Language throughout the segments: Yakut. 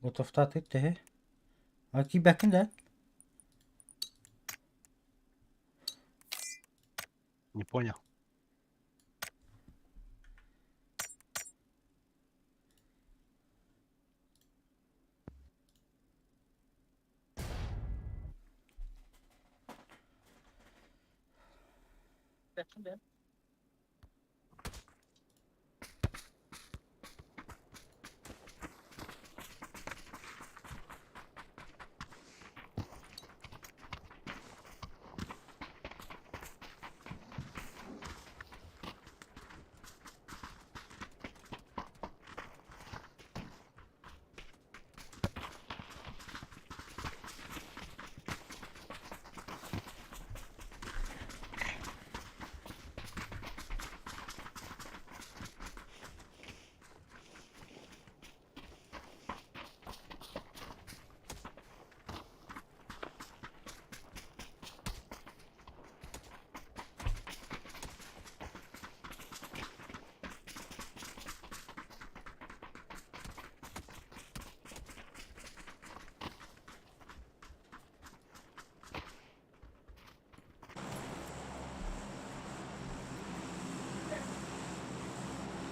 Готовтаатык төһө? А киирбэккин да? Не понял.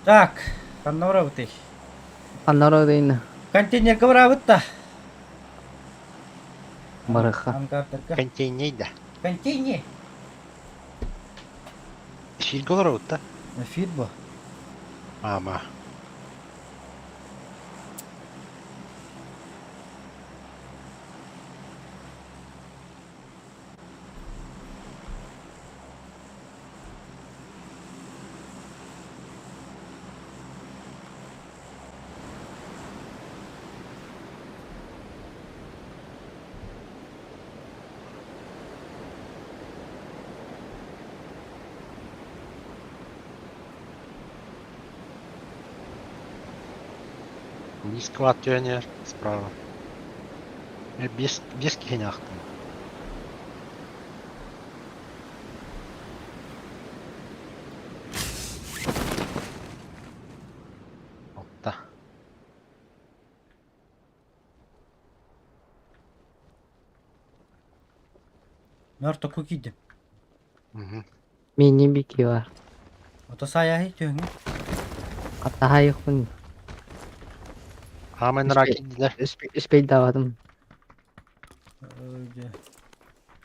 Так, ханна барабытый? Ханна барабытый? Контейнерга барабыт да. Барыха. Ангардарга. Контейнер да. Контейнер. Эфиргэ олоробут да? Эфир бу. Ама. Низкого тренер справа. Без, без киһини Алта. Нортоку киирдим. Мини бики бар. Ото саяһы түһүҥҥэ. Хаттаһайыкпын. Хаамай нара киирдилэр. Үспейдаабатым.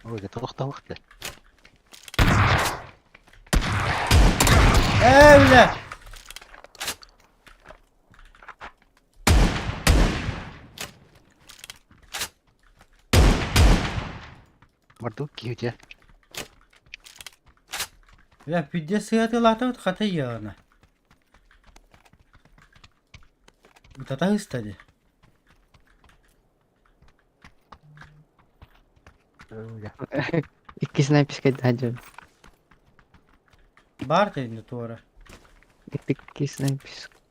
Ой, это туох да. Ээ, бля! Мордук киһи Бля, пиздец сыатылаатыбыт хата яна. Утата ыста дии. Икки снайперскай дадьым. Бар тейни туора. Икки снайперскай.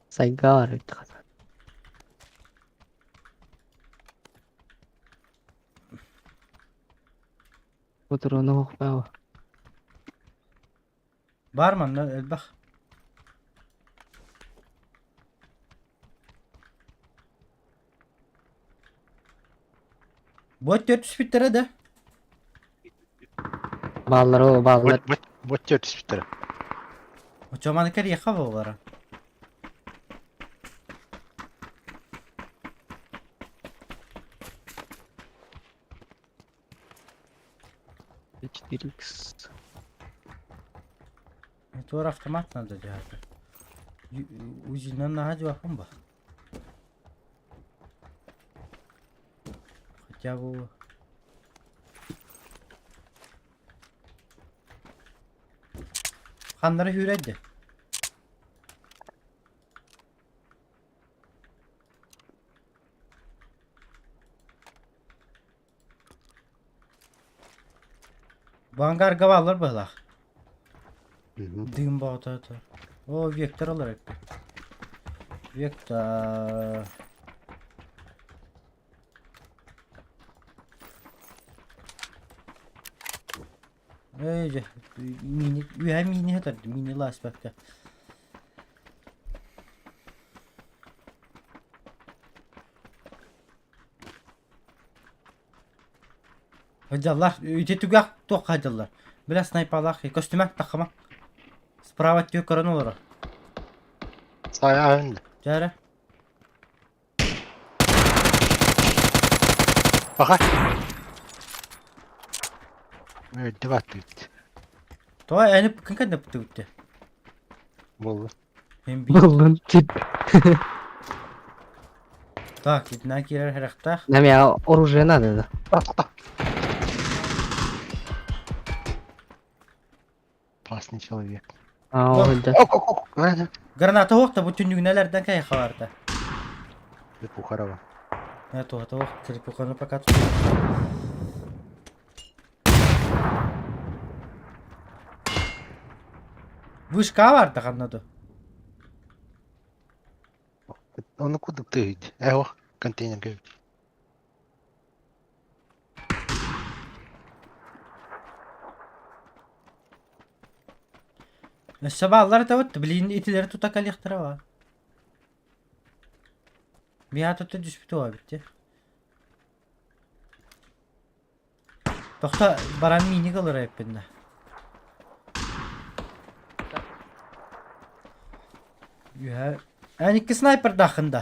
Сайгаар эбит хата. Утуруну хохпаа. Бар манна элбэх. Бу өттүгэр түспүттэрэ да? Бааллар ол бааллар. Бу өттүгэр түспүттэрэ. Оччо маны кэриэхэ буолара. 4х. Туора автомат надо делать. Узинан наһаа дьуохпун ба. Хотя бы Ханнары үүрэрди. Vanguard'a бааллар быһылаах. Дыым боҕото О, Вектор ылар эппит. Вектор. Эй, дьэ, мини, үөһэ мини сытар, мини лааспакка. Сылдьаллар. Ити түгэх туохха сылдьаллар. Бля снайпалаах көстүмэ таххыма. Справа өттүгэр көрөн олорор. Сайаһын. Дьэ эрэ. Баха. Өлдө баттыт. Тоҕо эни кын кэннэ бүттүбүттэ. Буолла. Мен би. Буллун тип. Так, итинэн киирэр хэрэхтээх. Нам я оружие надо да. Атта. Опасный человек. А, ол да. Ок, ок, ок. Граната. Граната оһох да бу түннүгүнэлэрдэн кэйэхэ барда. Лепухарова. Туһата ох, телепуханы пока Вышка барда ханна ду. Ону кудук тыйд. Эо, контейнер кö. Өссө бааллар этэ билин итилери тута кэлиэхтэрэ ба. Миэхэ тута түспүтэ уа битти. Тохто баран мииник ылар эппиннэ. Үһэ. Эн икки снайпердааххын да?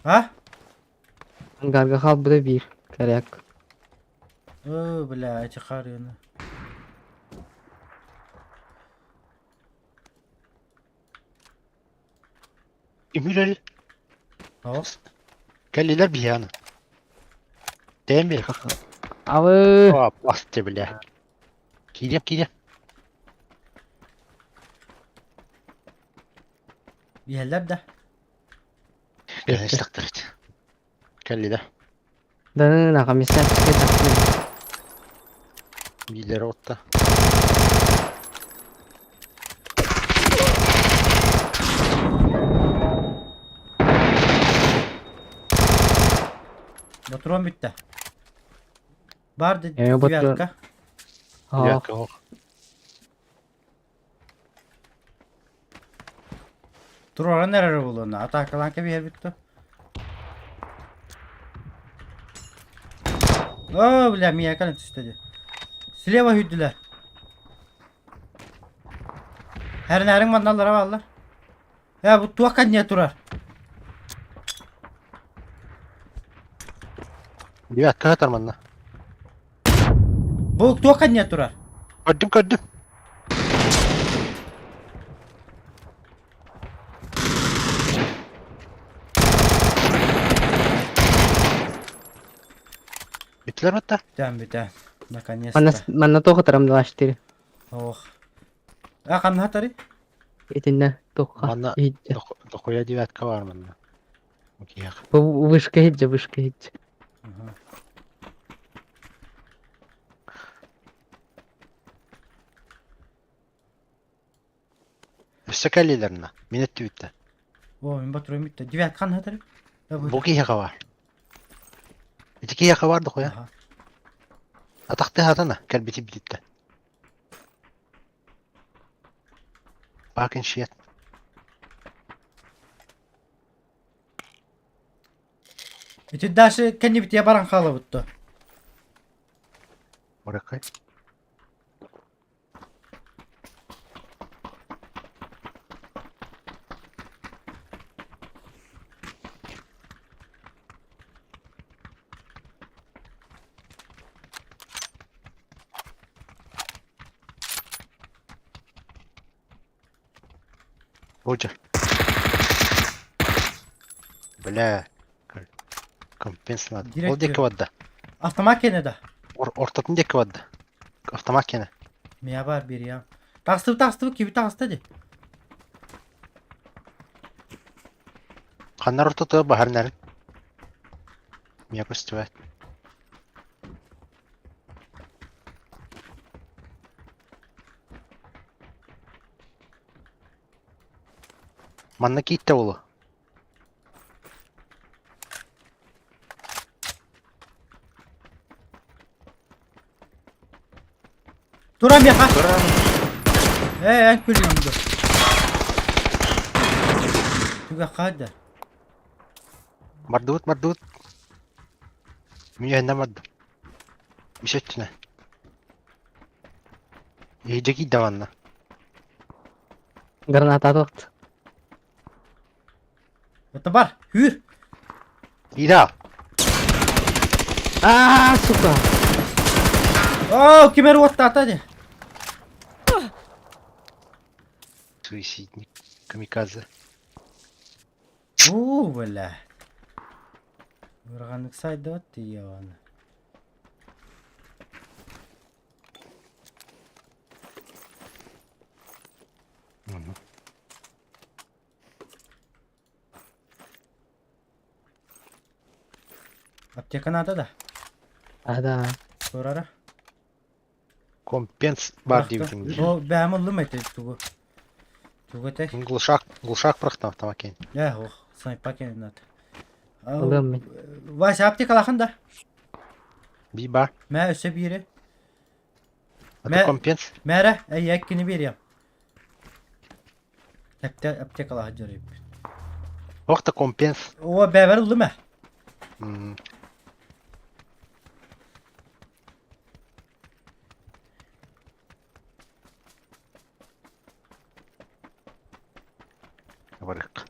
А? Ангарга хаалбыта биир коряк. Оо, бля, эти харыны. Үмүрэл. О, Кэллилэр биһианы. Тэйэн биэр. Абы! О, басты бля. Киириэм, киириэм. биһэллэр да. Кэлэн тахтарыт. Кэллилэр. Да на комиссар Биилэр отта. Ботуруон бүттэ. Бар да Э, ботурон. девятка. Девятка ох. Тураран эрэр буолуона. Атаакалаан кэбиһэр бүттэ. О, бля, мия кэлэн түстэ дии. Слева сүүрдүлэр. Хэринээриҥ манналлара бааллар. Э, бу туох кэнниэ турар? Девятка сытар манна. Бу туох кэнниэ турар? Көрдүм, көрдүм. Бүттүлэр батта. Бүтэн бүтэн. Наконец-то. Манна манна туох ытарам 24. Ох. А ханна хатары? Итиннэ туохха Манна иһиддьэ. дохуя девятка бар манна. Киһиэх. Бу вышка иһиддьэ, вышка иһиддьэ. Ага. Өссө кэллилэрнэ. Мин өттүбүттэ. О, мин батырым бүттэ. Девятка ханна хатары? Бу киһиэхэ бар. Ити киһиэхэ бар дохуя. Ага. Атахты хатана кэлбити бититтэ. Fucking shit. Ити дальше кэннибитиэ баран хаалабытта. Баракай. Roger. Бля. Компенсат. Ол диэки барда. Автомат кэнэ да? Ортотун диэки барда. Автомат кэнэ. Мия бар бириям. Тахсыбыт тахсыбыт киби таҕыста дии. Ханнар ортотугар баһар нарын. Мия көстүбэт. Манна кииттэ буолуо. Туран миэхэ. Ээ, эн күлүм дуо. Түгэххэ да. Бардыбыт, бардыбыт. Мин үһэннэн бардым. Үс өттүнэ. Иһирдьэ киирдэ манна. Граната атыахт. Это бар, hür. Киирэ. Аа, сука. Оо, ким эр уоттаата дии. Суицидник. Камикадзе. Уу, бля. Ыараҕаннык сайдыбат тиийэҕин. Аптека наада да? Да. Турара. Компенс бар диэбитиҥ дии. О, бэйэм ыллым эти тугу. Тугу этэй? Глушак, глушак бырахтам автомакин. Э, ох, снайпа кэннат. Ылыам мин. Вася, аптекалаахын да? Би бар. Мэ өссө биири. Это компенс. Мээрэ, эйэ кини биэриэм. Аптекалаах дьарыйбыт. Ох да компенс. О, бэбэр ыллым ээ. Барык.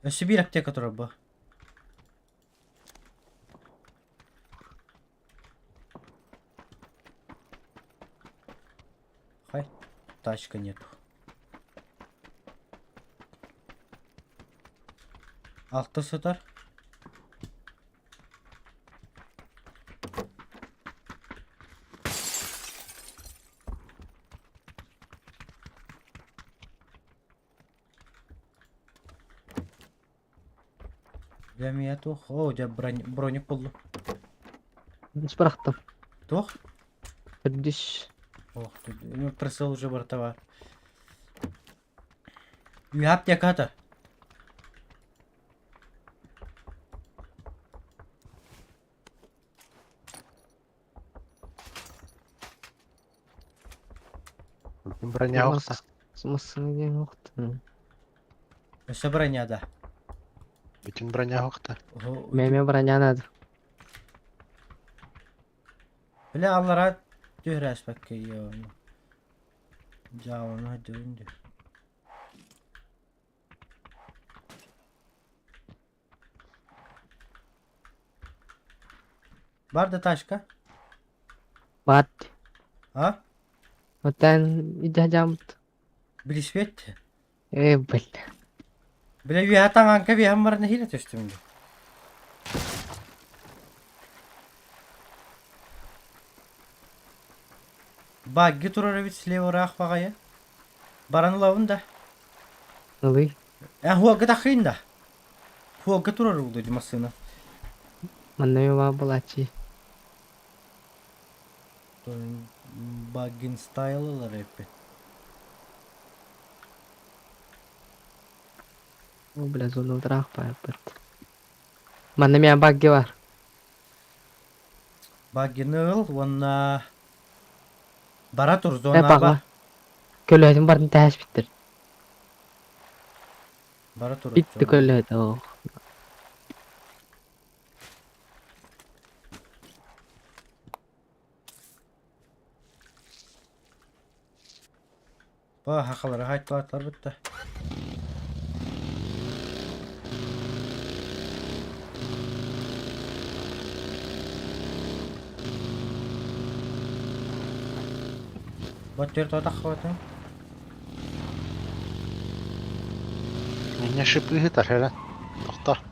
Өссө биир аптека турар бу. Хай, тачка нету. Алта сытар. Дьэ эмиэ туох? Оо, дьэ броник буллум. Бырахтым. Туох? Төрдүс. Ох, прицел уже барыта баар. Үһэ аптеката. Броня охта. Массыына диэн охтун. Өссө броня да. Бүтүн броня охта. Мэмэ броня надо. Бля аллара түһэрээспэккэ иэҕин. Дьаабаны дьөрүн дьэ. Бар да тачка? Баар. А? Оттон идэ дьааммыт. Билиспиэт. Ээ, бля. Бля үөһэ таҥаҥка биэһэн баран нэһиилэ түстүм дии. Багги турар эбит слева ыраах баҕайы. Баран ылабын да. Ылый. Э, хуолга таххыйын да. Хуолга турар улду ди массыына. Манна баар буолааччы. Баггин стайл ылар эппит. О, бля, зона ыраах баарбыт. Манна миэн багги бар. Баггины ыл уонна бара тур Э, зонаба. баҕа. Көлөһүтүн барын тээспиттэр. Бара тур Bitti көлөһүт оо. Ба хахалары хайтылаатылар бытта. Бот төрт таххыбатын. Меня шипы ыытар эрэ. Тохто.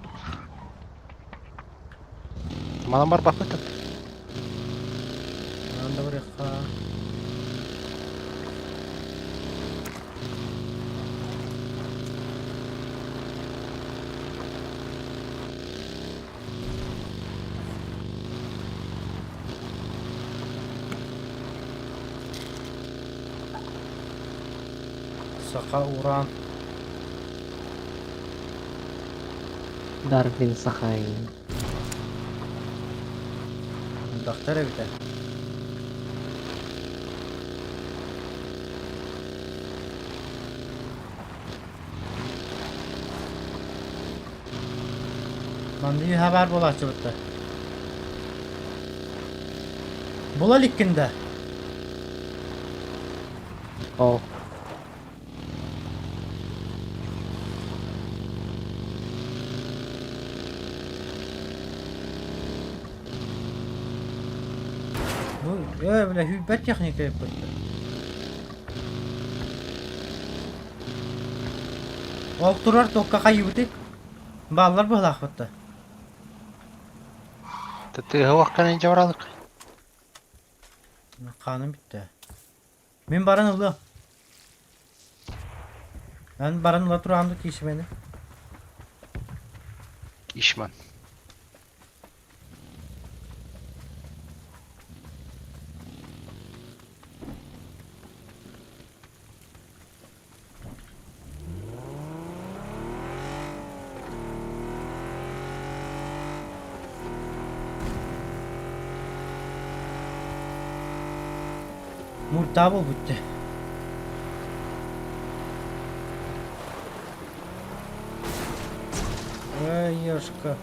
Манан барбаппыт. Манан да барыахха. Саха уран. Дарвин Сахаин. Элбэхтэр эбитэ. Манна үһэ баар буолааччыбыттар. Була иликкин да? О. Бу ээ бля hүүрбэт техника эппиттэр. Ол турар туохха хайыыбытый? Бааллар быһалаахпыт да. Тыаһа уохханан дьабаралык. Хааным бүттэ. Мин баран ылыам. Эн баран ыла тураҕын да киисимэни. Ишман. Муртаа буолбут дии. Эй, Ешка.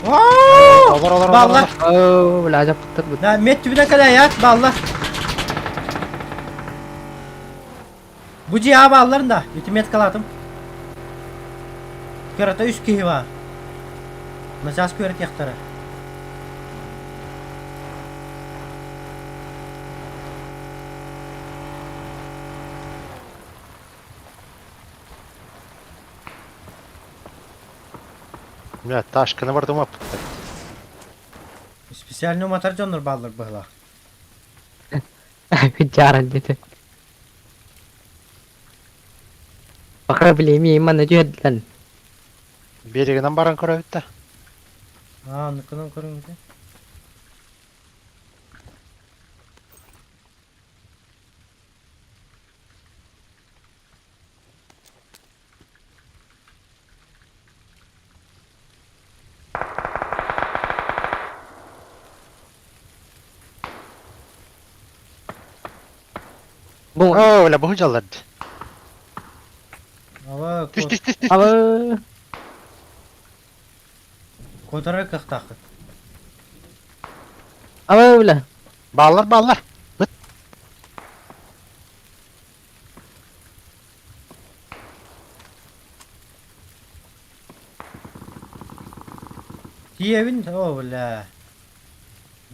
Олор, олор, Баллар. олор. Оо, бля, дьаппыттар Да, мет түбүнэн кэлээйэт, баллар. Бу дьиэҕэ бааллар да, ити меткалаатым. Кырата үс киһи баар. Начаас күөрэтиэхтэрэ. Бля, ташканы бардым аппыттар. Специально уматар дьоннор бааллар быһылаах. Дьааран диэтэ. Пока билими манна түһэрдилэн. Берегинэн баран көрөбүт да. Аа, оннуккунан көрүҥ Бу Оо, бля, бу дьаллар. Ава, Түс, түс, түс, түс. Ава куотарар кыахтааххыт. Ава бля. Бааллар, бааллар. Быт. Тиийэбин, о, бля.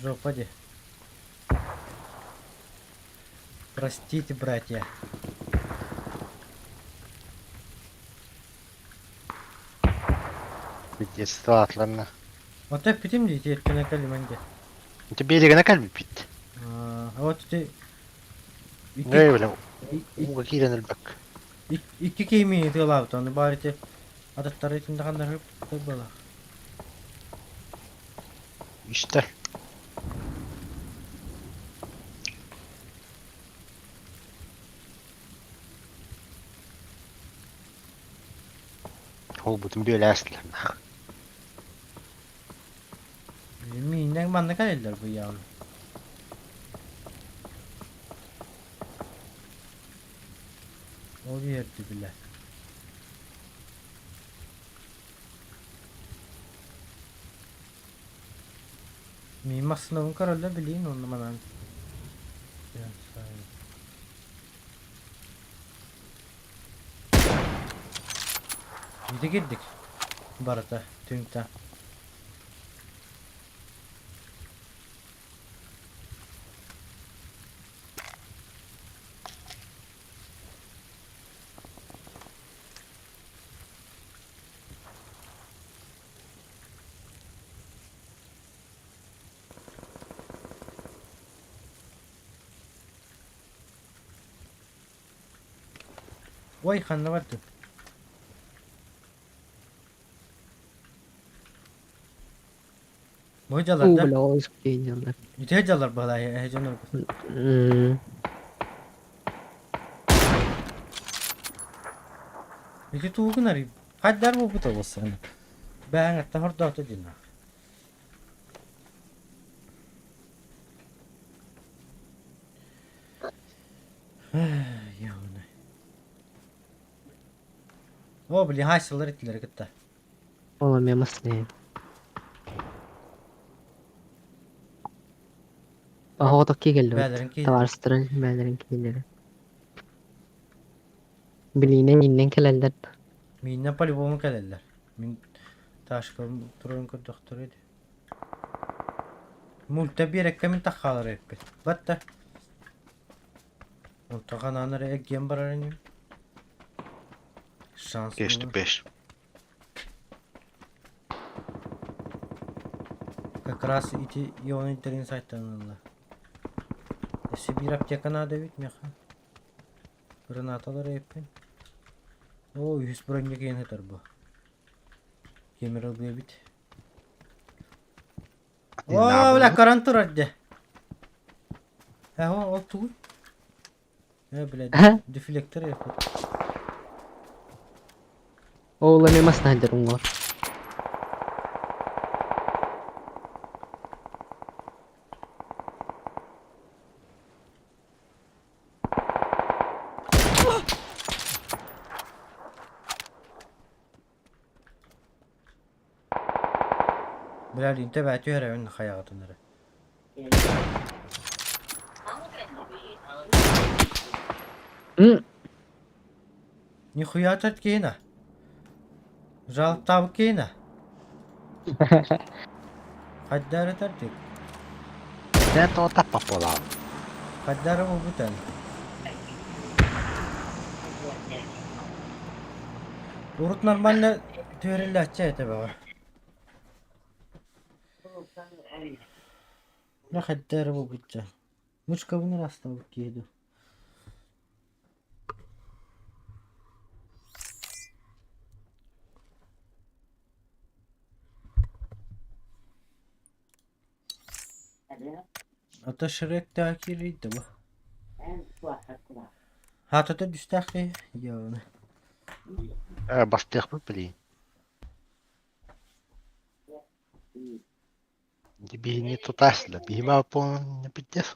Жопа дии. Простите, братья. Пиздец, атларна. Ото эппитим дии, тиэркэнэ кэлимэн дии. Ити берегинэ кэлбиппит. Аа, вот ити икки Эй, бля, ууга киирэн өлбөк. икки киһи тыалаабыт, ону баар ити ататтары итинде ханнар буолар. Үстэр. Ол бутун бүөлээстилэр. Мииннэн манна кэлэллэр бу явно. Ол үөрдү бile. Мин массыынабын көрөллөр билиин уонна манан. Ити кирдик барыта түҥ-таҥ. Ой, ханна бардын? Бу дьалар Уу да? бля ол дьаллар. Үтүө дьаллар баһылай эһэ дьонноргут. Ити тугун арый? Хайдар буолбута буолсаҕына. Бээҥ хордоото дьиннаах. О, били хаайсалар этилэр кытта. Ол эмиэ массыына. Оҕотох киһи Бээлэрин кэллибит. киһи. Табаарыстарын бээлэрин киһилэрэ. Билиинэн иннэн кэлэллэр. Мииннэн по-любому кэлэллэр. Мин ташкам турарын көрдөхтөрө ди. Мульта биэрэккэ мин таххаалар эппит. Батта. Онтон ханаан эрэ эргийэн барар иним. Шанс Кешти буолар. 5. Как раз ити Ионы интерин сайтан ылла. Өссө биир аптека наада эбит миэхэ. Гранаталар эппин. Оо, үһүс бронья киэн сытар бу. Кемер ылбы эбит. Оо, бля, көрөн турар дьэ. Э, ол тугуй? Э, бля, дефлектор эппит. Ол эмиэ массыына уҥуор. Бля, линте бää түһэрэбин хайаҕытын эрэ. Нихуя тут киинэ. Жалоптаабыт киинэ. Хайда эрэ тардык. Дэ тоҕо таппаппалаах. Хайда эрэ буолбут эн. Урут нормально түһэриллээччи этэ бөҕө. Бля, хайда эрэ буолбут дьэ. Мышкабын ыраастаабыт киһи дуу. Ата Шрек киирийдэ бу. Хаатата түстээх киһи дьиэҕинэ. Э, бастыахпыт билигин. Биһини тутаасла, биһима полный пиздец.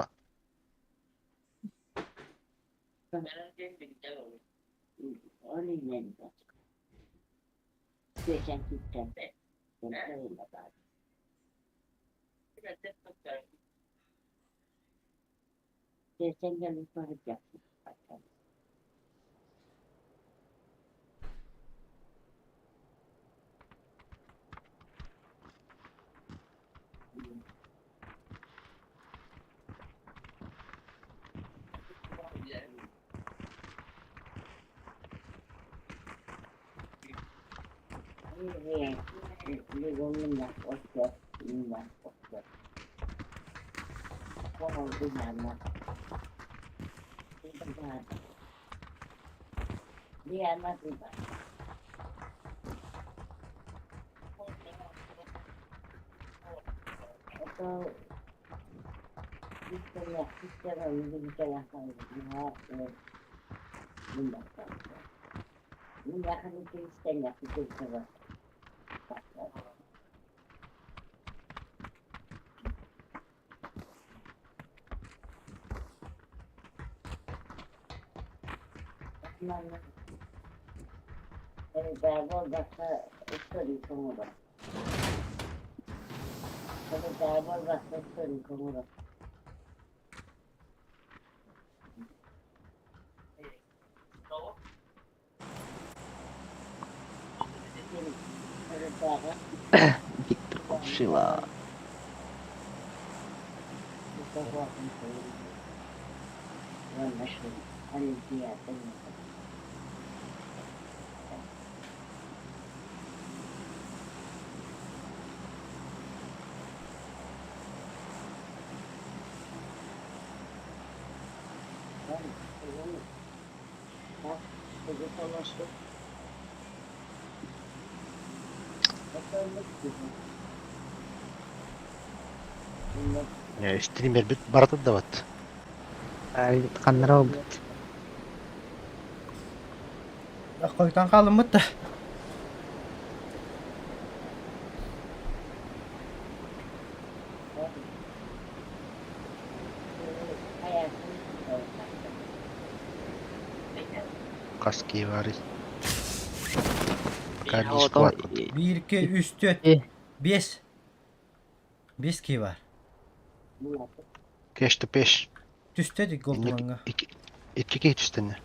Виктор Кувшила. Стримербит барытын да бат. Ханнара ылбыт. Хойутан хаалыммыт да. Хас киһи баарый? Пока биир квадрат. Биир, икки, үс, түөрт, биэс. Биэс киһи баар. Кеш пеш. Түстэ дик голдумаҥҥа. Икки киһи түстэннэ.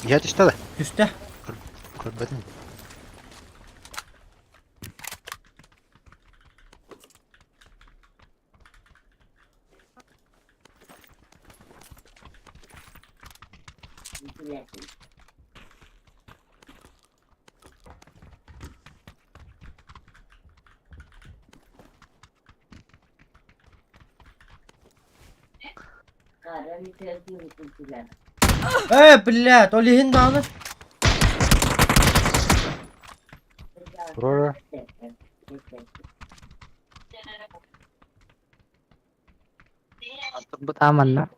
Я түстэ да? Түстэ. Көрбөтүм. Ээ, блядь, ол иһин даҕаны. Туруора. Бу тааманна.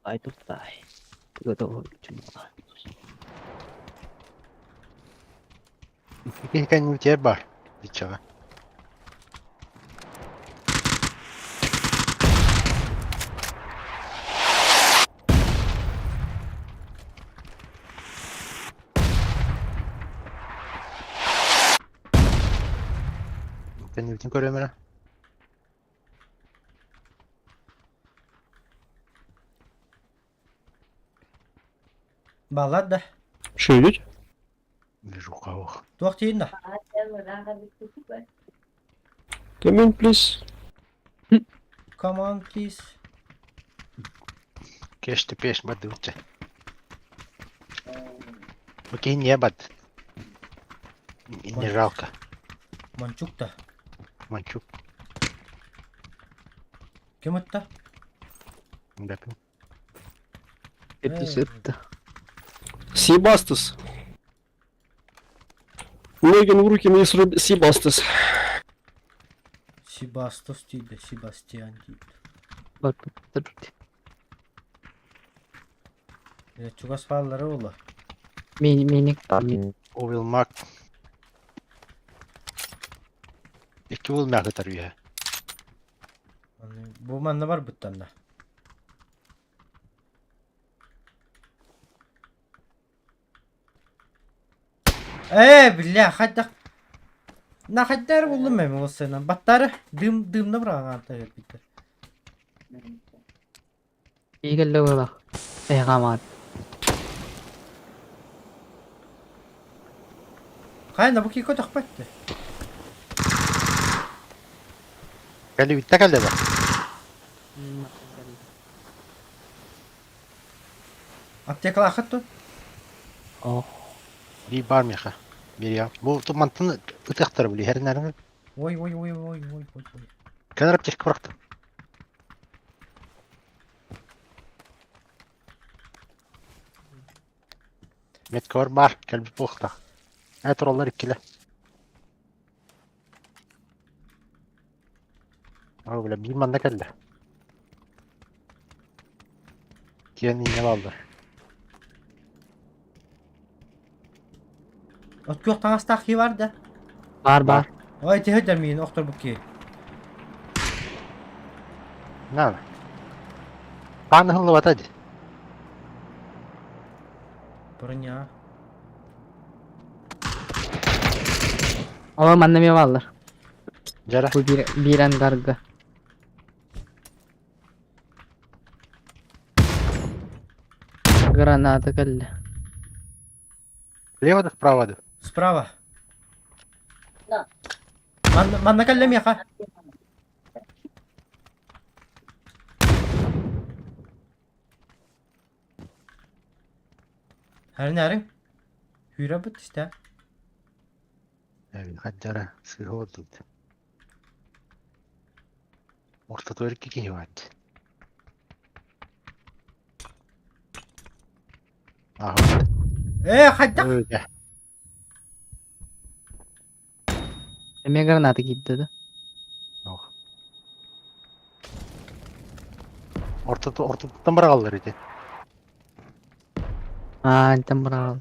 Ай туттай. Икки кэннибитигэр баар иччэҕэ. Кэннибитин көрүөм эрэ. Баллар да. Что идете? Вижу кого. Туох тиийин да. Come in, please. Come on, please. Кеш пеш бардыбытча. Окей, не бат. Не жалко. Мончук да. Мончук. Ким ытта? Бэпин. Сытты. Себастас. Меган в руки мне Себастас. Себастос диде, Себастьян диде. Барбыттар. Чугас бааллара буолла. Миник бар. Овил Мак. Икки уол мээхытар үһэ. Бу манна барбыттан да. Ээ, бля, хайдах На хайдары буллум мен ол сцена. Баттары дым дымна быраҕан кэлбиттэр. Иигэллэ буолах. Эйҕамаат. Хайна бу кико тахпатты. Кэлибиттэ кэллэ да? Аптекалаахыт ту? Оо. Биир баар миэхэ. Биир Бу мантан ытыахтара били иһэринээрин. Ой ой ой ой ой ой ой. Кэлэр аптечка бырахтым. Меткор баар, кэлбит буолуохтаах. Ээ тураллар иккилэ. Оо, бля, биир манна кэллэ. Киэн инньэ бааллар. От күөх таҥастаах киһи бар да? Баар баар. Ой, тиһэ миин охторбут киһи. На. Паан ыһыллыбата дии. Броня. Ала манна эмиэ бааллар. Дьара. Бу биир, биир ангарга. Граната кэллэ. Слева да справа да? Справа. Манна, манна кэллэ миэхэ. Харин харин. Hüra işte. Хаддара сыыһа олордубут. Ортотугар икки киһи баар дии. Ааһа. Ээ, хайдах? Өлдө. Эмиэ граната киирдэ да? Ох. Ортоту ортотуттан быраҕаллар ити. Аа, антан быраҕал.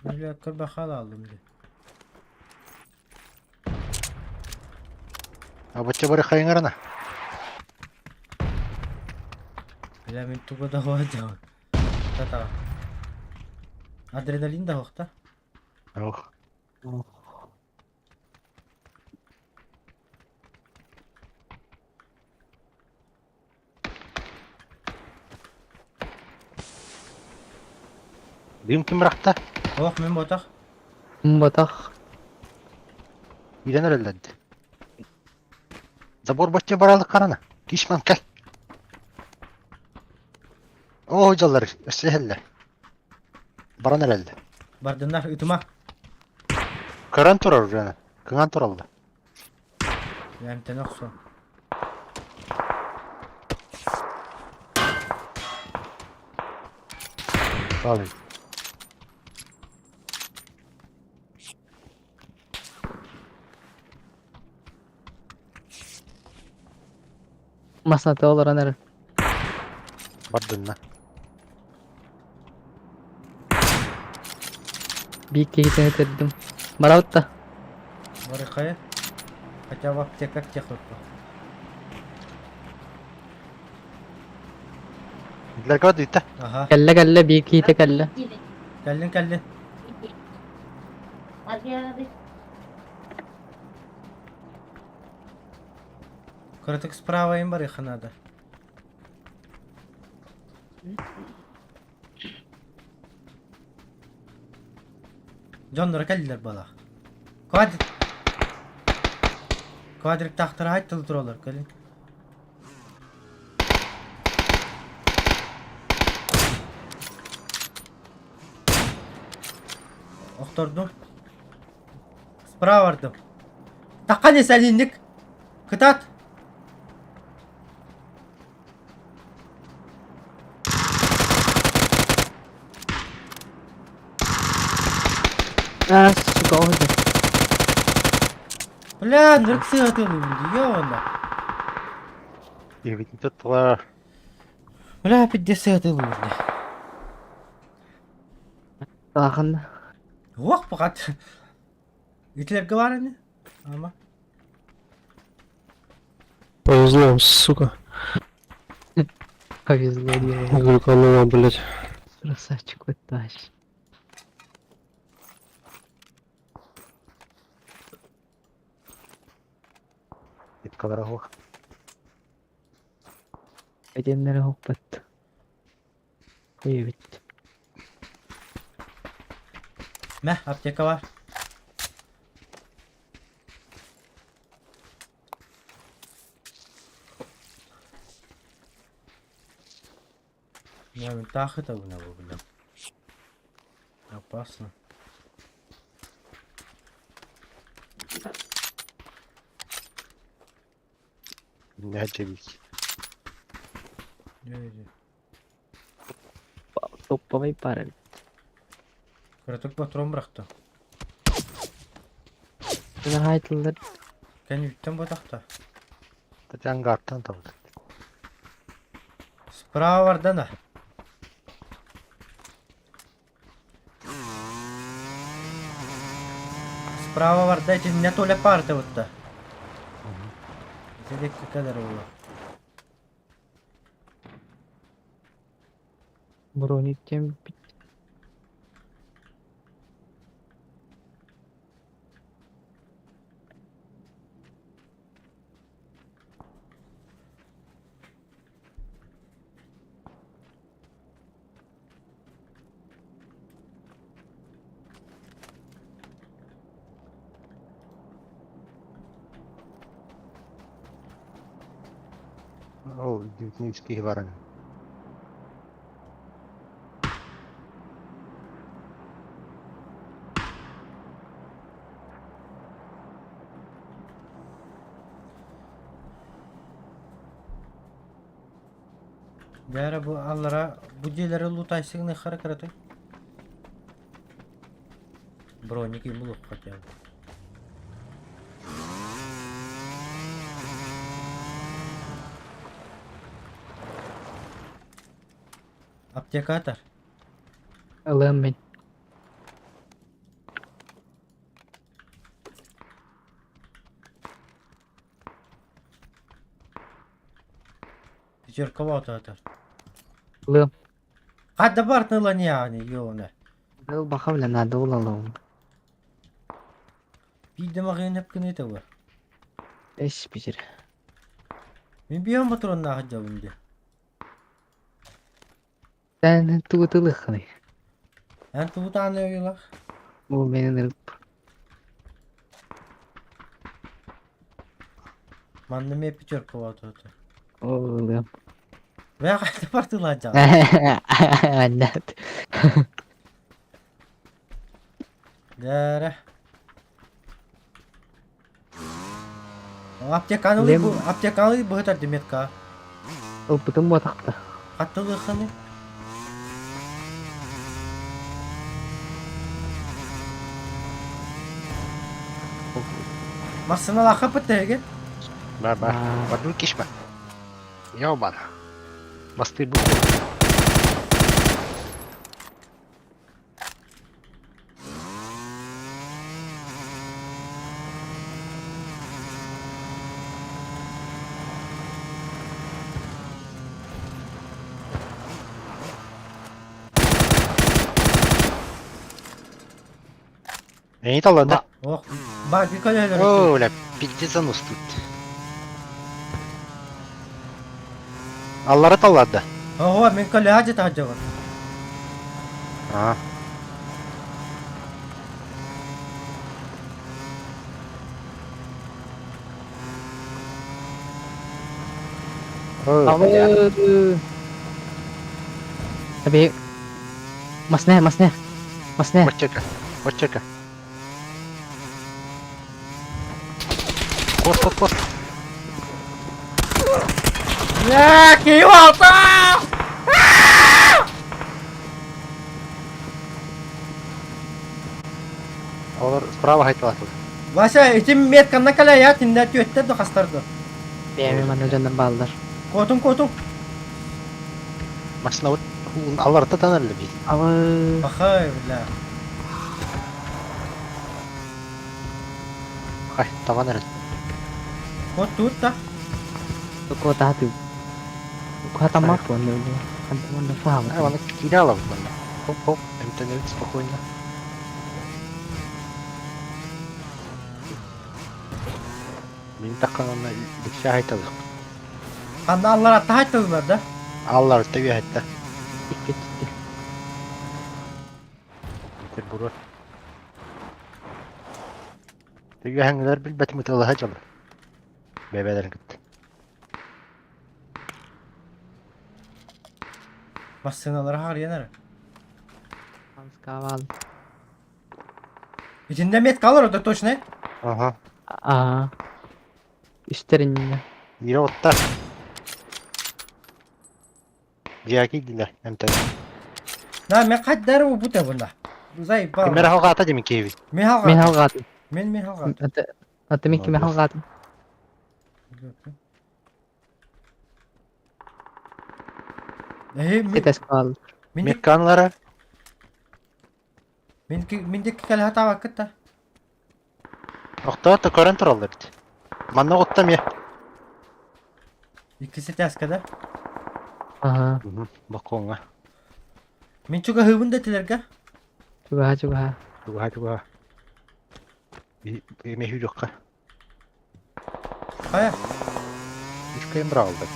Бля, кырбахал алдым дии. Абачча бары хайыҥарана. Бля, мин туга да хоодьабын. Тата. Адреналин да хоохта. Ох. Дым ким бырахта? Ох, мин ботах. Ботах. Киирэн эрэллэр дии. Забор бачча баралык харана. Кишман кэл. Оо дьаллар өссө иһэллэр. Баран эрэллэр. Бардыннар, ытыма. Көрөн турар уже. Кыҥаан тураллар. Эмтэнэ охсуом. Балый. Масната олорон эрэр. Бардынна. Биир киһитин ытырдым. Барабыт да. Барыхайа. Хотя в аптеках тех только. Билэргэ дыйта. Ага. Кэллэ кэллэ биир киһитэ кэллэ. Кэллин кэллин. Кыратык справа им барыха надо. Дьонноро кэллилэр буолаах. Квадрик Квадриктаахтара айттылы тураллар кэлин. Охтордум. Справа бардым. Таххан эсэлинник. Кытаат. А, сука, оҕо Бля, нырк сыатылым ёна. Диэбитин туттулар. Бля, пиздец сыатылым. Улахан. Уох баҕат. Итилэргэ баар ини. Ама. Повезло, сука. Повезло дело. Глюканула, блядь. Красавчик вот тащ. Иткалара суох. Этиэннэрэ хоппат. Эбит. Мэ, аптека бар. Я таах ытабын бу бля. Опасно. Нээчэбит. Дьэ, дьэ. Топповай пара. Кыратык патрон бырахта. Хаайтыллар. Кэнниттэн ботахта. Татьянгартан табыт. Справа бардана. Справа барда итиннэ туалет паарта бутта. Ити диэки кэлэр буолуо. Броник диэн бит. Ол үс киһи баран. Дьэ бу аллара бу дьиэлэри лутайсыгыныххара кыратый. Броник им булуохха диэн. Аптекатор. Ылыам мин. Пятеркова атар. Ылыам. Хадда бартын ылан ёна. Ыл баха бля надо улалым. Биирдэ маҕыын хапкыны бар. Эс битир. Мин биһэн батроннаах дьабын де. Sen тугу тылыххыный? Эн тугутааны өйүлах. Бу менин ырып. Манна ме пятеркова атар. О, ылыам. Бә хайда бартылаача. Аннат. Дәрә. Аптеканы Лем- бу аптеканы быһытар деметка. Ылбытым буотахта. Хаттылыхханы. Массыналаха пытыгы. Бар бар. Аа. Бардыр кишме. Ёбан. Басты бу. Эни таллада. Ох, бар bir көлөлөр. О, бля, пиздец занос тут. Аллара таллада. Ого, мен көлө хажы тахжабын. А. О, бля. Абы. Аби. Масне, масне. Масне. Очека. Очека. Кос, кос, кос. Я, киіп алта! Олар справа хайталатыл. Вася, итим метканна каля я тинде түйеттер до хастарды. Бэми манна дьоннор бааллар. Котун котун. Машина вот алларта танар бит. Абы. Бахай, бля. Хай, таван эрен. Кот тут та. Туку тааты. Кухатаммак буонна биле. Хантаманна Ай, фаама. аны кире алабыт манна. Хоп, хоп, эмтенебит спокойно. Мин такканына ликша хайталык. Ханна аллар атта хайтылар да. Аллар төбе хайтта. Икки түттү. Битер бурур. Төбе хаңылар билбет мытылыха жалы. Бебелерин кытты. Массыналар хар янар. Хамскавал. Итинде метка алар, это точно. Ага. Аа. Үстеринне. Ире отта. Жаки дилер, эмтен. На, мен кайдар бу бута бунда. Зай ба. Кимер халга деми кеби. Мен халга. Мен халгаатым. Мен халга. Аты аты мен киме Молодец. халгаатым. Э, мен Кетес каал. мен Метканлары мен мен де кел хата вакытта. Охтоот да көрөн тураллар эбит. Манна оҕутта эмиэ. Иккис этээскэ да? Ага. Бокуоҥҥа. Мин чугаһыыбын да этилэргэ. Чугаһа чугаһа. Чугаһа чугаһа. Эмиэ сүүрүөххэ. Хайа? Үчүгэйин быраҕыллар.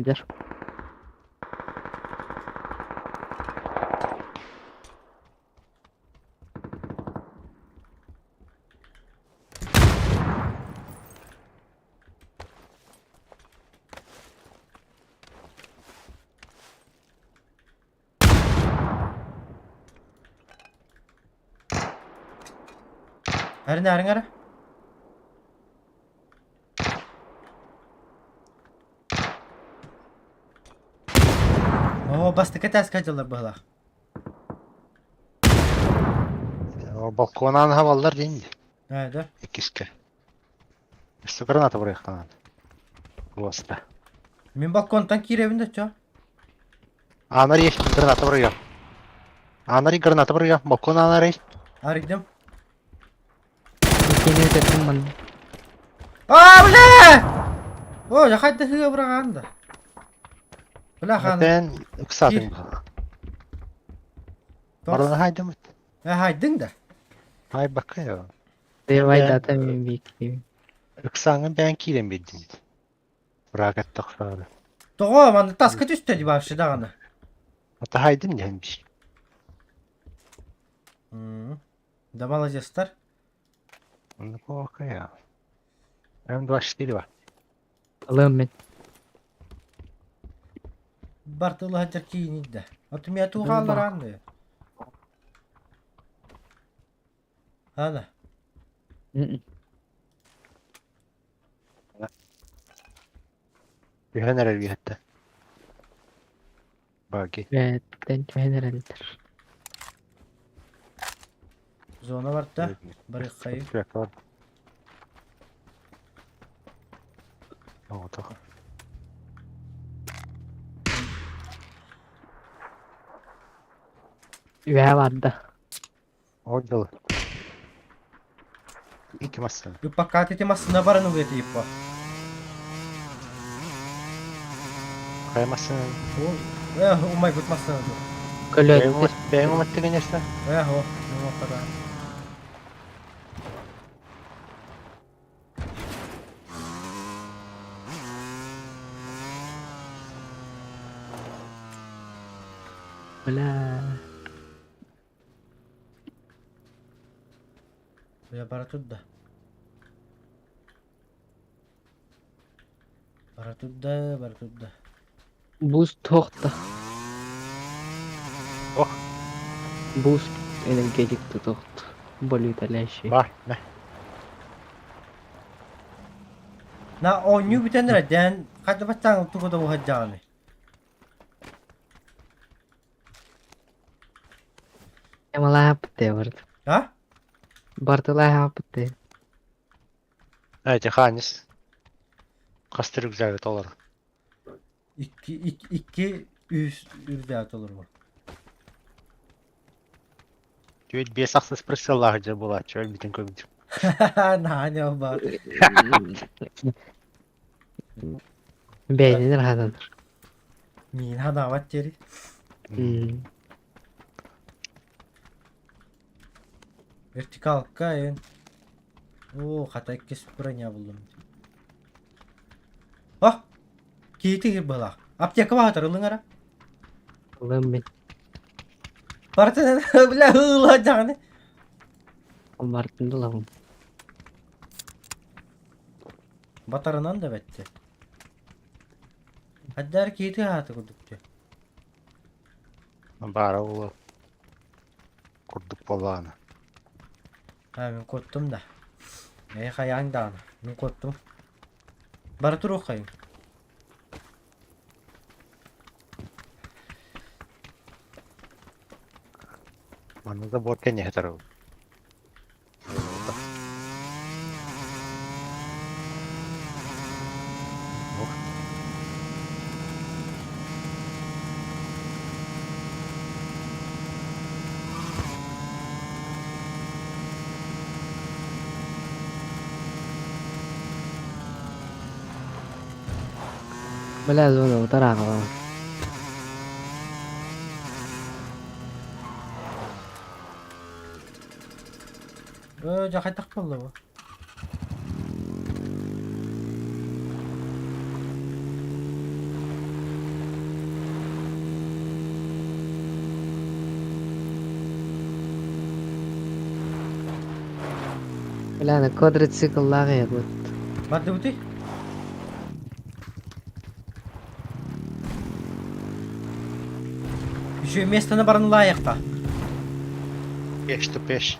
Сылдьар. Эрин эрин эрэ. Оо, бастакы этээскэ дьыллар быһылаах. Балконаан хабаллар диэн Ээ, да. иккискэ. Өссө граната бырайыктанаан. Буоста. Мин балконтан киирэбин да чо. Анари граната бырайыам. Анари граната бырайыам. Балкон анари. Арыйдым. Иккини өтөттүм манна. Аа, бля! О, я хайда хыа быраҕаан да. Бля, хаана. Этэн ыксаатыҥ. Барана хайдымыт. Э, хайдыҥ да. Хайбакка я. Давай дата мен бииктиибин. Ыксааҥҥын бэйэҥ киирэн биэрдин. Быраак эттэхсаары. Тоҕо манна таска түстэ дии вообще даҕаны. Атахайдым диэн биш. Да молодецтар. Ну я. М24 бар. Алыам мин. Бартылыһа киинидде. Отумия туҕааллараанды. Ана. Түһэн эрэр үөһэттэ. Баги. Үөһэттэн түһэн эрэллэр. Зона барда. Барыххайы. Оҕотох. Үөһэ барда. Ол дьыл. Икки массыына. Пока ты массыына баран ылыа тииппа. Хайа массыына? Э, умайбыт массыына дуо. Көлөттөр. Бэйэҥ уматтыгын конечно. Э, о, умаппата. Бля. Бля, бара турда. Бара турда, бара турда. Буст туохта. Ох. Буст энергетик тутуохта. Болүтэлээши. Бар, мэ. На оонньуу бүтэн эрэ дээн хайда баччааҥ тугу да уһадьаҕыный. Ямалаһаппыт барда. А? Бартылаһаппыт. Эти ханис. Хас рюкзагы толор. Икки, икки, икки үс үрдээх толору. Түөт биэс ахсыс прыссаллаах дьэ буолааччы өлбүтүн көбүтүм. Наһаа ньалбаат. Бэйэтин раһатанар. Миин ханаабат диэри. Вертикалка эн. Оо, хата иккис броня буллум. А! Киһити кир быһылаах. Аптека баһатар ылыҥ ара. Ылым мин. Бартын бля ыла даҕаны. Бартын ылабын. Батарынан да бэтте. Хаддар киһити ааты курдук дьэ. Баара буолуо. Курдук буоллаҕына. Аа, мин куоттум да. Ээ, хайаан даҕаны. Мин куоттум. Бара туруоххайыҥ. Манна да буор кэнниһэ тарабын. Бля, зона утараҕа. Ээ, дьэ хайдах буолла бу? Бля, на квадроцикллаах ебут. Бардыбытый? Еще местоны баран ылаайахха. Пеш то пеш.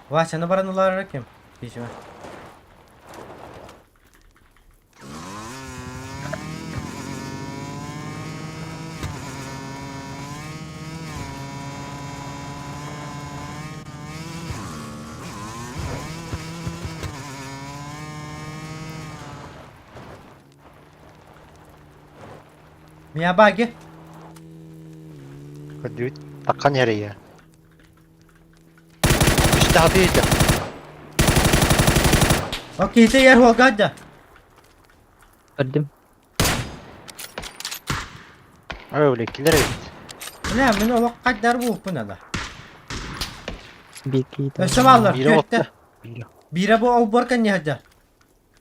Васяны баран ылаарар ким? Письма. Миябаги. Көрдүбүт. Таккан ярыйа. Үстэ хатыйда. Окей, ты ер хуолгадда. Көрдүм. Ой, бля, киллер эбит. Бля, мин олох хайдар бууппун ала. Бики. Өссө бааллар, Биирэ түөртэ. отта. Биирэ. Биирэ бу олбуор кэнниһэ да.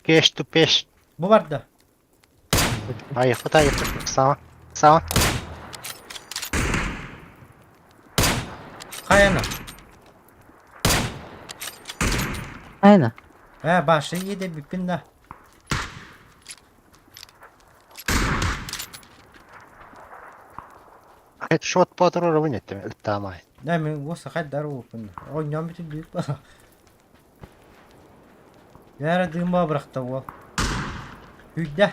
Кеш ту пеш. Бу барда. Айыппыт айыппыт. Саҥа. Саҥа. Хайана. Айна. Ээ, башы иде бүппүн да. Хедшот патронов нет, ыттаамай. Да, мен осы хайдар бууппун. Оонньоон бүтүн бүт бара. Яра дыымба бырахта уол. Күйдэ.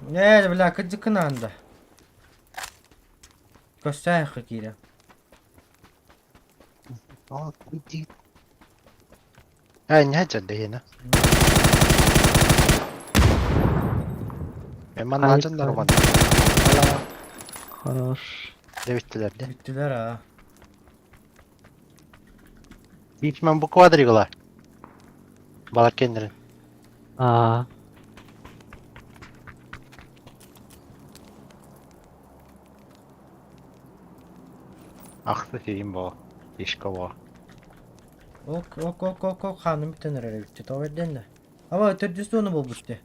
Ээ, бля, кырдьыккын аанда. Көстөөххө киирэн. Ээ, не дьадыйына. Мен манна роман. Хорош. Дэвиттилэр де. Бүттүлэр аа. Битмен бу квадригла. Балар кендерин. Аа. Ахты фильм бо. Фишка бо. Ок, ок, ок, ок, ок, хааным бүтэн эрэр эбит. Тоҕо эрдэннэ? Аба, төрдүс туону буолбут дии.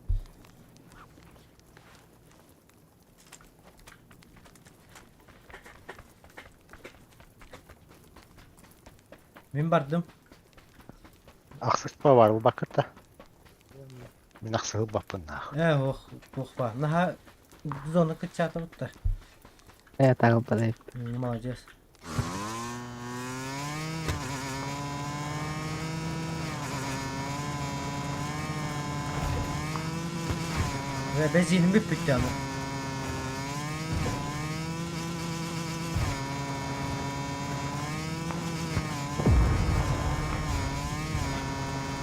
Мин бардым. Ахсыспа бар бу бакыта. Мин ахсыһы баппын Ээ, ох, туох баар. Наһаа зона кыччаатабыт да. Э, тагылбадай. Молодец. Ve benzinim бүппүт аны.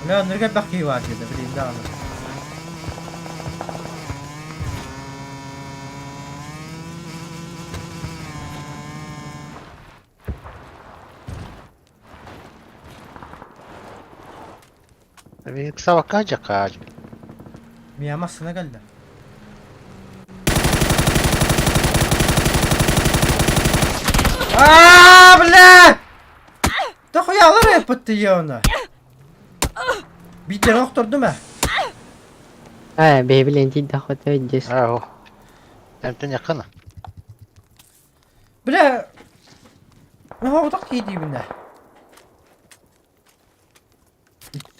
Бля, нырга бак киһи баар диэтэ, билин даҕаны. Савакка жакка. Мия массына кэллэ. Аа, бля! Да хуялар эппитти оны. Биитер охтордум ээ. Э, бэйбилен тиийдэ хотэ дьэс. Аа. Эмтен якына. Бля! Оҕотох киһи диибин ээ.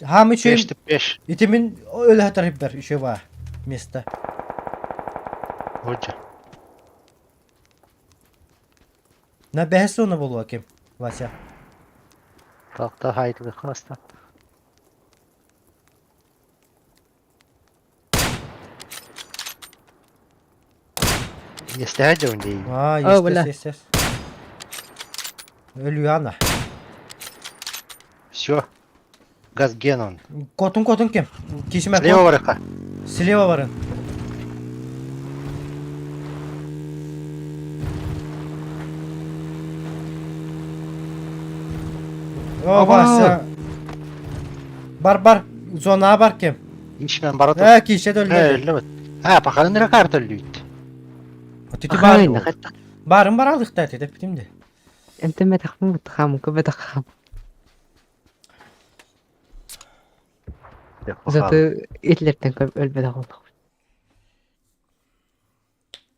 Хаам үчүгэй Пеш пеш. ити мин өлө тарыппар еще баар место. Hoca. На бэһэс зона буолуо ким, Вася. Такта хайтылы хаста. Естәһә дей. Аа, О, есть, бля. есть, есть. Өлүана. Все. Газ генон. Котун котун ким? Кишиме Слева барыха. Слева барын. О, Оба! Вася. Бар бар, зонаҕа бар ким. Ишмен бара тур. Ээ, киисэ да өллө. Ээ, өллөбүт. Аа, паханын эрэ карта өллүүт. Тити баар. Баарын баралыхта этэ эппитим де. Энтэммэтэхпин бутхаамка бэтаххам. Зато итлертен көп өлбөтөх олох.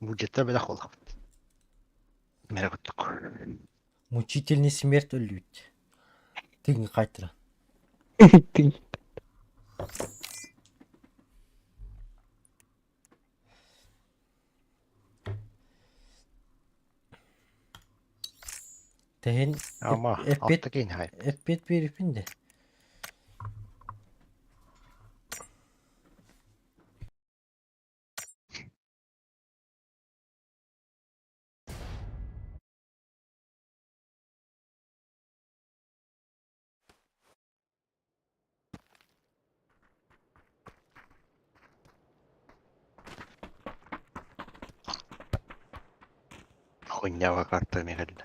Бюджеттер бэлэх буоллахпыт. Мэрэ курдук. Мучительный смерть өллүүт. Тыҥ хайтыра. Тыҥ. Тэһин Ама, эппит алта киин хай. эппит биэриппин де. Хуйнява карта михалла.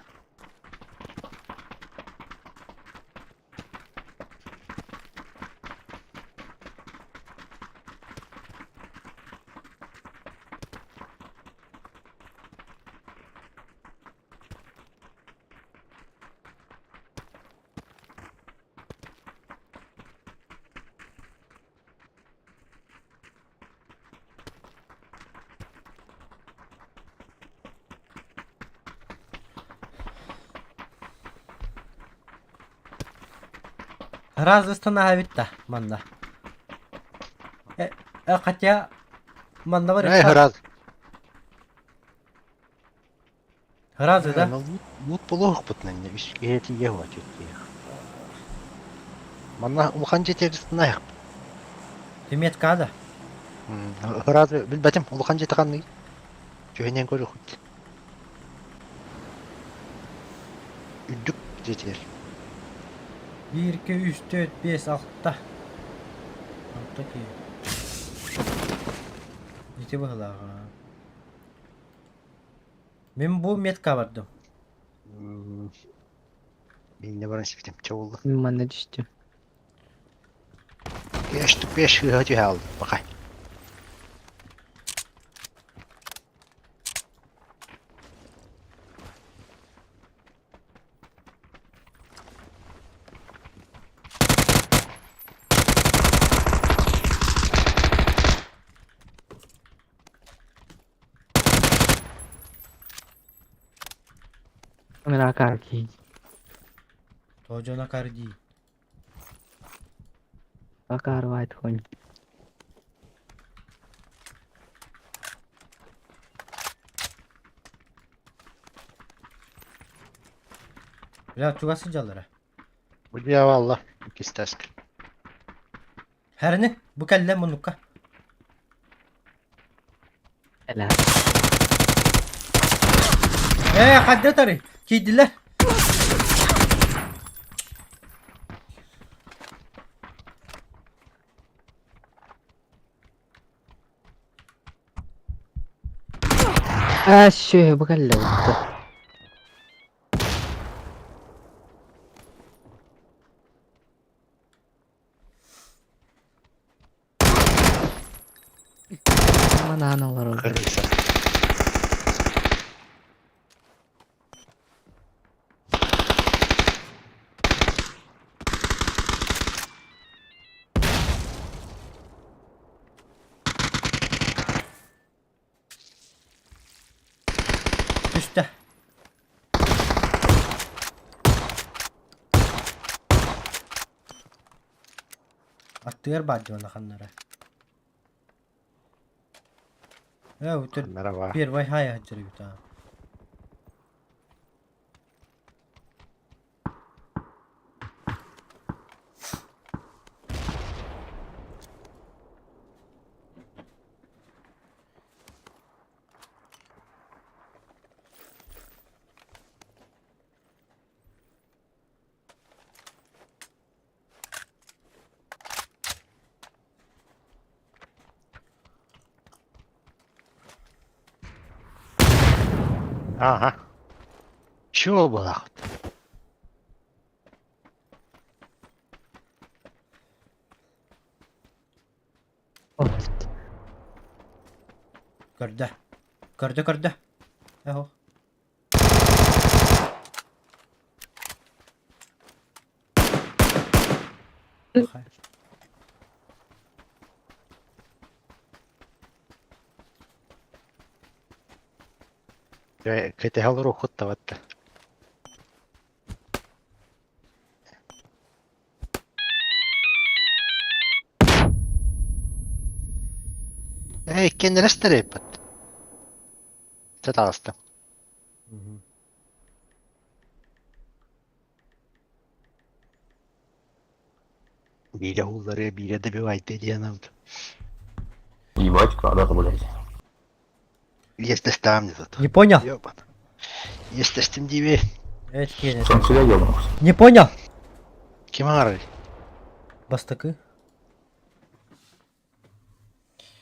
Разыстан да манна. Э, э, хотя манна бар. Эй, раз. Разы да? Лут булуохпут нэнне үс киһи тиийэ хуа Манна улахан дьиэ тиэрдистэн Метка да? Ыраазы билбэтим улахан дьиэ ханныгый? Түһэнэн көрүөхпүт. Үрдүк дьиэтигэр. 1, 2, 3, 4, 5, 6. 6 киһи. Ити быһылааҕа. Мин бу метка бардым. Мин баран испитим чабылла. Манна түстүм. Пеш пеш ыһа түһэ алдым бакай. Мен акар кий. Тоожона карди. Акар вайт хонь. Бля, чугас сылдьаллара. Бу дьиэ валла иккистэск. Хэрини, бу кэллэ муннукка. Эла. Ээ, хадда тары. Киирдилэр. Аа, сүө бу кэллэ бутта. Манаан олорор. Кыргызстан. Түстэ. Аттыгар баар дьоно ханнара. Ээ, утыр Ханнара баар. первый хай сылдьар эбит аа. Ага. Чего было? Көрдө. Көрдө көрдө. Эһо. Кэтэһэ олоруоххут табатта. Ээ, иккиэннэрэ эппит. Чэ таҕыстым. Биирэ уулларыа, биирэ добивайте диэн алды. Ебать, когда-то, блядь. Иэстэстэҕим не зато. Не понял? Ёбан. Иэстэстим диибин. Эт киэнэ. Сам себя ебнулся. Не понял? Ким аҥарый? Бастакы.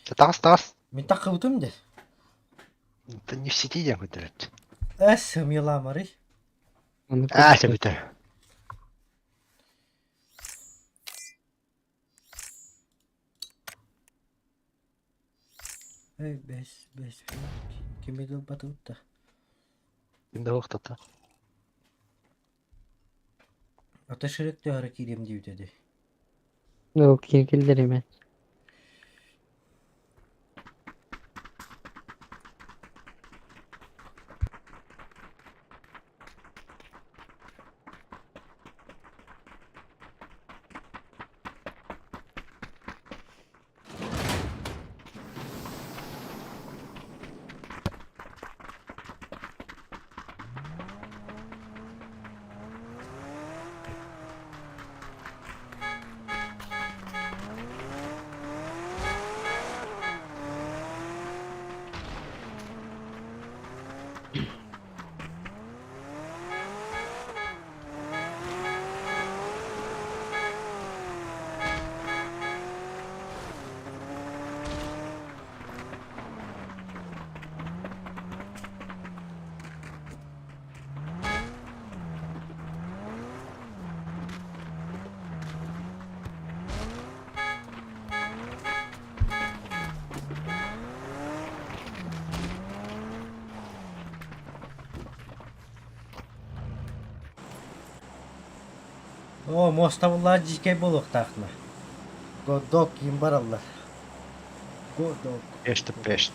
Чэ таҕыс таҕыс. Мин таххыбытым дэ. Это не в сети диэн көрдөрөт. Эс сымыйалаамарый. Аа, чэ бүтэр. Эй, бэс, бэс, кими ылбатыбыт да. Ким да охтото. Ата ширек төһөрө киириэм диэбитэ дии. Ну, кииргиллэр Оо, муостабыллаах дьиикэй буолуохтаахтына. Годок киин бараллар. Годок. Пешт пешт.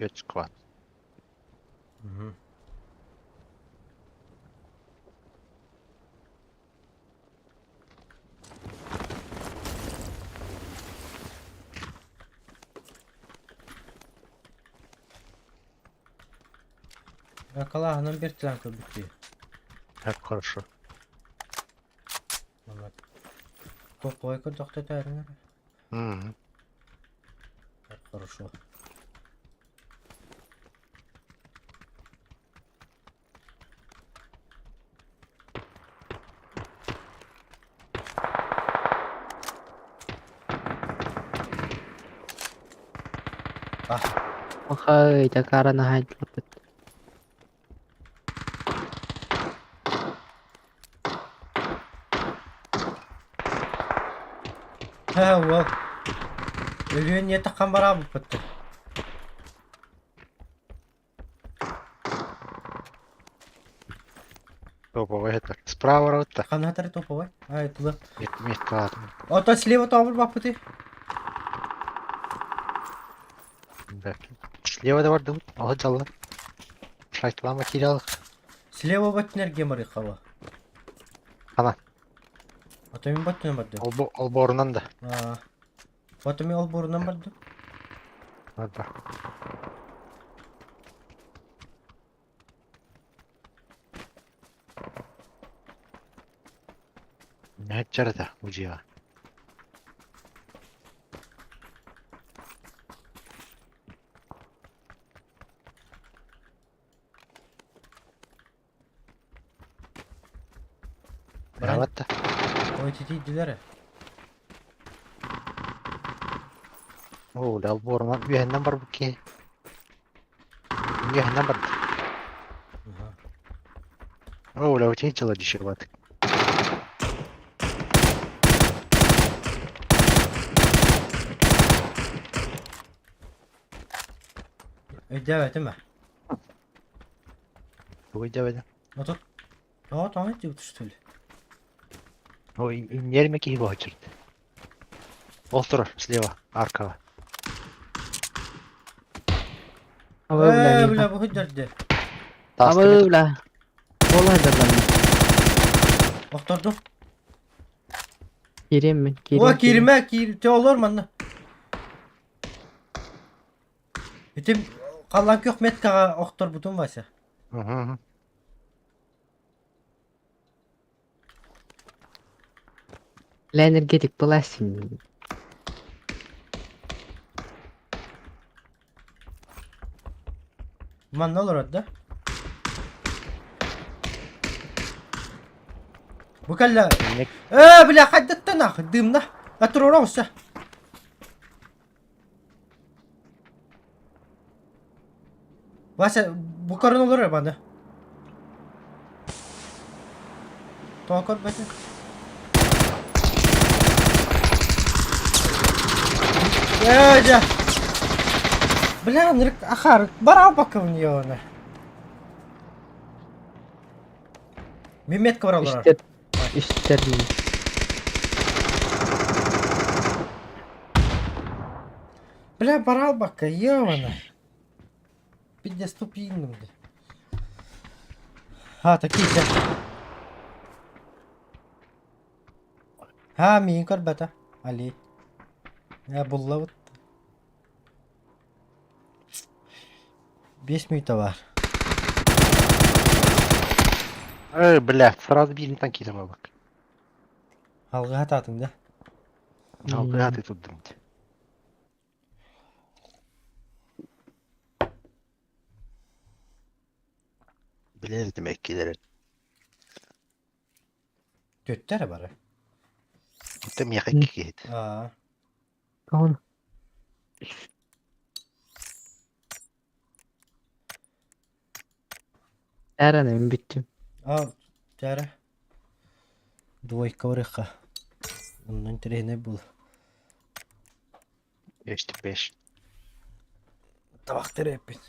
Үт squad. Акалааһынан бэртилээн көрбүттүү. Так хорошо. Коппой көрдөхтөтөөрүҥэр. Мгм. Так хорошо. Ah, Охай, такара наһаа һэ, уол. Өлүөн не таххан бараабыппыт. Топовый это. Справа рота. Ханатары топовой. Ай, туда. Нет, нет, ладно. Ото слева тобур баппыты. Да. Слева да бардым. Ала жалла. Шайтлама материал. Слева баттинер геморрой хава. Ана. Ото мин баттынан бардым. Олбуорунан да. Аа. Ото мин олбуорунан бардым. Барда. Нәччәрәтә бу дьиэҕэ. Баран Быраабат да. Ой, титийдилэр ээ. Оо, олбуорунан үөһэннэн барбыт киһи. Үөһэннэн барда. Аха. Оо, бля, очень дьыла дешеват. Өйдөөбөтүм ээ. Тугу өйдөөбөтүм? Отут. Тоҕо тоҕо дии что ли? Ой, ньиэрмэ киһи буһаччырт. Ол турар, слева, аркаҕа. Абы бля Ээ, миэхэ. бля, бу сылдьар Таастыгы Абы бля. Буола сылдьар Охтордум. Киириэм мин, О, киириэм, киириэм. кииримэ, киир, те олор манна. Ити халлаан күөх меткаҕа охторбутум Вася. Мгм. Бля энергетик былаасин. Манна олорор да? Бу кэллэ. Инник Ээ, бля, хайдаттан ах, дымна. А туруора оҕуста. Вася, бу көрөн олорор маны. Тоҕо көрбөтүн? Ээ, дьэ. Бля, нырык ахаар бараабаккабын ёна. Меметка бар олорор. Үстэр үстэр Бля, бараабакка, ёна. Пиздец, тупиным, бля. А, такие дьэ. Ха, миин көрбөтө. Али. Э, буллабыт. 5 мүнүүтэ баар. Эй, бля, сразу биирин киирэн буолбак. Алгыһа таатыҥ да? Алгыһа ты турдум. Билэр этим эккилэрин. Түөттэ эрэ бары. Оттон миэхэ икки киһит. Аа. Тоҕо? Ээрэ мин бүттүм. Аа, чээрэ. Двойка барыахха. Онно интэриэһинэй буолуо. Беш беш. Табахтар эппит.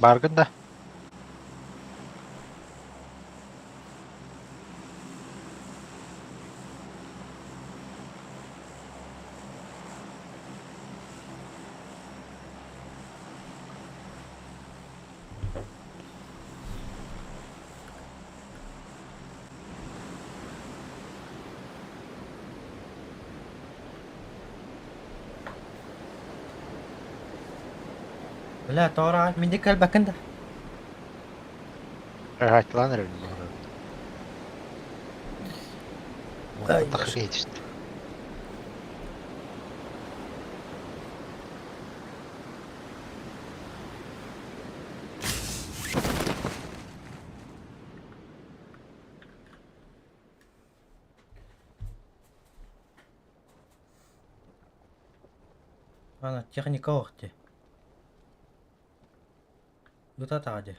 Бааргын да? Бля, тоҕо мин диэки кэлбэккин да? Ыраайтылаан эрэбин буолар. Ай, Тахыр иһитиштэ. Ана, техника ох дии. Ыта дии.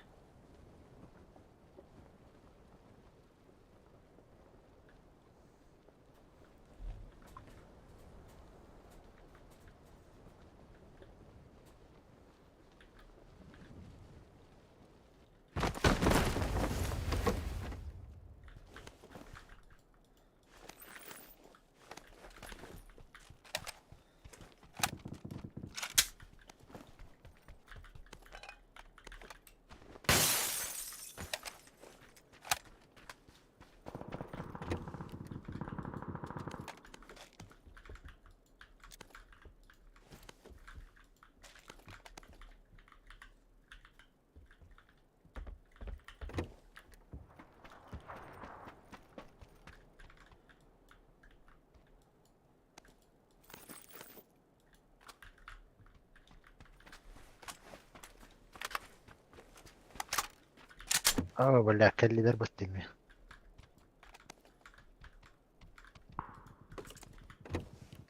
Аа, бля, кэллилэр баттыми.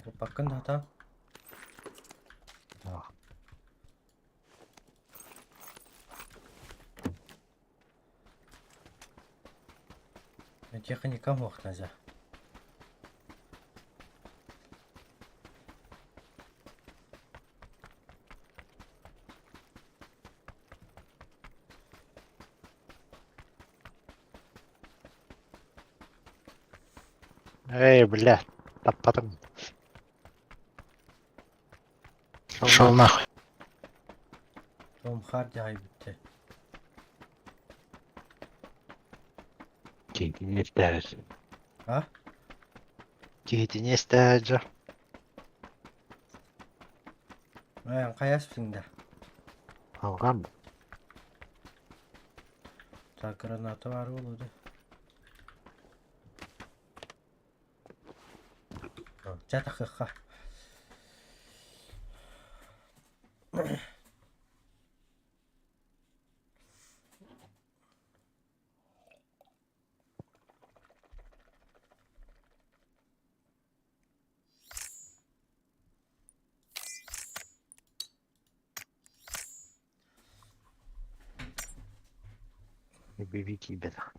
Куппаккын да хата. Техникам охтаза. Эй, бля, таппатым. Шел нахуй. Том Харди айбытты. Киһитини истээр. А? Киһитини истээр дьэ. Эн хайаспытыҥ да? Алгам. Так, граната бар буолуо. Чэ тахыахха. Бибики киирбэтэх.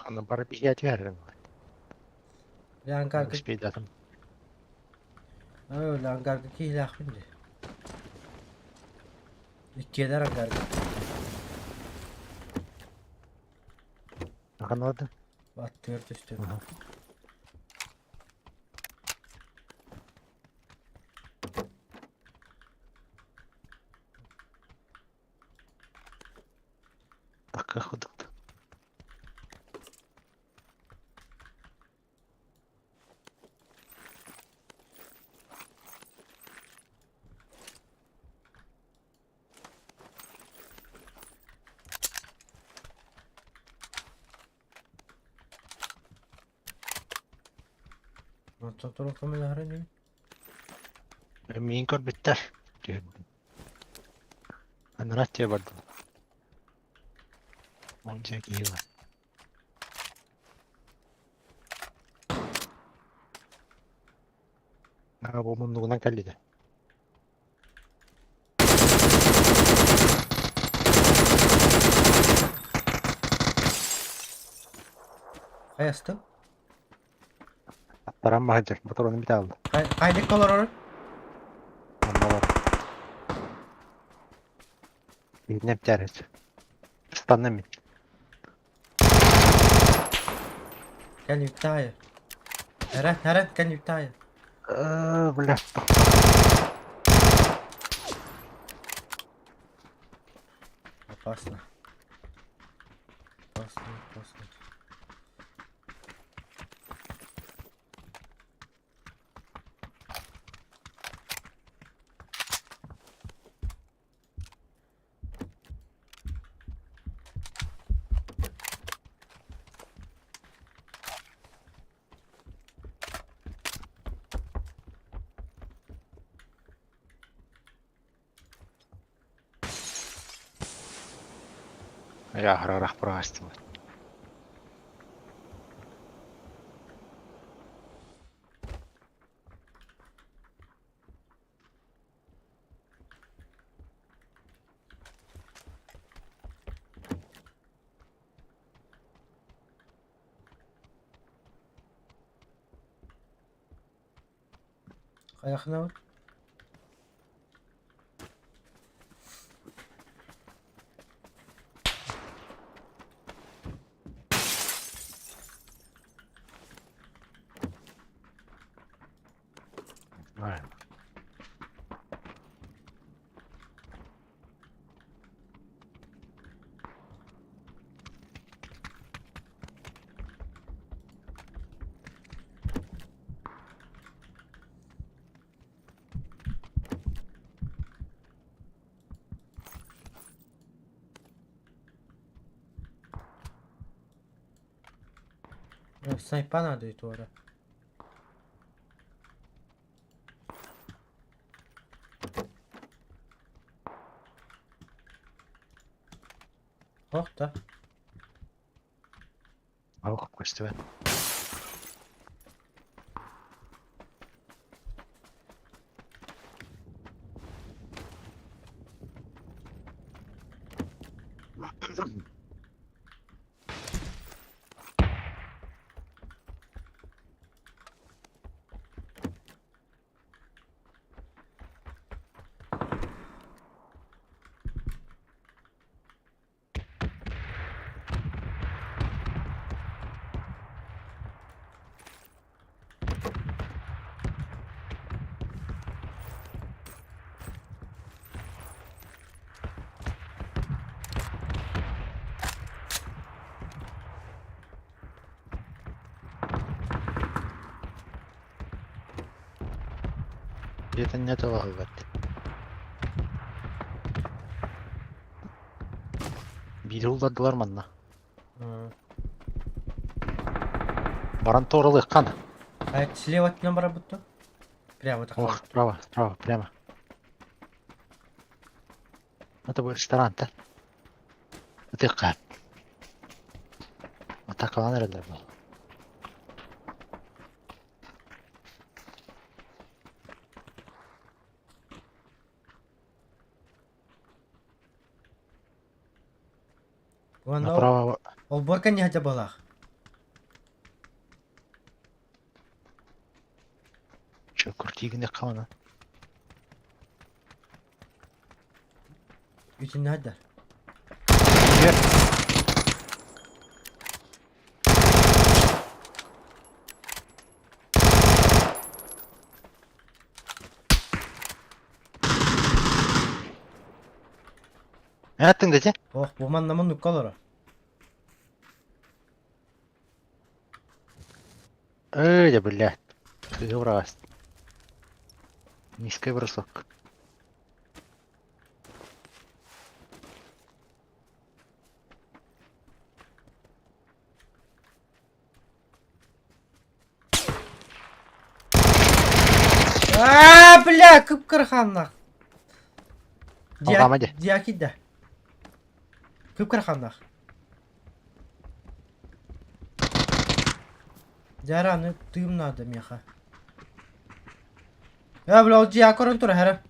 Аны бары биһиэтигэр Лангарга успейдатым. Өө, лангарга киһилээхпин дии. Иккиэлэр ангарга. Ахан Аттыгар түстүм. Такка худукта. Онтон турук көмөлөһөр ини. Миин көрбүттэр. Түһүрдүм. Анараа тиэ бардым. Ол дьиэ киһи бар. Аа, бу муннугунан кэллитэ. Хайастым? Аттаран маһыдьар, ботуруонун бүтэ алла. Хайдык олорор? Онно олорор. Биирин эмтээр Ыстанна мин. Кэлиптаайа. Эрэ, эрэ, кэлиптаайа. Бля. Опасно. Опасно, опасно. Я ыраах быраастым. Хайахнабыт? Знаю. Снайпа надо туора. Ох да. Ох, көстүбэт. Дьиэтин не талаһыллар. Биири уллардылар манна. Баран туоралыаххан. А слева от номера будто? Прямо так. Ох, справа, справа, прямо. Это будет ресторан, да? Ытыахха. Атакалан эрэллэр буолла. Уонна Направо олбуорка не хотя балах. Тиигинэххэ манан. Итиннэ хайдар. Дьэ. Ne attın dedi? Ох, бу манна муннукка олоро. Эй, да блядь. Ты раз. Низкий бросок. Аа, бля, кып-кырханнах. Алҕаама дии. Диакидда. Кып-кырханнах. Дьара, тыым наада миэхэ. Ээ, бля, ол дьиэ көрөн турар эрэ.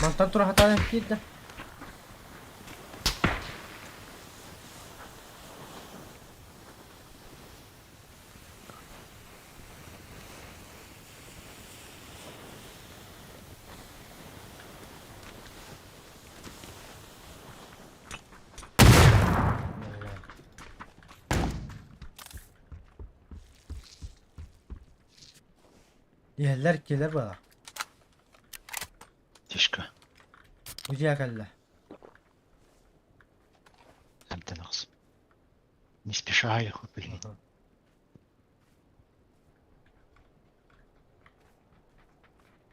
Мантан тура сатаан киирдэ. Иһэллэр кэлэр бала. Тишка. Удья кэллэ. Эмтэн ахс. Не спеша ехал, блин.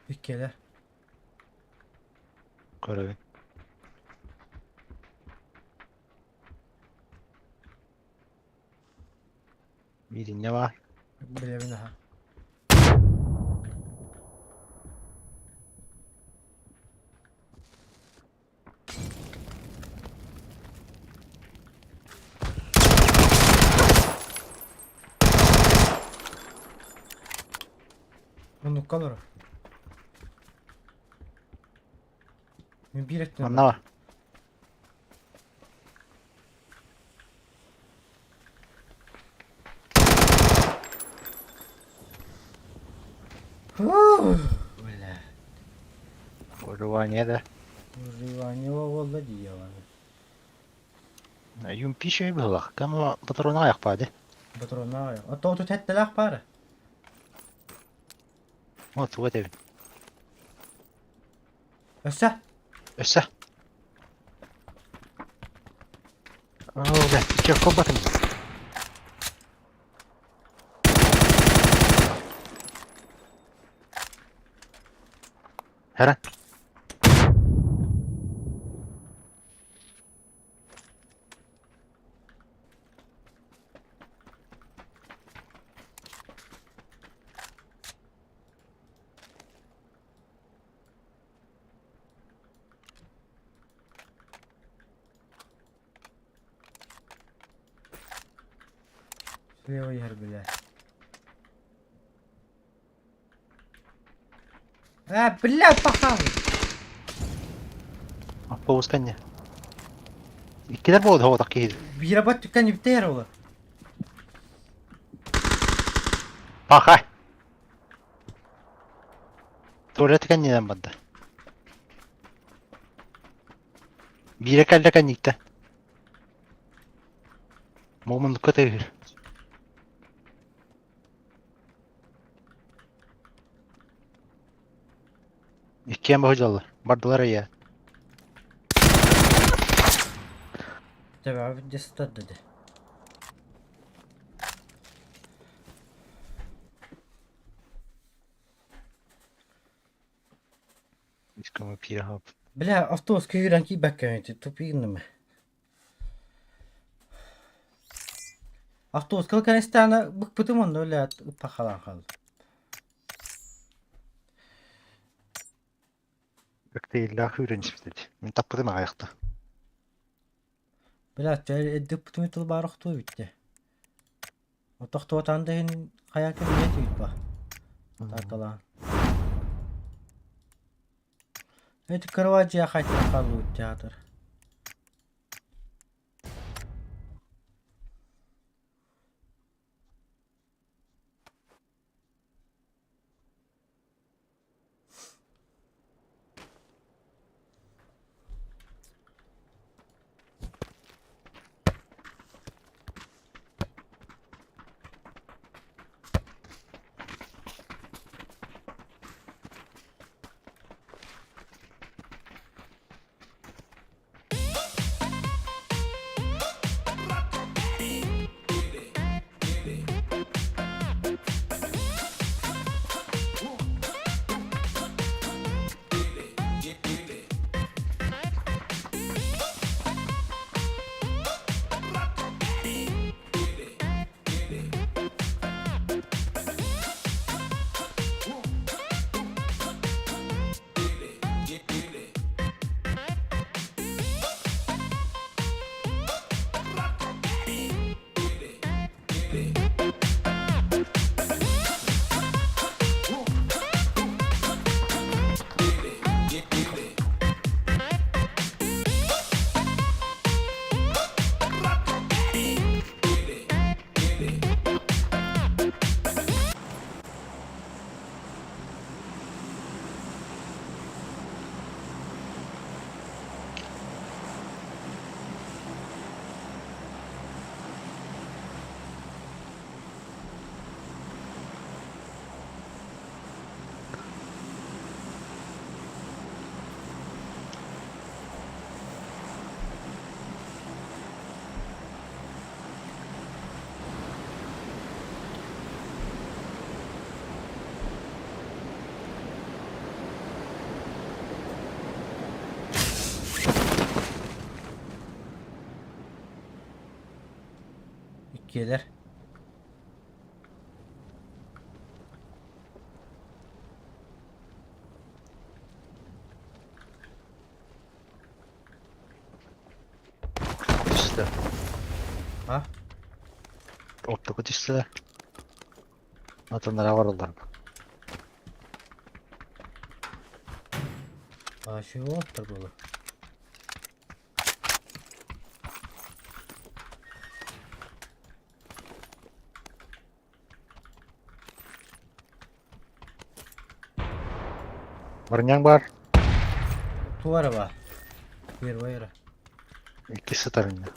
Иккиэлэр. Көрөбүн. Биириннэ баар. Билэбин аха. Муннукка олорор. Мин биир өттүнэн Манна бар. Бля. Выживание да. Выживание буолла дии аны. Юм пища быһылах. Кама патрона аяқпады. Патрона А то тут хэттэлээх баара. Вот вот эбин. Өссө. Өссө. Оо, бля, че кобатын. Хара. Слева иһэр бля. А, бля, пахал! Автобус кэннэ. Иккилэр буолла оҕотох киһи. Биирэ бат түккэн ибтээр ола. Паха. Туалет кэннинэн барда. Биирэ кэллэ кэнниттэн. Момуннукка тыыһыр. Иккиэн баһыдьаллар. Бардылар эйэ. Төбөҕө дьэ сытар деді. Бля, автобус күүрэн киирбэккэ тупигнымы. Автобуска кэнистаана быкпытым онно бля ыппахалаан хаалла. Коктейльлаах үүрэн испит. Мин таппытым аҕыйахта. Бля, эрдиппитими тыл баар охтуу бүттэ. Тохтуотаан да иһин хайа кэмҥэ тиийбэ. Таакалаан. Эти кровать дьиэ хайтан хаалбыт театр. Иккиэлэр. Түстэ. А? Оттуку түстүлэр. Атыннара бараллар. А чего оттор было? Барняң бар. Туара ба. Первая ра. Икки сытар инде.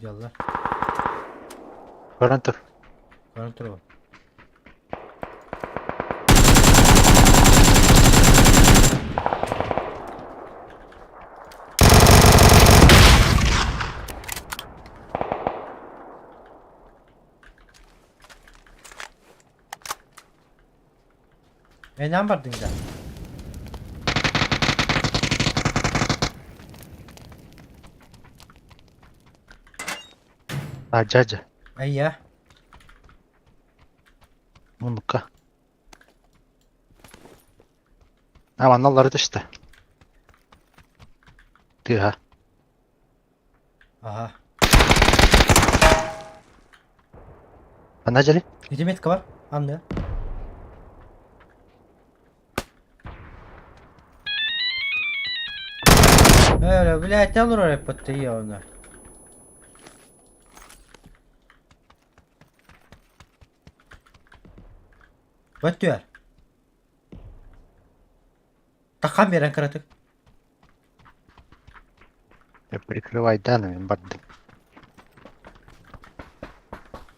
Дьаллар. Көрөн тур. Көрөн турабын. Энээн бардыҥ да? А, дядя. Айя. Муннукка. А, манналлары түстэ. Тыаһа. Аха. Ханна дьэли? Ити метка бар. Анны. Öyle, блядь, олорор эппит оны. Бөттүөр. Такан берен кыратык. Прикрывай данными бардым.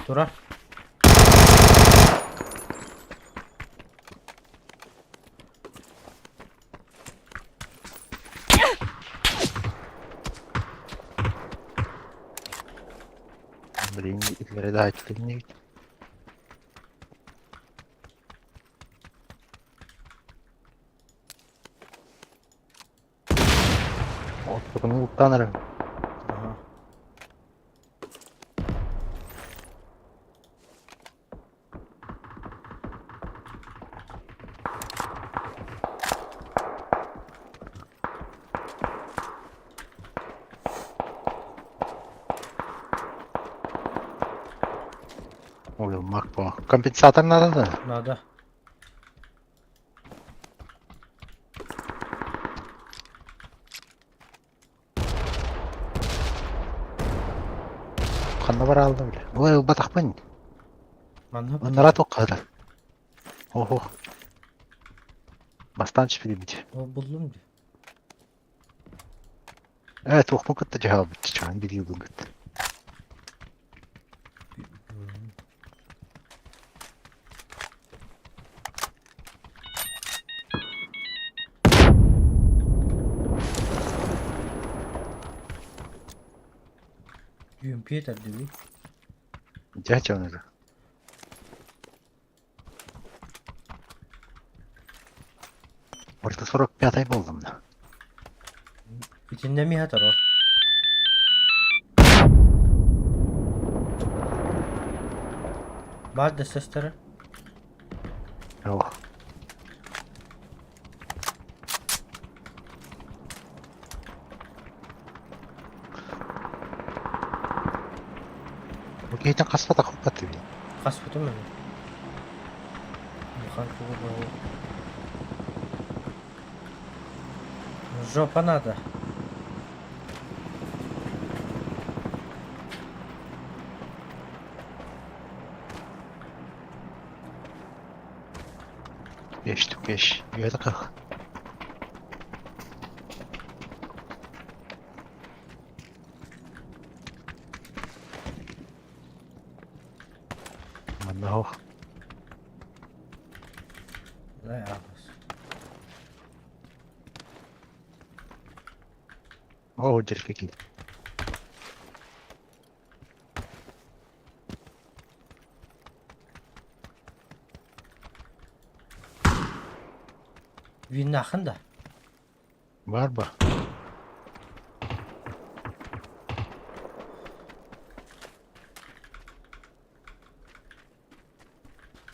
Турар. Блин, передатель. Оттукуну уктанар. Ага. Ой, мак по. Компенсатор надо да? Надо. Ханна бар алды бile. Ой, ылбатахпын. Манна Оннора тоққады. Охо. Бастан түспүдүм. О, буллум ди. Э, туохпун кытта дьаһалбыт чаан билиибин кытта. UMP этэрдибий. Дьэ чаан Орто 45-й болдум да. Итиннэ миһэ ол. Баар да сестера. Ох. Бу киһитин хаспата хоппат эбит. Хаспытым мен. Улахан тугу буолуо. Жопа надо. Beş tük beş. Üyede kalk. Манна ох. Дай аҕыс. Оо, дьэргэ киир. Виннахын да? Бар ба.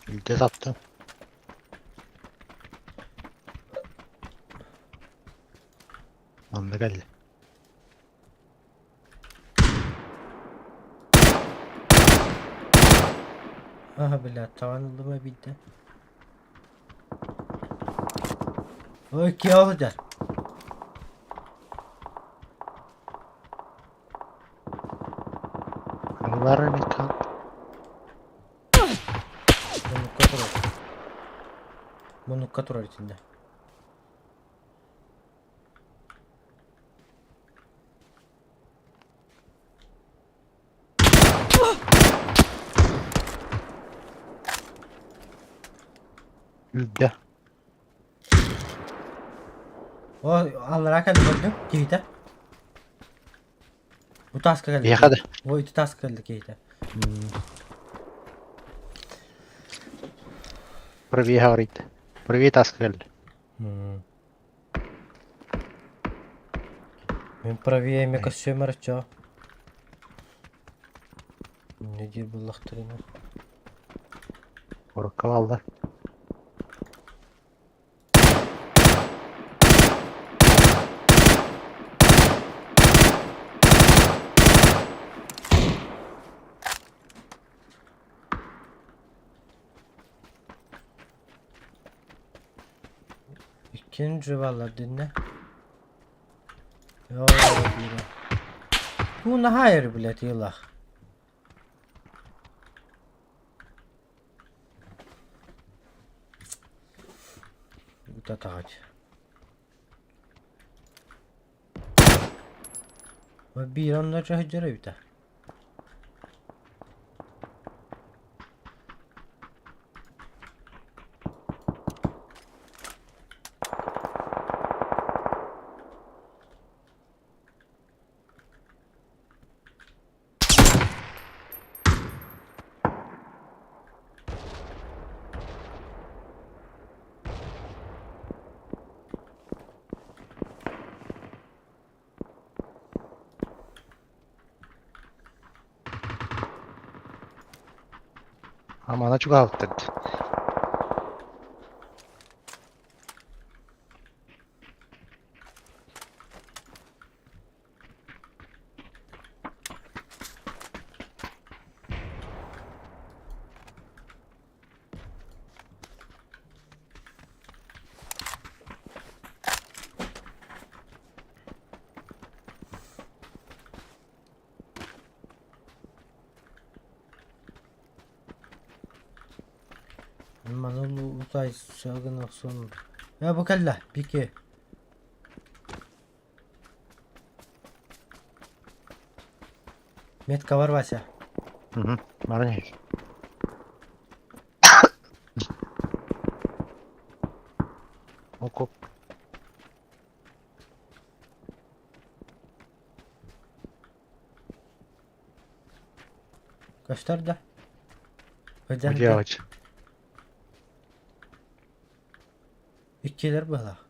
Илдьэ саптым. Онно кэллэ. Аха, блядь, табан ыллым эбиитэ. Ой, киһи сылдьар. Бар эбит хаал. Муннукка турар. Муннукка турар итиннэ. Үрдэ. О, аллараа кэлли көрдүм, киһитэ. Бу тааска кэлли. Биһиэхэ да. Ой, ити тааска кэлли киһитэ. Правее говорит. Правее тааска кэлли. Мин правее эмиэ көссүөм эрэ чоо. Не диир буоллахтарына. Куоракка бааллар. Иккиэн жеваллар диннэ. Оо, диирэ. Бу наһаа эр, блядь, ыалаах. Утатаҕыт. Биир онно сылдьар эбитэ. Амана чугаһаабыттар дии. Маны утай сагын охсон. Я бу кэллэ, пике. Метка бар, Вася. Угу. Баран иһэр. Окоп. Көстөр да? Ыдьан Удьаҕыч. Иккилэр быһалаах.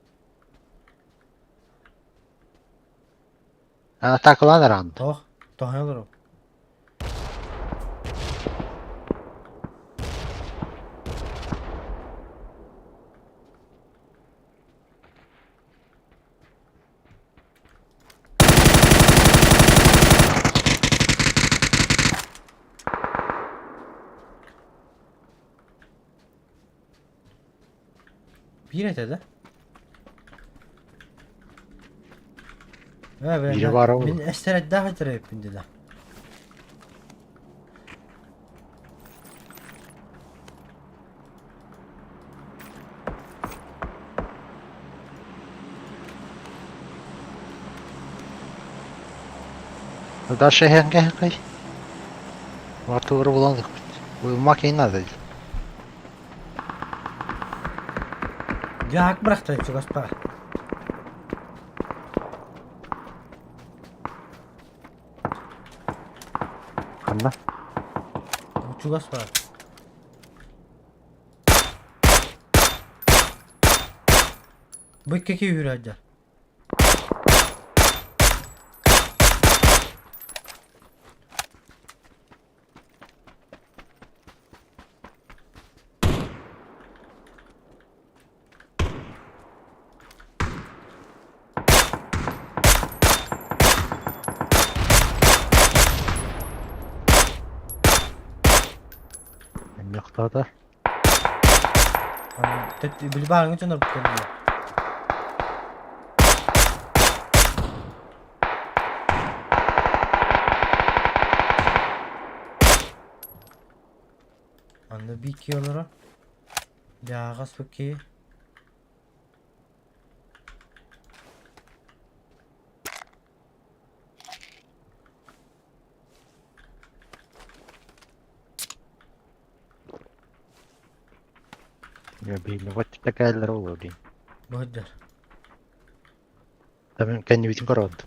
Атаакалаан араан. Тоох, тоһуйа олорор. Биир этэ да? Ээ, Биирэ баара мин буолуо. эстэрэддээх этэр эбиппин дилэ. Дальше иһэн кэһэҥкэй. Ортолору булан ылыахпыт. Уйулма киһи наада дии. Дьаак бырахта чугаспа. Ханна? Чугас баар. Бу икки киһи үүрээддэр. Эмиэ охтоото. Били баарыҥы дьоннор кэллилэр. Манна биир киһи олорор. Дьааҕас бу киһи. Дьэ биһиги кэллэр буолуо дии. Быһыддар. Тамын кэннибитин көрөҕүт.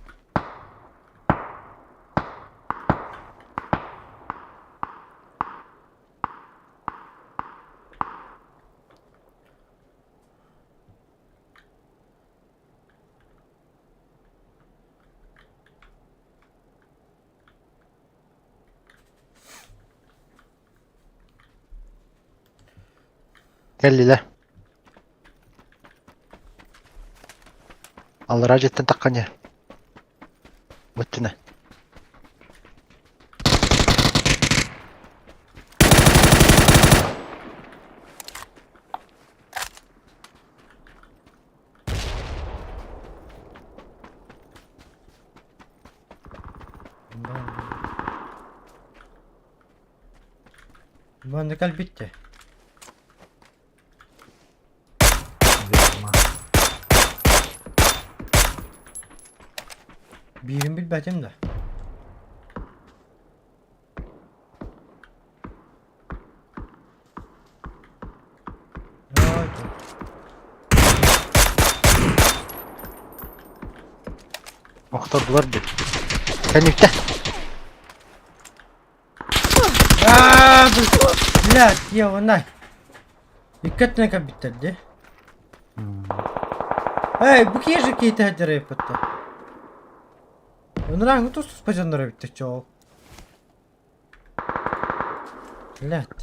Кэллилэр. Аллараа дьиэттэн таххан иһэр. Быттына. Манна кэлбиттэ. Биирин билбэтим да. Ой, Охтордулар дии. Кэнниктэ. Аа, блядь, ебаный. Икки өттүнэн кэлбиттэр дии. Эй, бу киһи же киһи тэһэрдэр Ынырааҥҥы тус-туспа дьоннор эбиттэр чоол. Блядь.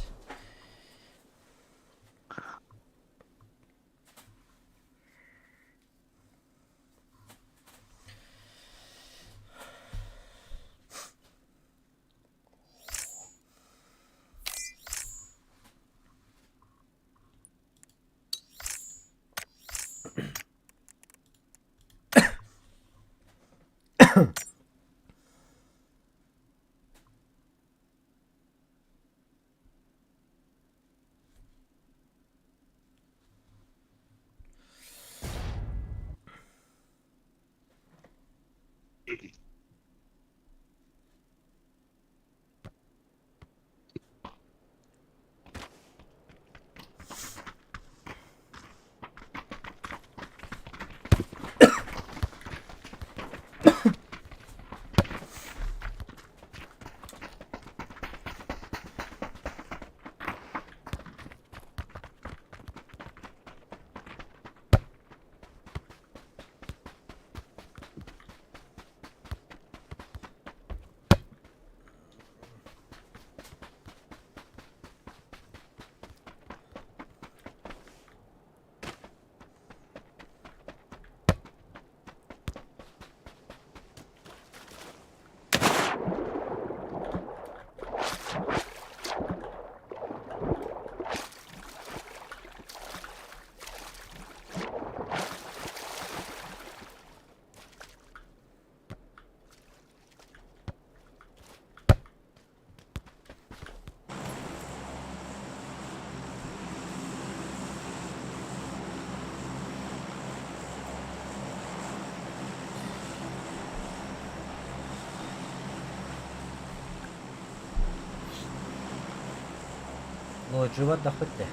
Лоджуга дахпыт дээ.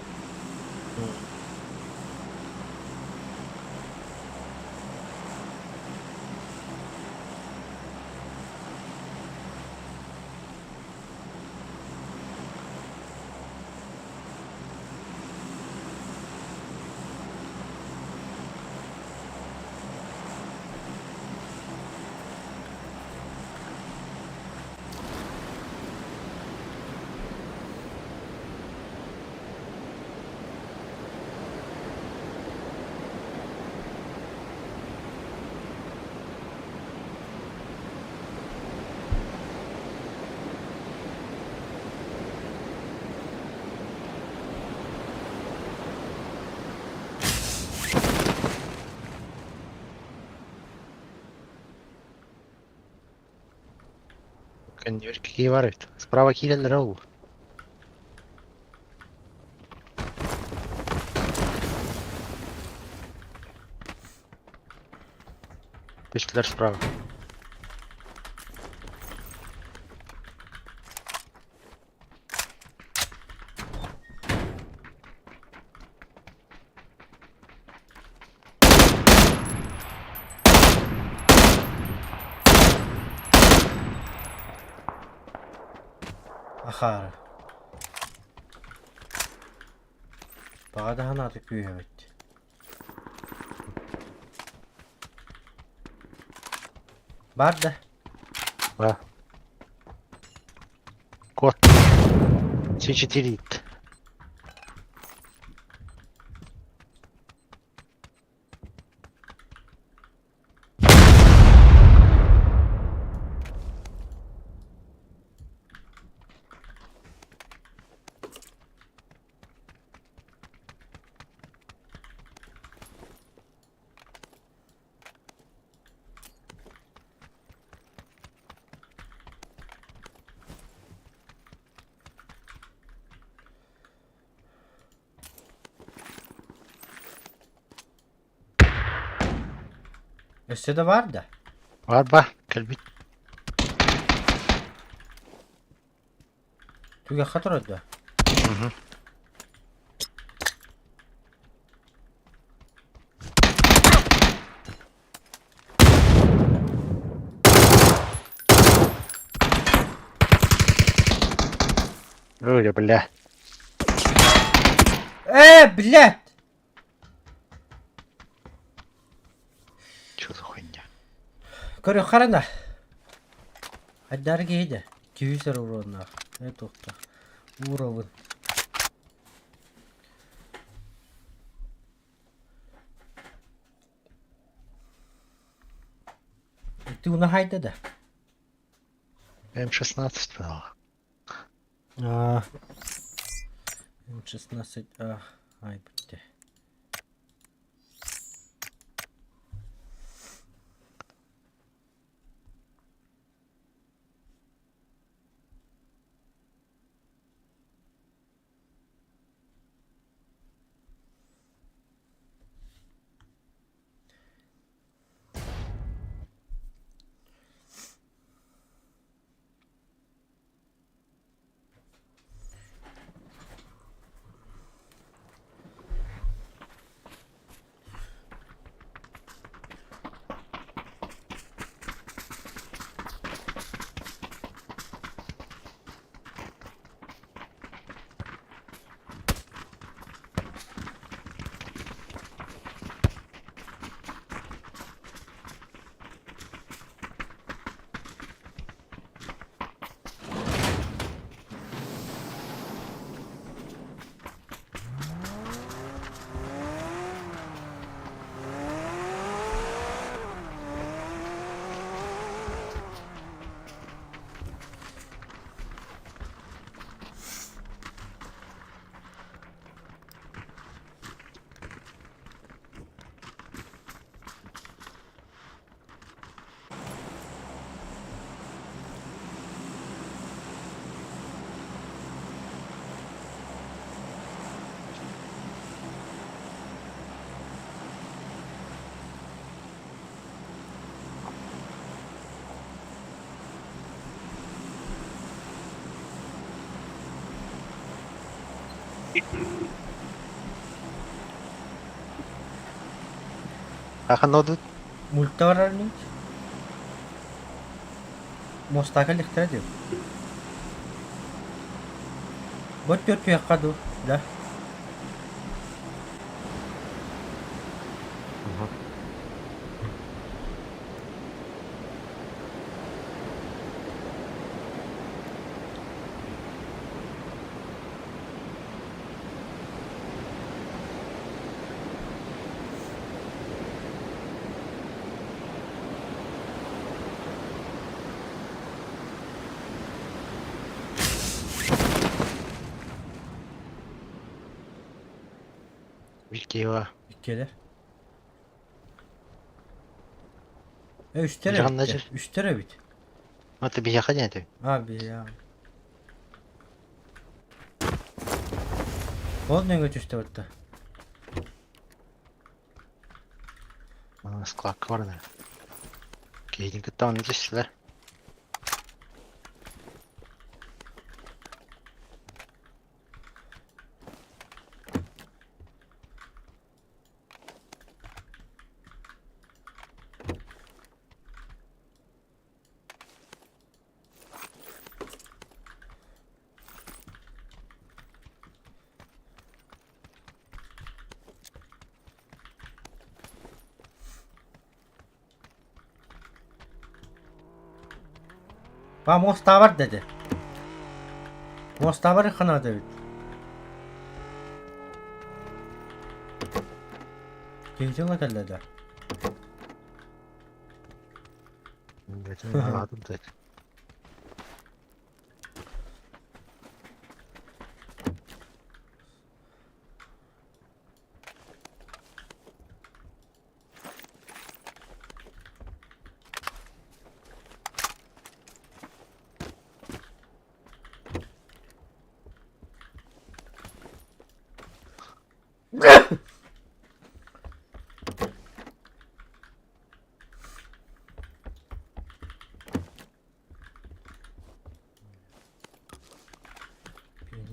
Көннүөр кии бар эбит. Справа киирэллэрэ ол. Түстүлэр справа. Ахаары. Баҕа да санаата күүһэбит. Бар да. Да. Кот. С4. Өссө да баар да? Бар ба, кэлбит. Түгэххэ турар да? Мгм. Ой, бля. Э, блядь! Чё за хуйня? Көрү харана. Айдаар киһи Киһи уруоннаах. Э туохтаах. Ууробун. Ты унахайда да? М16 было. А, М16, а, ай, бітті. Хахан одут. Мульта барар мин. Мостака лихтера дип. Вот төрт туякка ду, да? Викива. Иккилэр. Э, үстэр Дьаһанна эбит. жер. Үстэр эбит. Это биһиэхэ диэн этэ. А, биһиэхэ. Ол нөҥүө түстэ барда. Складка баран эрэ. Киһитин кытта онно түстүлэр. Ба муостаабар деді. Муостаабар ханаата эбит. Киһитин ыла кэллэ да.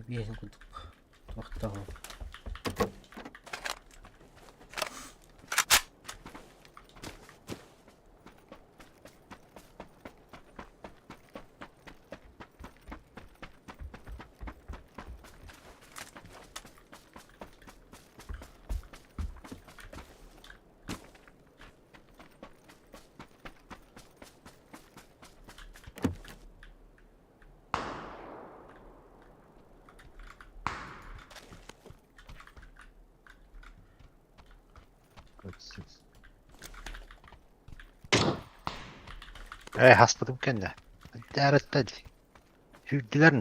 Биэһин курдук туохтаах Ээ, хаспытым кэннэ. Дээрэттэ дии. Сүүрдүлэр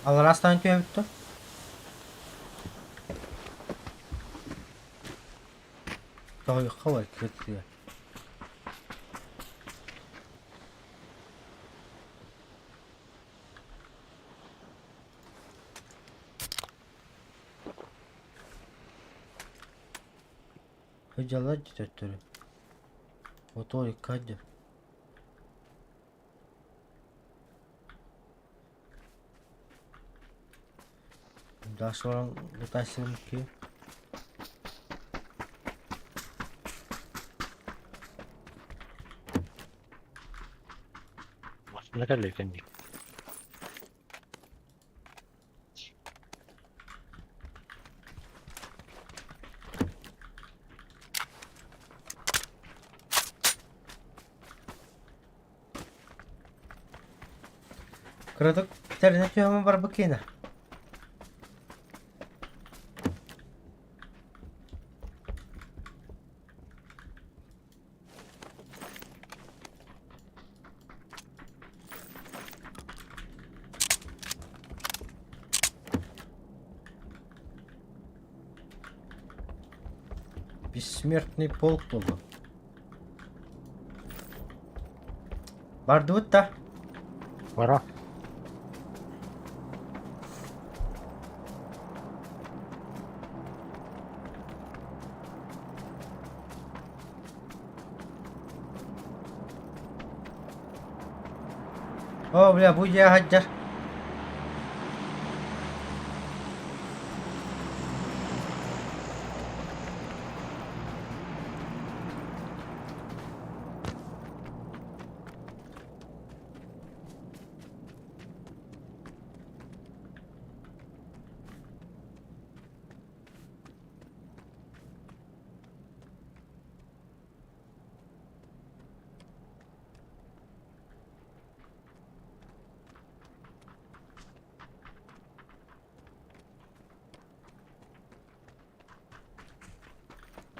Аллараа астаан түһэбит дуо? Тоһуйукка бар кыртыа. Сылдьаллар дии төттөрү. Мотор икки ардыр. Daha sonra mutasyonu ki. Массыына кэллэ кэнник. Кыратык тэринэ түһэммин барбыт киэнэ. Бессмертный полк буолла. Бардыбыт да? Бара. О, бля, бу дьиэ сылдьар.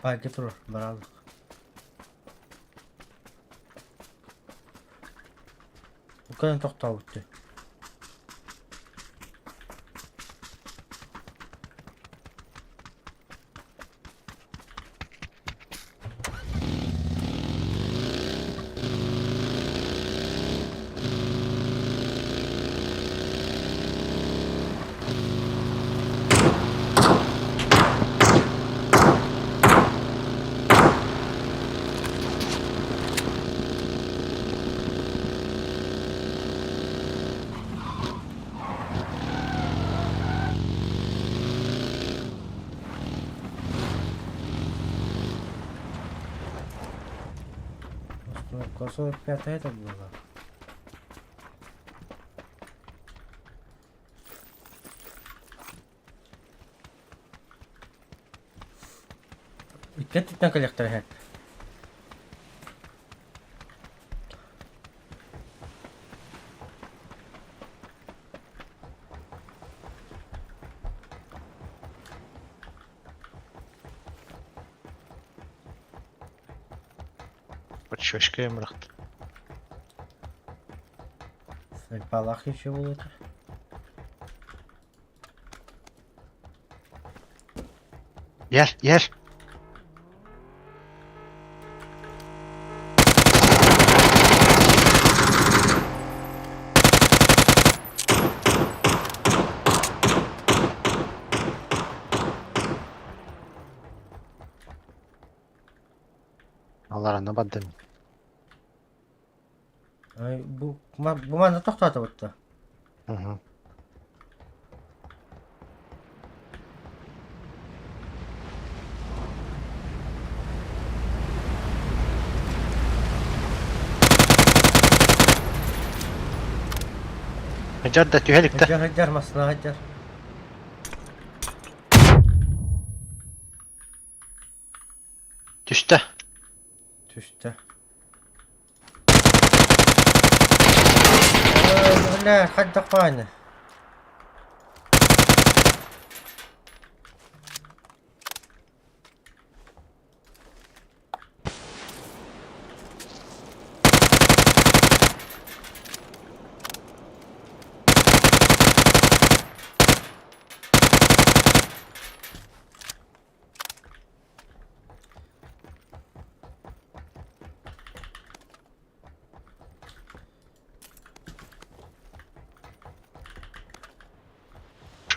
Пайга турар, баралык. Кэлэн тохтообуттар. Остановка 45 это было. Икки өттүттэн кэлиэхтэрэ иһэр. Подчёчка ымырахт. Снайпалаах еще буолуо этэ. Yer, yer. Аллараны бардым. Ай, бу, бу манна тохтоото бутта. Угу. Дьар да түһэ иликтэ. Сылдьар сылдьар массыына сылдьар. Түстэ. Түстэ. Бля, хайдах бааны.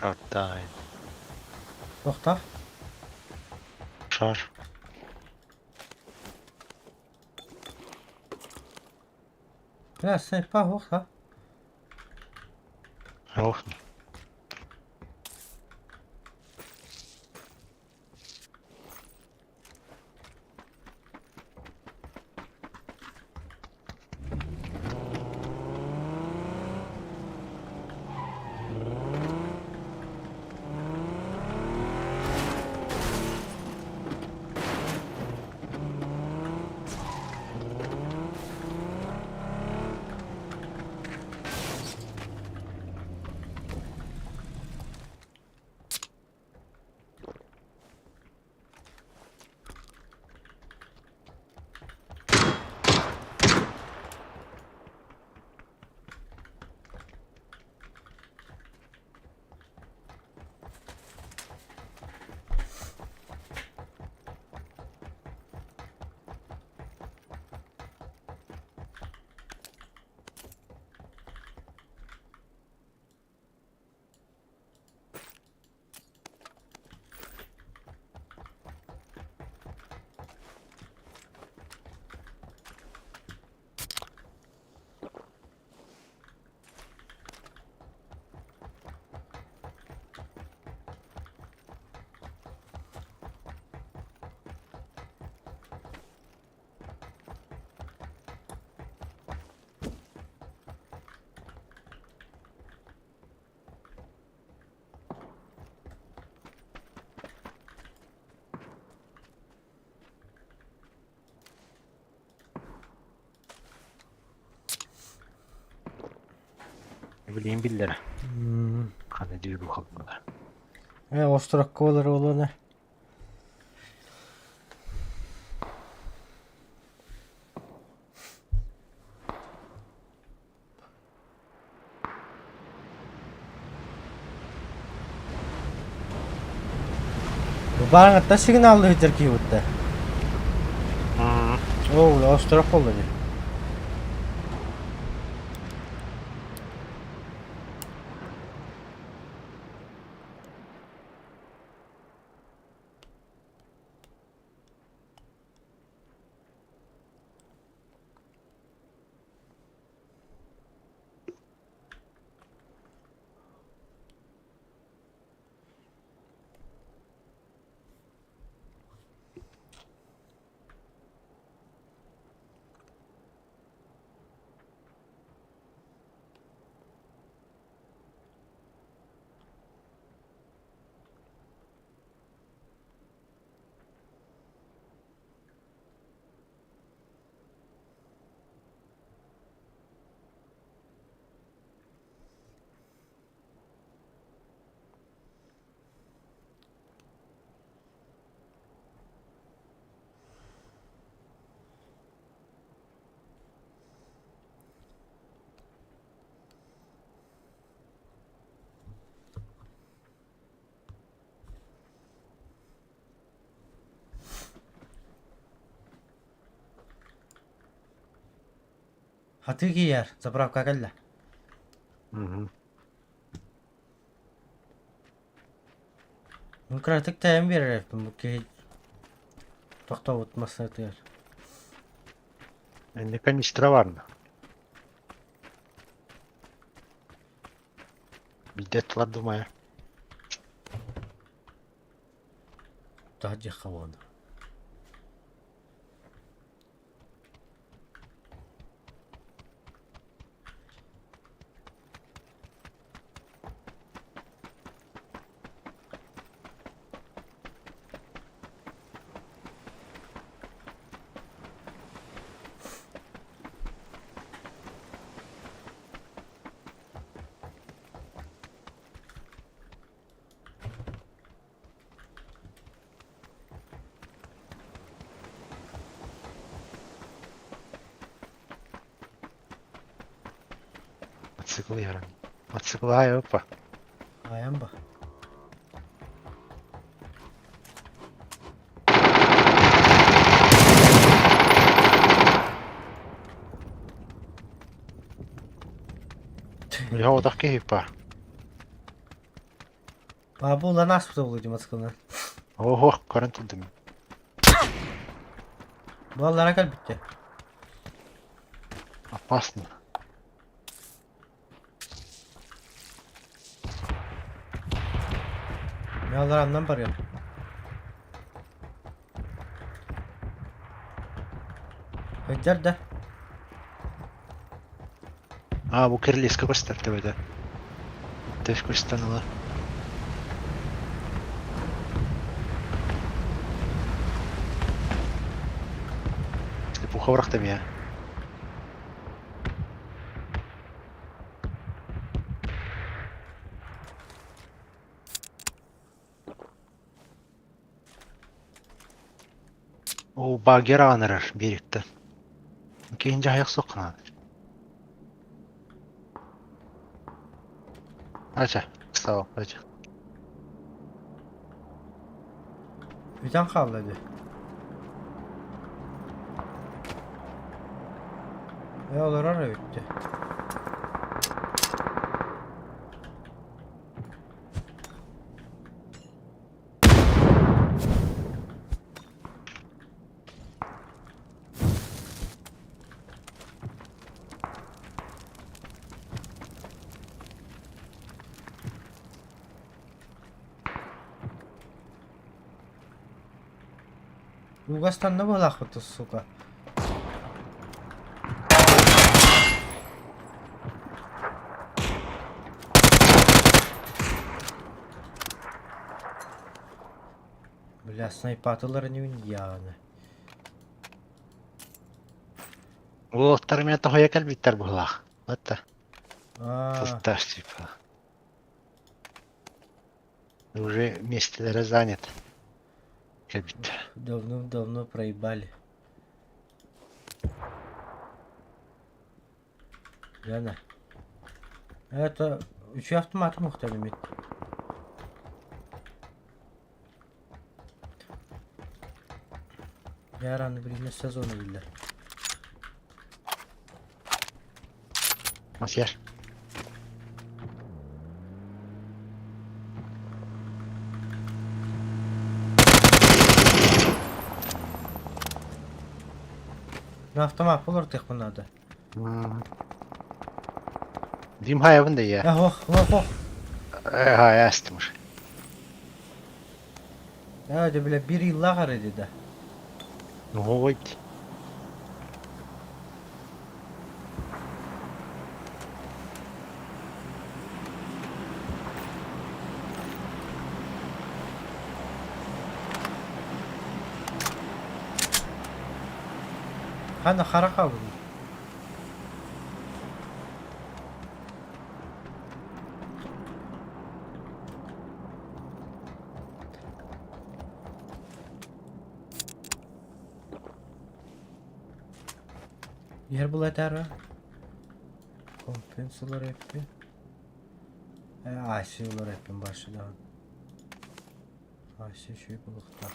Шардай. Тохтоо. Шар. Бля, снайпа оһох Ох. Билигин биллэрэ. Ханна дии бу халбала. Э, острокка болар олуона. Баарыҥыттан сигналлыы сылдьар киһи бутта. Оо, остров буолла дии. Хатыы киийэр, заправка кэллэ. Мин кыратык тэйэн биэрэр эбиппин бу киһи тохтообут массыынатыгар. Инде канистра барна. Биирдэ тылар думаю. Таһырдьа хавана. Мотоцикл яран. Мотоцикл ай опа. Айан ба. Бля, отах киһи па. Баба улан аспыта буолуо дии мотоциклынан. Ого, көрөн турдум. Баллара кэлбиттэр. Опасно. Мин аллараннан барыам. Сылдьар да. А, бу кирилиэскэ көстөр төбөтө. Төс көстөн ыла. Слепуха бырахта эмиэ. Оо, багер аҕанарар биэриктэн. Киһин дьаһайах суоххунаан. Ача, сау, ача. Бүтэн хаалла дии. Ээ олорор эбит дии. Угастанна буолаахпыт сука. Бля, снайпатылар не Уолаттар эмиэ тоһуйа кэлбиттэр быһыылаах. Это Аа, состав типа. Уже миэстэлэрэ занят. Кэлбиттэр. давным-давно проебали. Яна. Это үчүгэй автоматы мухтан эмит. Яраны билинэ сезону биллэр. Масер. На автомат болор тыахпын наада. Дим хайабын да я. Ох, ох, ох. Э, астымыш. Ээ, дьэ бile bir yılлаах эрэ да. Ой. Хана хара хаалбыт. Yer булатара. Kompensalar hep Asi olur hepin başından. Asi şey buluktak.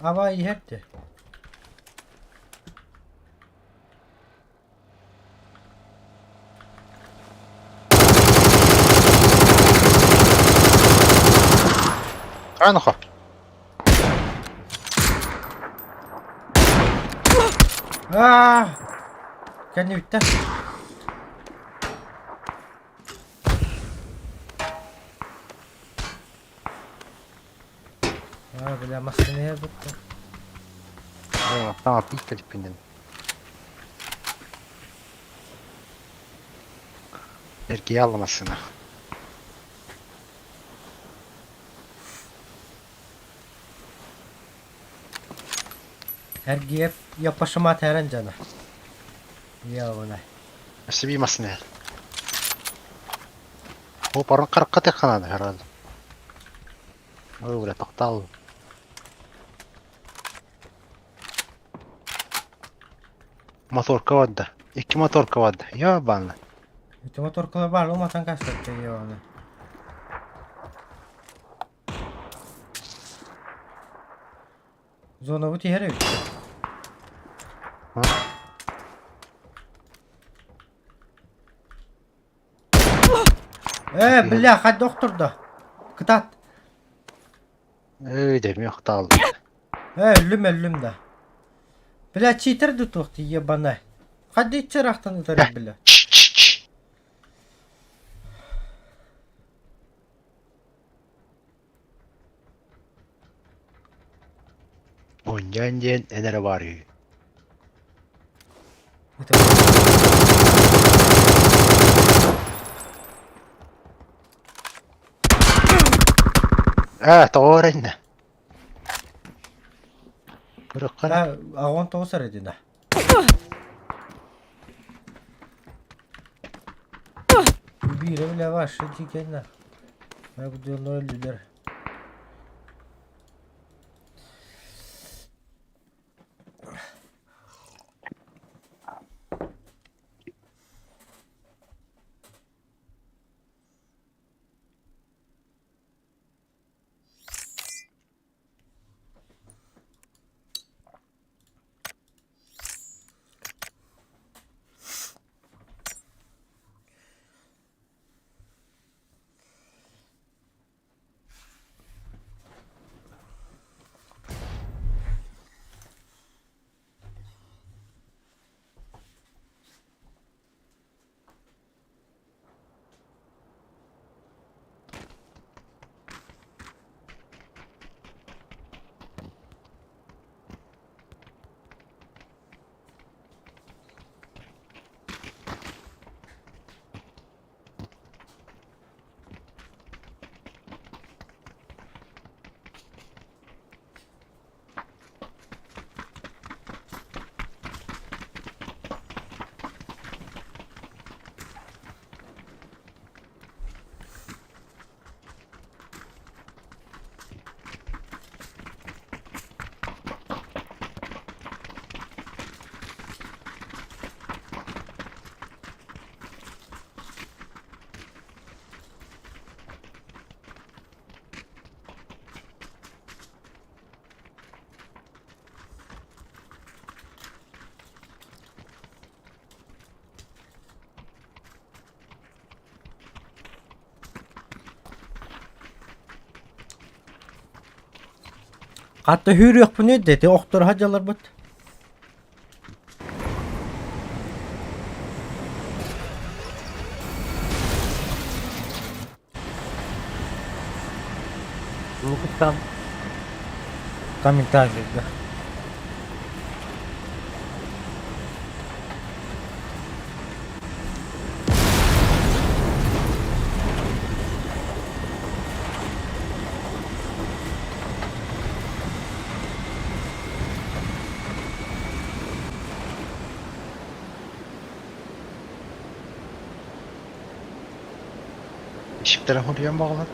Ава иһэрдэ. Анхо. Аа! Кэннибиттэн. Аа, бля, массыына бутта. Tamam, bir pindim. Erkeği alamasına. Эргиэп япашыма тэрэн дьана. Явана. Өссө bir masına. О, барын қырыққа тек қанады herhalde. Ой, бля, тоқтал. Моторка vardı. İki motorka vardı. Ya bana. Ити моторкалар бар, уматан кастатты явана. Зона бу тиһэр эбит. Ha? Э, бля, хать доктор да. Кытат. Ey dedim yok dağıldı. Э, өллүм өллүм да. Бля, читер да туох ебана. Хадди чырахтан ытар бля. Ч ч ч. Oncan diyen enere var ya. Ha doğru ne? Bırakın. Ha, агон тоҕус эрэ дина. Биирэ бля ваше дикенна. Бу дьоннор өллүлэр. Хатта үүрүөхпүнүй да ити охторо дьалларбыт. Лукустан. Комментарийга. Ишиктэрэ хурьян баҕалат.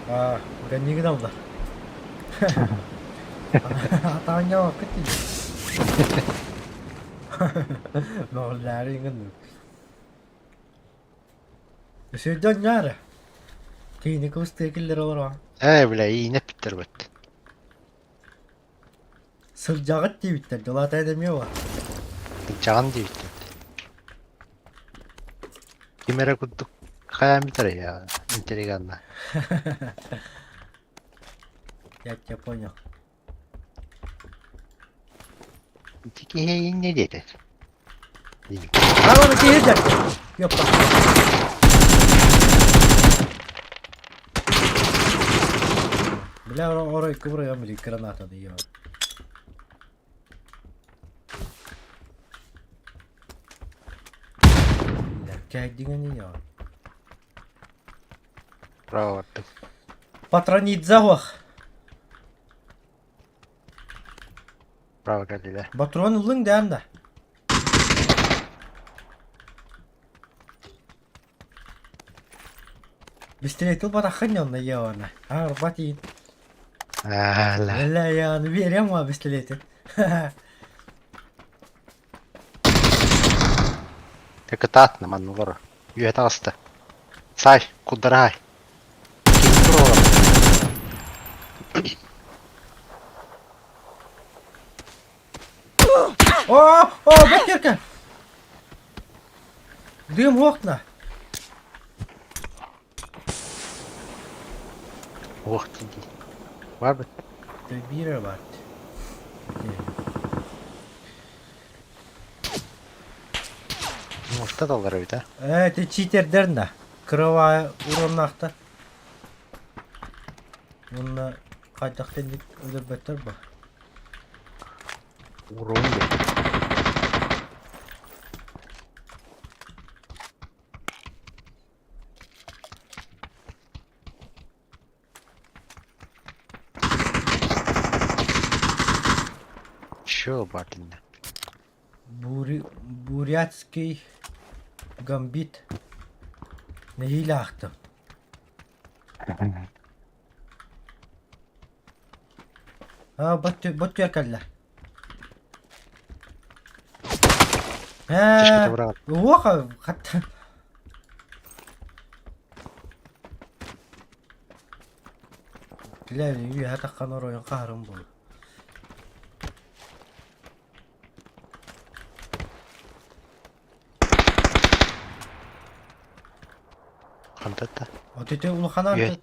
Аа, гоннигин алла. Атаанньа кытты. Мөҕүллээри иҥин. Сөйдөн ньаара. Киини кыбыстыа киллэр олорон. Ээ, бля, иинэ эппиттэр бэт. Сылдьаҕыт диэбиттэр, дьолаата эмиэ бар. Сылдьаҕын диэбиттэр. Ким эрэ курдук хайаан бүтэр я интриганна. Я тебя понял. Ити киһи инньэ диэтэ. Ана киһи Ёпта. Бля, орой кыбырыгам били гранатаны ё. Бля, кэйдиҥэн ё. Браво бардым. Патронидзе ох. Браво кэллилэр. Патрон ыллыҥ дээн да. Быстрее тыл батаххын онно ебана. Арбат иин. Аала. Бля, я ну верим ма быстрее. Кытаатна манна олоро. Үөһэ таҕыста. Сай, куддараай. Ким туруора? О, о, бэккерка! Дым окна. Уох дии. Бар бит. Бира бар. Муста даллар эбит а. Э, ты читердер да. Кровая уроннахтар. Уонна хайдах тэнник өлөрбөттөр ба? Урон диэн. Чё бар иннэ? Бури... Бурятский гамбит. Нэһиилэ аахтым. Аа, бот түөр кэллэ. Тишките Ээ, быраҕан. уоха хатта. Бля, үөһэ таххан оройун хаһарым буолуо. Хантан да? Отити улахан Үө. ааты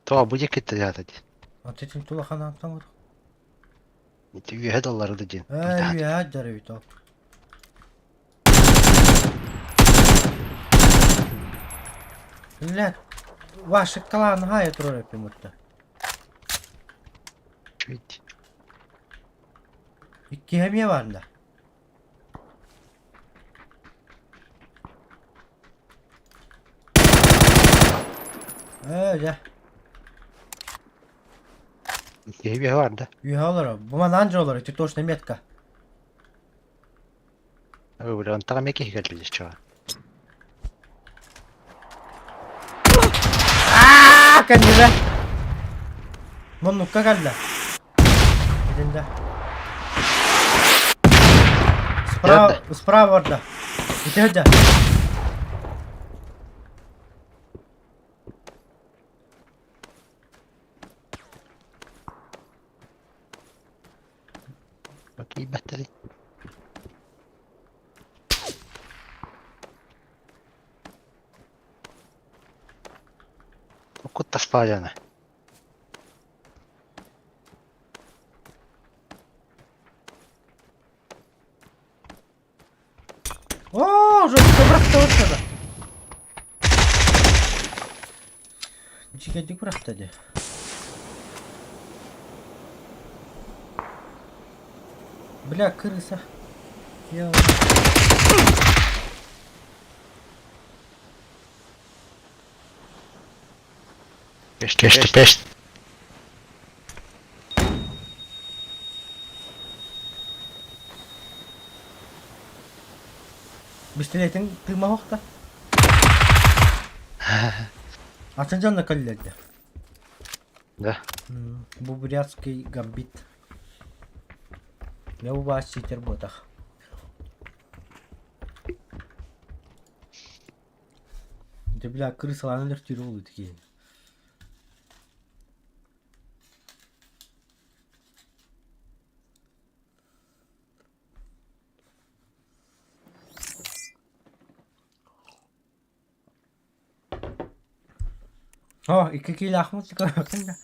Тоҕо бу диэки ытыаата дии. Отитин улахан ааттаммыт. Ити үөһэ далларыды диэн. Ээ, үөһэ дьар эбит ол. Блядь, ваши клан хай турар эппин Чуть. Иккиһэ эмиэ баар да. Ээ, дьэ. Иккиһэ үөһэ бар да. Үөһэ олоро. Бу манан же олоро, ити точно метка. Ой, бля, онтон эмиэ киһи кэллэ чуга. Аа, кэннибэ. Муннукка кэллэ. Итинде. Справа, справа барда. Ити сылдьар. Киирбэттэрий. Куттаспаадьана. Үчүгэйдик бырахта дии. Бля, крыса. Я... Кеште пеш. Бистилетин тыыма охта. Атын дьонно кэллэрдэ. Да. Бу бурятский гамбит. Я у вас читер ботах. Дьэ бля крысалаан өлөртүүр буолуу киһи. О, икки киилээхмит көрөккүн да.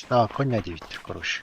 А, коня диэбиттэр, короче.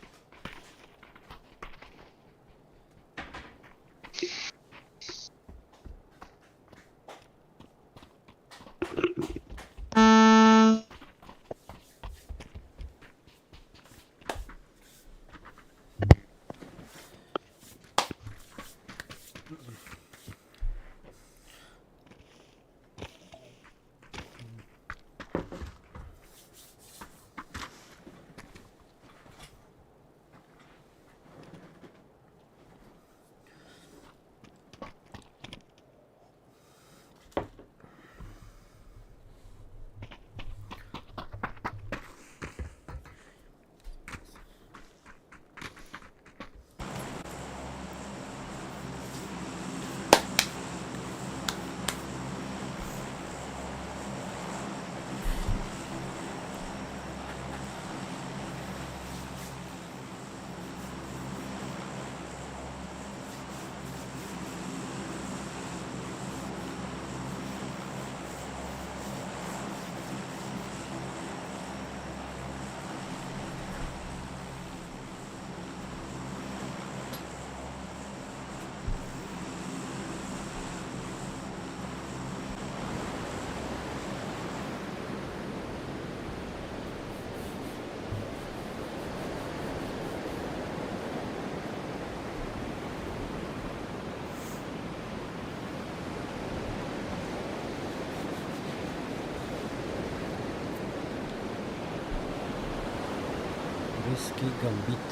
Risky Gambit.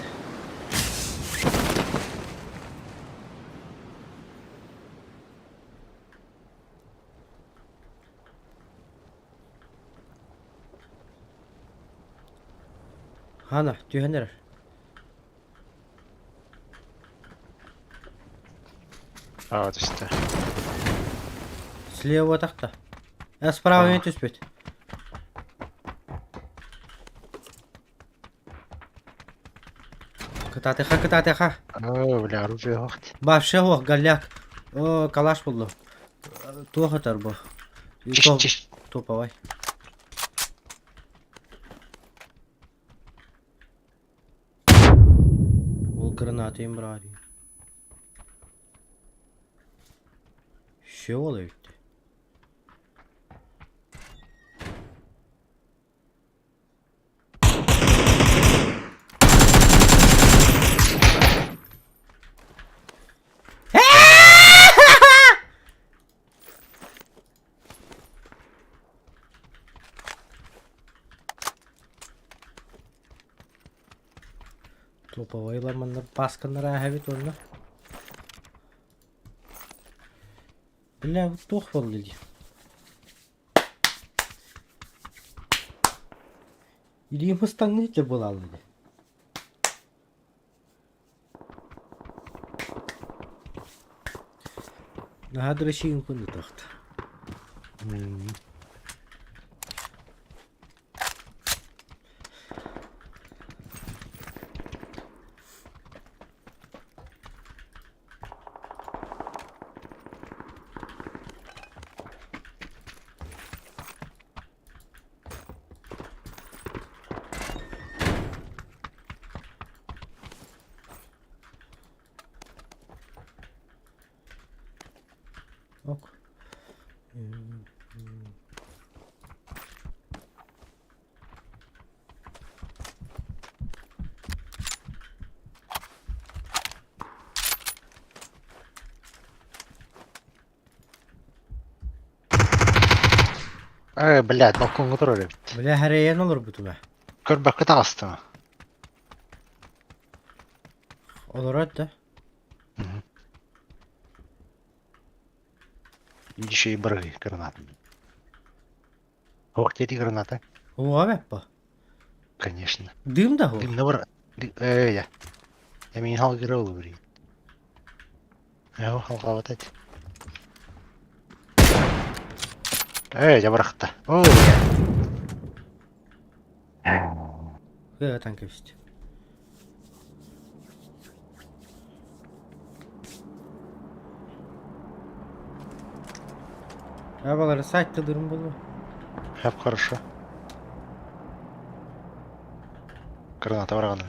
Хана, түһэн эрэр. Аа, түстэ. Слева тахта. Э, справа мен түспүт. Кытаатыха, кытаатыха. Оо, бля, оружие суох. Вообще суох, голяк. О, калаш буллум. Туох ытар бу? Чиш, чиш. Топовай. Ол гранаты им брали. Еще ол эбит. Топовойлар манна пасканнар ааһабит уонна. Бля, туох буолла дии. Илиим ыстаҥныы дьэ буолаалла дии. Наһаа дрочигын куннутуохта. Ок. Э, блядь, балкоҥҥа турар эбит. Бля, хэрэйэн олорбутум ээ. Көрбөккө таҕыстым. Олорор да. Еще и бырыгы граната. Ох, дети граната. Уоҕа бэппо. Конечно. Дым да хуох. Дымна бар. Э, я. Я меня халгырал говорит. Э, халгават эти. Э, я бырахта. О, Кыатан кэбистим. Абалары сайттылырым булу. Хап хорошо. Граната барагана.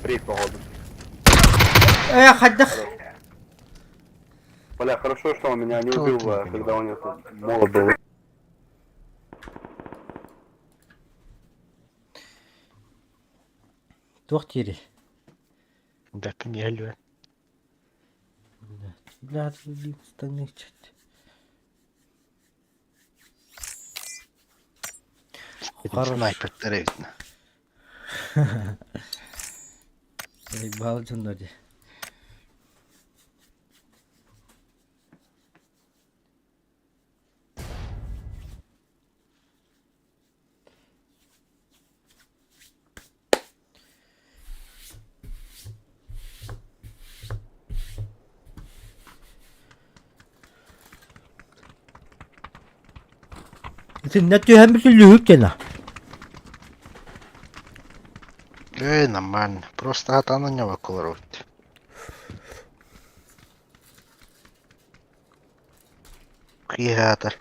Рейд, походу. Э, хайдах. Бля, хорошо, что он меня не Кто убил, ты не когда у него тут молот был. Туох диирий? Да, ким иһэллүө. Бля, Хорош. Снайпер эбит. Бал дьоннор дии. Итиннэ түһэн бүтүллүһүк диэн Э, нормально. Просто атана не выколоровать. Кыйаатар.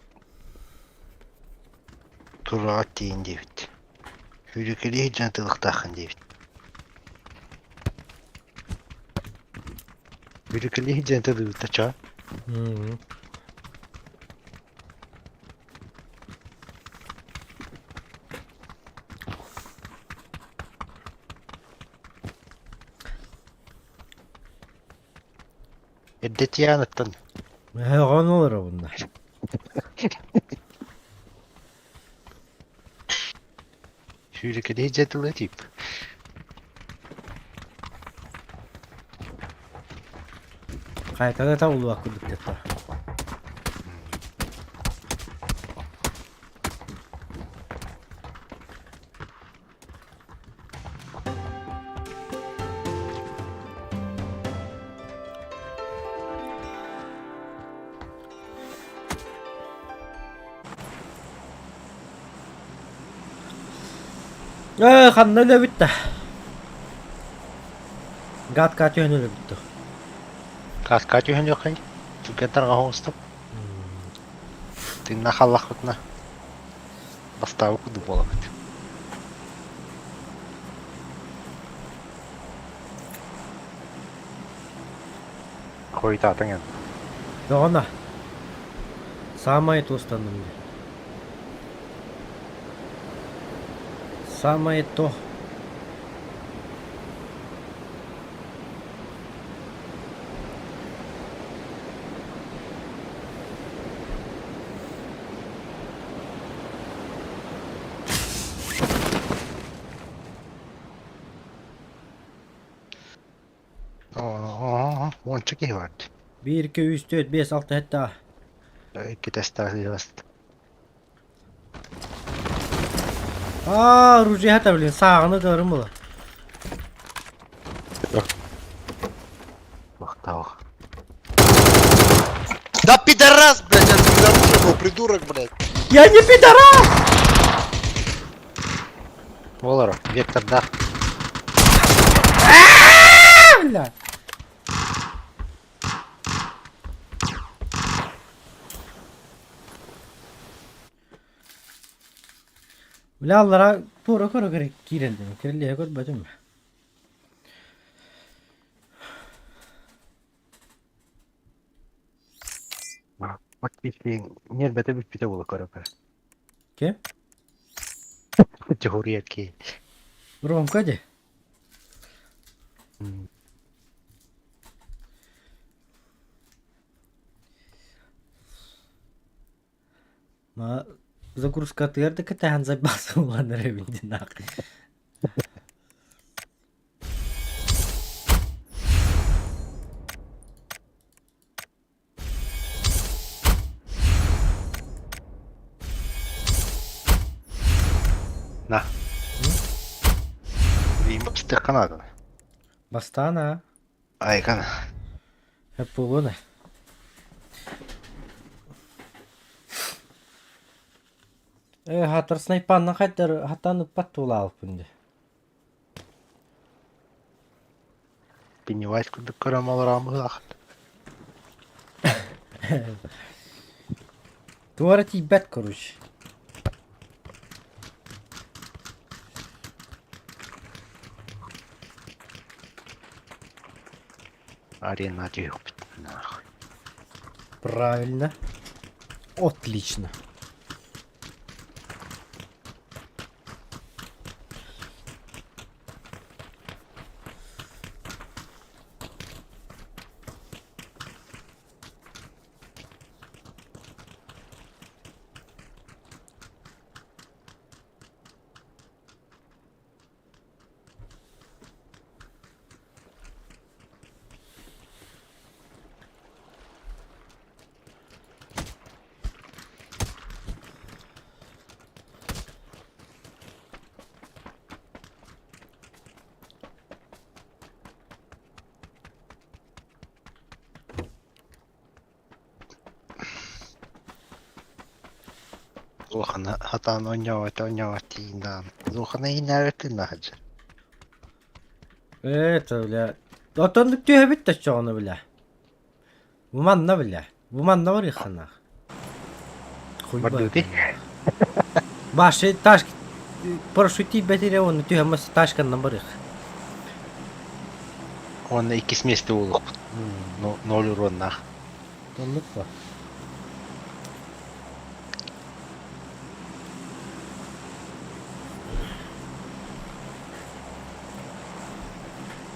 Тураҕа тиийин диэбит. Сүүрүкэлии сылдьан тылыктааххын диэбит. Сүүрүкэлии сылдьан тылыыбыт чаа. Эрдэ тиийэн Оҕон олоробун да. Сүүрүкэлии сылдьан тылы тип. Хайта да улуох курдук тетта. Э, ханна өлөбүт да. Гадка түһэн өлөбүт да. Каска түһэн дьохай. Түгэтар оҕустук. Тыынна халлахпытына бастаабы курдук буолабыт. Хойутаатыҥ эн. Доҕоно. Самое туостанным дии. Самое то. Оо, уонча киһи бар. 1, 2, 3, 4, 5, 6, 7. Икки тэстаах Аа, оружие блин, сааҕыны көрүм була. Туохтаах. Да пидорас, блядь, это без оружия был, придурок, блядь. Я не пидорас! Олоро, вектордаах. Бля! Бля, аллара туора көрө киирэн дим. Кириллиэ көрбөтүм. Фактически нербете бүппүтэ буола көрө-көрө. Ким? Дьуһуруйар киһи. Ромка дии. Ма загрузкатыгар да кэтэһэн забас улаанар эбин динах. На. Бастыахха наада. Бастаан аа. Айкан. Сөп буолуо да. Ээ, хатар снайпанна хайдар хатан ыппат туулаабыппын дии. Пеннивайз курдук көрөн олороон быһыылаах. Туора тиийбэт короче. Арена түһүөхпүт нахуй. Правильно. Отлично. Улахана хатаан оонньообот оонньообот тиийиннэҕин. Улахана иһиннээбэттин да сылдьар. Это, бля. Отоннук түһэбит да чоҕуну, бля. Бу манна, бля. Бу манна барыахханаах. Хуй Бардыгытый? Баши ташки парашют тиийбэтире уонна түһэммэс ташканнан барыах. Уонна иккис миэстэ буолуохпут. Ноль уруоннаах. Оннук ба.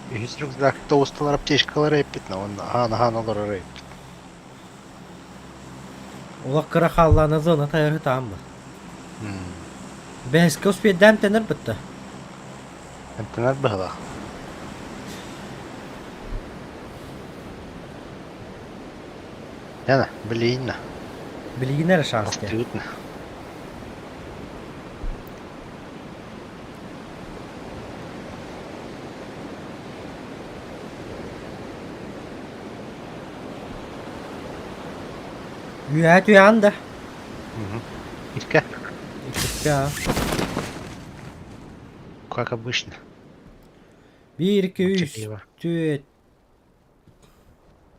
Үһүс рюкзак тоҕусталар аптечкалара эппит уонна аһаан-аһаан олорор эбиппит. Олох кыра хааллаана зона тайары таамма. Бэһискэ успейдаан тэнэр бытта. Эмтэнэр быһыылаах. Яна, билигин Билигин эрэ шанс диэн. Астыгыт Үөһэ түһэҕин да? Иккэ. Иккискэ аа. Как обычно. Биир, икки, үс, Чэпиева. түөрт,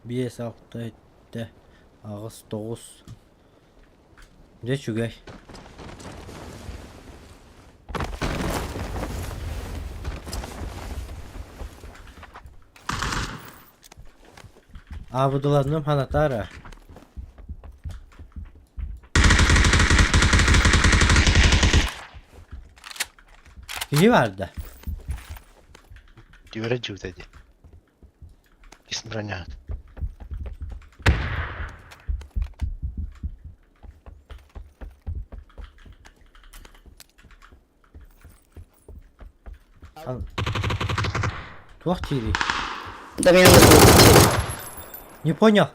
биэс, алта, сэттэ, аҕыс, тоҕус. Дьэ үчүгэй. Аабыдыланным ханатаара. Киһи баар да? Түөрэ дьиутэ дии. Ис броня. Туох диирий? Да меня надо было Не понял.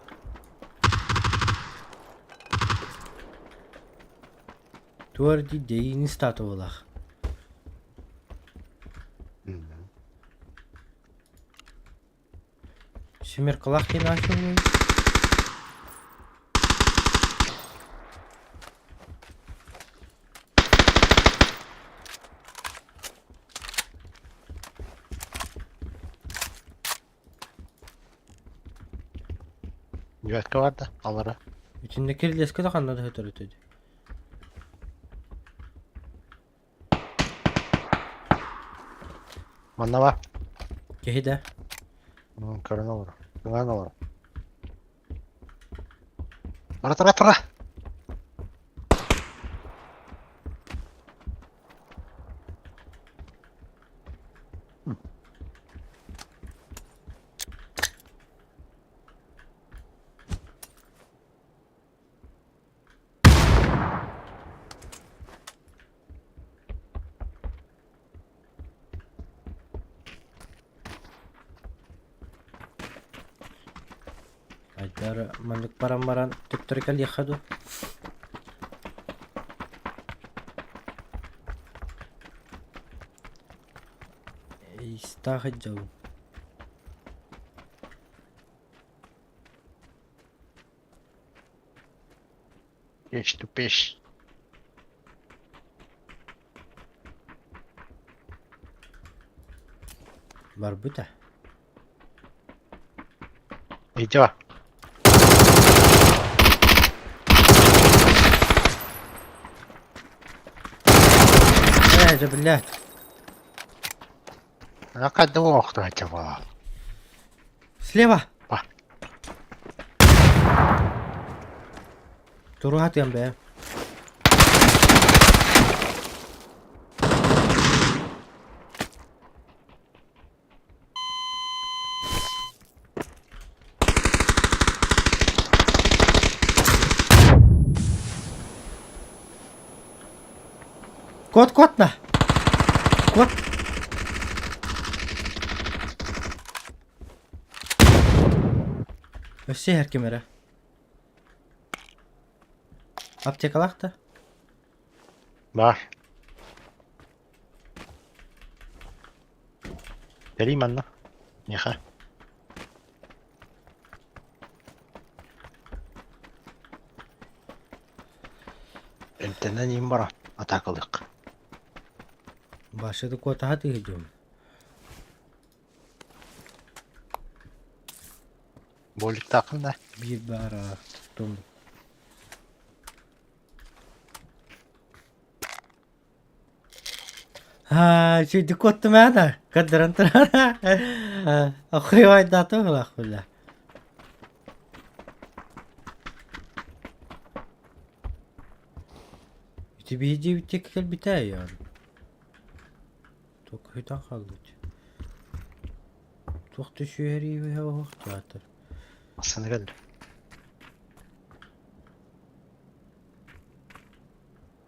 Туор дии дэйиини статуялаах. Семеркалаах диэн ааччыллыы. Девятка барда, аллара. Итиннэ кирилиэскэ да ханна да өтөр үтү. Манна бар. Киһи да. Көрөн олорор. Тыҥаан олорор. Бара тура тура! Айдар маннык баран баран төттөрү кэлиэххэ дуу? Истаах дьолун. Пеш тупеш. Барбыта. Идё. Э, да блядь. А когда охту Слева! Ба. Туруһатыам бээ. Кот, кот на! Кот! Өссө иһэр ким эрэ. Аптекалаах да? Бар. Кэлиий манна. Миэхэ. Эмтэнэн иин баран атаакалыах. Баша да куотаһа тыыһы дьон. Боликтааххын да? Биир баара тум. Аа, үчүгүйдүк куоттум ээ да, көрдөрөн турар. Охуйбайдаатым ылах бile. Ити биһи дьиэбит кэлбитэ ян. Туох хаалбыт. Туох түшүһэрии оһох театр. Массыына кэллэ.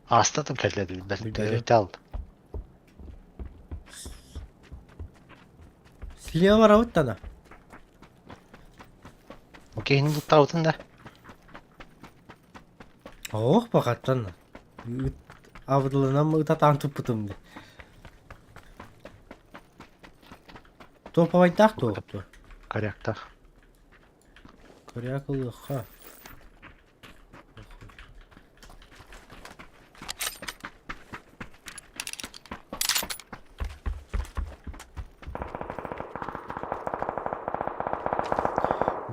Ааста кэллэ билбэт. Билбэтим. Өйтө алды. Слева барабыт Окей, бултаабытын да. Ох, бакаттан. Абыдылынан ытатаан туппутум ди. Топовайдаах туохту. Коряктах. Коряк ылыхха.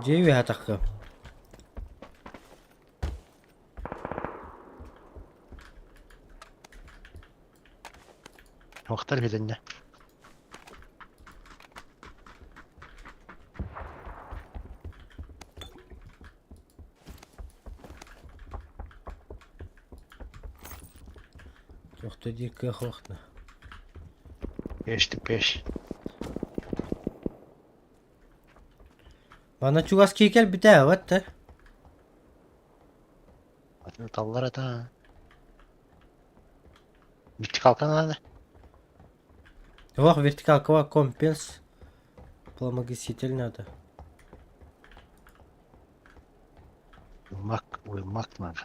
Дьиэ үөһэ тахха. Туохтар билиннэ. Туохта диир кыах уохна. Пеш пеш. Манна чугас киһи кэлбитэ эбэт да. Таллар ата. Вертикалка надо. Ох, вертикалка компенс. Пламогаситель надо. Мак, ой, мак надо.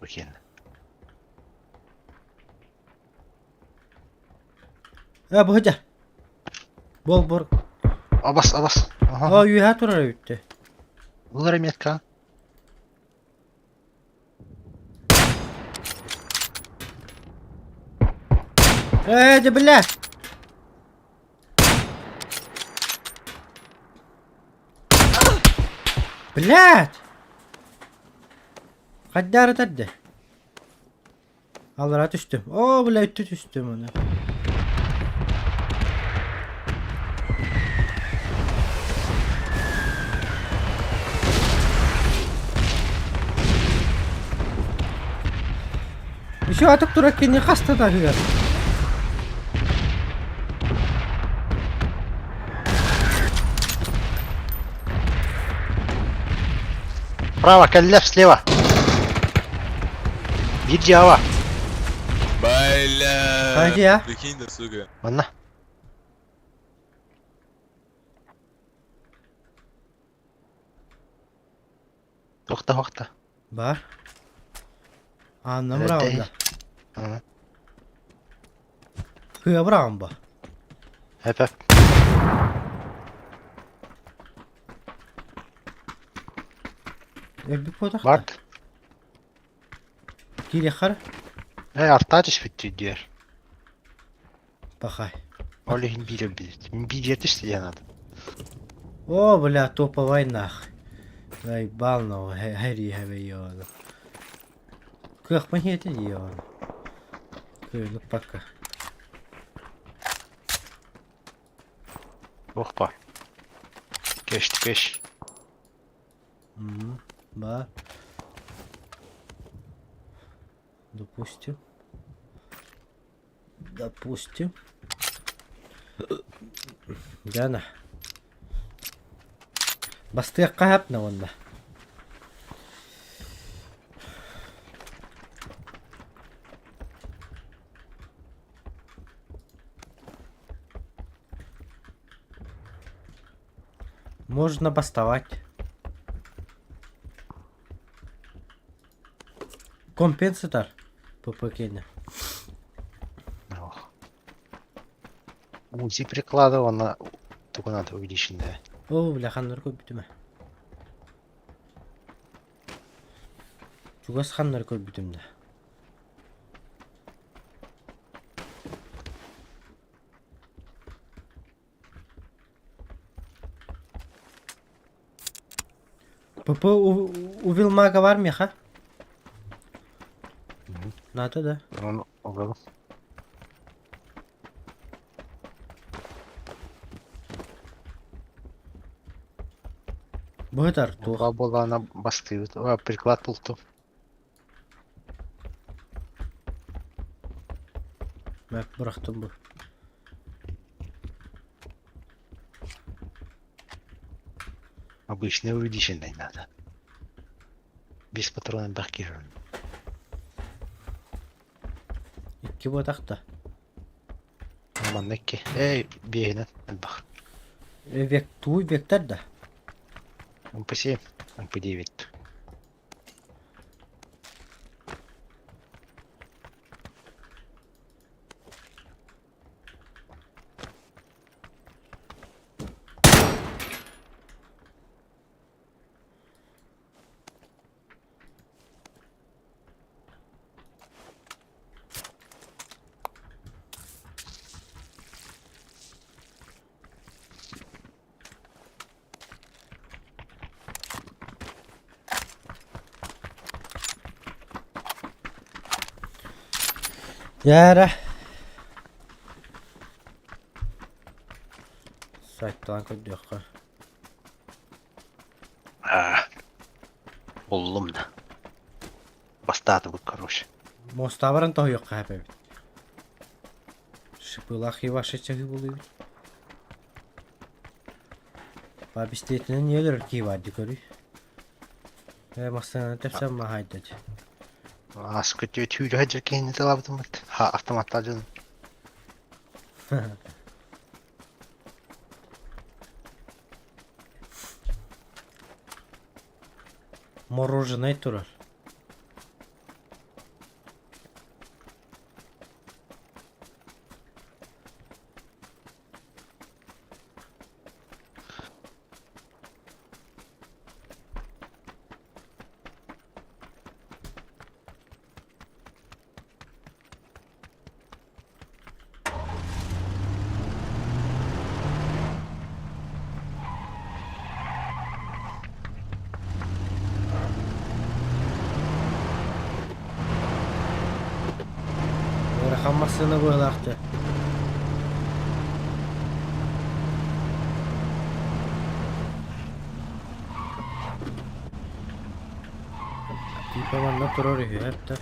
Бу киэнэ. Э, бу сылдьар. Бол бор. Абас, абас. О, Аха. үөһэ турар эбит. Булар метка. Э, да бля! Блядь! Хайдары тарды. Аллара түстүм. О, бля, өттү түстүм оны. Еще атып турар кини хаста да үһү. Право, кэллэ, слева. Биир дьиэҕэ. Бля. Хайдьа. Прикинь, да, сука. Манна. Тохта, тохта. Бар. Анна Этэй. быраҕында. Ага. Кыа быраҕын ба. Эп, эп. Өлбүт буотах. Барт. Киириэххэр. Э, артаа түспүт диэр. Пахай. Ол иһин биир өлбүт. Мин биир түстэ диэн аата. О, бля, топовай нах. Заебал нахуй, хэри хэви ёна. Кыахпын хиэтэ дии ёна. Кыылык пока. Ох ба. Кэш, кэш. Ба. Допустим. Допустим. Диана. Бастыахха хапна уонна. Можно бастовать. Компенсатор ППК. Ох. УЗИ приклада уонна тугу надо увеличенная. Оо, бля, ханнар көрбүтүм ээ. Чугас ханнар көрбүтүм да. ПП у, у Вилмага бар меха? Надо, да? Он оҕо. Быһытар туох. Туга буоллаҕына бастыыбыт. О, приклад бултум. Мэп бырахтым бу. Обычный увеличенный надо. Без патрона бахкирон. Икки буотахта. Манна икки. Эй, биэһинэн элбэх. Век тууй вектор да. МП7, МП9. Дьэ Сайтан көрдүөххэ. Аа. Буллум да. Бастаатыбыт, короче. Муостаҕа баран тоһуйуохха эбит. Шипылаах ваша чаһыы буолуйбут. Па бистиэтинэн өлөрөр киһи баар дии көрүй. Ээ массыынаны тэпсэн маһайда дии. Ааскы түүрү сылдьар киһини талаабытыммыт. Ха, автоматтаах дьон. Мороженое турар. Ыарахан массыына быһыылаах дьэ. Типа манна турар үһү эптэр.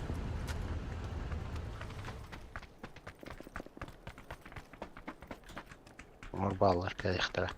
Бааллар кэлиэхтэрэ.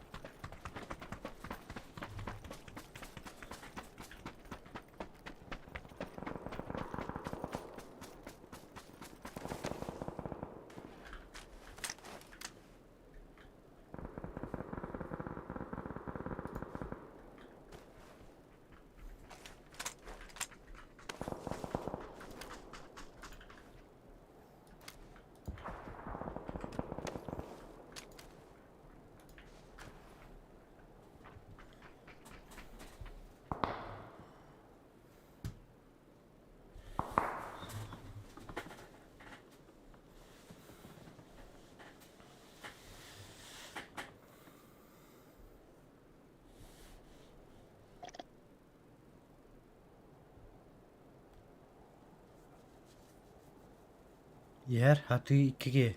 Иһэр хатыы иккиги.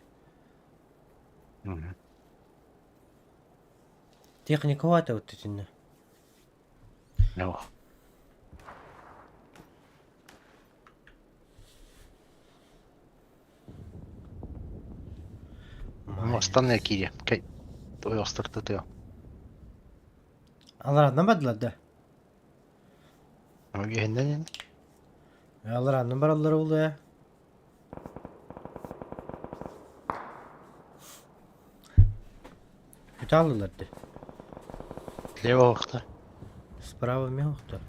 Техника уата итиннэ. No. Муостанна киириэ. Ойоҕостор тыа. Алараннан бардылар да? Үөһэннэн Алараннан бараллара буолуо ээ. Күтэ аллылар дии. Слева охта. Справа эмиэ охто.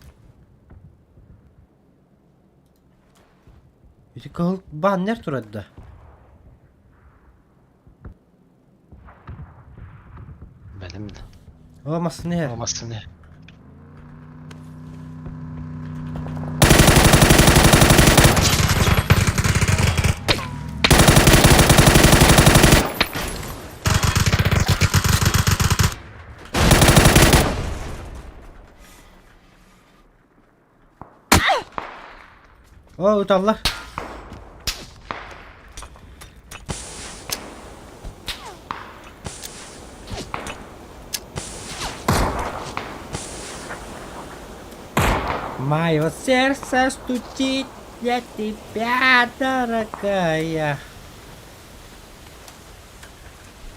Ити кыһыл баннер турар да? Бэлэм да. О, массыына иһэр. О, массыына иһэр. О, ыталлар. Мое сердце стучит для тебя, дорогая.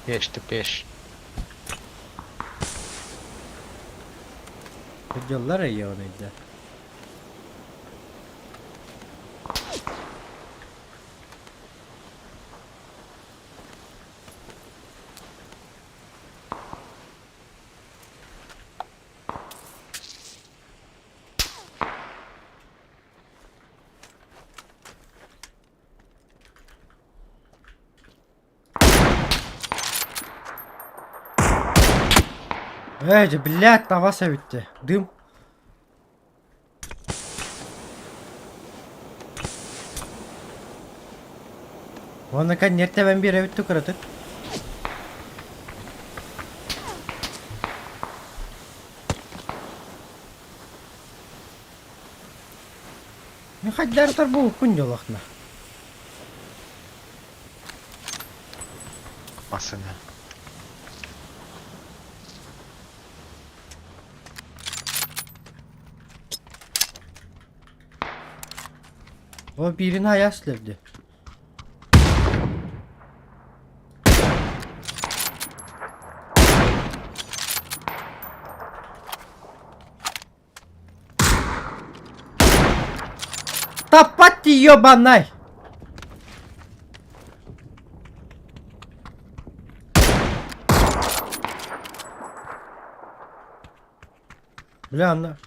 Пеш ты пеш. Дьоллор өйөөнөйдө. Эй, блядь, таҕас эбиттэ. Дым. Уонна кэнниэр тэбэн биэрэбит кыратык. Мин хайдары буолукпун дьолохна. Массыына. О, биирин айаас лерди. Таппат дии ебанай! Бля, анна.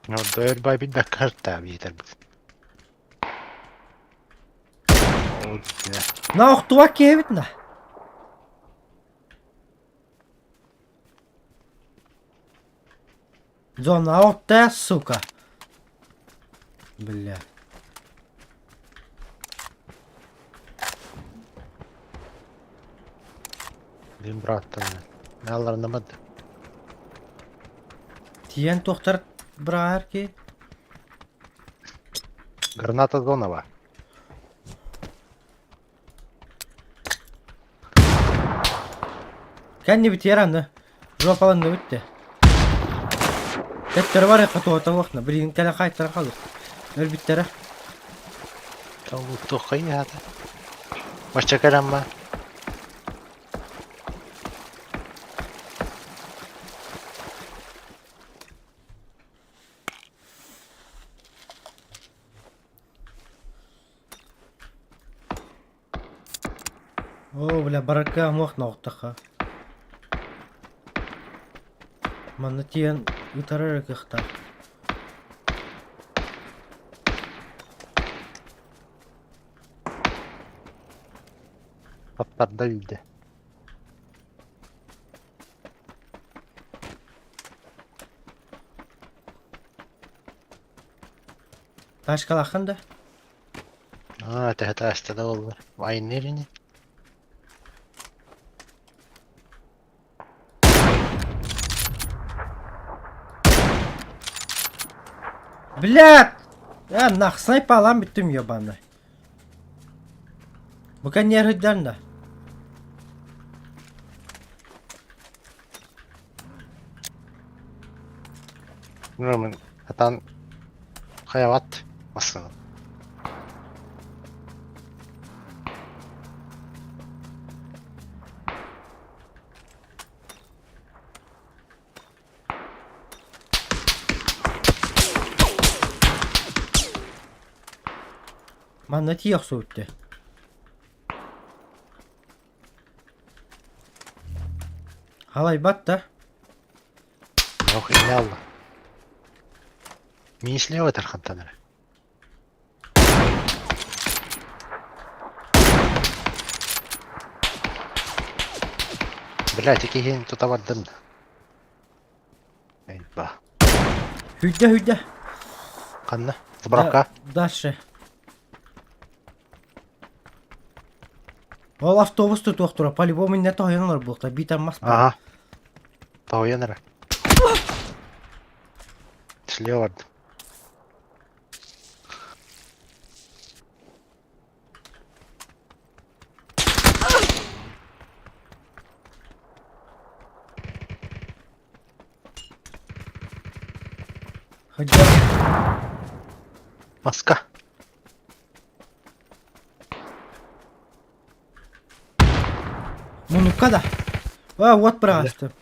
Ну, дөөр бай билбэккэ карта биитэрбит. На охтуба киһибит на. Зона охта, сука. Бля. Блин, брат, там. Алларнамад. Тиийэн туохтар быраҕар ки? Граната зонова. Кэннибитигэр аны жопаланныбыт дии. Төттөрү барыахха туһата суохна, билигин кэлэн хаайтара хаалыах. Өлбүттэрэ. Туоххай аата. Бачча кэлэн ба. Оо, бля, барарга амуох ноҕуттахха. Манна тиийэн ытарар эрэ кыахтаах. Таптарда үүрдэ. Тачкалааххын да? Аа, төһө тааста да буоллар. Айанныыр ини. Блядь! Э, нах, снайпалаан бүттүм ебаный. Бу кэнниэр сылдьан да. Мин хатан хайабат массыына. Манна тиийэ охсубут дии. Халайбат да. Ох, иннэ алла. Мин слева тархантан эрэ. Блядь, киһин тута бардым. Ба. Хүдэ хүдэ. Ханна? Справка. Дальше. Ол автобус тутуох тура, по-любому иннэ тоһуйан олорбуохта, биитэр мас баар. Ага. Тоһуйан эрэ. Слева бардым. Хадьа. Маска. Мунукка да. А, вот быраҕастым.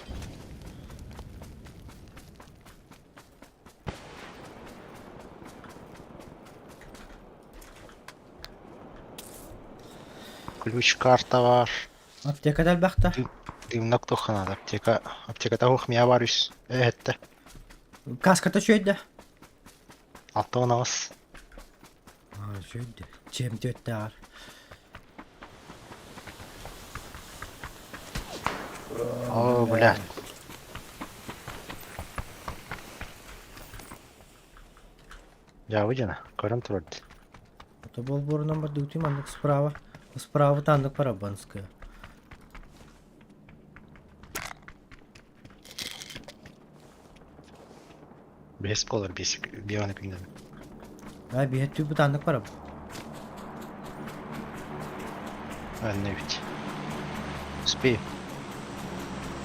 Ключ карта бар. Аптека да элбэхтэ. Дымнок туохха аптека. Аптеката ух мия бар үс. Эһэтте. Каската үчүгэйдэ. 68. Аа, үчүгэйдэ. Чем түөттээҕэр. О, блядь. Дьаабы дьоно, көрөн турар дии. Это болборунан бардыбытый маннык справа. Справа таннык Барабанская. Бэс буолар биэс биэҕин күннэн. А биһэт түбүт аннык бараб. Анна ведь. Успею.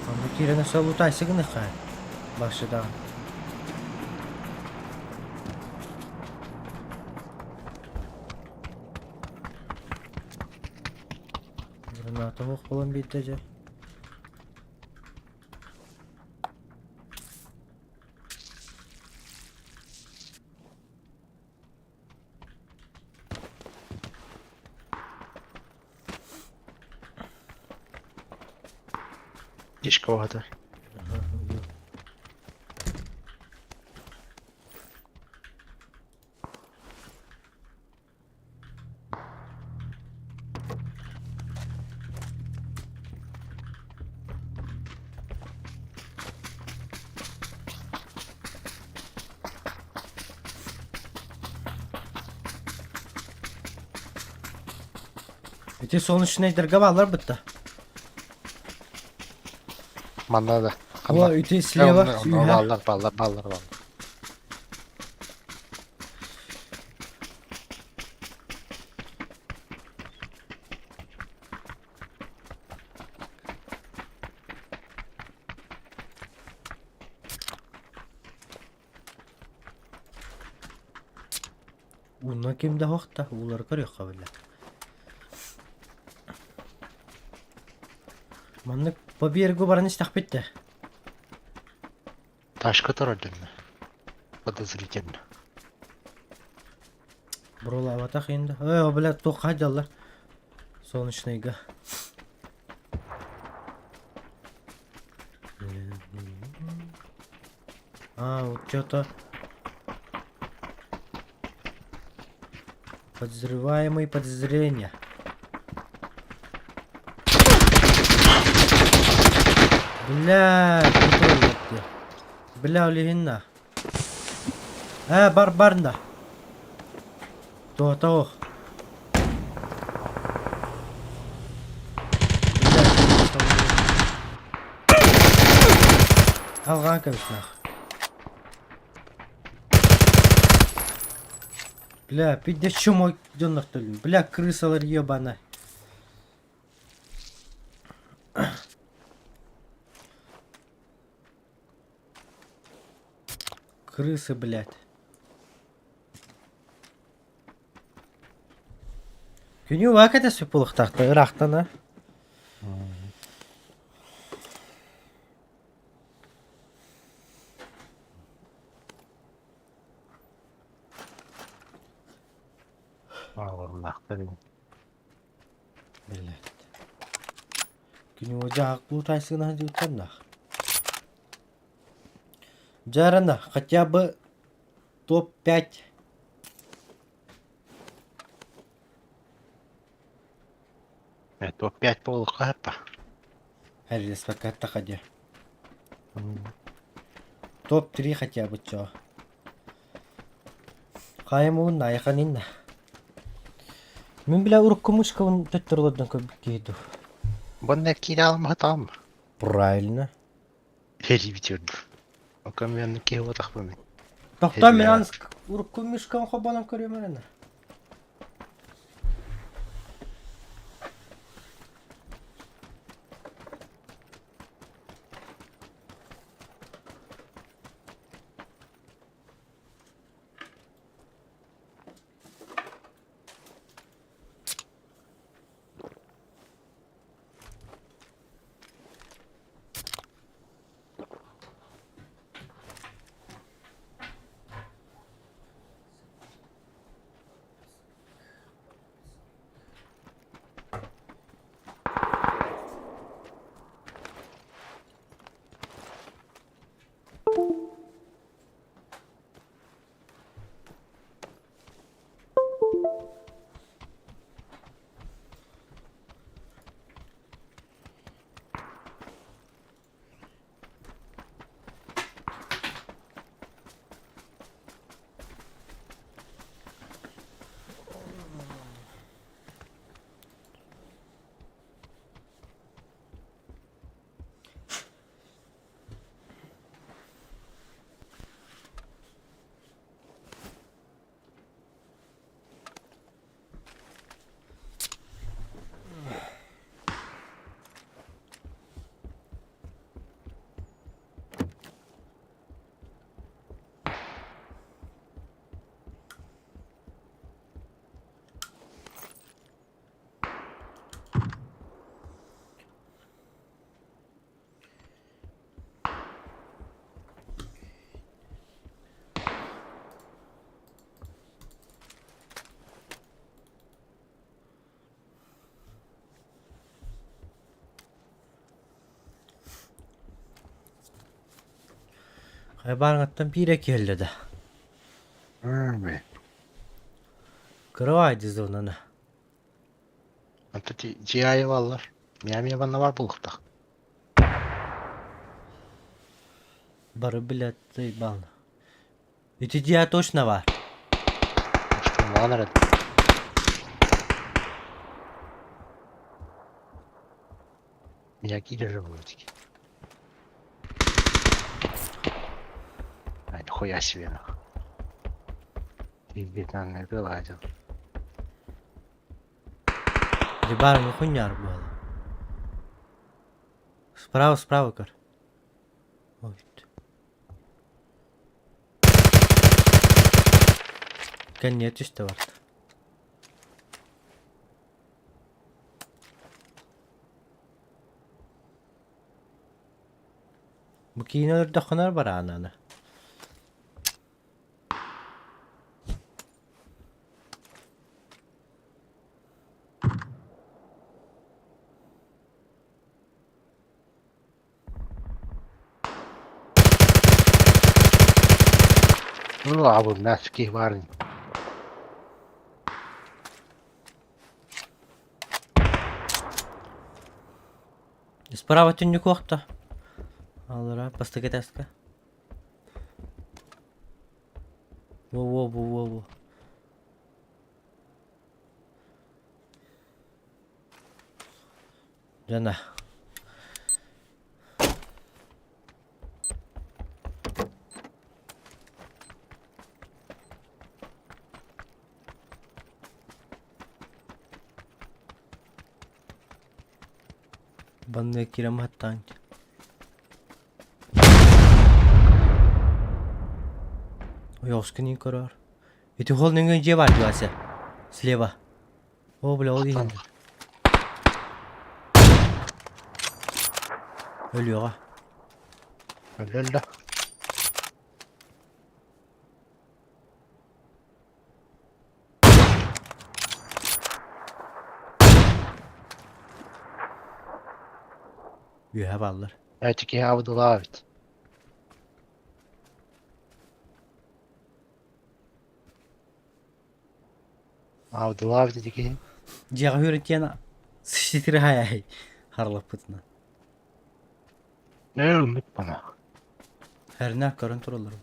Онно киирэн өссө лутайсы гыныхха. Башыдаан. Граната суох буолан биэрдэ дьэ. Дишка уһатар. Ити солнечныйдарга бааллар бытта. Манна да. О, ити слева, сүүһэ. Баллар, баллар, баллар, баллар. Уунна ким да суох да, уулары көрүөххэ биллэ. Маннык по берегу баран истэхпит да. Ташка турар дэннэ. Подозрительно. Бурулаабатах иһин да. Э, бля, туохха дьаллар. Солнечныйга. А, вот что-то... Подозреваемый подозрение. Бля, контроль Бля, олиһинна. Э, бар барна. Туота Алҕаан кэбиснэх. Бля, пиздец чмо дьоннор төлүм. Бля, крысалар ебана. Крысы, блядь. Күнүү баа кэтэспит буолуохтаахтар ыраахтан а. Аҕырнаахтар ини. Блядь. Күнүү дьаһаклуу тайсыгына сылдьыбыттарнаах. Дьаарана хотя бы топ-5. Э, топ-5 буолуохха сөп. Эрилеспэккэ дии. Топ-3 хотя бы чё. Хайым уун айхан инна. Мин бля урукку мышкабын төттөрү олордон көрбүт киһи дуу. Бонна киирэ алмаһытаҕым. Правильно. Эрийбитиэрдим. Ока мен киһи буотахпын. Тохтоо мин ан урукку мышкабын холбонон көрүөм эрэнэ. Хайбаарыҥаттан биирэ киһэллэ да. Кыра зонаны. Онто дьиэ баллар. Миами банна бар булуктах. Бары билет бална. Ити дьиэ точно бар. Штурмалан эрэ. Меня киллеры будет. Нихуя себе нахуй. Пиздец, надо выладил. Дебар ну хуйня буола. Справа, справа көр. Ой. Кэнниэ түстэ барда. Бу киинэ өлөрдөххүнэ бараананы. Ну, а вот нас кихварни. Справа түннүк уохта. Аллара бастакы этээскэ. Во-во-во-во-во. Дьэ Банная киирэн баһаттаан Ойоҕоскун иин көрөөр. Ити хол нөҥүө дьиэ баар дии Вася. Слева. О, бля, ол иһин. Өлүөҕэ. Өллө. Үөһэ бааллар. Эти киһи абыдылаабыт. Абыдылаабыт ити киһи. Дьиэҕэ үөрэтиэн ситири харлаппытынан. Ne өлмүт бана. Хэрнэ көрөн тураллар.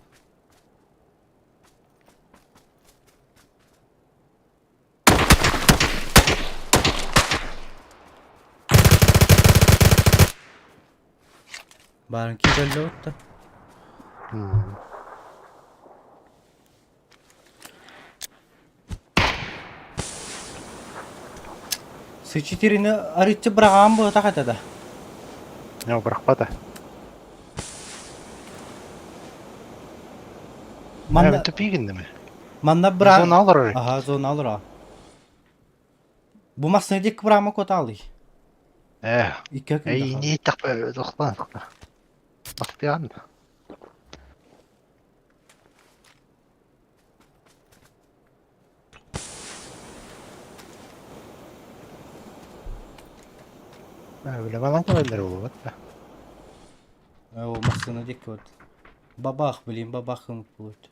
Баарын киирэллэбит да. Сычитирини арыччы быраҕаан буотах этэ да. Не бырахпата. Манна Тупигин манна быра Зона олорор. Аха, зона олорор. Бу массыына диэки быраама куотаалый. Э, Икки күн эй, не так тохтан. Бастыан. Билемем кэлэллэр буолбат да. О, массыына диэки вот. Бабах, блин, бабах будет.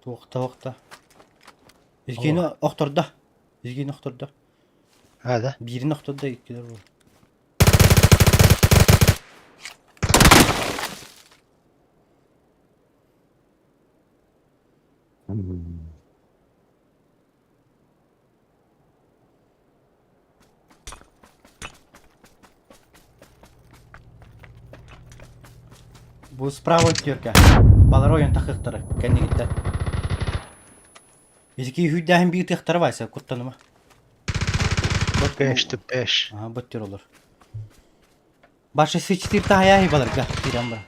Туохта, туохта. Иккини охтордо. Иккини охтордо. А, да? Биирин охтордо, иккилэр буол. Бу справа өттүөркэ. Балар ойон тахыахтара кэннигиттэн. Ити үһүйдээһин биир тыахтара Вася, куттаныма. Пеш ты пеш. Ага, быттыр олор. Башы сычтыр тахаяхи баларга киирэн бар.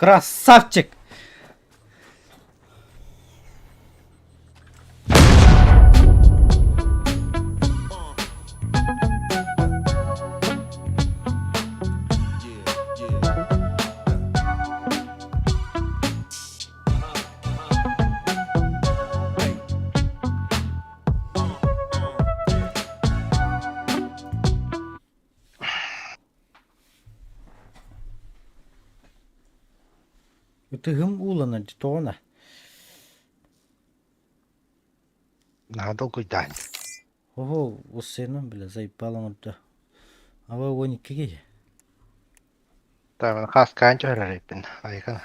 Красавчик! Ытыһым ууланар дии тоҕо Наһаа долгуйдаан. Оһо, уссыйанан бile заебал оҥордо. Аба 12 киһи. Таабын хааскаан түһэрэр эбиппин. Айыкана.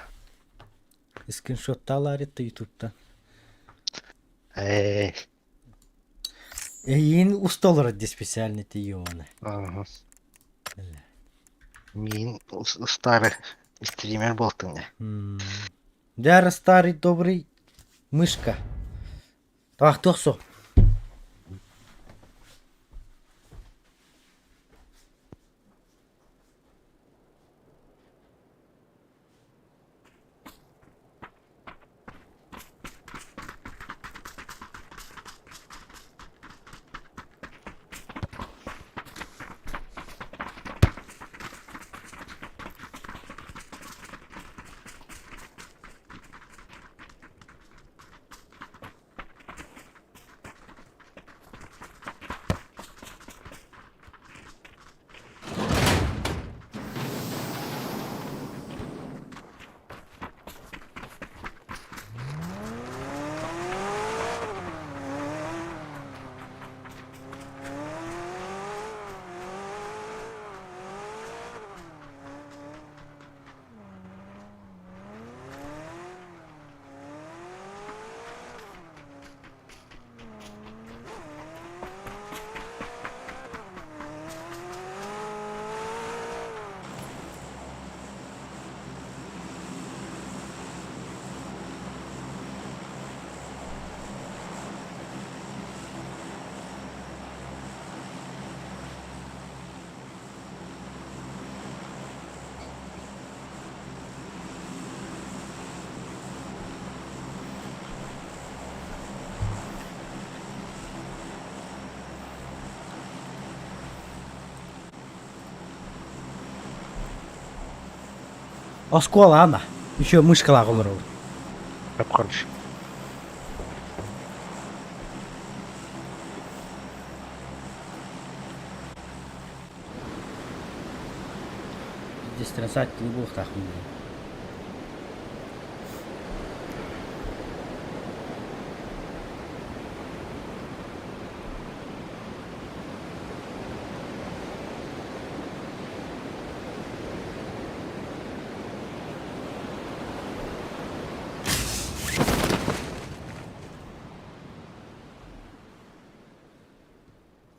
Скриншоттаалаарытта ютубтан. Ээ. Эйиин уста олорор дии специально тиийиоҕуна. Ага. Миин устаары стример буолтуҥ дии. Дьэ, старый добрый мышка. Таахтыах со. Оскуола ана. Еще мышкалаах олоробут. Хорошо. Дистрасать буолуохтаахпын дии.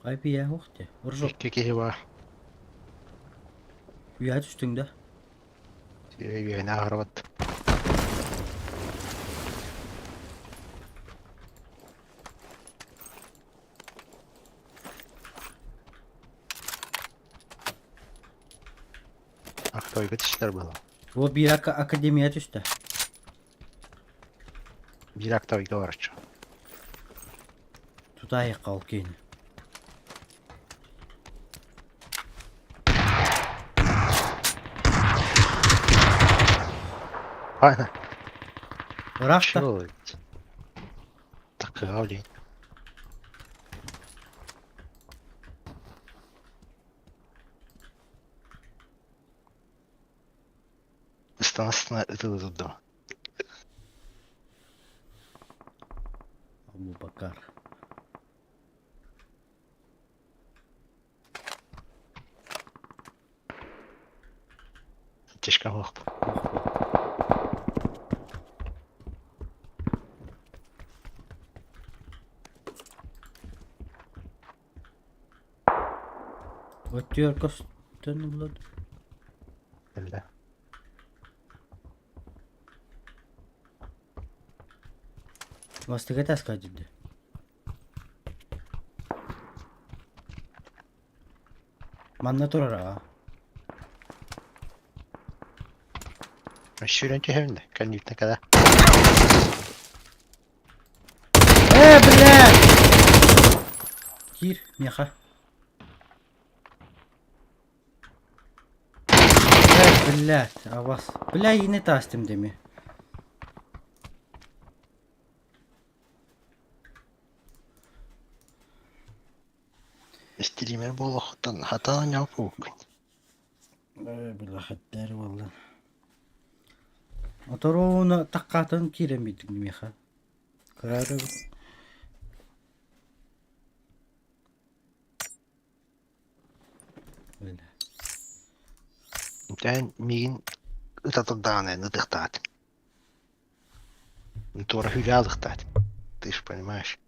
Хайпия уох дии. Уржук. Икки киһи баар. Үйэ түстүҥ да? Үөһүнэ аһарбат. Актойга түстэр буолла. Бу биир академия түстэ. Биир актойга бараччы. Тутаайыкка ол киһини. Ана. Ыраах да. Чего? Такая, блин. Ыстана-ыстана ытылы турдум. Абубакар. Тишка суох. Өттүгэр көстөн булар. Биллэ. Бастакы этээскэ дьирде. Манна турар аа. Сүүрэн түһэбин да, кэнниттэн кэлэ. Э, блядь! Киир, миэхэ. Э, блядь, абас. Бля, иини таастым деми. Стример буолуохтан хатаан ньооппуккун. Э, бля, хаттаары буолла. Оторууна таккаатын киирэн биэрдиҥ миэхэ. Кыраары Эн миигин ыта турдаҕына эн ытыахтаат. Туора хүйэ алыхтаат. Ты ж понимаешь.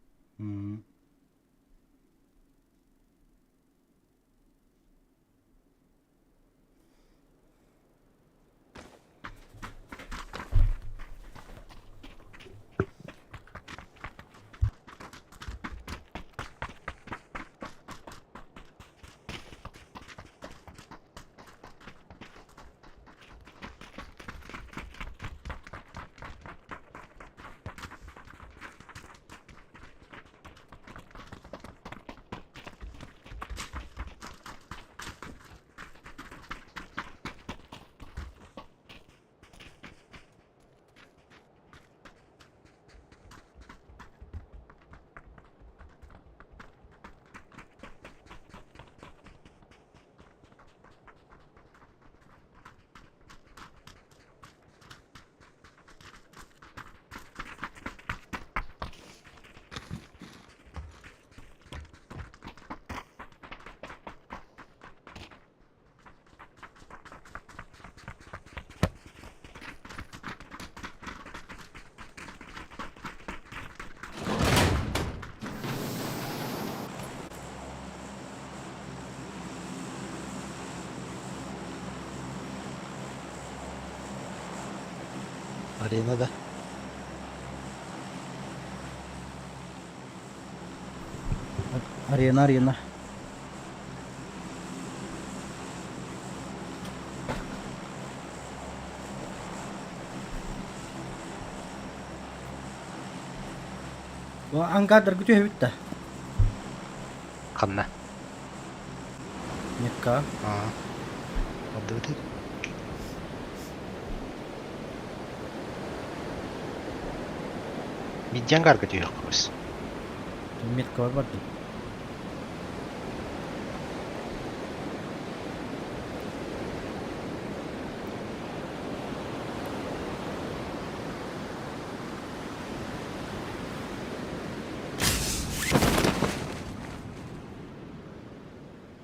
Арена да? Арена, арена. Бу ангардарга түһэбит да? Ханна? Мекка. Аа. Бардыбыт. Биирдэ ангарга түһүөххүбүс. Меткабар бардым.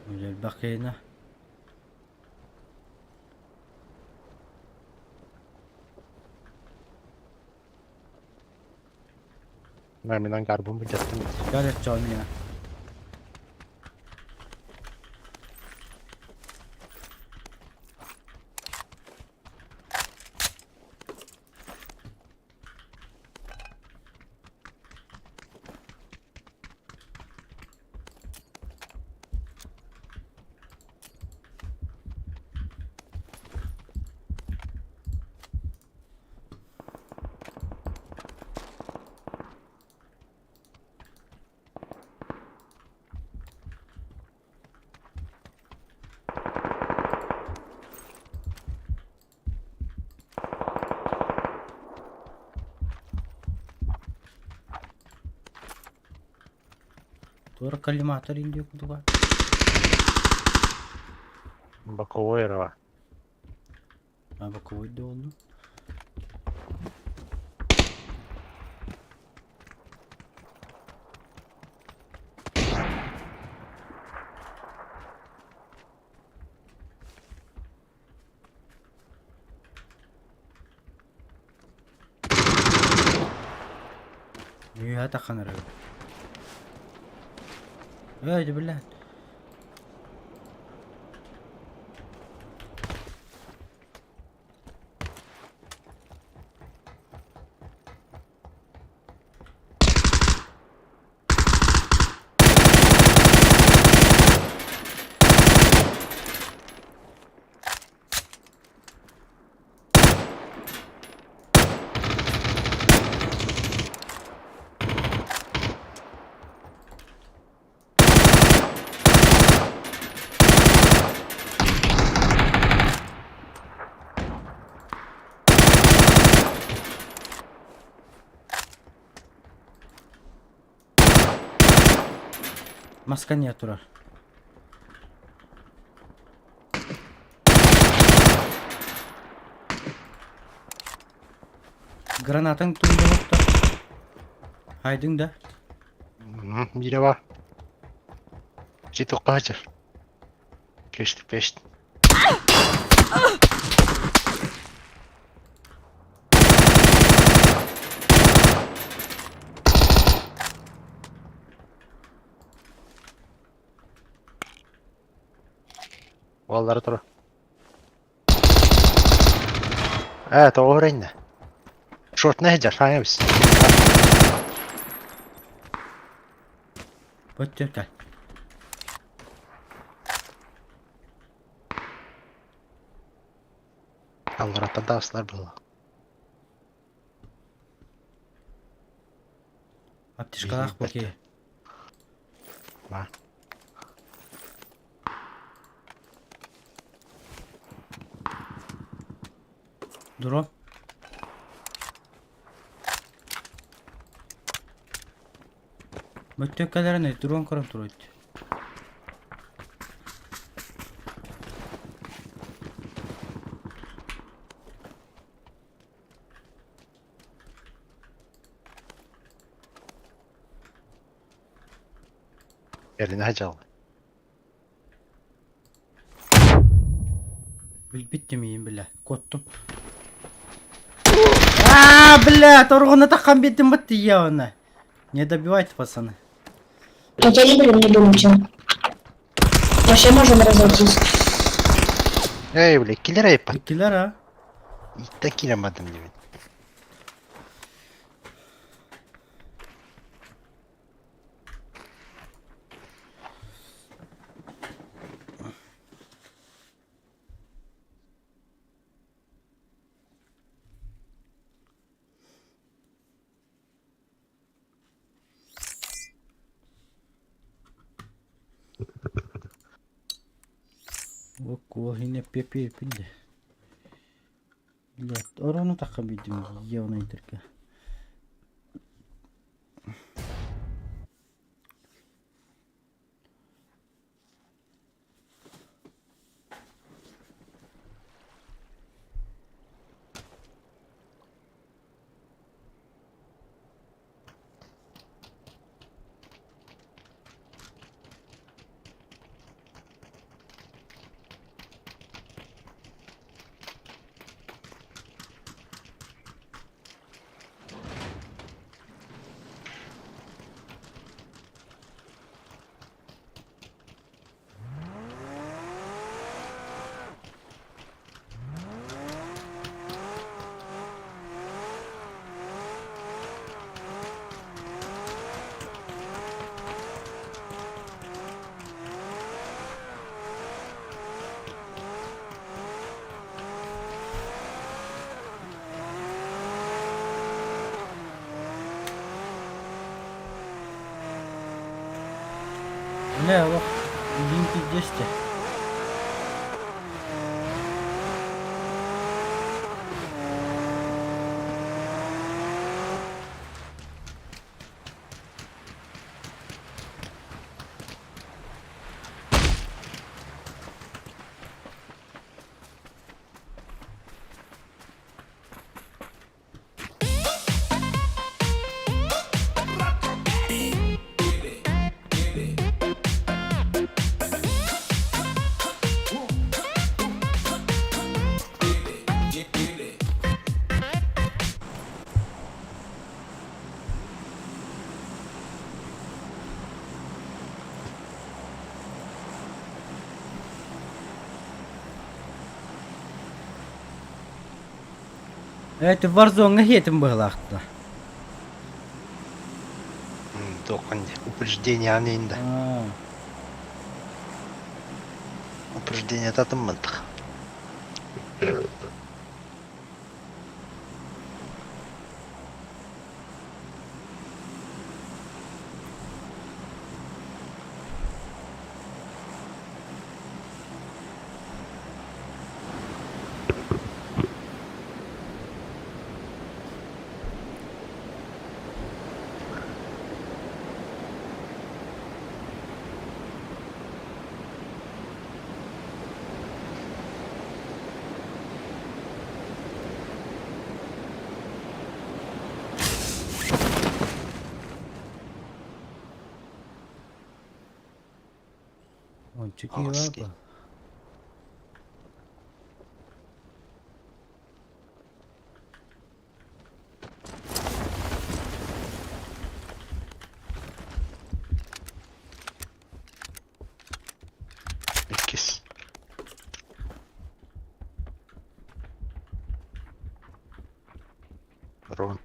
Элбэх киһинэ. Мин ангарбын быдьаттым. Кэл оччоҕо миэхэ. Туора коллиматор индия кудуга. Боковой рва. А боковой да oldu. Үөһэ таххан эрэр. Эй, биллэ. Маска не турар. Гранатаң туйдуҥуттар. Хайдыҥ да? Биирэ бар. Чи тоққа хачар. Кешті пешт. Уоллара тура. Ээ, тоҕо иннэ. Шортна сылдьар, хаҥа эбис. Бөттөр кэл. Аллараттан таҕыстылар буолла. Аптечкалаах бу киһи. Ба. Дрон. Бөттөккэлэрин дрон көрөн турар. Эрдинэ сылдьаллар. Билбит миин бля, куоттум. А, бля, торгуна таххан биэрдим бат тиийэ Не добивайте, пацаны. Хотели бы не думайте. Вообще можем разойтись. Эй, бля, киллер айыппат. Иккилэр а? Итта киирэммэтим диэбит. Ок, пепе пинде. Блядь, орону таххан биэрдим явно интерка. Бля, олох илиим пиздесте. Это Warzone хетим быһылаахта. Тоққан упреждение анейінде. Упреждение татыммындық. Чуки Аҕыс баар. Иккис. Рон.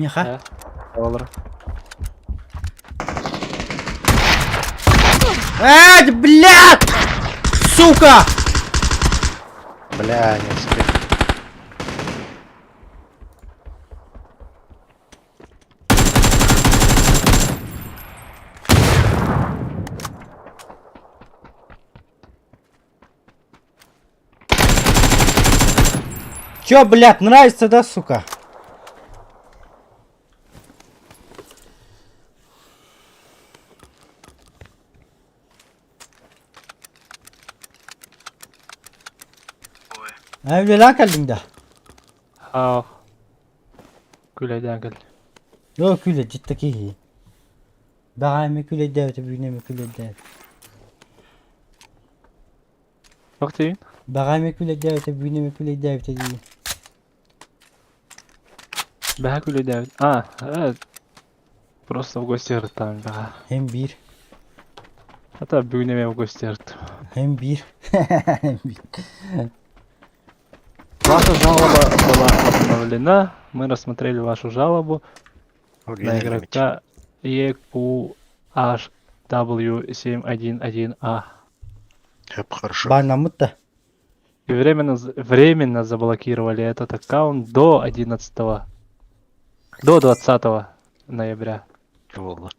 Миэхэ? Олор. Эй, блядь! Сука! Бля, не успел. Чё, блядь, нравится, да, сука? Үлэлээн кэллиҥ да? Аа. Күлэйдээн кэллим. Йоо күлэ дьитта киһи. Бэҕэһээ эмиэ күлэйдээбитэ, бүгүн эмиэ күлэйдээбит. Туох диигин? Бэҕэһээ эмиэ күлэйдээбитэ, бүгүн эмиэ күлэйдээбитэ дии. Бэҕэһээ күлэйдээбит. А, просто в гости ырыттаҕым бэҕэһээ. Һин биир. Хата бүгүн эмиэ в гости ырыттым. Һин биир. Һин биир. Ваша жалоба была обновлена. Мы рассмотрели вашу жалобу на игрока EQHW711A. Хөп, хорошо. Бааннаммыт да. И временно заблокировали этот аккаунт до 11 до 20 ноября. Буолла.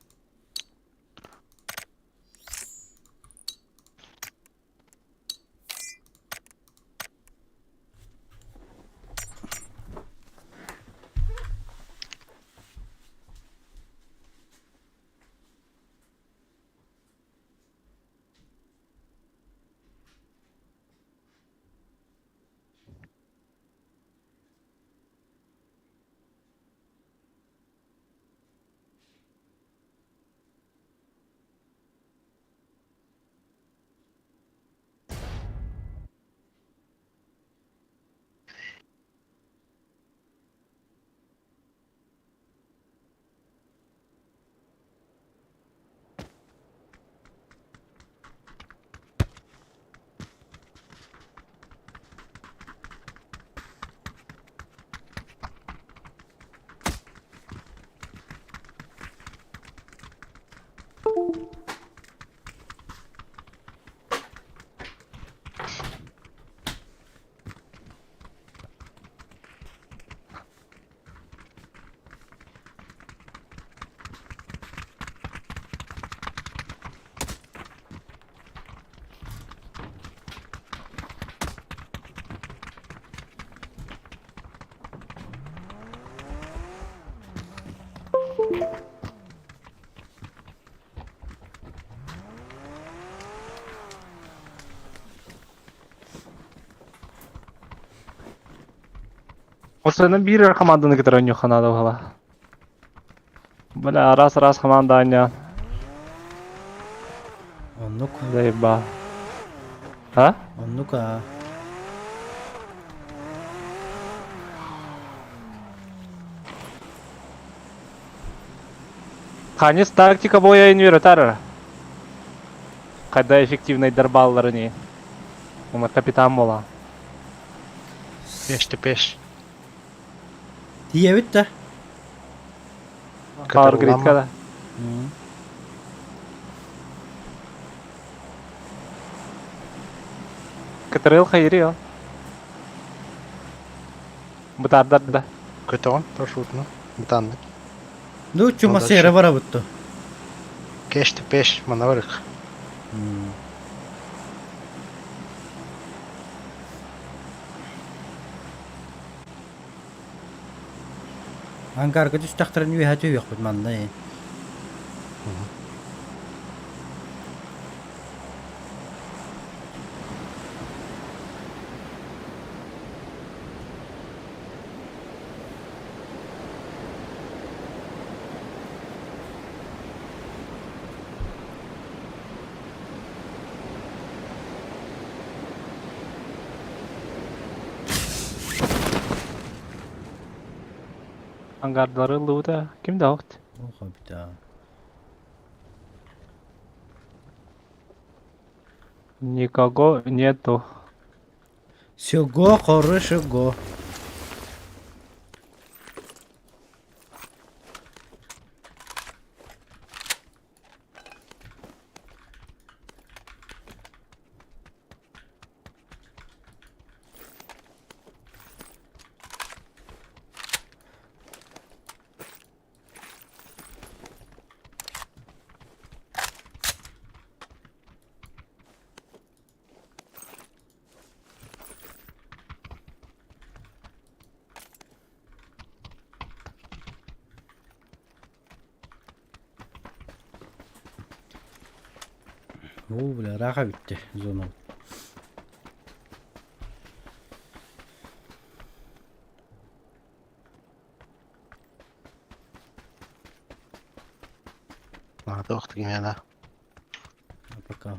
Осына биир команданы кытары оонньуохха наада буолла. Бля, раз-раз команда аня. Оннук. Заеба. А? Оннук аа. Ханис тактика боя инвертара. Когда эффективный дарбаллар не. Уна капитан була. Пеш ты пеш. Тиийэбит да? Power Grid да. Кытырыл хайри ол. Бытардар да. Көтөҕүн парашютunu. Бытааннык. Ну, чума Ну, сыра дальше. барабыт то. Кеш ты пеш, манна барык. Ангарга түстэхтэрин үөһэ түһүөхпүт манна ээ. Ангардары ыллыбыта. Ким да оҕут. Ол хобита. Никого нету. Всего хорошего. Оо, бля, ыраах эбитти зона. Туох кимиэнэ. Пока.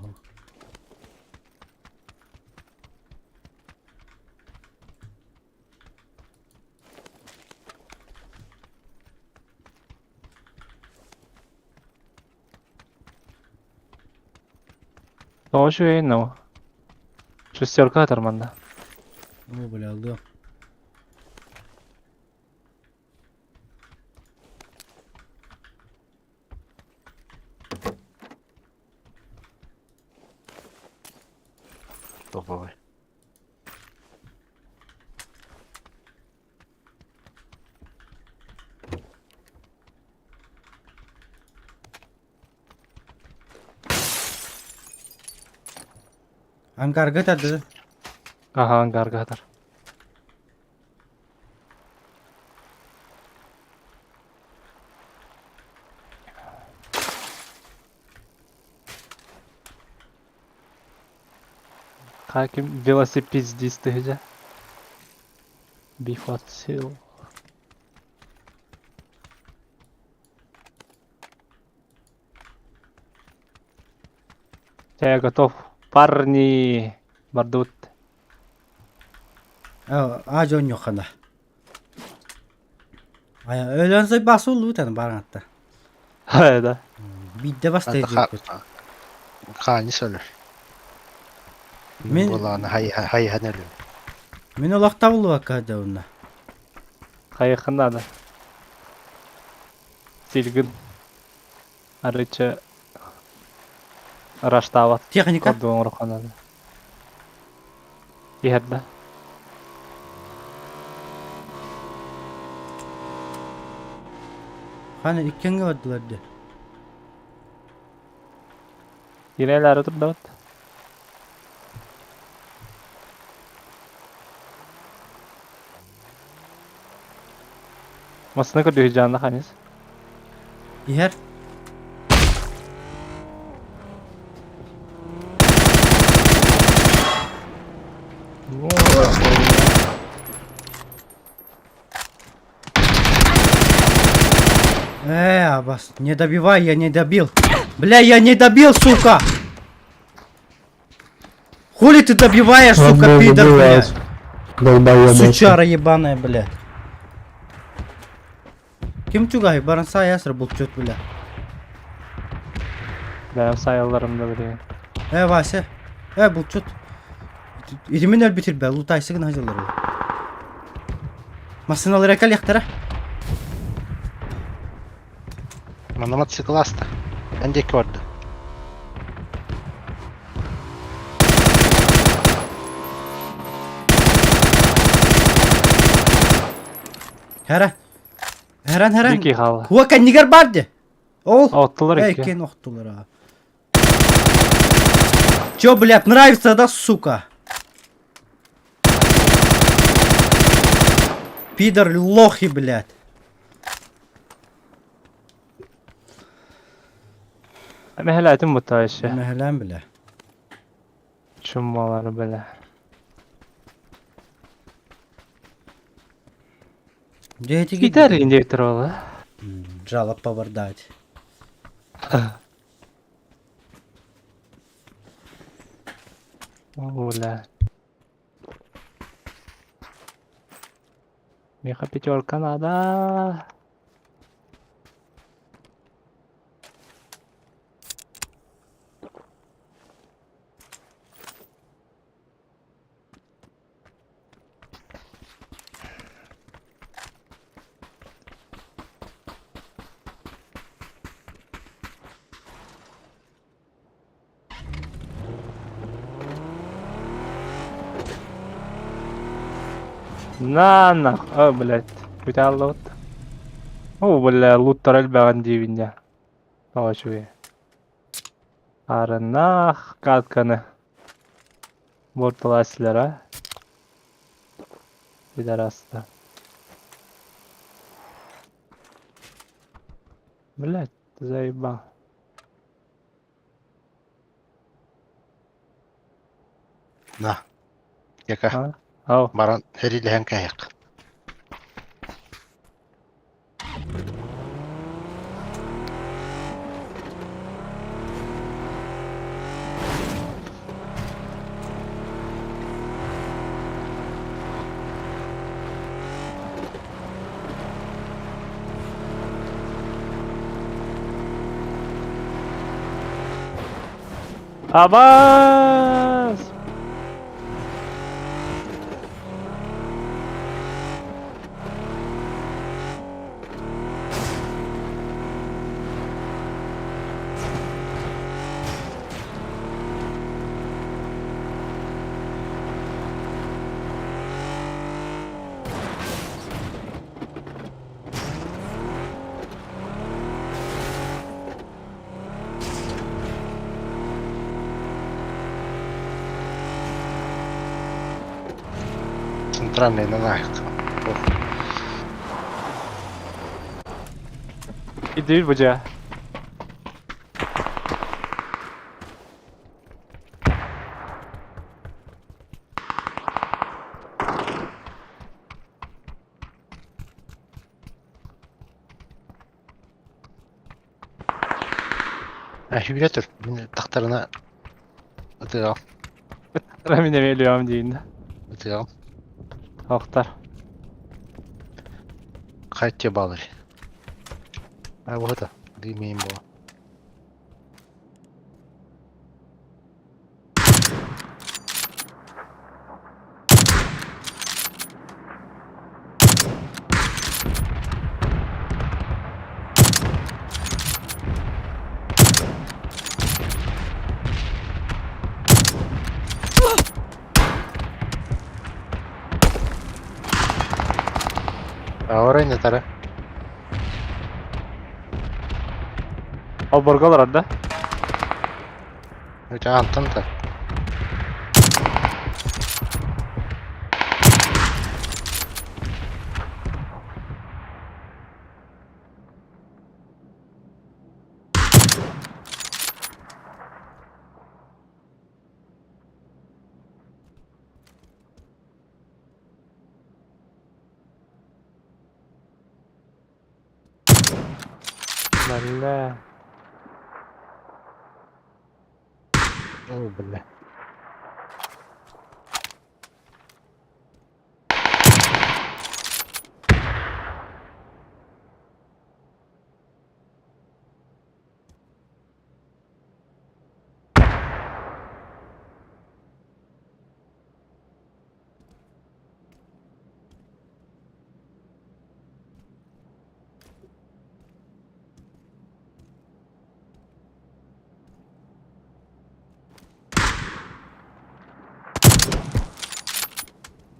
Тоҕо үчүгэйин оо. Шестерка атар манна. Оо, бля, алыам. Топовый. Ангарга тарды. Аха, ангарга атар. Хаким велосипедист дии Бифацил. Я готов. Парни! Бардут. Аа дьонньуоххана. Өлөн сой басуллуу тан бараҥатта. Да. Биирдэ бастайы диэппит. Хаани сөлөр. Мин- Буолааны хайыһан өлөр. Мин олох табыллыбакка сылдьабын. Хайыххын надо. Силгин. Арычы раштаабат. Техника. Курдук оҥоруохха наада. Иһэр да. Хана иккиэҥҥэ бардылар дии. Киирэлээри турдабыт. Массыына көрдүү дьаанна ханыс. Иһэр. Абас, не добивай, я не добил. Бля, я не добил, сука! Хули ты добиваешь, сука, пидор, блядь? Долбоеб. Сучара ебаная, блядь. Ким чугай, баран саясыр булчут, бля. Бэйэм сайылларым да билигин. Вася. Булчут. Итимин өлбүтүр бэ, лутайсыгын хажылар. Массыналар кэлиэхтэрэ. Манна мотоцикл аста. Эн диэки барда. Хара. Хэран хэран. Дикий хаалла. Куа кэннигэр бар дии. Ол. Оттулар Эй, икки. кен охтулар а. Чё, блядь, нравится, да, сука? Пидор, лохи, блядь. Мэһэлээтим бутта еще. Мэһэлээн, бля. Чумалар, бля. Дети Гитар индиктор буолла. Жалоб повардать. О, бля. Миэхэ пятерка надо. На нах, о, блядь, бүтэ аллабыт. О, бля, луттар элбэҕин диибин дьэ. Тоҕо үчүгэй. Арынах катканы буортулааччылара пидорасты. Блядь, ты заебал. На. Яка. А? Ау. Баран эрилэһэн кээһиэх. Абаас! Центральный на нахер. Иди бу дьэ. Сүүрэ тур. Мин тахтарына ытыаҕым. Мин эмиэ өлүөҕүм диигин да. Ытыаҕым. Охтар. Хайча балыр. А вот это. Дымим было. Ahora intentaré. Олборго олорор да? Антон да. Бля. О, бля.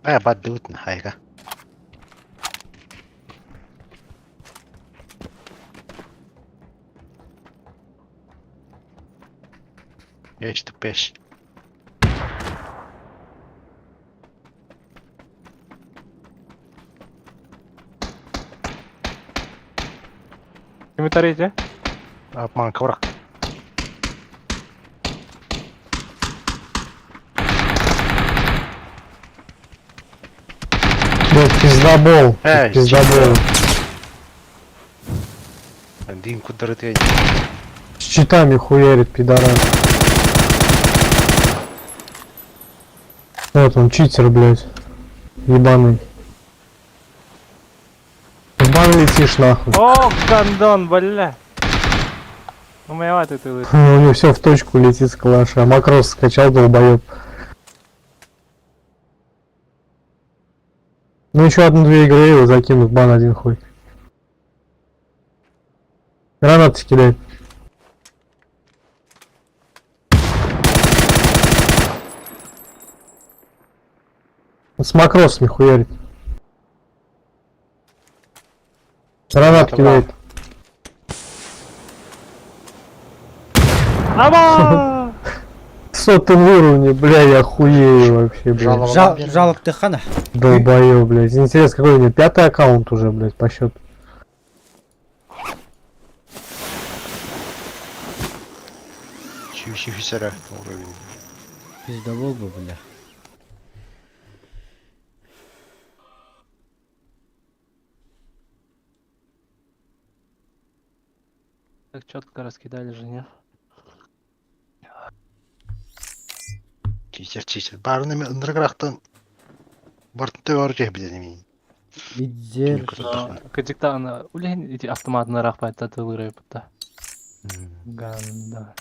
Э, баддыбыт хайга. Есть тупешь. Кими тарите? Обман коврак. Блядь, пиздобол. Эй, Пиздобол. Дим кудары ты. С читами хуярит, пидорас. Вот он, читер, блядь. Ебаный. Еблан летишь нахуй. О, гондон, бля. Умевать ты У него все в точку летит с калаша. Макрос скачал, долбоеб. Ну еще одну-две игры его закину в бан один хуй. Гранаты кидает. Он с макросами хуярит. Гранат кидает. Аба! Сотом уровне, бля, я хуею вообще, блядь. Жалоба Жал, бер. жалоб хана. Долбоёб, блядь. Интересно, какой у него пятый аккаунт уже, блядь, по счету. Чү-чү уровень. Пиздобол бы, бля. Так четко раскидали же, не? Чичер чичер. Барыны мен ындыргырактан бартын төбөр жеп билен мен. Идзер. Кадикта ана улен эти автоматны рахпайт татылыры бутта. Ганда.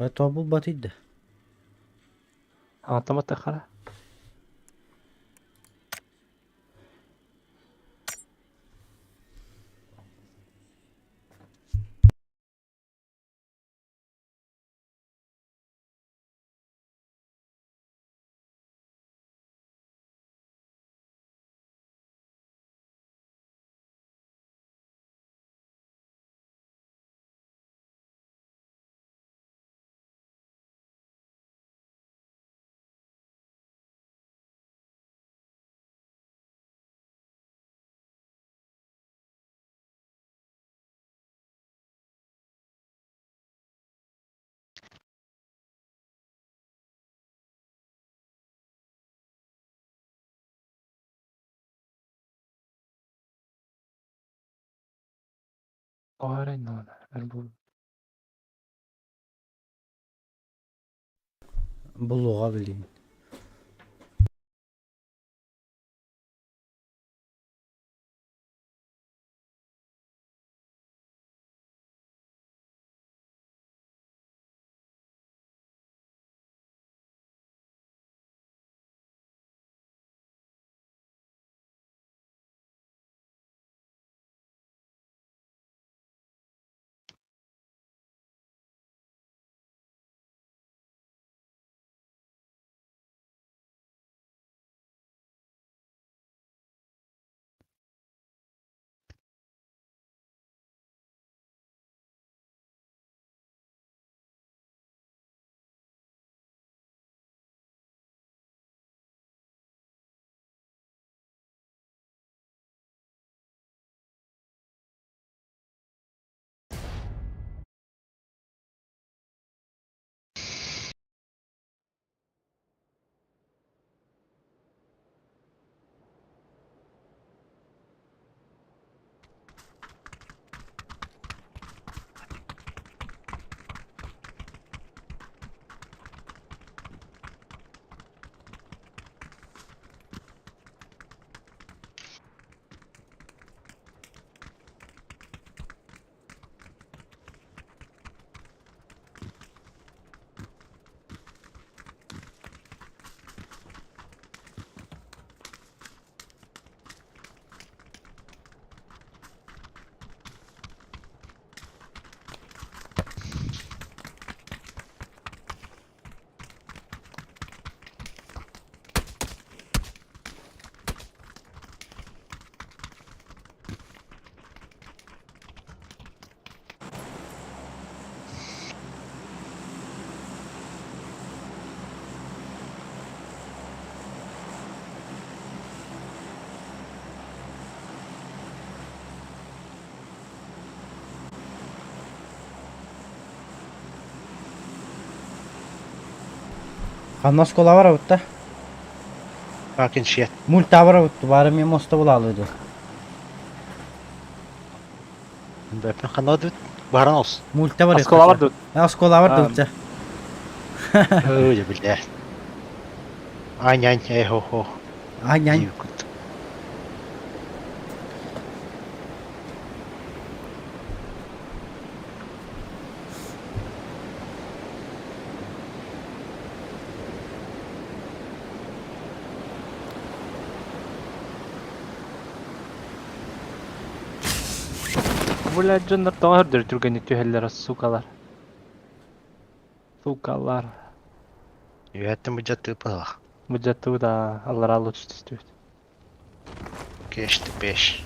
Тобул батыйды. Автомат хара. Орен Эрбул. Булуға билин. Ханна оскуола барабыт да? Fucking shit. Мульта барабыт, бары мен моста булаалыды. Бэппин ханна дыбыт? Баран олс. Мульта бар. Оскуола бар дуу? Оскуола бар дуу. Ой, бля. Ань, ань, эй, хо, хо. Ань, ань. Блядь, дьоннор тоҕо өрдөр түргэнник түһэллэр, сукалар. Сукалар. Үөһэттэн быдьаттыы быһылах. Быдьаттыы да аллараа лучше түстүбүт. Кешти пеш.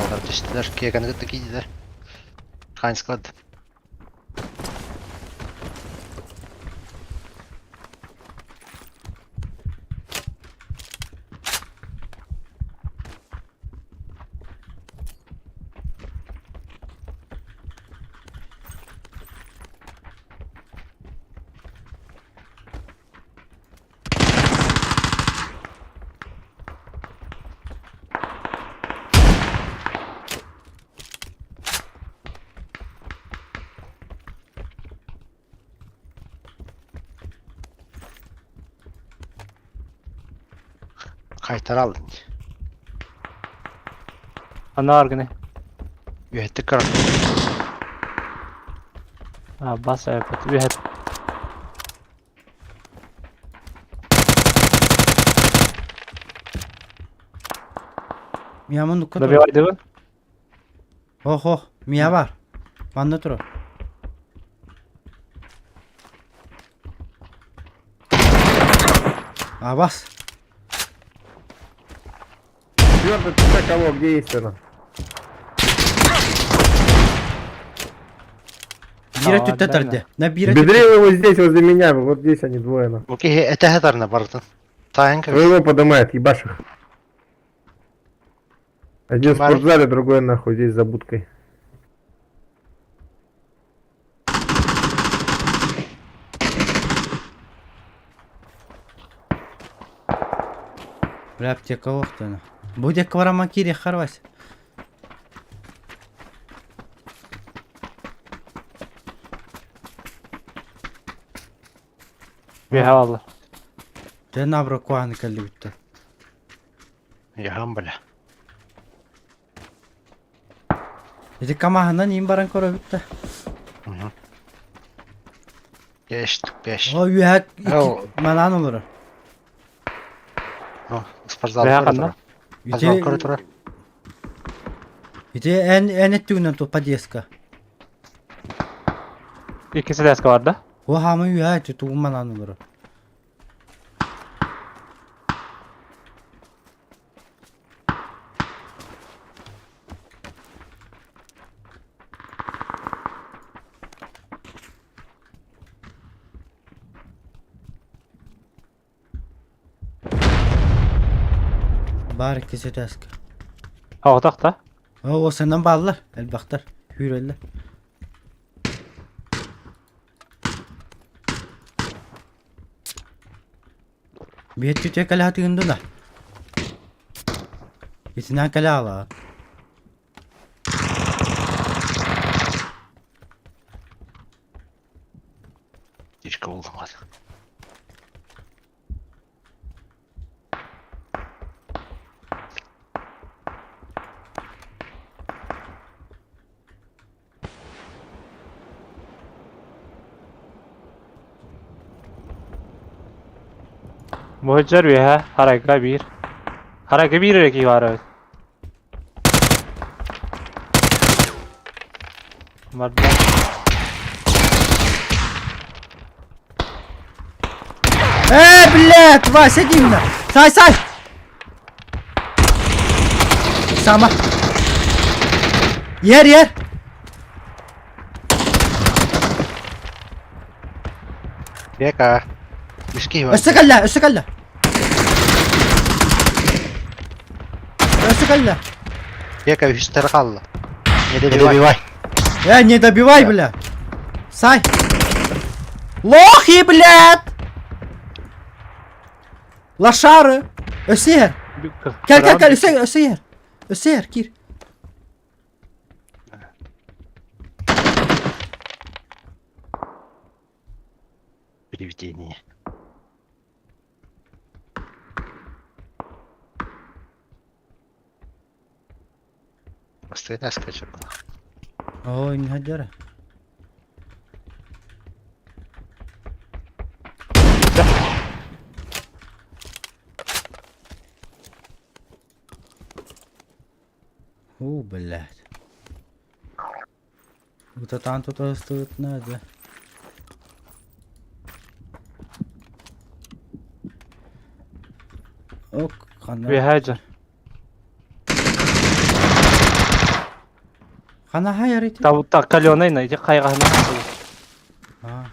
Аллар түстүлэр, киэканы кытта киирдилэр. Хань склад. Хайтар алдын. Ана аргыны. Үөһэттик көрөр. А, бас айпат. Үөһэт. Мия мундукка тур. Добивайдыбын? Ох, ох, мия бар. Манна тур. Абас. Четвертый, ты кого, где есть она? Биирэ түттэ тарды. На биирэ түттэ. Бедрил его здесь, возле меня, вот здесь они двое, на. Бу киһи этэһэ тарна барытын. Таайан кэбис. Своего поднимает, ебашь их. Один в Марк. спортзале, другой нахуй здесь за будкой. Бля, аптека охтана. Будет квараман кири харвась. Үөһэ бааллар. Дэ набра куаны кэлли бүтте. Яһан бля. Ити камаһынан им баран көрө бүтте. Кешт пеш. О үһэ О. манан олорор. О, спортзал Үөһэ көрө ханна? турар. Спортзал көрө турар. Ити эн эн эттүгүнэн ту подъездка. Иккис этээскэ бар да? О хамы үһэ ити тугу манан олорор. Бар иккис этээскэ. Оҕотох да? О, сенен бааллар, элбэхтэр, күүрэллэр. Биэт түтэ кэлэһэтигин дуна. Итинэн кэлэ аалаа. Тишка булдум. Муһадьар үөһэ, харайга биир. Харайга биир эрэ киһи баар эбит. Барда. Э, блядь, Вася Димна! Сай, сай! Сама. Ер, ер! Бека. Үс киһи бар. Өссө кэллэ, өссө кэллэ! Өссө кэллэ! Бека үстэр хаалла. Не добивай. Э, не добивай, бля! Сай! Лохи, блядь! Лошары! Өссө иһэр! Кэл, кэл, кэл, өссө, өссө иһэр! Өссө иһэр, киир. Привидение. Бастыгы таска чурбана. Ой, не хадьара. О, блядь. Утатаан тута сыстыбытына дьэ. Ок, ханна Үөһээ дьон. Ханна хайар ити? Та каленый на ити хайҕаһына. А.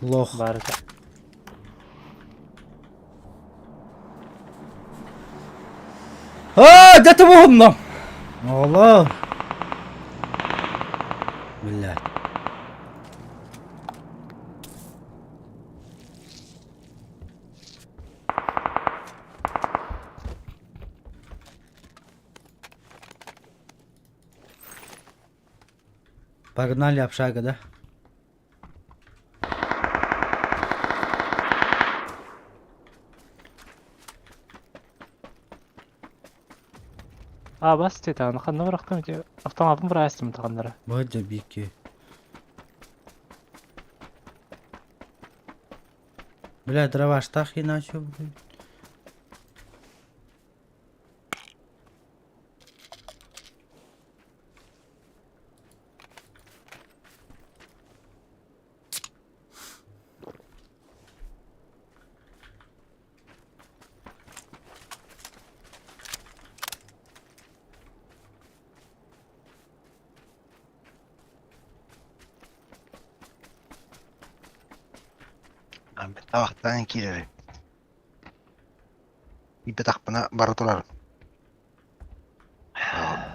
Лох. Баар этэ. Аа, дьэ тубуһуннум. Оҕолор. Блядь. Погнали общага, да? А бас диэтэ, ханна бырахтым ити автомаппын быраастым таханнара. Быдьа бики. Бля, дроваштах иначе, блядь. Табахтан киирэр. Иппэтахпына бара турар.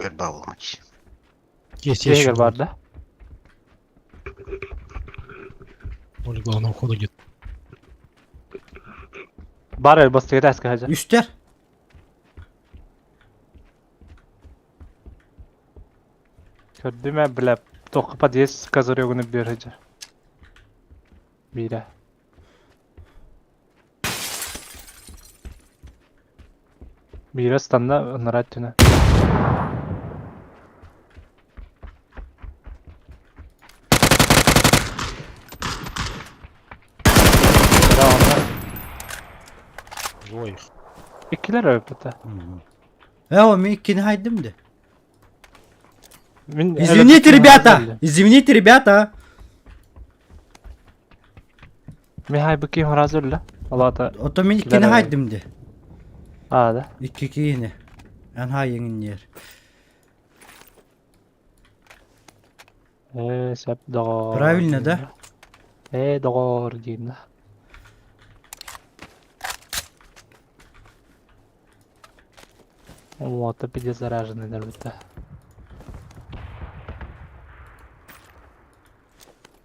Өр баалымач. Есть еще. Егер бар да? Возле главного входа где-то. Бар эр бастыгы таска хажа. Үстер. Көрдүм ээ бля тоққа подъезд козырёгуну бер хажа. Биирэ. Биирэ станна ыныраа өттүнэ. Двое их. Иккилэр өлбүтэ. Э, о, мен иккини хайдым да. Мин Извините, ребята! Извините, ребята! Мин хайбы киһи разы өллө. Алата. Ото мен иккини хайдым де. Аа да. Икки киһини. Эн хайыңын Ээ, сөп доҕоор. Правильно, да? Ээ, доҕоор диин да. Вот, пиздец зараженный нөрбүттэ.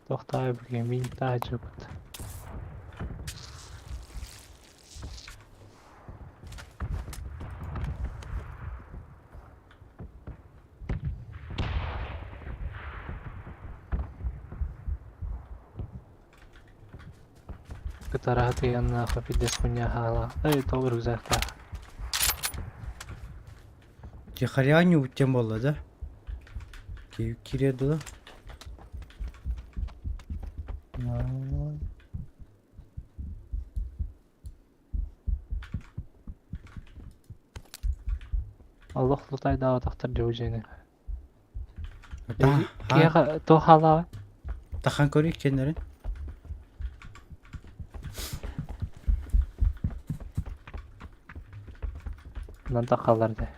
Тохтай бүгін мин тажыбыт. Кытараһы тыйаннаах пиздец хуйня хаала. Эй, тоҕо рюкзактаах. Тихаря не буолла да? Киирэ дуо? Олох лутайдаабатахтар дьиэни. Киэхэ туох хаалаабай? Тахан көрүй кеннерин. Онон тахаллар дии.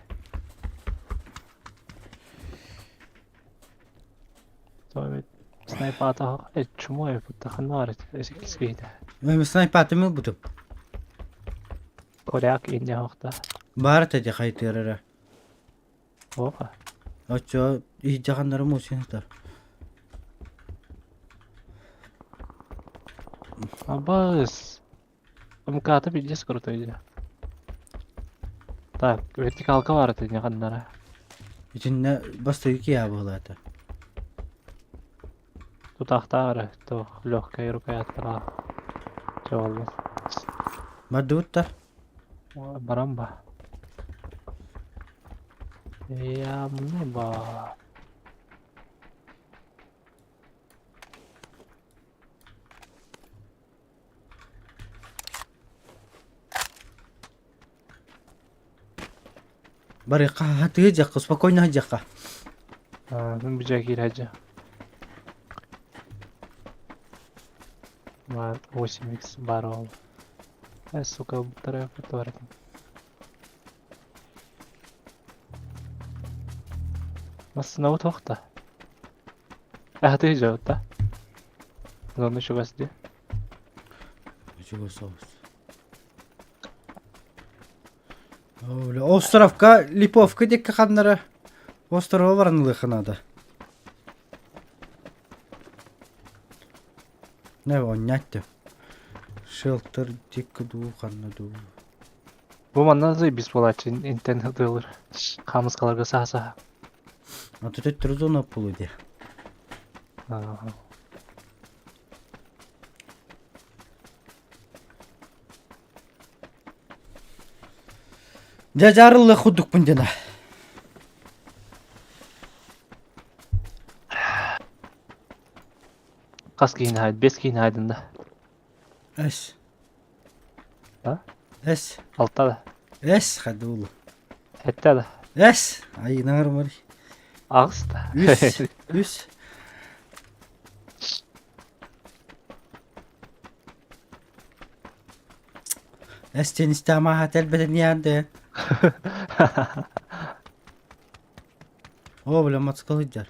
Снайпаата чумой бутта ханна бар киһитэ. Мен снайпатым ылбытым. Коряк инне хохта. Баар этэ хайтыарара. Опа. Оччо иһдьаханнарым усин сытар. Абыс. МК-та пиздец крутой дии. Так, вертикалка баар этэ ханнара. Итиннэ бастакы киһи быһылаата. Тутаахтаах эрэ, туох легкая рукояткалаах. Чоҕуллар. Бардыбыт да? Баран ба. Явно ба. Барыахха хатыы дьахха, спокойно дьахха. Мин бу дьэ киирээдьэ. Бар 8x бар ол. Э, сука, вторая фотография. Массыынабыт суох да? Аһатыы дьоҕут да? Зону чугас дии. Чугас соҕус. Островка, Липовка диэки ханнара острова баран ылыахха наада. Не онньаат Шелтер диэки дуу, ханна дуу. Бу манна заебись буолааччы интэн ытыалыр. Хаамыскаларга саһа-саһа. А тут төттөрү зона пулу дии. Дьэ дьаарыллыах курдукпун диэн. Хас киһини хаайд? Бес киһини хаайдын да. Эс. А? Эс. Алта да. Эс хадуулу. Сэттэ да. Эс. Айынаар мari. Аҕыс да. Үс. Үс. Эс тенистаамааха тэлбэтин яанды. О, бля, мотоцикл сылдьар.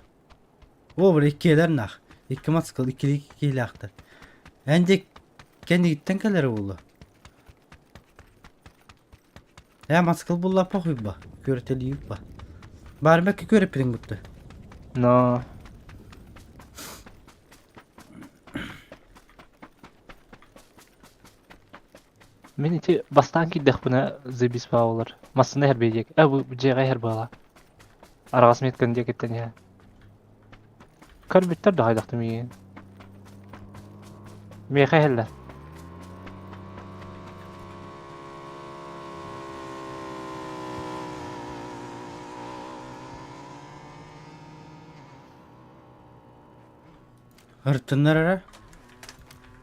О, бля, иккиэлэр нах. Икки мотоцикл, иккилии киһилээхтэр. Эн дик кэннигиттэн кэлэрэ буолла. Ээ, мотоцикл булла похуй ба. Көрөтөлүүр ба. Баарбакка көрөппүтүҥ бутта. Но. Мин ити бастаан киирдэхпинэ заебись баалар. Массыына иһэр диэки. Э, бу дьиэҕэ иһэр баала. Араҕас метканы диэкиттэн иһэ. Көрбүттэр да хайдахтым миигин. Миэхэ иһэллэр. Ыртыннар эрэ.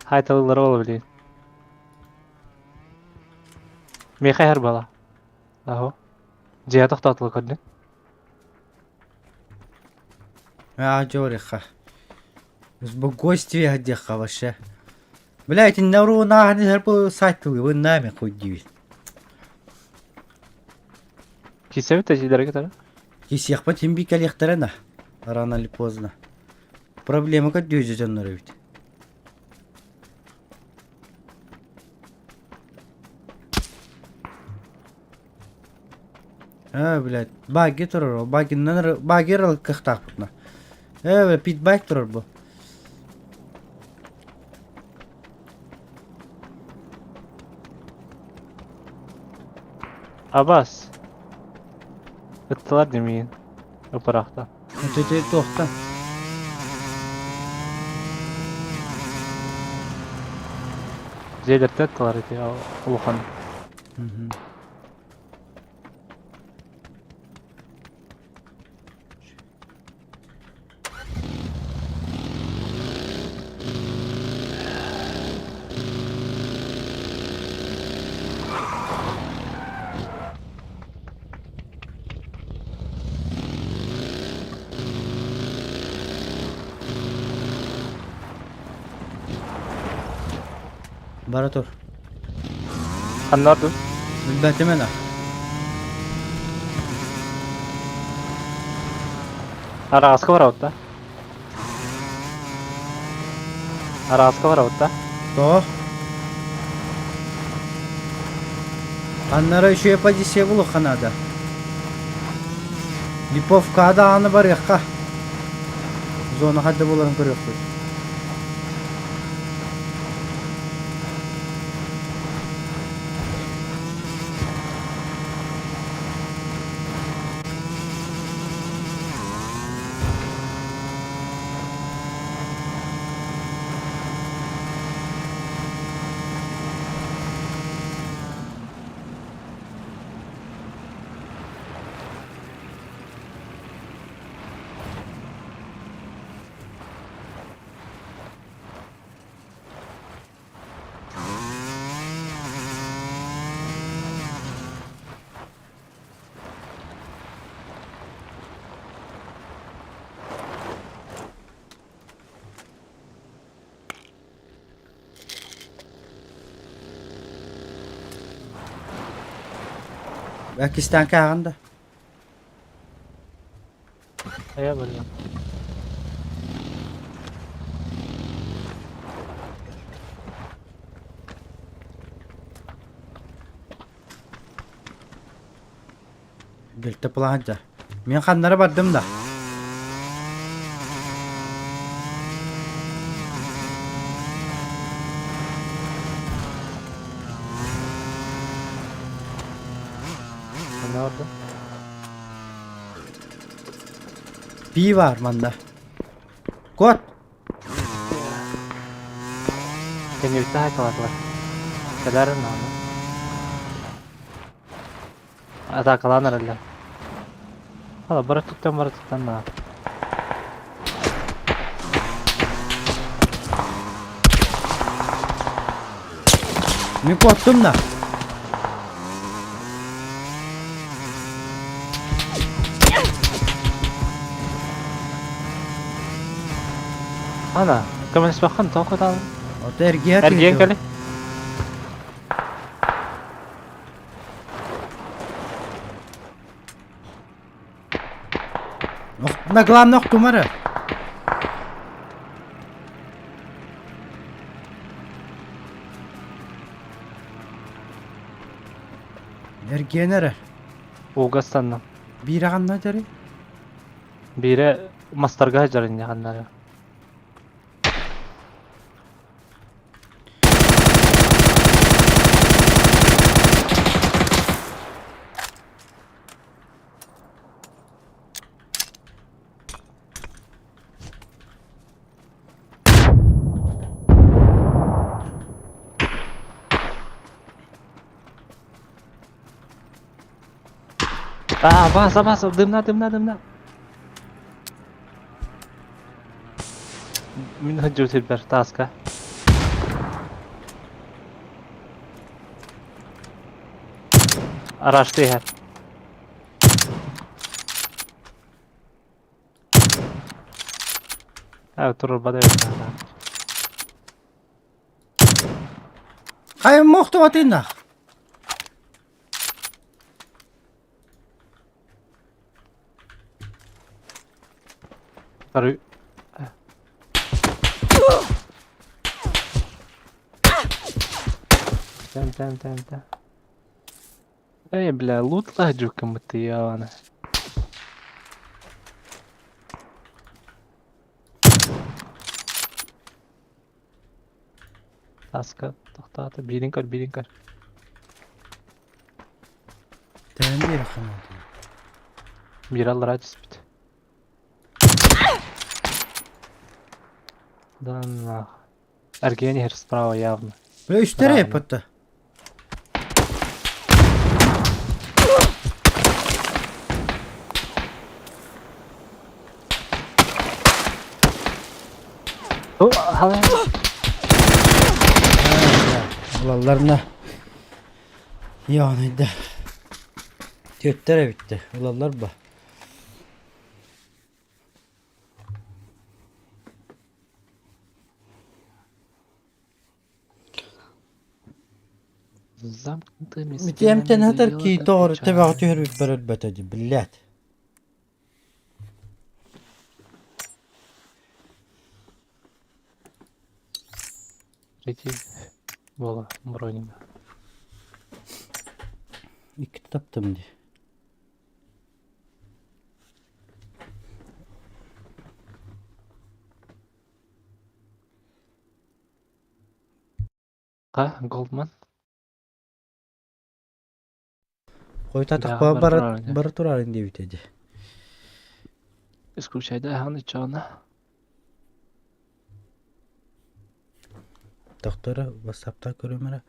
Хайталылары ол билигин. Миэхэ иһэр бала. Аһо. Дьиэ тохтоотула көрдүн. Аа, дьориха. Спокойствие диэххэ вообще. Бля, итиннэ уруунааһын иһэр бу сайтылыыбын нами хуй диибин. Кисэбит эдьийлэргэ тара. Кисиэхпит син би кэлиэхтэрэ на. Рано или поздно. Проблема көрдүүрдэ дьоннор эбит. Ээ, блядь, баги турар ол. Багиннан баги кыахтаахпытына. Ээ, бля, питбайк турар бу. Абас. Ыттылар димиин. Ыпырахта. Ити туохтан? Дьиэлэртэн ыттылар ити улахан. Бара тур. Ханна ордун? Билбэтим эн Араҕаска барабыт да? Араҕаска барабыт да? Тоҕо? Аннара үчүгэй позиция булуохха наада. Липовкаҕа даҕаны барыахха. Зона хайда буоларын көрүөхпүт. Иккистээн кээҕин да. Хайа бөлүм. Дельта планета. Мен ханнара бардым да. Ханна барда? Пи бар манна. Кот! Кэннибиттэ хайкалаатылар. Кэлээр нааны. Атаакалаан эрэллэр. Hala бара туттан бара туттан наа. Мин куоттум да. Ана, көмөлөспөххүн тоҕо кутаалын? Ото эргиһэ Эргийэн кэли. На главное охтумара. Эргиэн эрэ. Ууга ыстанным. Биирэ ханна дьари? Биирэ мастарга сылдьар инньэ ханна эрэ. Аа, баса, баса, дымна, дымна, дымна. Мин сылдьыбыт сирбэр тааска. Араашты иһэр. Ээ, турурбат эбит наада. Хайа мохтубатыннах. Второй. Тем, тем, тем, тем. Эй, бля, лут ладжуком ты, ебана. Таска, тохтаата, биирин көр, биирин көр. Тээн биэрэ ханаатын. Биир аллараа түспүт. Да нах. Эргийэн иһэр справа явно. Бля, үстэрэ эппэтэ. О, халай. Ылалларына Яныйда. Түөттэр эбиттэ. Ылаллар ба. Замкнутыми Митиэмтэн стенами хатар зуёт кии тоҕор отвечаю. төбөҕө түһэрбиппэр өлбөтө дии, блядь. Третий буола бронинга. Иккитэ таптым дии. Ха, Голдман. Хойутаатахпа Бэҕэ бара бара турар бара турарын диэбитэ дии. Исключайда аһан иччаҕына. Тохтора ватсаптан көрүм эрэ.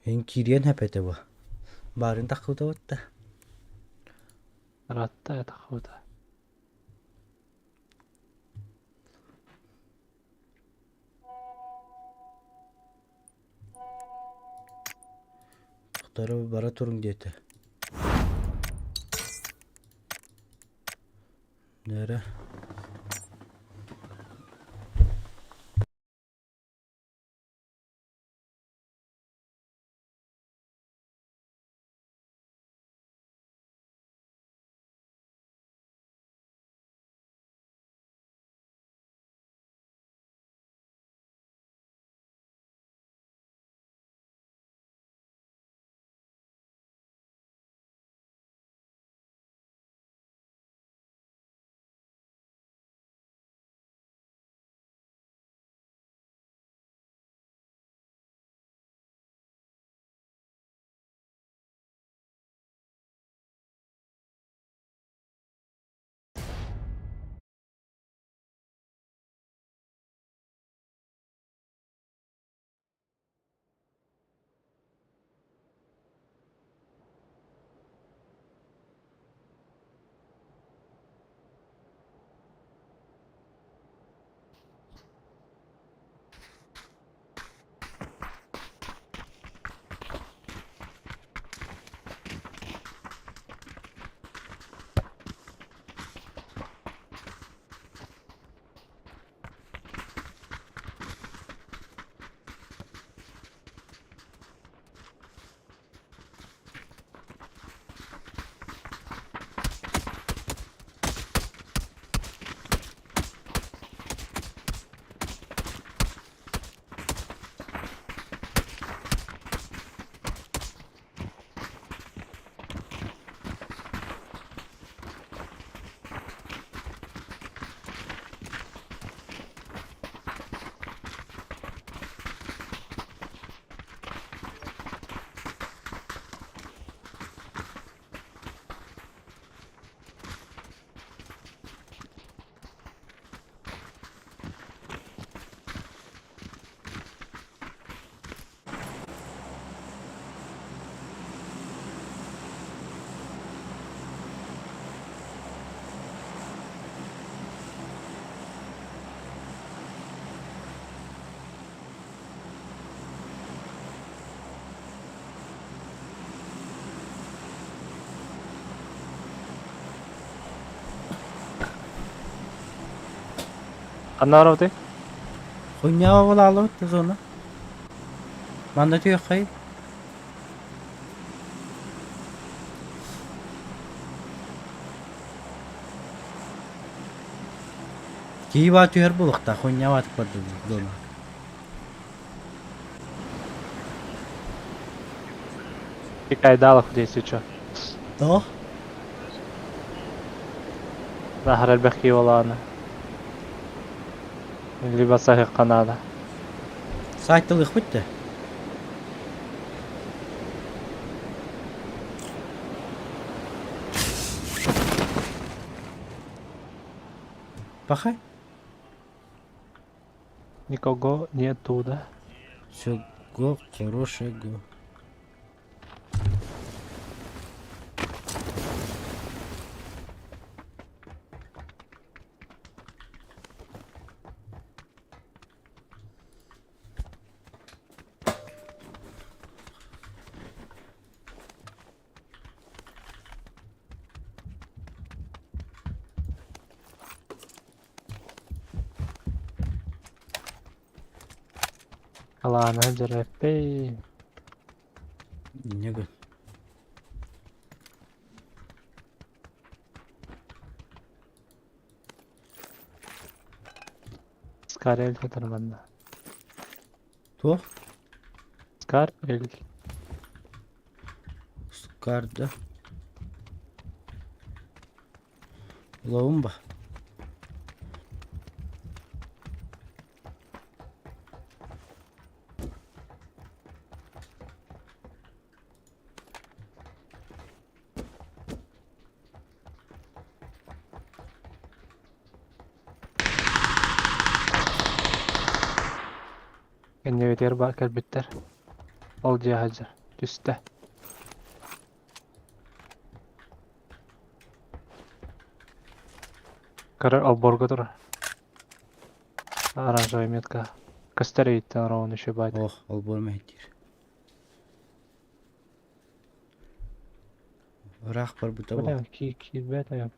Эн киириэн сөп этэ бу. Баарын таххыбыта да. Ыраатта таххыбыта. Тохтора бара туруҥ диэтэ. Нэрэ. Ханна барабытый? Хуйнява буолаалыбыт зона. Манна түһүөххэй. Киһи баа түһэр буолуохтаах, хуйнява атык барда зона. Кайдалов если чё. Тоҕо? Нахар элбэх киһи буолаҕына. Либо саһыахха наада. Сайтылыахпыт да. Пахай. Никого нету, да? Всего хорошего. Алаана дьэрэппэй. Инньэ гын. Скар Эль сытар манна. Туох? Скар Эль. Скарда. Лоумба. Кэннибитигэр баар кэлбиттэр. Ол дьиэ сылдьар. Түстэ. Көрөр олбуорга турар. Оранжевая метка. Көстөр эбиттэн ровно еще баайдык. Ох, олбуор мэһэйдиир. Ыраах барбыта буол. Бля, киирбэт айан.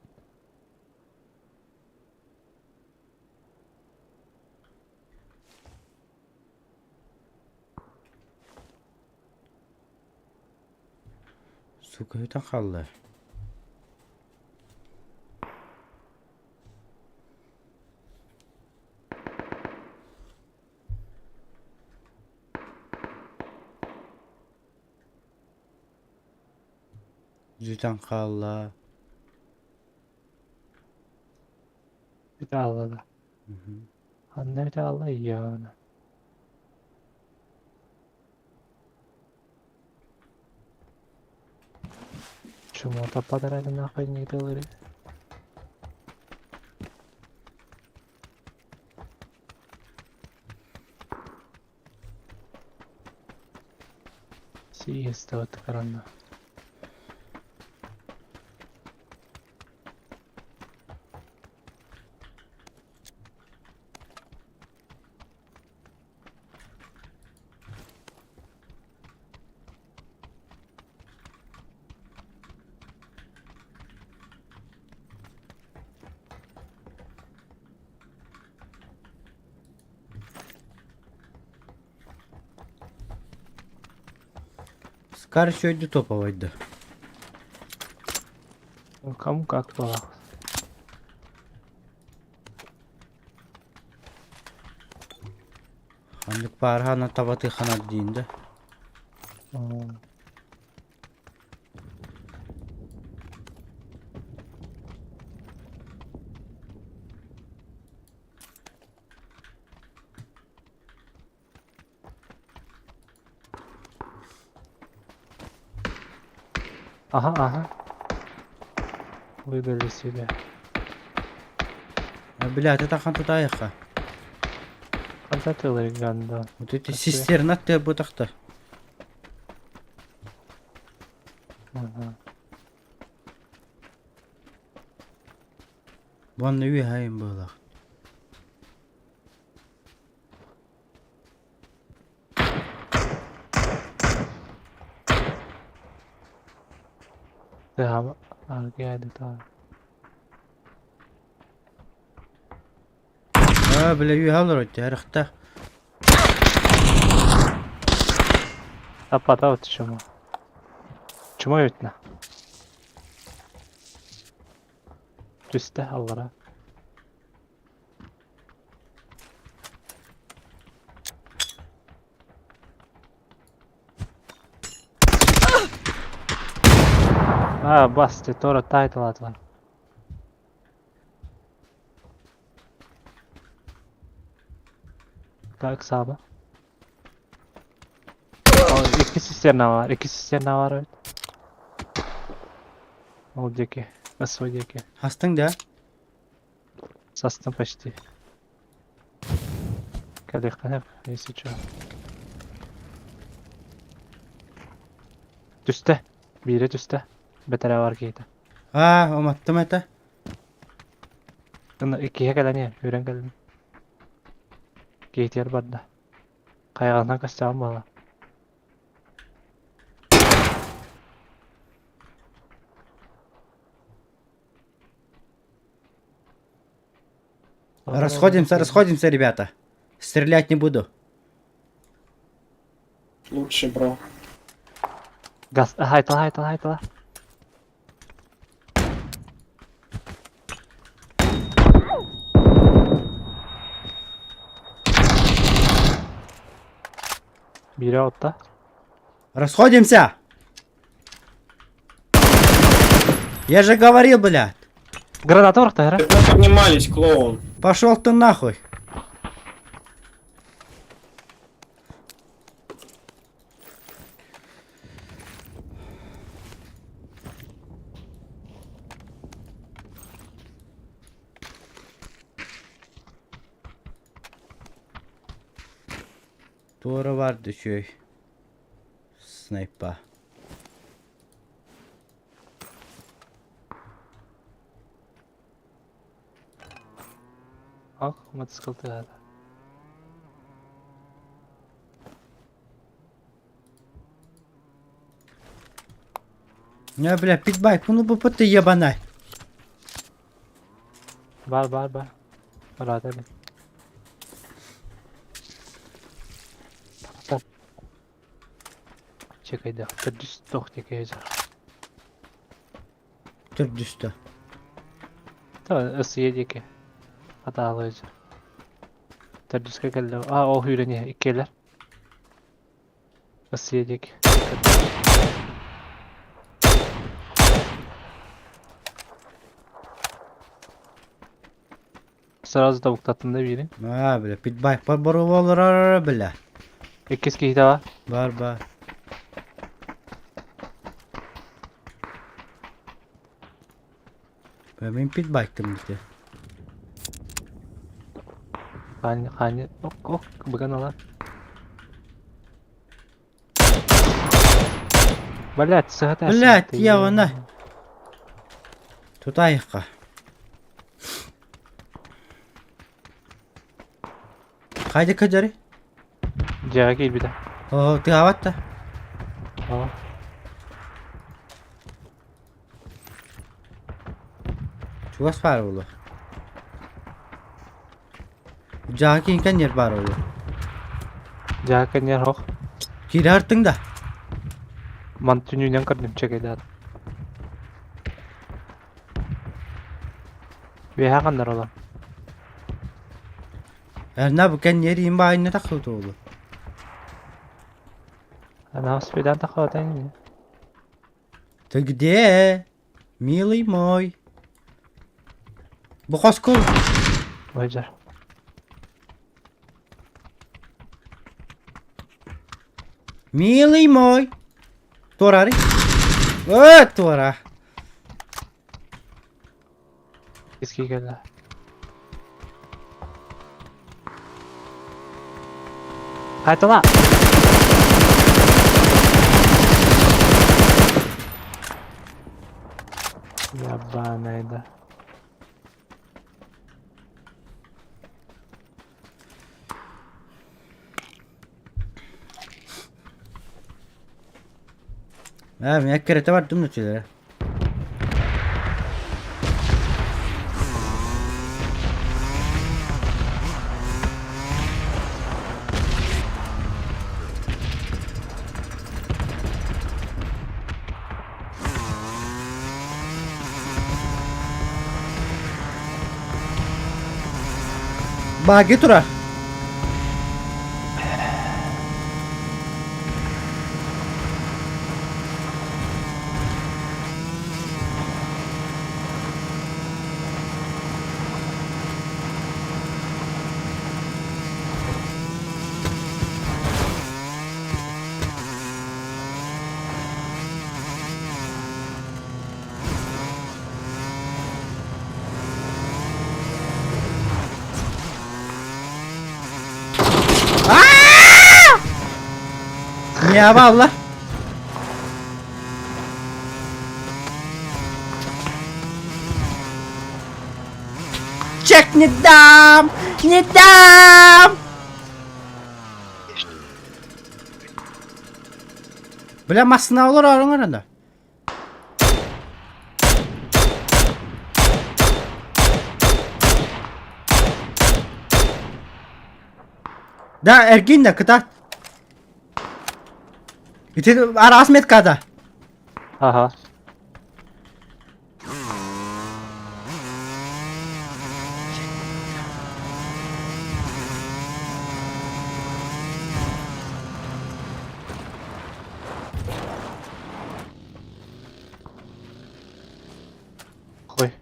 Сука бүтэн хаалла. Бүтэн хаалла. Бүтэ хаалла да. Ханна бүтэ хаалла ийэҕинэ. Чему таппатар нахуй не делали. Сиеста вот корона. Скар үчүгэйдик топовайда. Ну, кому как было. Ханнык паархана табаты ханат диин да. Ага, ага. Выдали себя. А, Блядь, это хан тутайха. Ханта тылырганда. Вот эти Спасибо. систернат ты бутахта. Ага. Вон үйхайым было. Тыһам аргиады та. А, бля, үөһэ олорор эрихтэх. Таппата вот чума. Чума өтнө. Түстэ аллара. А, басты, тора тайталатылар. Так, саба. Икки систерна бар, икки систерна бар эбит. Ол диэки, СВ диэки. Астың да? Састым почти. Кэлиэххэ если чё. Түстэ. Биирэ түстэ. Бэтэрээ бар киһитэ. Аа, уматтым этэ. Ына иккиһэ кэлэн иһэр, үүрэн кэллим. Киһитигэр барда. Хайаҕынан көстөҕүм буолла. Расходимся, расходимся, ребята. Стрелять не буду. Лучше, бро. Газ, хайтала, хайтала, хайтала. Биирэ отта. Расходимся! Я же говорил, блядь. Граната ұрықты, әрі. Мы поднимались, клоун. Пошел ты нахуй. Туора бар үчүгэй. Снайпа. Ах, мотоцикл тыгада. Не, бля, питбайк, ну бы ты ебанай. Бар, бар, бар. Барата бит. Чекайда. Төрдүс тох текей жар. Төрдүстө. Та ысые диэки. Атаалыы жар. Төрдүскэ кэллэ. А, ол хүүрэн иккиэлэр. Ысые диэки. Сразу тобуктаттым да биирин. А, бля, питбайк бар бар бля. Иккис киһитэ бар. Бар бар. Бля, мин питбайктым дии. Хани, хани, ок, ок, быган алар. Блять, сыгата. Блять, я вона. Тутайыққа. Қайда кәдері? Дьиэҕэ киирбитэ. О, тыаабат да. О. Чугас баар буолуо. Дьааһы киинкэн ньир баар буолуо. Дьааһы кэнниэр ох. Киирэ артыҥ да? Ман түнүүнэн көрдүм чэкэйдээн. Үөһэ ханнар олор? Эрна бу кэнниэр иин баайына тахсыбыт буолуо. Она успедан тахабата ини. Ты где, милый мой? Бу хоску. Ойдьар. Милый мой. Туорари. Э, туора. Иски кэллэ. Хайтала! Ябаная, да. Ээ, мин эккирэтэ бардым да тилэрэ. Баги турар. Ньээбэ алла. Чек не дам! Не дам! Бля, массына олор арың аранда. Да, эргин да, кытаат. Ити араас меткада. Ага. Хуй.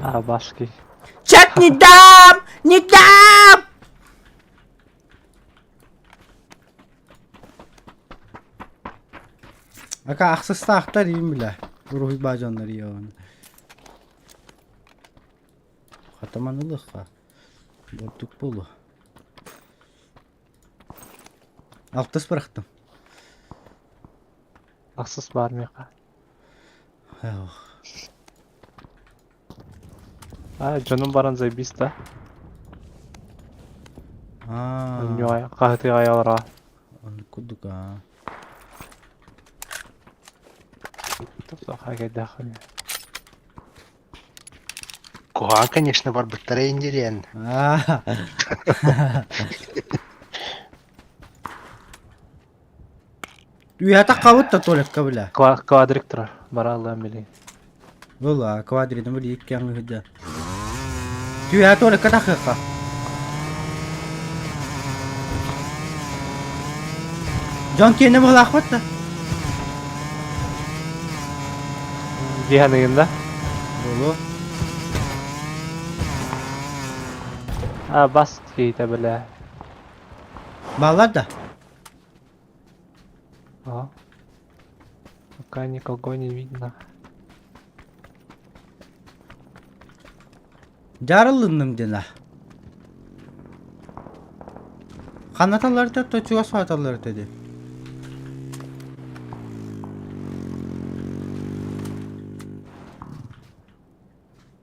А, башки. Чек не дам! Не дам! Ака ахсыстаахтар иим билэ. Уруһуй баадьоннар иоҕун. Хатаман ылыхха. Бурдук буолуо. Алтыс бырахтым. Ахсыс баар миэхэ. Ох. А, дьонум баран заебись да. Аа. Хаһытыга айалара. Оннук курдук аа. Хайгайдаахын. Куһаҕан, конечно, барбыттара индириэн. Аа. Үйата хабыт да туалекка бля. Квадрик турар. Бара аллаан билин. Была, квадритын били икки аҥы сылдьар. Түһэ туалекка тахыахха. Дьон киэнэ быһалаахпат да. Дии саныгын да? Буолуо. А, бас киһитэ бля. Бааллар да? А. Пока никого не видно. Дьаарыллынным диэн Ханнаталлар этэ, то чугас сааталлар этэ дии.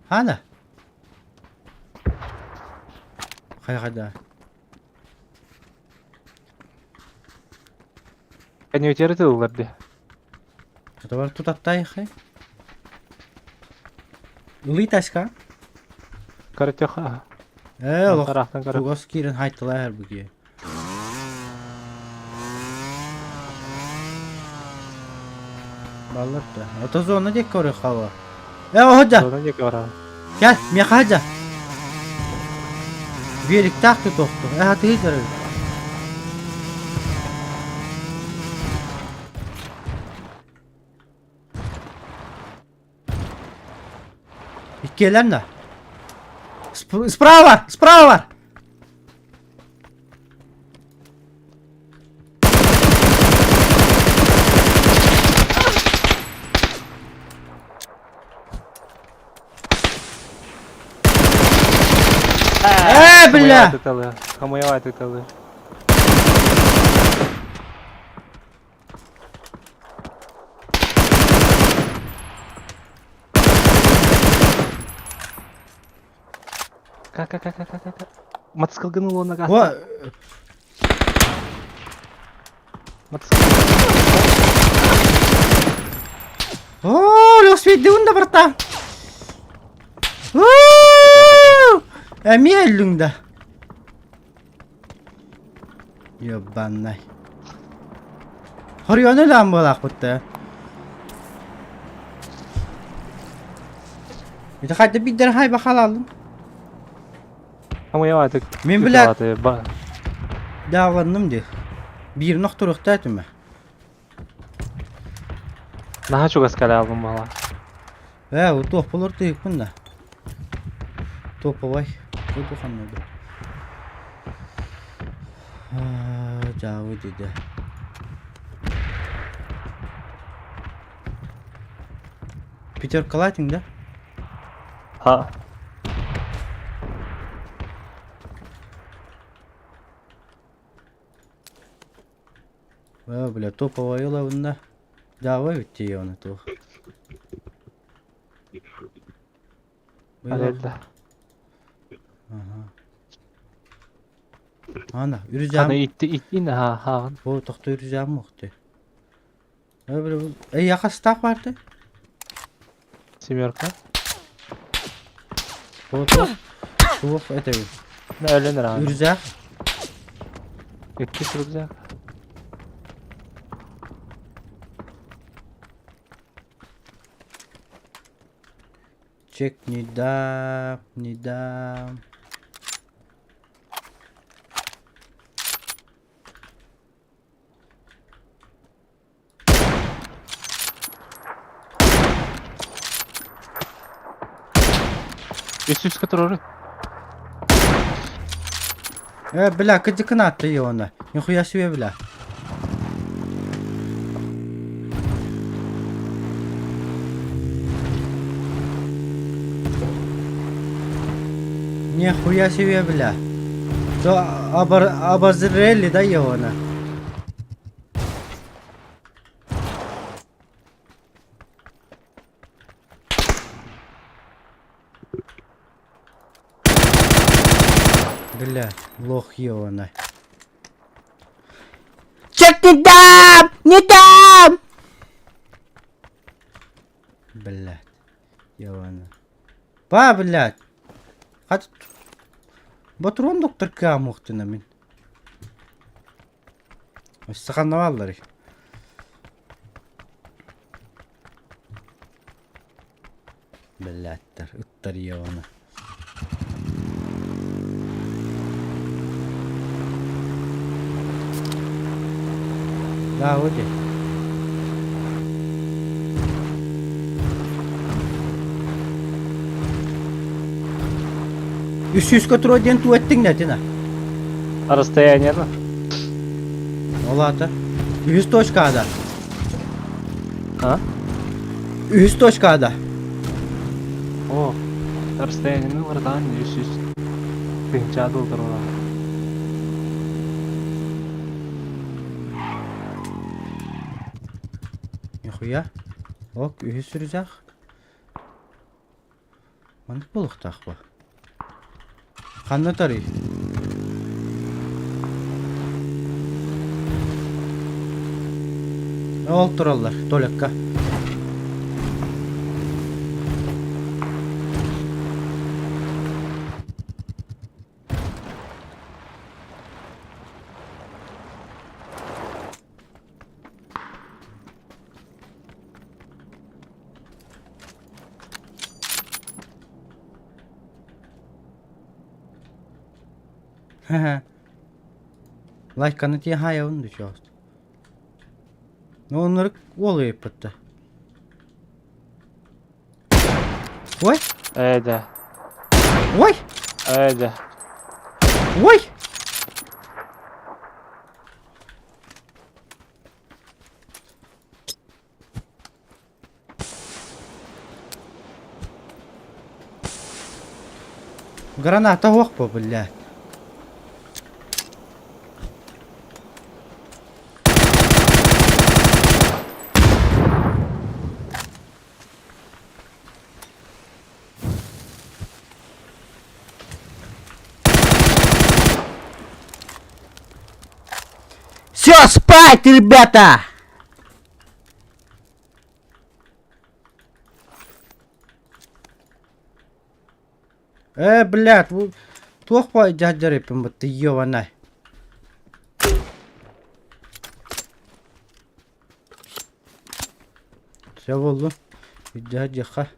Хана? Хайа-хайда. Конвертер тыллар дии. Атабар тутаттайхай. Ылый таска. Каратеха. Ээ, олох Тараахтан көрө. чугас киирэн хайтылаа эрбики. Баллар да. Ото зона диэки көрүөххэ Ээ, оһодьа. Зона диэки бараҕын. Кэл, миэхэ сылдьа. Биэриктаах тутуохтур. Ээ, хатыһы көрөр. Иккиэлэр да. Справа! Справа! Э, бля! Хамуевать тыталы. Как, как, как, как, как, как? Мотоциклгын уонна О, Мотоцикл. Оо, велосипеддиун да барта. Уу! Эмиэ өллүҥ да. Ёбаннай. Хориону ылаан буолаахпыт да. Ити хайда биирдэрин хайба халааллым. Хамыйаатык. Мин билээт дааланным дии. Биирин охторуохтаа этим ээ. Наһаа чугас кэлэ буолла. Ээ, ол туох болор тыйыкпын да. Топовай. Тугу ханна Дьаабы диде. Пятеркалаатыҥ да? Ха. Ээ, бля, топовай ылабын да. Дьаабы эбит дии оны туох. Арелла. Ага. Ана, үрүзэм. Аны итти иттин ха хаҕын. Бу тохто үрүзэм мохты. Э, бля, бу Эй, яхастаах баарты. Семерка. Бу туох туох этэбин. Өлөн ыраан. Үрүзээх. Иккис рюкзак. Чек не дам, не дам. Үс үскэ турары. Э, бля, кыдьыкын атты оны. Нихуя себе, бля. Нихуя себе, бля. То обозрели, да, его Бля, лох ебаный. Чек не дам! Не дам! Блядь, ебаный. Па, блядь. Хат... Батрон доктор камухтына мин. Саханналар. Бэлээттэр, ыттар ебана. Да, вот Үс сүүскэ туруо диэн туу эттиҥ да этина. Расстояние да? Ол аата. Үһүс точкада. А? Үһүс точкада. О, расстояние братан, 300 тыһыынча доллар Нихуя. Ок, үһүс рюкзак. Маннык буолуохтаах бу. Ханна тарый? Ол тураллар, Толикка. Лайканы тиэ хаайабын дучост. Ну оннорuk уол ыйыппытта. Ой! Ээ да. Ой! Ээ да. Ой! Граната уох по, блядь. Все, спать, ребята! Э, блядь, бу туох бо дьадьар эппин бытты ёбанай. Все болду. Дьадьаха.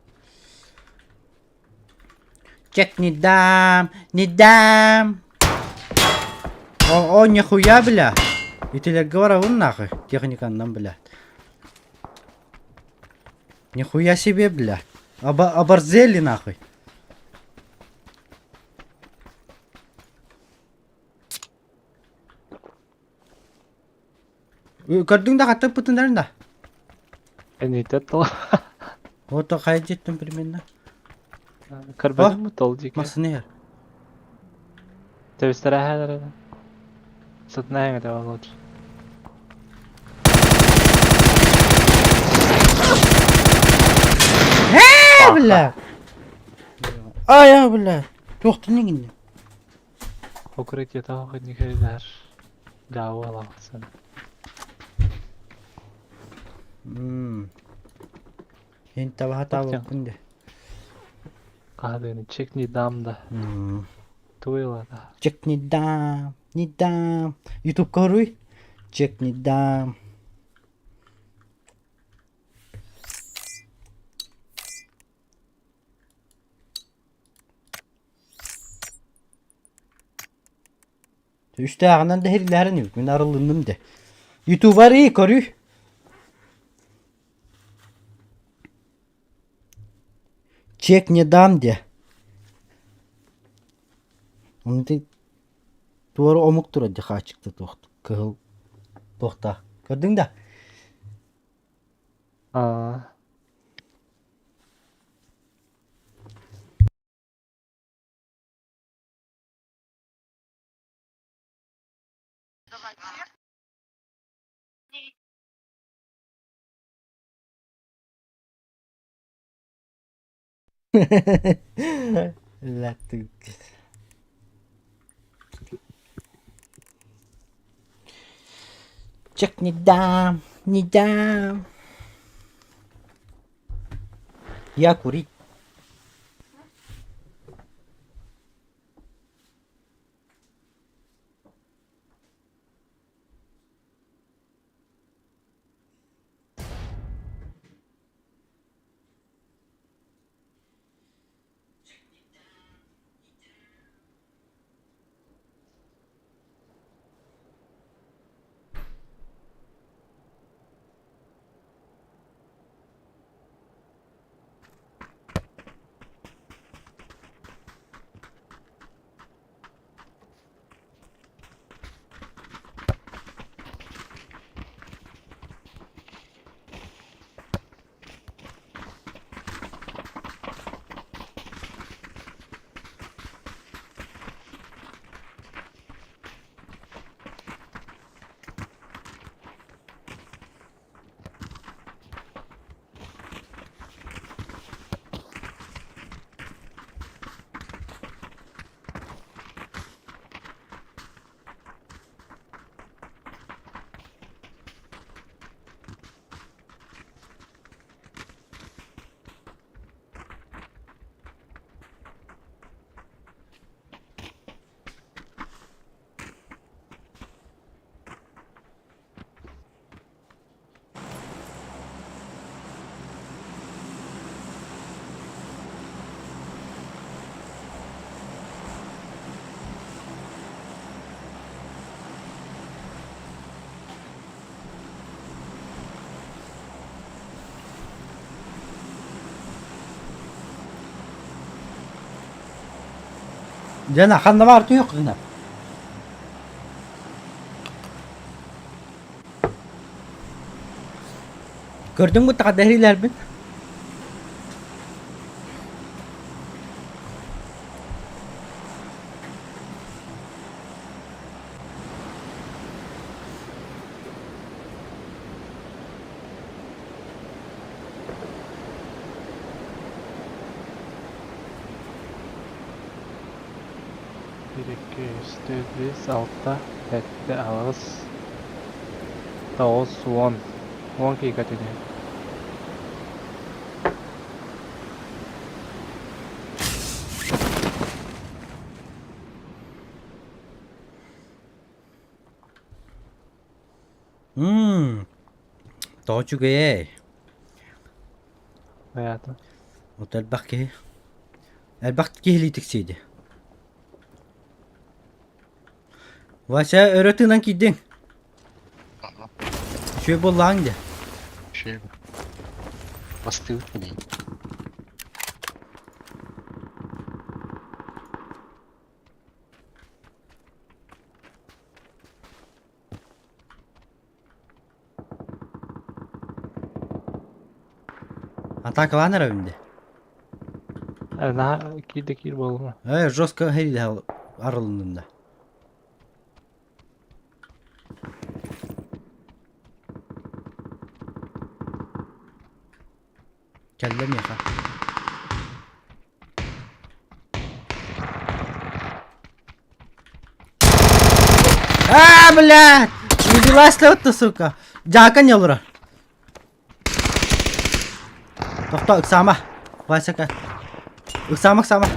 Чек не дам, не дам. О, о, нихуя, бля. Итилерге барабын нахуй. Техниканнан, бля. Нихуя себе, бля. Оба оборзели нахуй. Көрдүҥ да хаттык пытыннарын да? Энитет тол. Вот хайа дьиэттэн примерно. Көрбөтүм тол дики. Массыына иһэр. Тэбистэрэ эһээлэр. Сытына эҥэтэ болот. Ээ, бля! Ай, бля! Туохтан иҥиннэ? Укрытие того никогда. Да, уолалсын. Эн табаха таабыппын де. Хаһадыны чек не дам да. Туйла да. Чек не дам, не дам. Ютубка хоруй. Чек не дам. Үстээҕинэн да иһиллээрин үбүт. Мин арылынным де. Ютубары көрүй. Чек не дам де. Онты туора омук турар де хаачыкта туохт кыһыл туохтаах. Көрдүҥ да? Аа. Латык. Чек не дам, не дам. Я курить. Дьэ, ханна баар түһүөх гына. Көрдүҥ бу дэһиилэрбин? Биир, икки, үс, түөрт, биэс, алта, сэттэ, аҕыс, тоҕус, уон. Уон киһи түнэ. Мм, тоҕо үчүгэйэй. Хайаата. От элбэх киһи. Элбэх киһилии тиксиэди. Вася өрө тыынан киирдиҥ. Үчүгэй буоллаҕыҥ дии. Үчүгэй. Бастыыбыт билигин. Атакалаан эрэбин дии. Наһаа киирдэ киир буолума. Э, жестко хэриилэһэ арылынным да. Кэллэ миэхэ. А, блядь! Убилась ли сука? Дьаака не олорор. Тохто, ыксаама. Васяка. Ыксаама, ыксаама.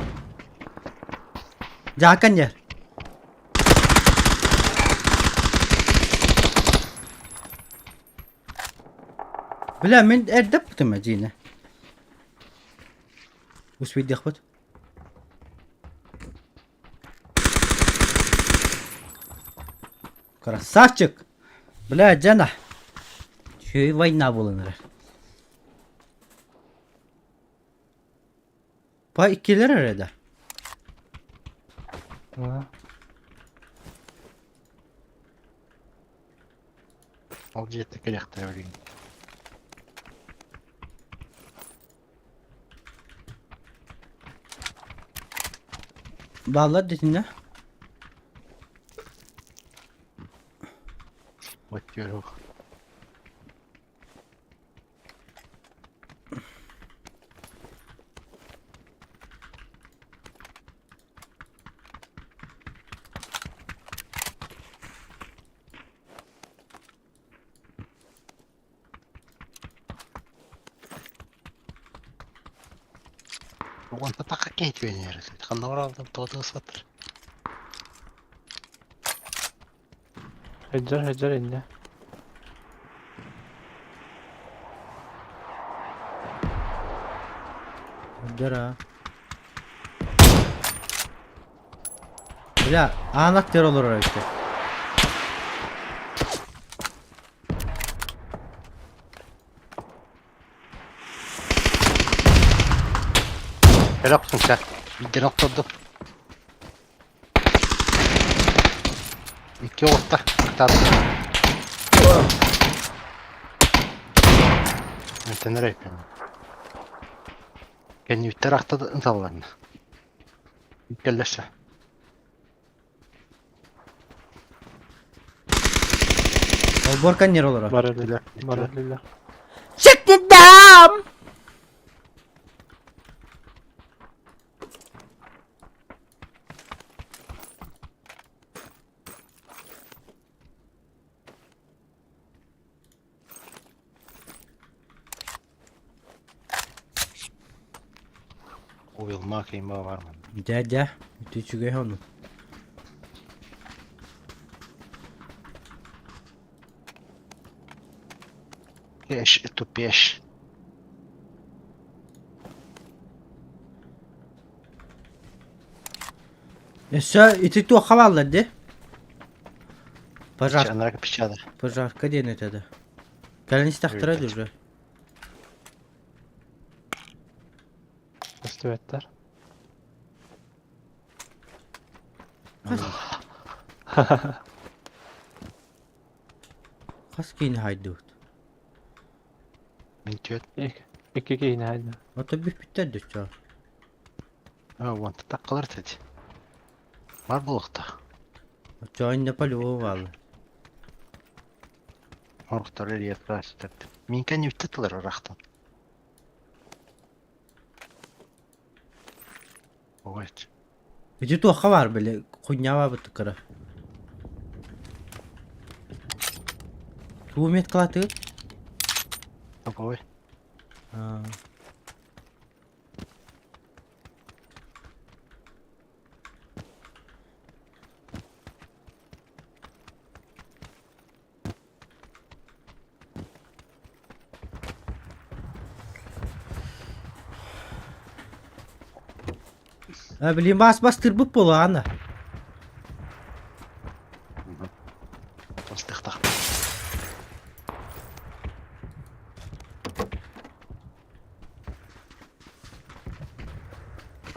Дьаака не. Бля, мин эрдэ эппитим эдьиийинэ. Успейдиэхпит. Красавчик! Бля, Дьана. Үчүгэй война буолан эрэр. Па иккилэр эрэ да. Ол дьиэттэ кэлиэхтэрэ билигин. Бааллар дитиннэ. Во-первых. Уонна таха киһитигэн Ханна баралдым тоҕо сатыр. Хадьар хадьар иннэ. Хадьар аа. Бля, аан актер олорор эбит. Кэлэ охсун чэ. Биирдэрин охтордум. Икки оҕуста. Ытаат. Ментен эрэ Кэннибиттэр ахта ыталларна. Кэллэшэ. Олбор каннер олорор. Бар элилэр. Бар элилэр. Check it down! Уйулма кыйма бар манна. Дьэ, дьэ, ити үчүгэй ону. Пеш, тупеш. Өссө ити туохха бааллар дии? Пожар, Анарга печада. пожарка диэн этэ да. Кэлэн истэхтэрэ Өлбөт. уже. Көстүбэттэр. Хас киини хайдыбыт? Мин түөт. Икки киһини хайдым. Ото бүппүттэр дөччө. А, вон таккалар тэти. Бар буолуохтаах. Оччоҕо иннэ по-любому бааллар. Орохтор эрийэр Мин кэннибиттэ тылар ыраахтан. Оҕо Ити туохха баар били хуйняваабыт кыра. Тугу меткалаатыгыт? Ой. Аа. А, блин, бас бастырбыт буолуо, Анна. Бастыхтах.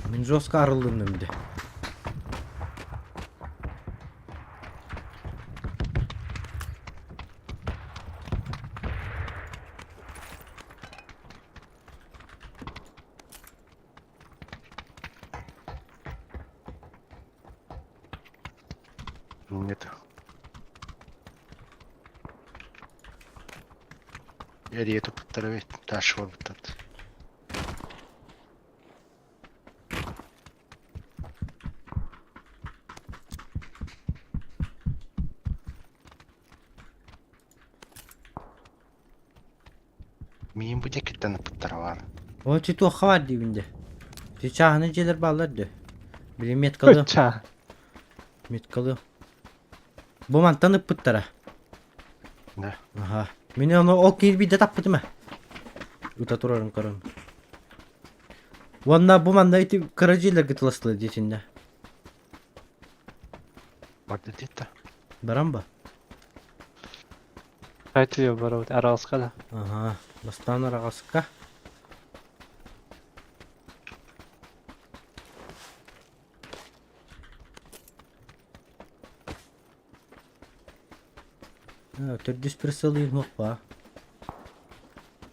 Мин жестко арыллынным де. Нет. Эрийэ туппуттара эбит, таш буолбуттар. Миин бу диэкиттэн ыппыттара баар. О, ти туохха баар диибин дэ. Ти чааһынай дьиэлэр бааллар дэ. Били меткалыам. Ычча. Меткалыам. Бу мантан ыппыттара. Да. Аха. Мин ону ол киирбиидэ таппытым ээ. Ыта турарын көрөн. Уонна бу манна ити кыра дьиэлэргэ тыластылар диэтиннэ. Барда диэтэ. Баран ба? Айтıyor барабыт араҕаска да. Аха. Бастаан араҕаска. Төрдүс присылыйын суох баа.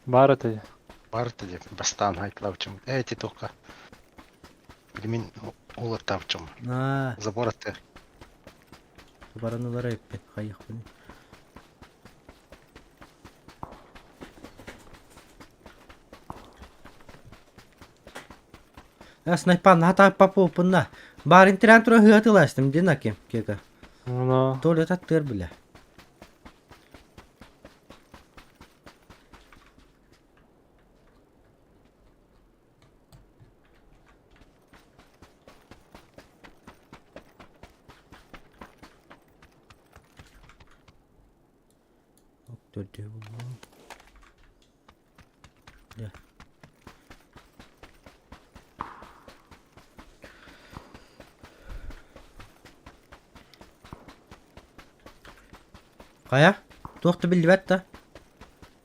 Баар этэ. Баар этэ диэн бастаан хайтлаабыччым. Ээ ити туохха били мин уолаттаабыччым. Аа, Забор этэ. баран ылара эппит хайыахпыный. Снайпан хата папопунна. Барын тирэн туран ыһыатылаастым дин аким кека. Оно. Толя таттыр биле. Төрдү буллум. Дьэ. Хайа? Туох да биллибэт да?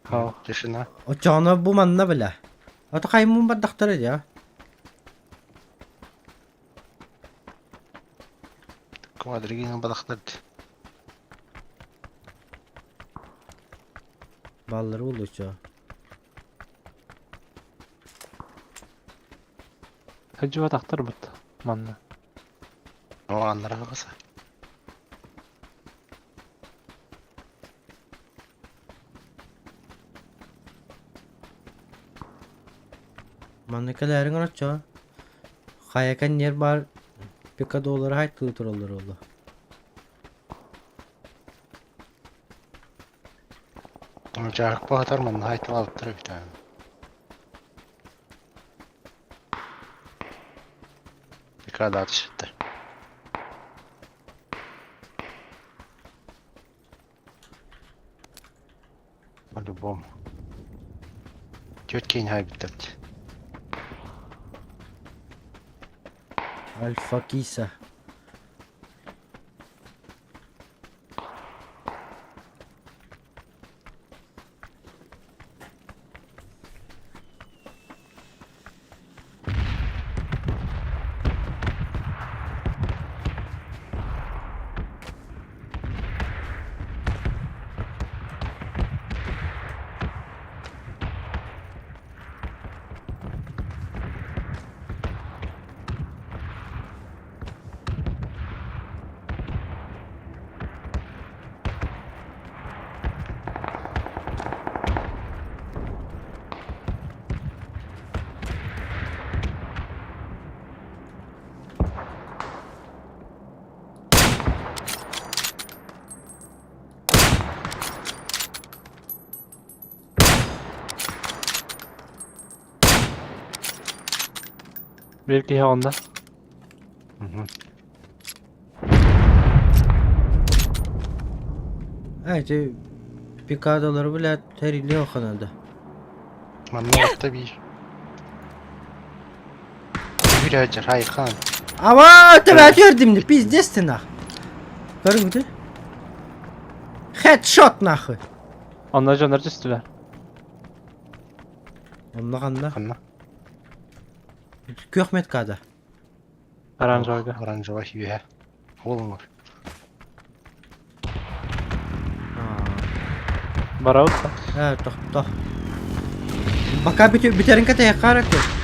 Хаа. Тишина. Оччоҕуна бу манна билэ. Ото хаймын бардахтара дьэ. Квадригин балахтар. Баллары буллучу. Сылдьыбатахтар бут манна. О, аннара хаҕаса. Манна кэлээриҥ ороччо. Хайа кэнниэр баар пикадолары хайтыы тураллар буолла. Дьааһык баһытар манна хайталаабыттар эбит ээ. Пикадаат түспүттэр. По-любому. Түөрт киһини хаайбыттар дии. Альфа киса. Биир киһи онно. Эти пикадалары блядь тэриллиэ ханада. Манна орто биир. Үүрээдьэр хайхан. Ава, тебя отверди пиздец ты нах. Көрүҥ Хедшот нахуй. Онно дьоннор түстүлэр. Онно ханна? Ханна? Күөх меткада. Оранжевыйга. Оранжевый үөһэ. Ол оҥор. Барабыт да. Э, тохто. Пока бүтерин кэтэйэххэ эрэ көр.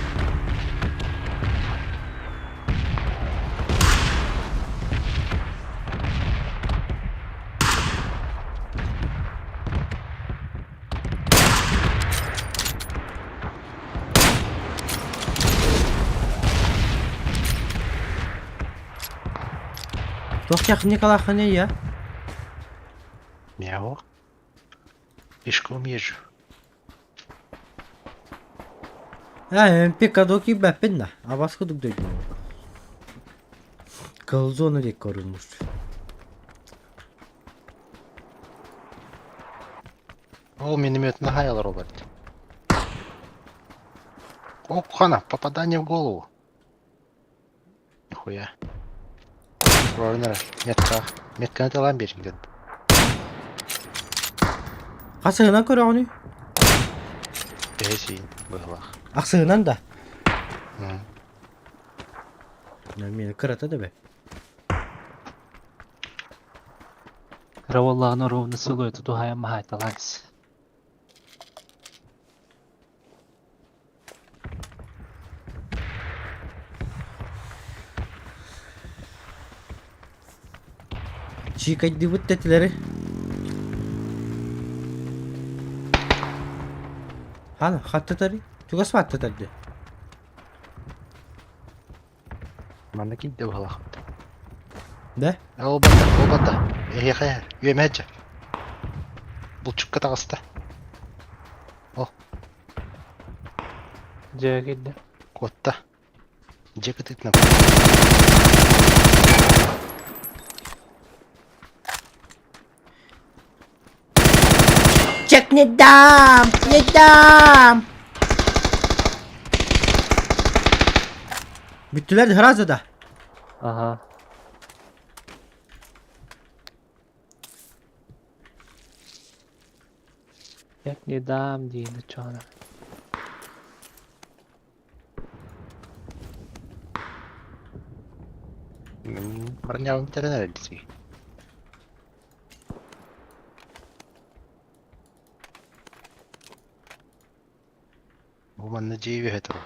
Туох техникалааххыный я? Мяу. Пешком езжу. Ээ, МП киирбэппин да, абас курдук дойдум. Кылзона диэки көрүҥмүт. Ол миномет нахаял, Роберт. О, хана, попадание в голову. Нихуя. Ровно, метка. Метканы талан берин где Хасыгынан көрөҕүнүй? Эсин быһылах. Ахсыгынан да? Мені кырата да бе. Кыра буоллаҕына ровно силуэты туһаайан маһаайталаан Чиикайдыбыт тэтилэри. Хана, хаттатари? Чугас бааттатар дии. Манна киирдэ быһылах. Да? Ол батта, ол батта. Эһиэхэ, үөмээччи. Булчукка таҕыста. Дьиэ киирдэ. Куотта. Дьиэ кытыытынан. Чек не дам! Не дам! Бүттүлэр сразу да. Ага. Як не дам диэн чоона. Барнявым тэрэн эрэлдии. Бу манна дьиэ үөһэ турар.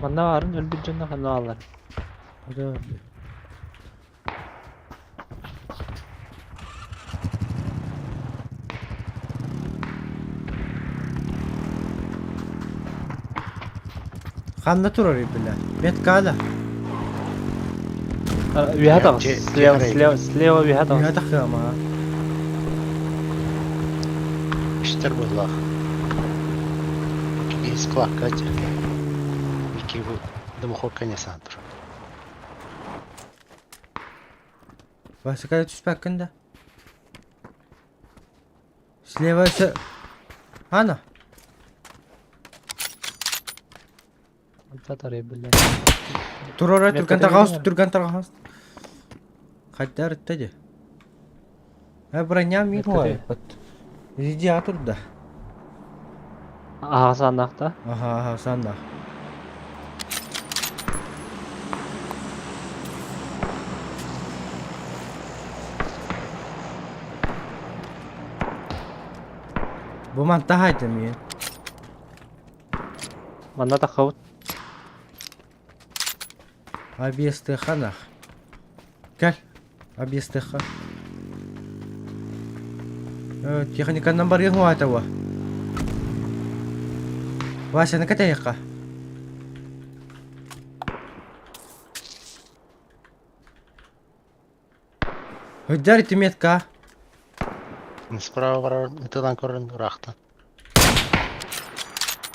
Манна баарын өлбүт дьонно ханна бааллар? Да. Ханна турар бля? Меткада. Үөһэ таҕыс. Дьиэ- Слева, дьиэ слева, слева үөһэ таҕыс. Үһэ тахыама. Үстэр быһылаах. Киһи складка дьэ. Икки бу дымохуокка не саан турар. Васика түспэккин да. Слева с... Ана. Татары бля. Турора Метка түргэн тарҕаҕас, тэбиҥ түргэн тарҕаҕас. Хайдар ытта дии. Э, броня мин Метка хуайппыт. Иди турда. Аҕа сааннаахта. Аха, аха, санна. Бу манта хайдым мин. Манна таххабыт. Объездыханах. Кэл. Объездыха. Э, техниканан барыах уаатауа. Васяны кэтэйэххэ. Өйдөр ити метка. Справа барар ытынан көрөн ыраахтан.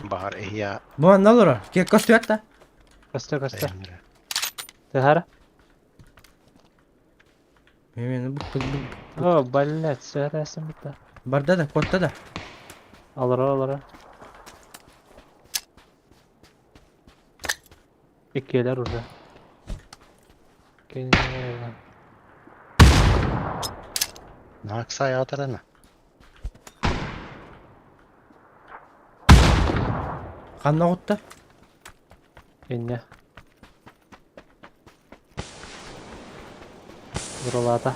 Баҕар эһиэ Бу манна олорор. Ке көстүөт да. Көстөр көстөр. айаннара. Тыһара. Мен бу бу О, блядь, сөһәрәсің бітті. барда да, котта да. Олорор олорор. Иккиэлэр уже. Кэннилэринэн. Наакса аатарана. Ханна оҕутта? Инньэ. Бурулаата.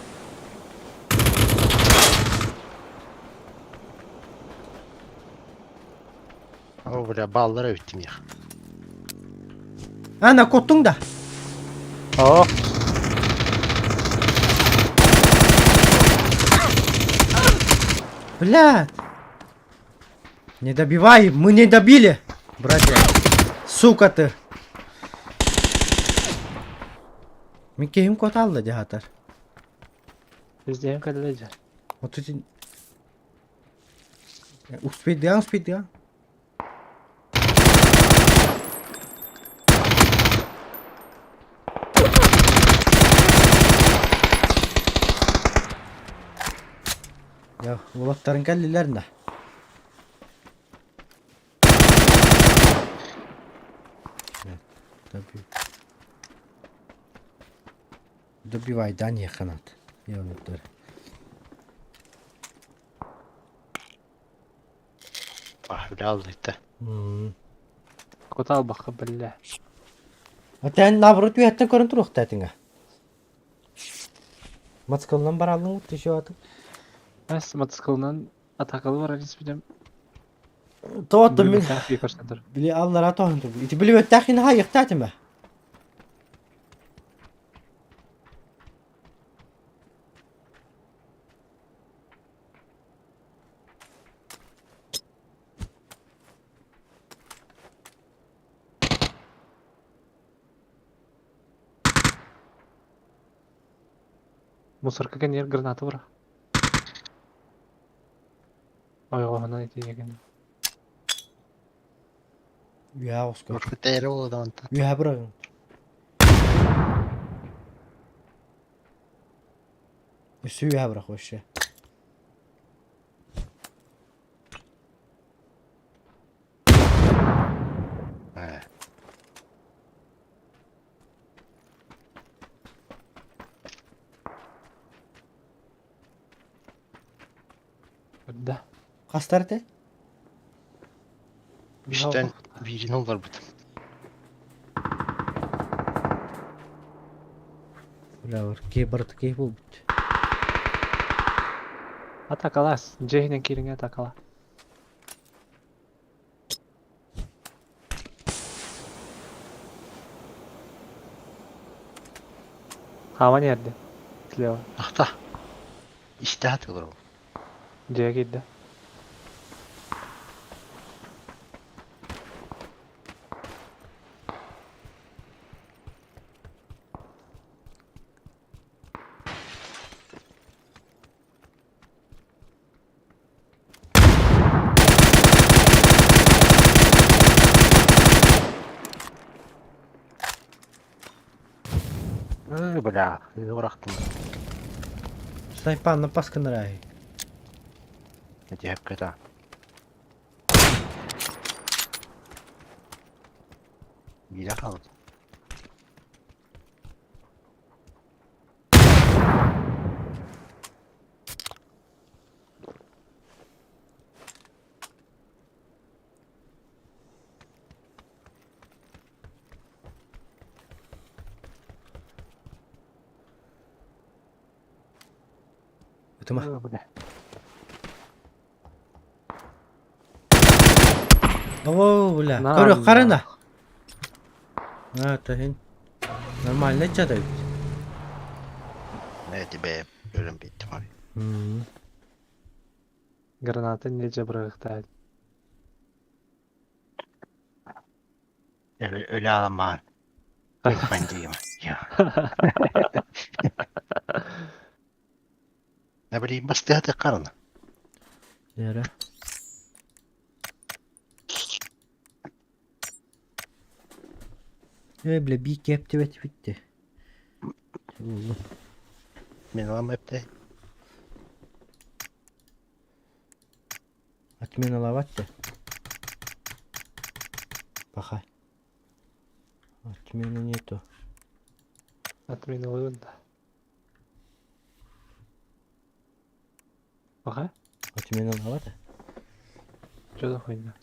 О, бля, баллара бүттүм я. Ана коттуң да. О, Блядь. Не добивай, мы не добили, братья. Сука ты. Мин киһим коталла дьаһатар. Бізден кәлләҗә. Вот эти... Успейдыан, успейдыан. Я, уолаттарын кэллилэр да. Добивай, да, не ханат. Я внутрь. Бля, Кута албакка биллэ. Отен наоборот үһэттэн көрөн туруохтаатыҥа. Мацкалынан бараллың еще атын. Эс мотоциклынан атакалы барар испидем. Тоотто мин били аллара тоһун турбу. Ити били өттәхин ха йыктаатыма. Мусорка кэннигэр граната бара. Ойоҕоһунан итииген. Үһэ оҕуска. Уркутээри буолуонта. Үһэ бырагын. Өссө үһэ бырах вообще. Ээ. Да. Хастар этэ? Үстэн биирин олорбут. Бля, бар киһи барыта киһи буолбут. Атакалас. Дьиэһинэн киириҥэ атакала. Хааман иһэрдэ. Слева. Ахта. Истэ хатылар ол. Дьиэ киирдэ. Ой, бля, урахтым. Снайпан на паска нырай. Эти это. Биирэ хаалбыт. Ытыма. Ой, бля. О, бля. На, Көрө харана. на. А, тахин. Нормально чата. Не тебе өлөн биттим abi. Граната нельзя бырахтать. Өлө өлө аламаан. Өлбөн диим. Я. Не билeyim бастыата карана. Нера. Э, бля, би кептебет битти. Улу. Мен алам эпте. Ат Отменалаабат да. Паха. Отмена нету. Отменалыыбын да. Паха? Отменалаабат да. Что за хуйня?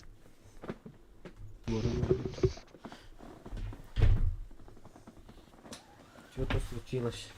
Что-то случилось.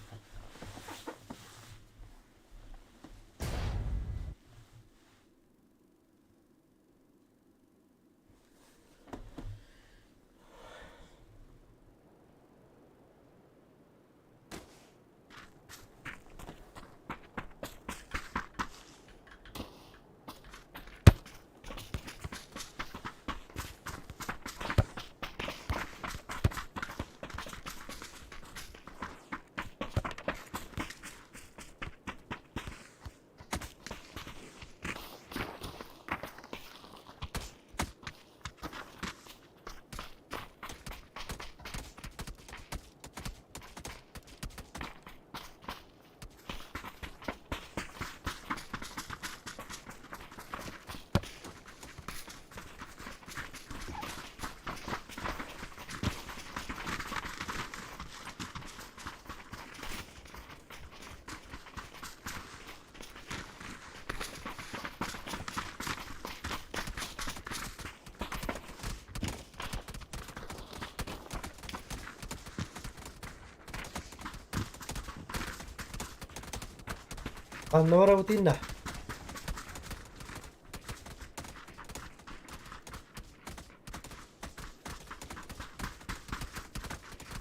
Ханна барабытын да?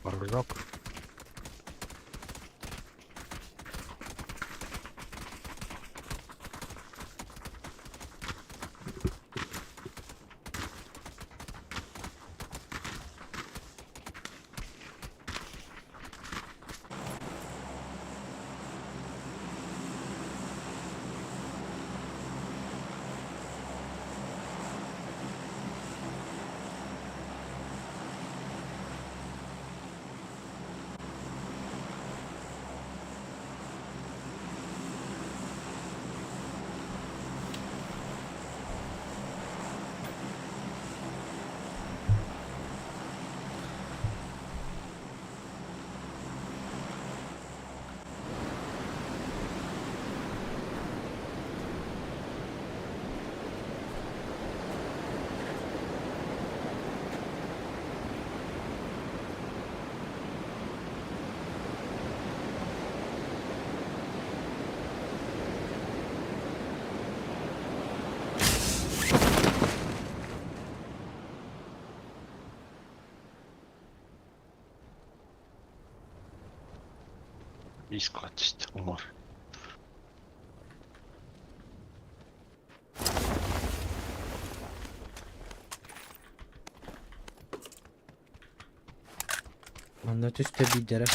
Варжок. Близко умор. Манна түстэ биирдэрэ.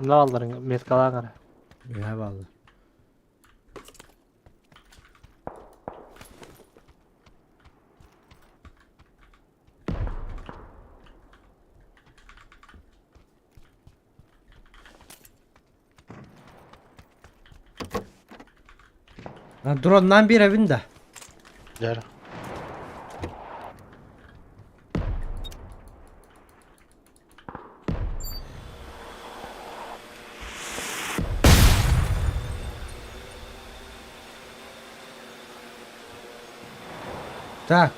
Ne aldırın? Metkalan Үһэ бааллар. Дроннан биэрэбин да. Дьэр. Так.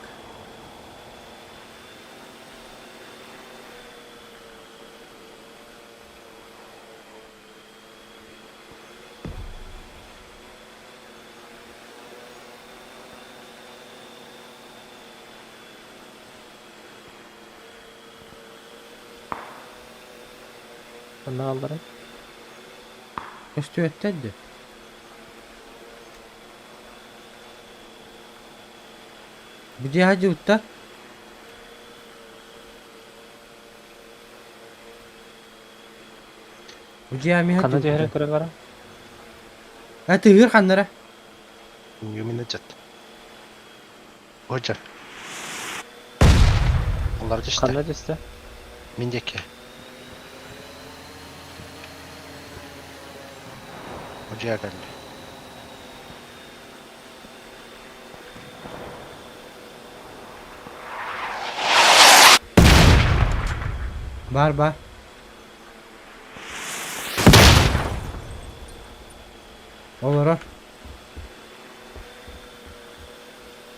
Ханна хаалларай? Көстүөттэр дии. Где ходил-то? Где ами Ханна түһэрэ ходил-то? көрөн баран. Это ыыр ханнара? Юмина жат. Ожар. Олар түстэ. Ханна түстэ? Мин диэки. Ожар кэллэ. Бар бар. Олорор.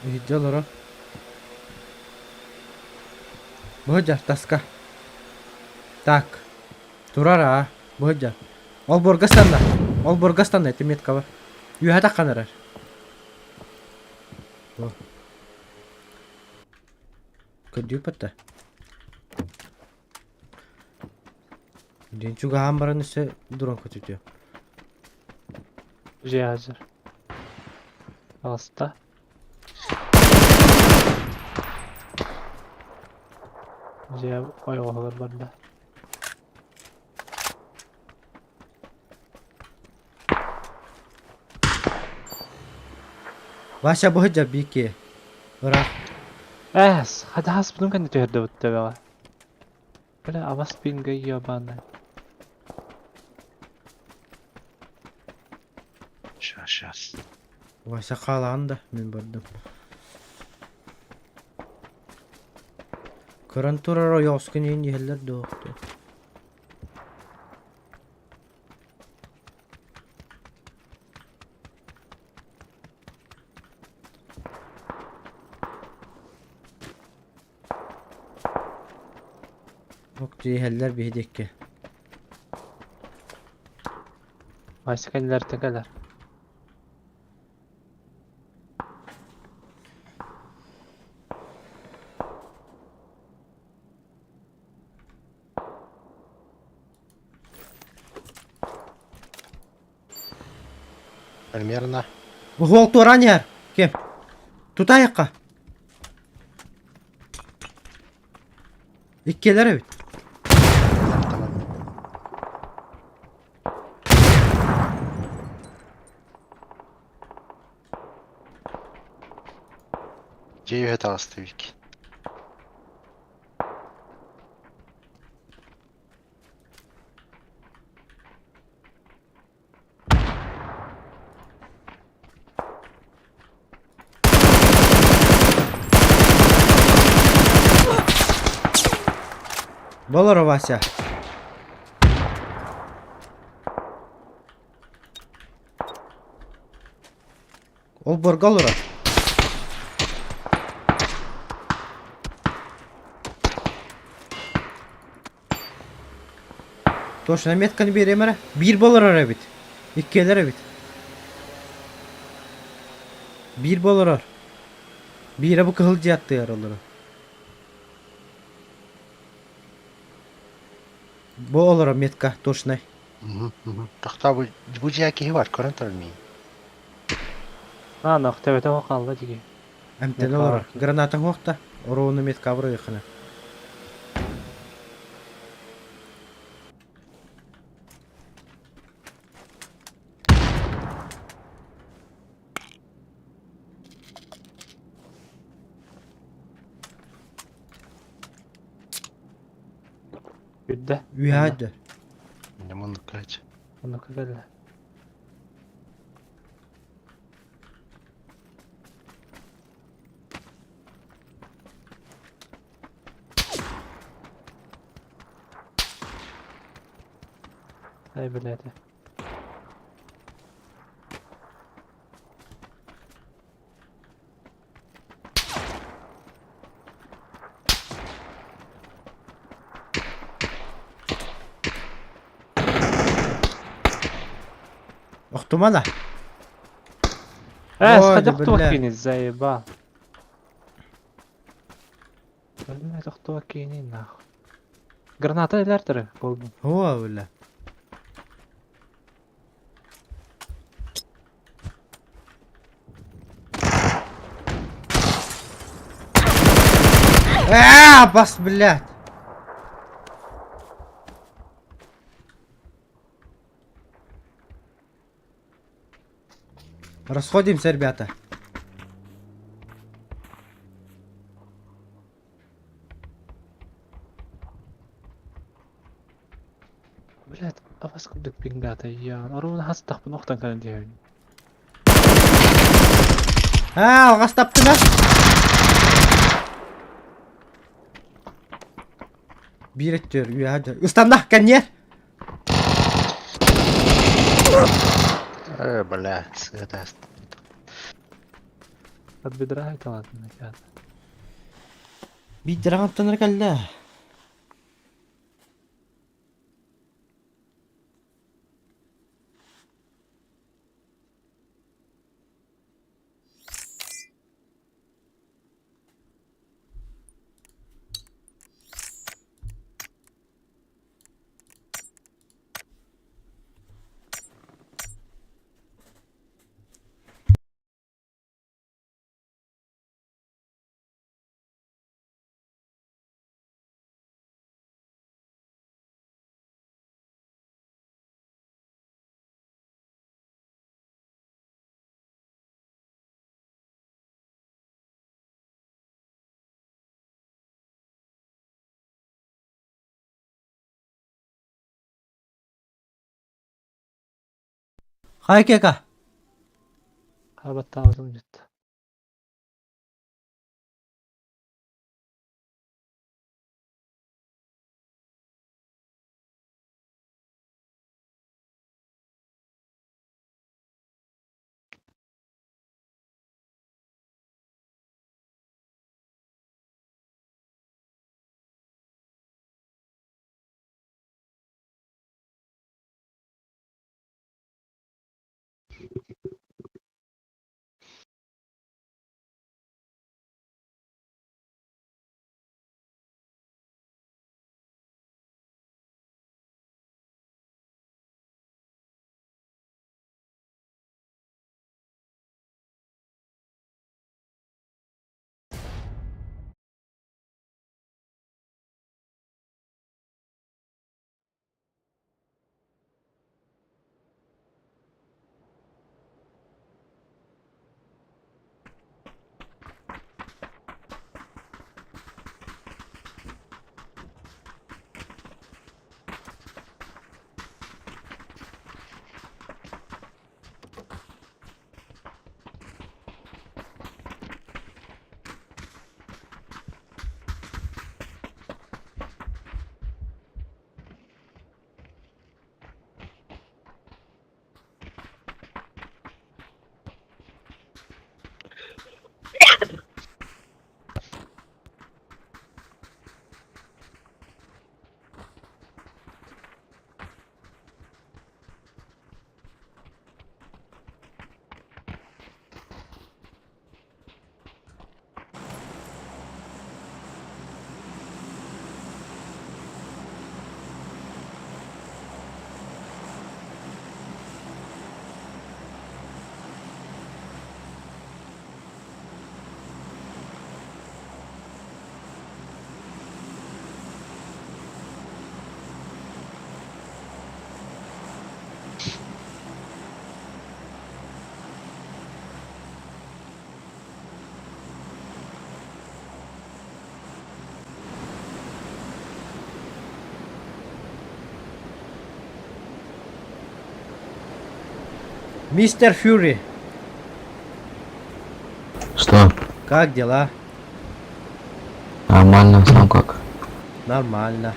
Иһирдьэ олорор. Быһыдьар таска. Так. Турар аа. Быһыдьар. Олбуорга станна. Олбуорга станна ити метка бар. Үөһэ таххан эрэр. Бу. Көрдүүр да. Диэн чугаһаан баран өссө дрон көтүтүө. Дьиэ хазыр. Аҕыста. Дьиэ ойоҕоһугар барда. Вася бу сылдьар биир Ыраах. Эс, хадааспытын кэннэ түһэрдибит төбөҕө. Бля, абас пинга ебаная. Сейчас, сейчас. Вася хаалаан да мин бардым. Көрөн турар ойоҕоскун иһин иһэллэр дуохту. Ок иһэллэр биһи диэки. Вася кэллэртэн кэлэр. Примерно. Уһуол туораан иһэр. Ким? Тутаайахха. Иккиэлэр эбит. Tamam. Дьиэ үһэ таҕыста Вик. Болоро Вася. Олборго олорор. Точно метканы биэриэм эрэ. Биир болорор эбит. Иккиэлэр эбит. Биир болорор. Биирэ бу кыһыл дьиэ аттыгар олорор. Бу олорор метка точнай. Тохтоо бу бу дьиэ киһи бар көрөн турар миин. А, нах, төбөтө хаалла дии. Эмтэн олорор. Граната хуохта. Оруону метка бырыйыхына. Үрдэ. Үөһэ өйдөр. Не муннукка Оннукка кэллэ. Ай, блядь. Охтума да. Э, Ой, сходи бля. охтума заебал. Блядь, охтума кини нахуй. Граната элертере болду. О, бля. Аа, бас, блядь. Расходимся, ребята. Блядь, а вас курдук пингата я. Оруна хастахпын охтан кэлэн диэбин. Аа, алҕас таптына. Биир өттүөр, үөһэ дьэ. Ыстанна, кэнниэр! Бля, сыта. От бедра это ладно, ребята. Биир дьараҕантан кэллэ. Хайа кека? Хабаттаабытым дьит. Мистер Фьюри, Что? как дела? Нормально, сам как? Нормально.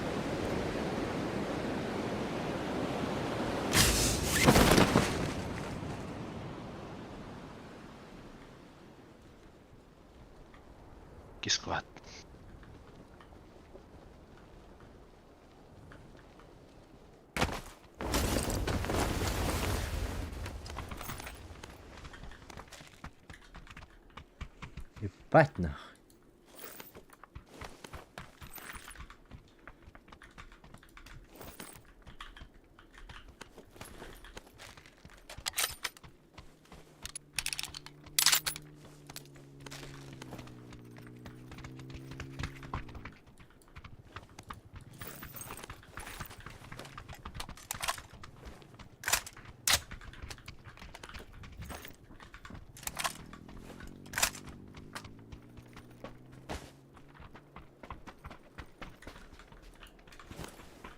Кисклад. Ебать нахуй.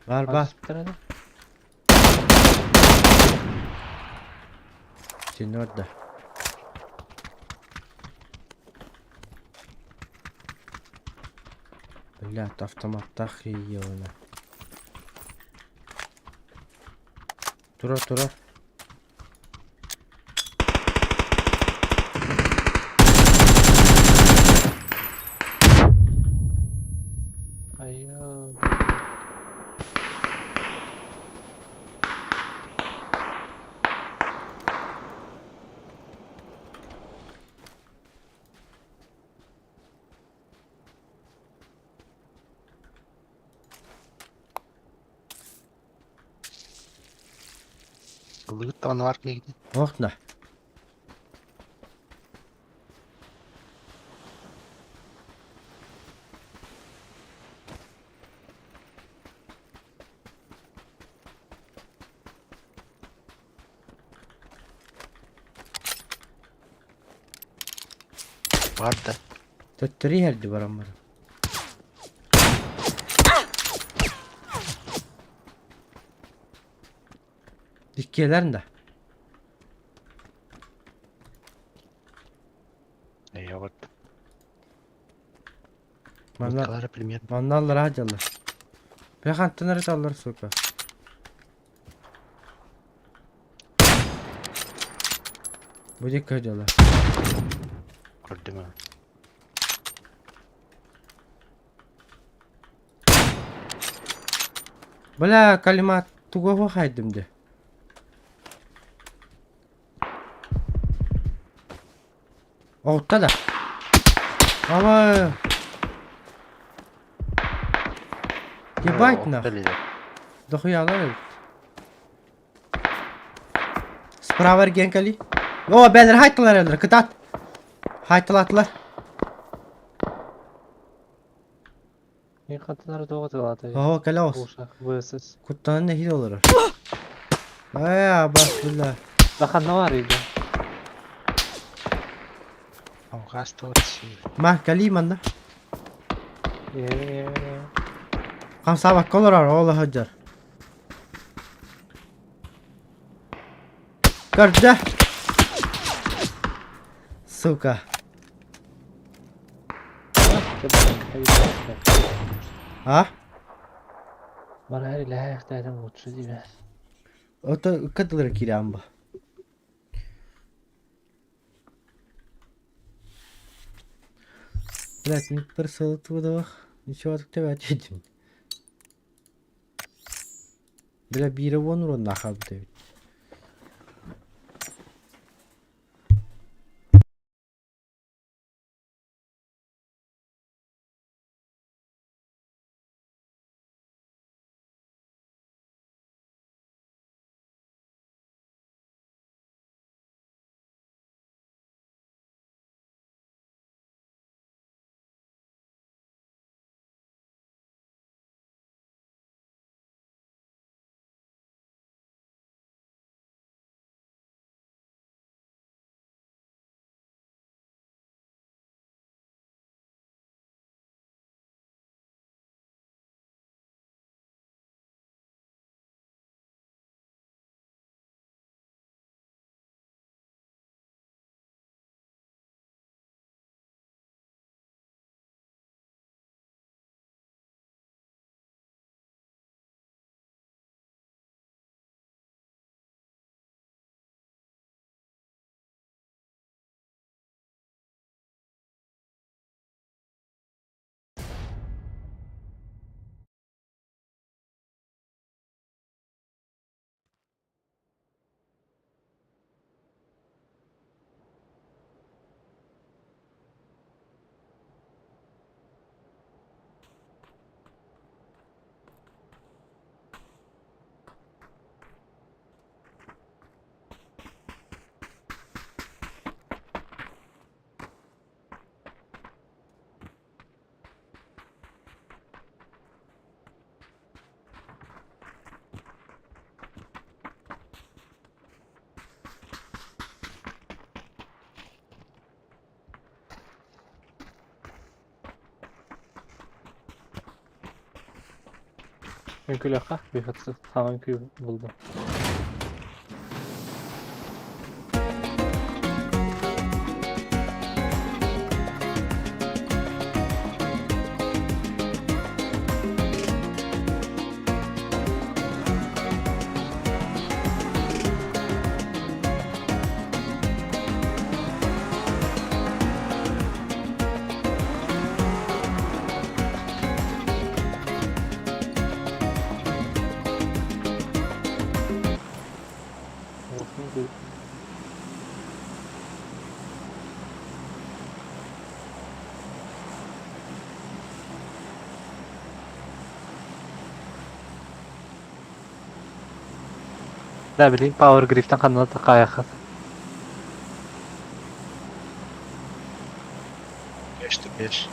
Бар бар. Сeni orada. Блядь, автоматтах ебана. Тура тура. Айыы. Лыт он var киһи. Ох на. Бар да. Төттөрү иһэрди баран баран. Иккиэлэрин да. Я вот. Манна Муткалары примерно. манна аллара дьаллар. Бэхантан эрэ сука. Бу диэки дьаллар. Көрдүм аны. Бля, калимат туга хайдым де. Оғытта да. Ама. Ебать нах. Дохуялар эбит. Справа эрген кали. О, бәлер хайтылар әлер, кытат. Хайтылатылар. Мен қаттынары тоғы тылаты. О, кәлі ос. Ушақ, высыз. Куттанын нехил олар. Ай, абас, бля. Бахан бар еді. Ауғас тоғыз. Ма, кали манна. Е, Хамсабак колор ола хаджар. Көрді. Сука. А? Бара ләхтәрім лучше дейбі. Ото кадылыр кирамба. Блять, мен бір сылы тудық. Ничего так тебя ответим. Бля, бире вон урон нахал бит. Үҥкүүлүөххэ, выход саҥа үҥкүү булдум. Да, билигин Power Grip-тэн ханна да хаайаххын. Конечно, беш.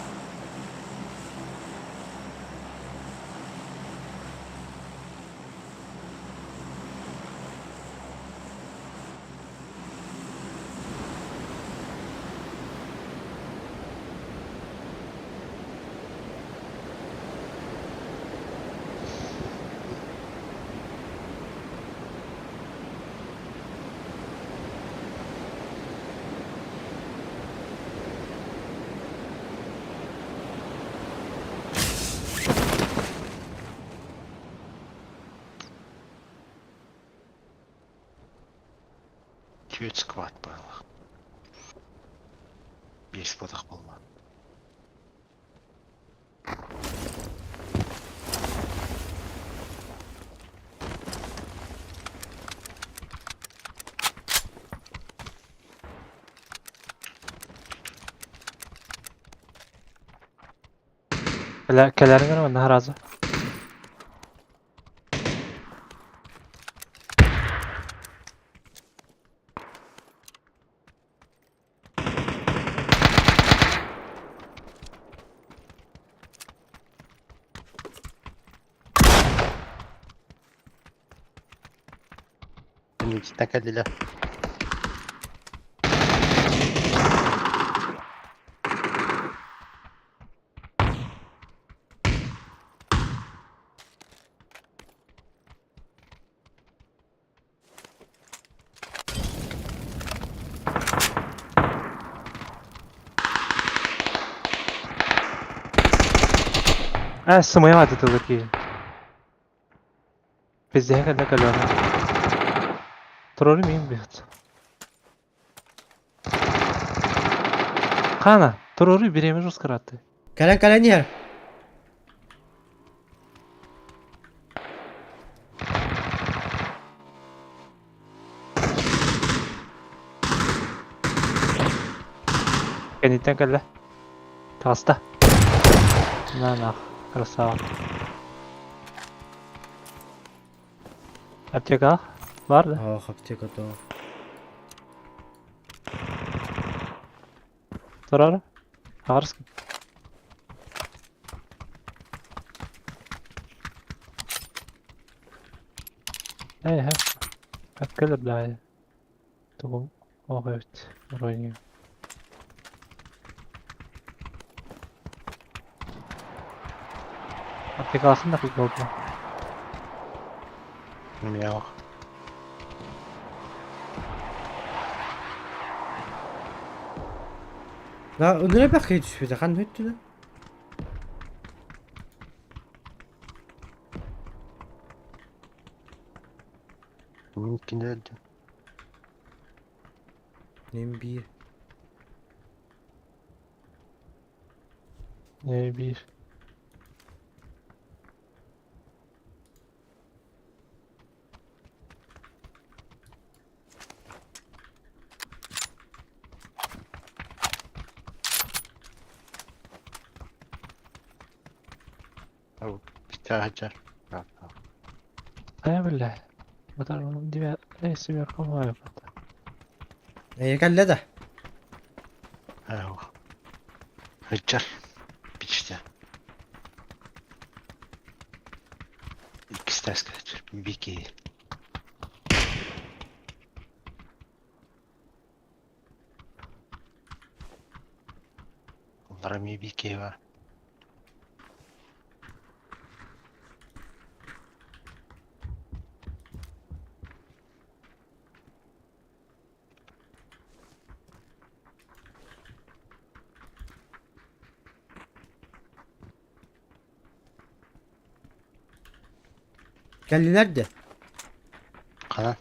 Чуть сквад был. Беш бодох болма. Кэлэрин гына манна харазы. Кэллилэр. Ээ, сымыйа атытылыр киһи. Пиздеһэ кэллэ көлүөнэ. Троллю миин быһыт. Хана, троллю бириэмэ жускаратты. Кэлэн кэлэн иһэр. Кэнниттэн кэллэ. Таҕыста. На нах, красава. Аптека бар да? Ох, аптека то. Турар. Аҕарыс. Ээ, Әпкелер да. Тугум ох эбит. Вроде. Аптекаласын да болду. Мяу. Да, ыныры бәхе түспеді, қан өтті да. Mümkün öldü. Nem bir. Ne bir. Bir hacer. Э, бля. Батар диме э семерка мая. Кэллэ да. Hacer. Biçte. İkisi ters kaçır. Bir iki. Onlara bir iki var. Кэллилэр де. Ханан?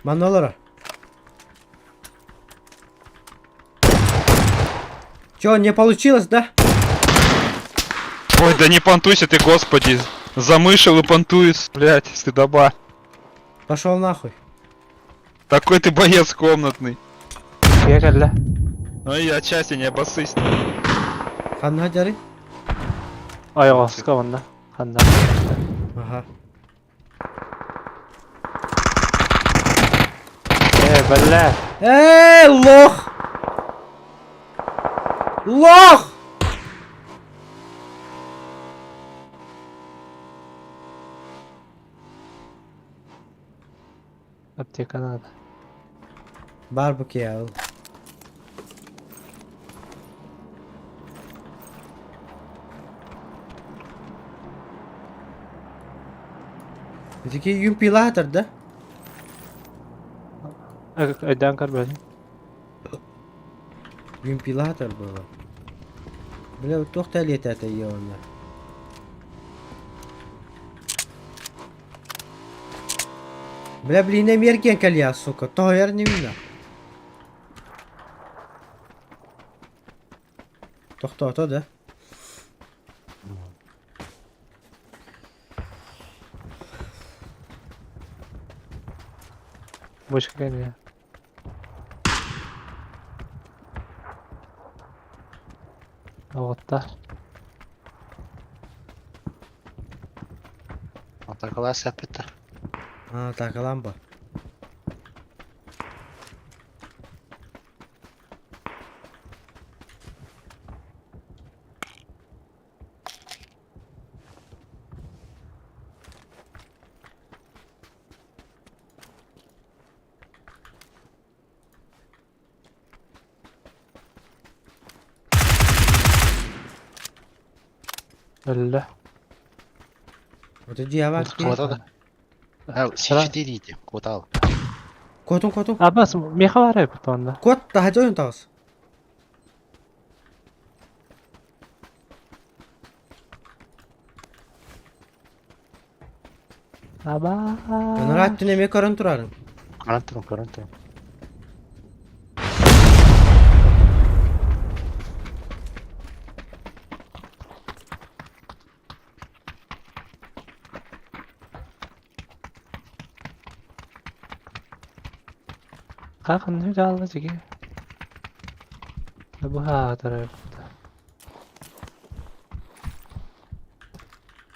Манна олоро. Чё, не получилось, да? Ой, да не понтуйся ты, господи. Замышил и понтуется, блядь, стыдоба. Пошел нахуй. Такой ты боец комнатный. Киһи кэллэ. Ну и отчасти не обоссысь. Ханна дьары? Ойоҕоско онно. Ханна. Ага. Э, бэллэ. Эй, лох! Лох! Аптека надо. Бар бу киэл. Итики юмпилатор, да? Өйдөөн көрбөтүм. Юмпилатор было. Бля, туох тэлиэтэ онно. Бля, блин, эмиэрген кэлиэ, сука. Тоһуйар ньиминэ. Тохтоото да? Бочка кэлиэ. Оҕуттар. Атакалаа сэппиттэр. А, атакалаан ба. Өллө. Вот иди, авар. Куота да. Си дии куотал. Куотун, куотун. Абас, миэхэ баар эбит онно. Куот, таһырдьа ойон таҕыс. Аба. Анараа өттүн эмиэ көрөн турарыҥ. Көрөн турун, көрөн турун. Ханна хаалла дьиги. Бу хаатар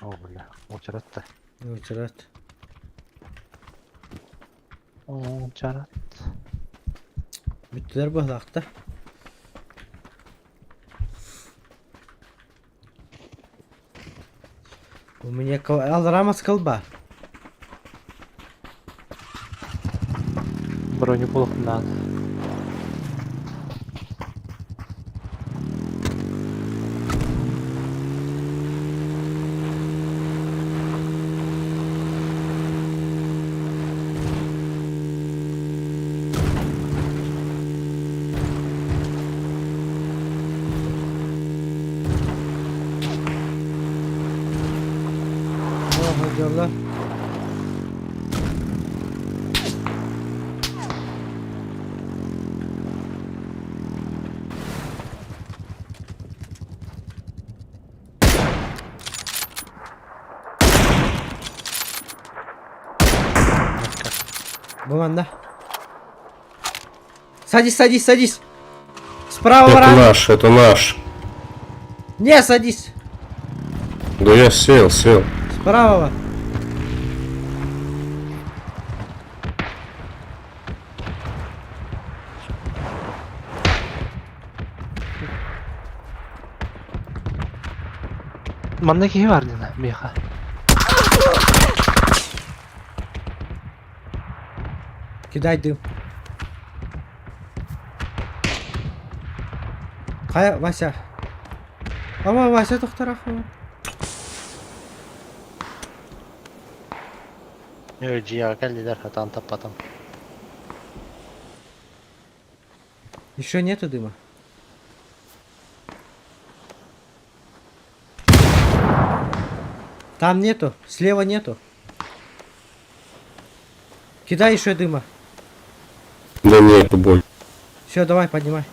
О, бля, уочарат Уочарат. Уочарат. Бүттүлэр быһылаахта. У меня алрама скалба. Броню булуохпун О, дьолло. Бу манна. Садись, садись, садись. Справа Это враг. наш, это наш. Не, садись. Да я сел, сел. Справа. Манна киһи баар диэн миэхэ. Кидай дым. Хайа, Вася. Ама, Вася тохторах. Дьиэҕэ кэллилэр, хатаан таппатым. Еще нету дыма. Там нету, слева нету. Кидай еще дыма. Да нету боль. Все, давай, поднимай.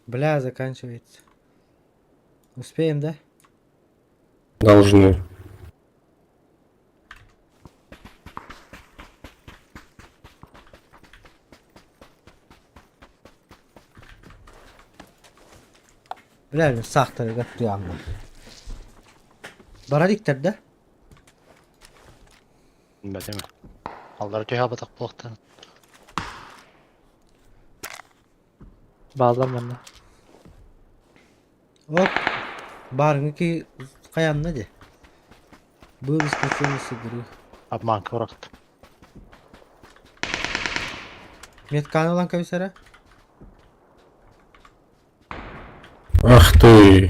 Бля, заканчивается. Успеем, да? Должны. Бля, сахтарыгар туямна. Барар да? Бәтеме. Алдар төһә батак булактан. Баалар манна. Оп. Барыңы ки каянна де. Был исключение с игры. Обманка уракт. Метканы алан комиссара? Ах ты!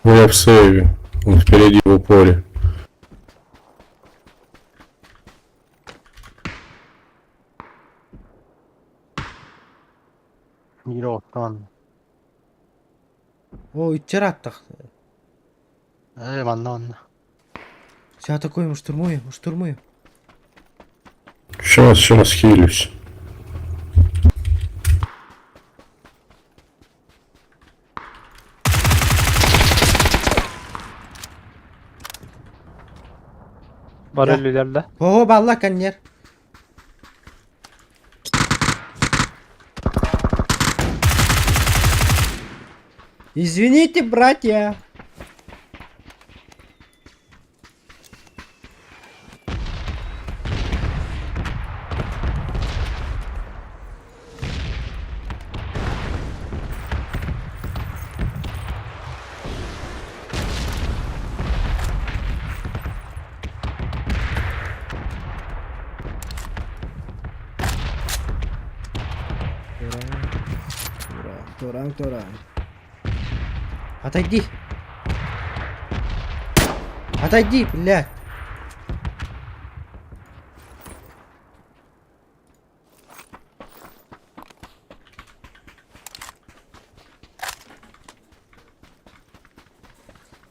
Я в сейве. Он впереди в упоре. Миро оттан. О, үтчер аттак. Э, манна манна. Все атакуем, штурмуем, штурмуем. Сейчас, сейчас хилюсь. Бар Да. өлүлэр да. О, балла коннер. Извините, братья. Туран, туран, туран. Отойди. Отойди, блядь.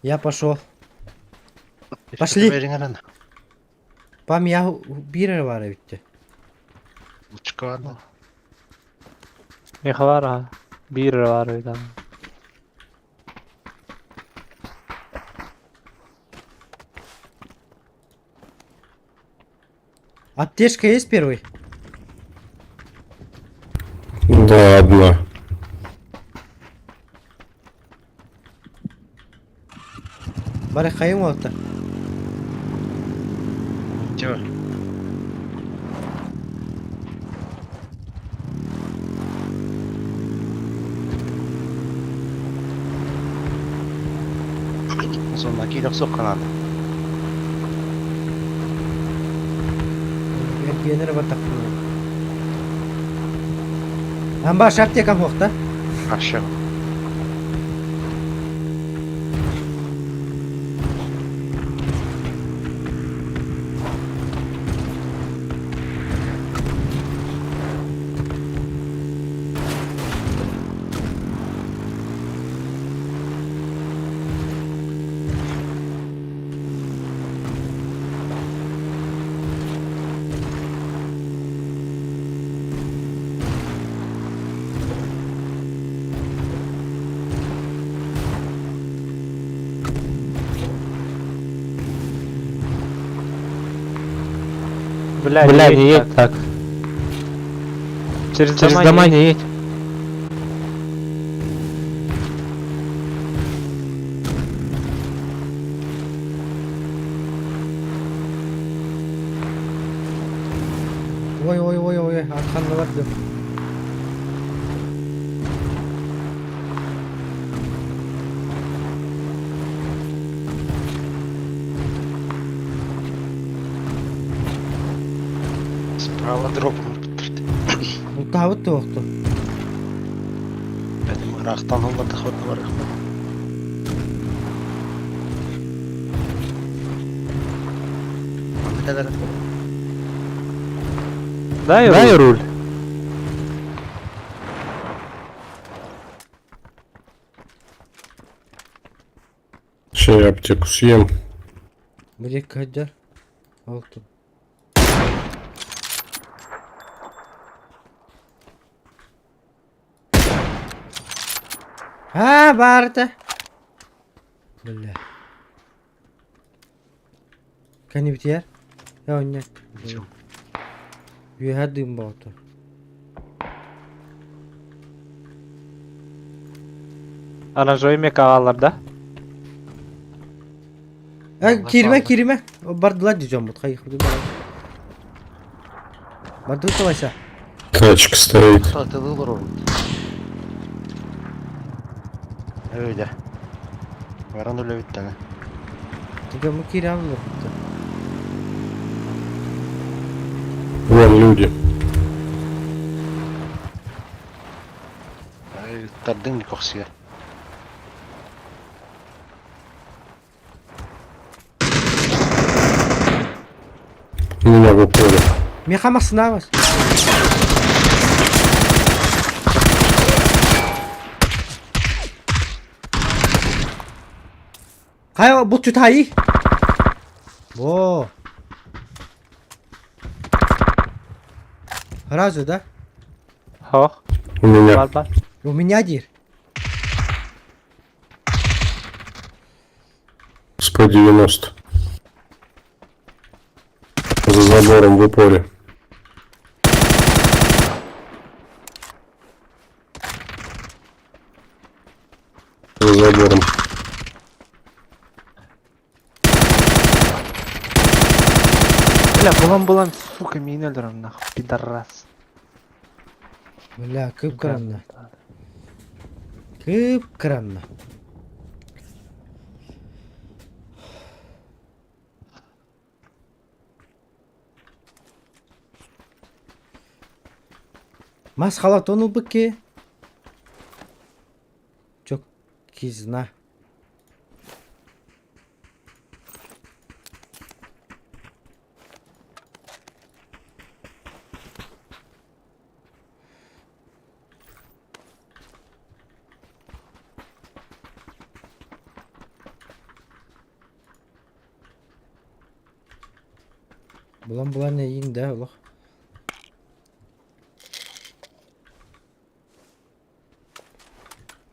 Я пошел. Пошли. Бериңерен. Пам я бир бар битте. Лучка бар. Меха бар а. Биир бар ыйдан. Аптечка есть первый? Да, одна. Бары хайым oldu. Чего? Сонна кийлек соққанады. Генер бар тақпын. Амба аптека хоқта. Хорошо. Бля, Бля, не не едь едь так. так. Через, Через дома не едь. Ой ой ой ой arkanda var diyor. Справа дроп. Мутабыт тоқты. Бәдім ырақтан оларды ходны бар. Дай Дай руль. руль. Ща я аптеку съем. Билек кыһыдьар. Ол тут. Аа, баарта. Бля. Кэннибитигэр оонньо үөһэ дыым боотур. Аранжой мекаалар да? Э, киирмэ, киирмэ. Бардылар дии дьоммут, хайыхпытын баран. Бардыбыт Вася. Тачка стоит. Тылы олорор. Öyle. Баран үлэбиттэн. Дьоммут киирэ олорбуттар. Вон люди. Тардың кохсия. У меня в упоре. Меха массынабас. Хайа булчут хайы. Во. Сразу, да? Хох. У меня. Бар бар. У меня дир. С П-90. За забором в упоре. За забором. Бля, булан-булан, сука, миин өлөрөр нахуй, пидорас. Бля, кып-кыранна. Кып-кыранна. Мас халат ылбыкки. Чок кизна. Булан булан эйин да олох.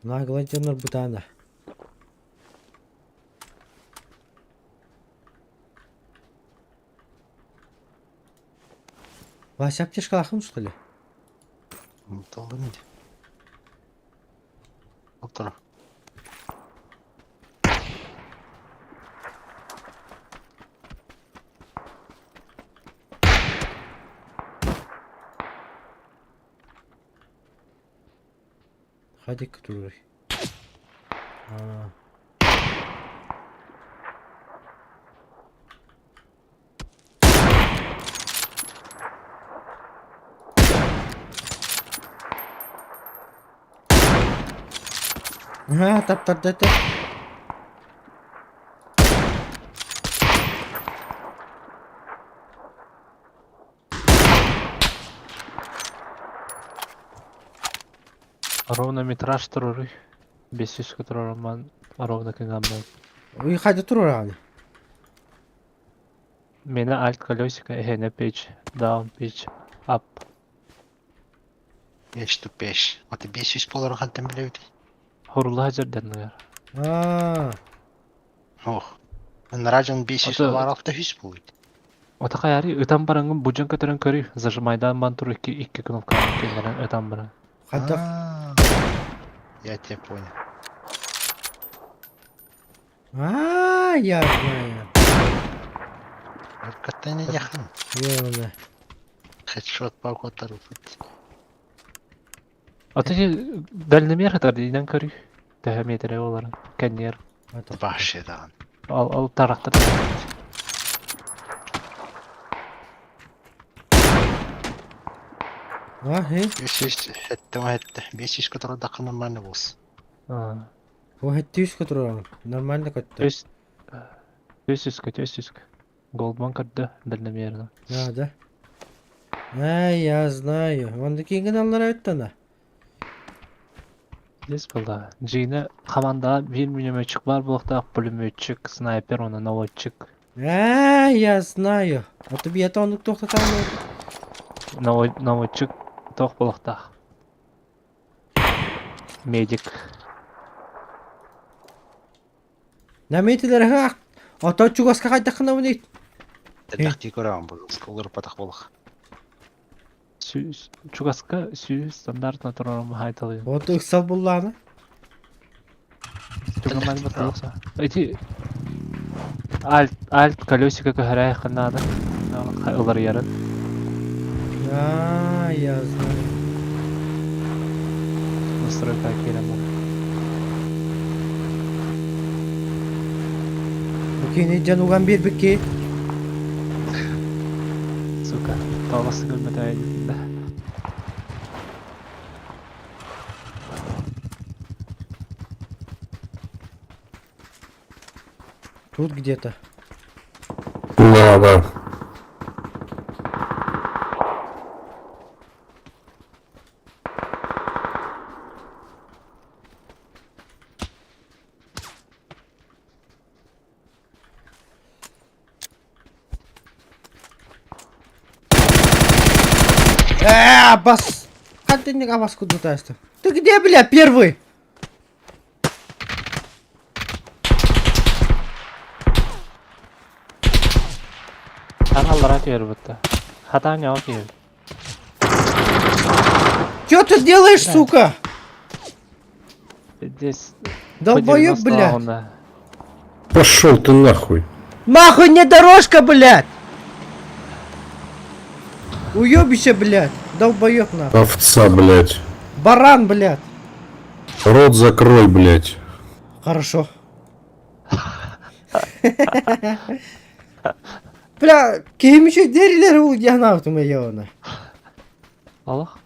Наглай дьоннор бытаана. Вася аптечкалаахын что ли? Толдым иди. Отыр. Hadi турur. Аа. Аа, таптарды это. Ровно метраж туруруй. 500 турарман ровно кыгаммын. Уй хайда турur аны. Мена alt колесико, эхене пич, down pitch, up. Беш тупеш. Аты 500 болар хантан билебит. Хурула жерден Аа. Ох. Наражан 500 Аты- болар 600 болуйт. Ота каяри ытан бараңын бужан көтөрөн көрүй. Зажимайдан бан тур икки икки кнопка кеннерен ытан баран. Хайда А, Я тебя понял. Аа, я знаю. Каттан яхан. Ёна. Хедшот пакотар. Ата дальномер хатар динен көрүй. Төһө метре оларын. Кеннер. Вообще да. Ал ал тарактар. Аа, хе. 500 хетте хетте. 500 которая дакы нормально болсын. Аа. О, хетти үс турар. Нормально көттө. Төс төс төс Голдман көрдө дальномерно. Да, да. Ай, я знаю. Онда кийинген аллар өттө. Здесь была. Джина команда bir минометчик бар буолуохтаах, пулеметчик, снайпер, уонна наводчик. А, я знаю. А то я оннук туохтатан Наводчик туох буолуохтаах. Медик. Наметилер ха. Ото чугаска хайдахына бuni. Элбэхтии көрөҕүн бу уларыппатах буолуох. Сүүс чугаска сүүс стандартно турарым хайталыйын. Ото ыксал буллааны. Тугаман баталса. Эти альт альт колесико көһөрөй надо. Ылар ярын. А, я знаю. Настройка киирэн бар. Бу кини жануган бир бикки. Сука. Таласы көрмөтө да. Тут где-то. Да, да. Бас. Как ты не абас куда ты Ты где, бля, первый? Аналлара киэр бутта. Хата не киэр. Чё ты делаешь, сука? Здесь Долбоёб, блядь. Пошел ты нахуй. Нахуй не дорожка, блядь! Уёбище, блядь. Долбоёб, нахуй. Овца, блядь. Баран, блядь. Рот закрой, блядь. Хорошо. Бля, ким еще дерилер ул янаутым еона. Аллах.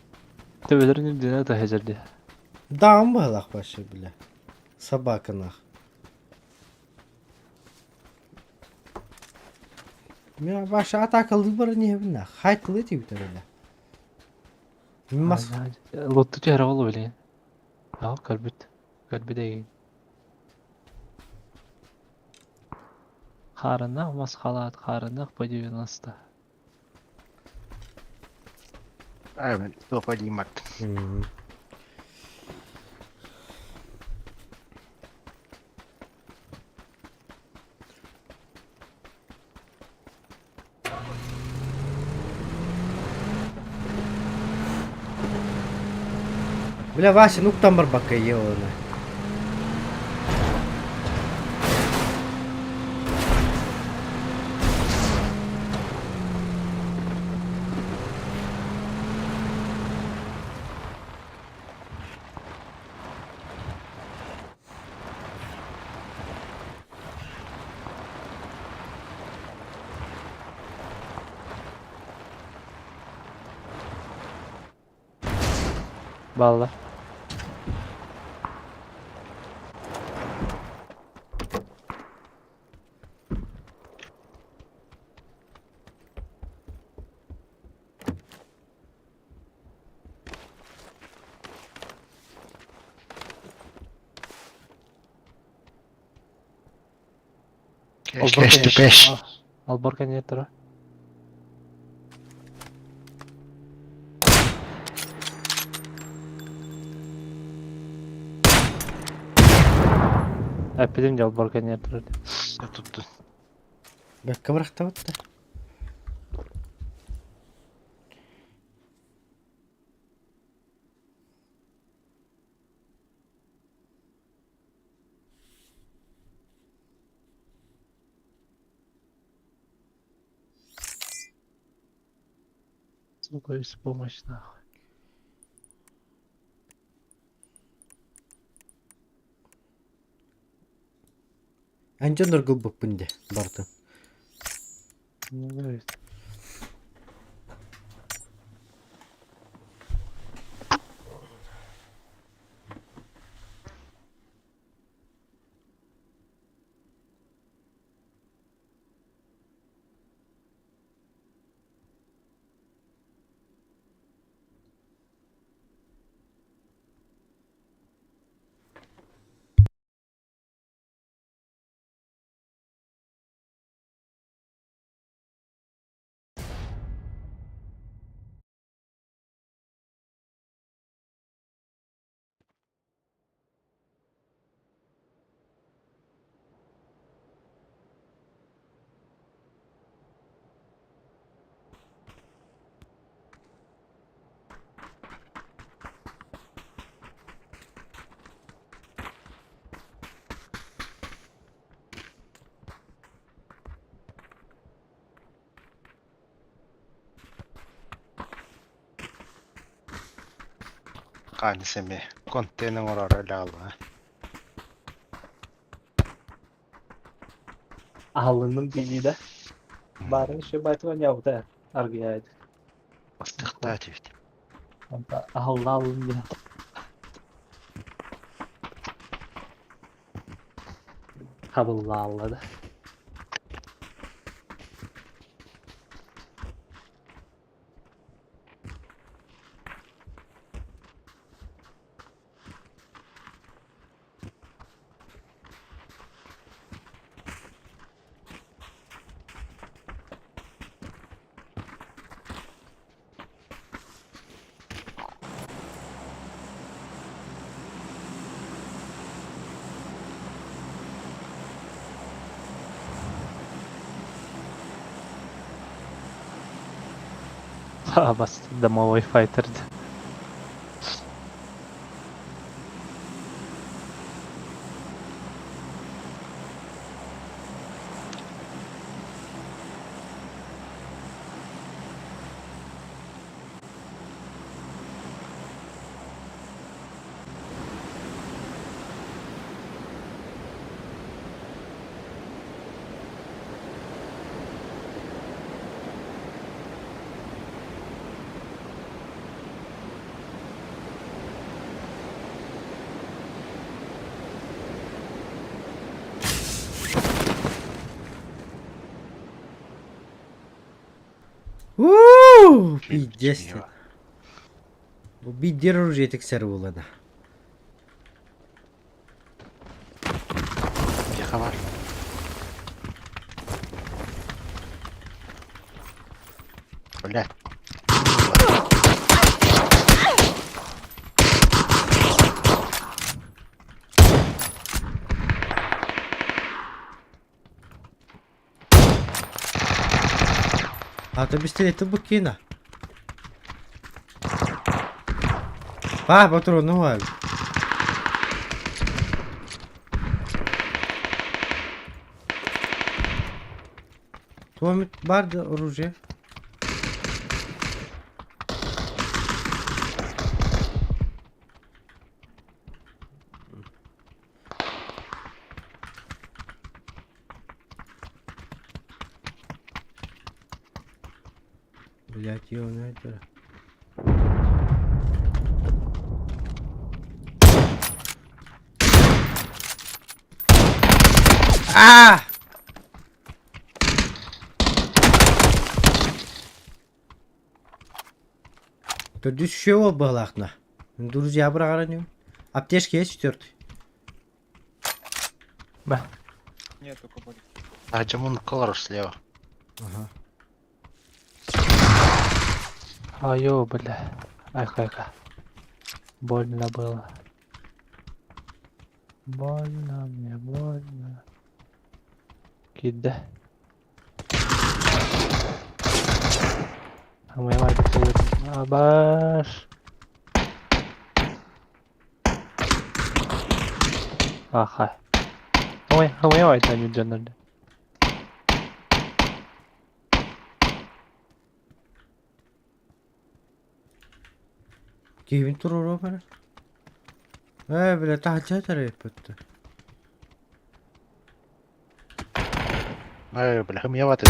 Төбөлөрүн дүнө да хезерди. Даам балах вообще, бля. Собака нах. Меня ваша атака выбора не видно. Хайт лыти бля. Мас. Лотту түһэрэ болу билин. Аа көрбүт. Көрбүт эгин. Харынах масхалат, харынах по 90. Ай, мен топ один март. Бля, Вася, ну там барбака еона. Балла. Кэш, кэш, кэш. Алборка не тура. Эпидем дел алборка не тура. Тут Бәккә бырахта бутта. Сука, беспомощь нахуй. Анча ныргыл буппунде барды. Не говорит. Хаанньас эмиэ контент оҥороро элэҕэ Аһылынным дии да. Баарын еще байтыга ньабыта аргыйаайд. Бастыхтаа этибит. Онта аһыллаалын диэн. Хабыллаалла да. Бас домовой файтер. Уу, пиздец. Бу биддер оружие тиксер буолана. Тихо бар. Блядь. А то пистолет букина. А, патрон, ну ладно. Туомит бар да оружие. Блять, ёбаный это. А! Тут еще балахна. Друзья, браганю. Аптечки есть четвертый? Ба. Нет, только болит. А Джамун Колор слева. Ага. Айо, бля. Айка-айка. Больно было. Больно мне, больно. Кидда. Абаш. Аха. Ой, ой, ой, это не дженнер. Кевин турура бара. Э, бля, таһырдьа тарайппыт. Ай, бля, хымьяват.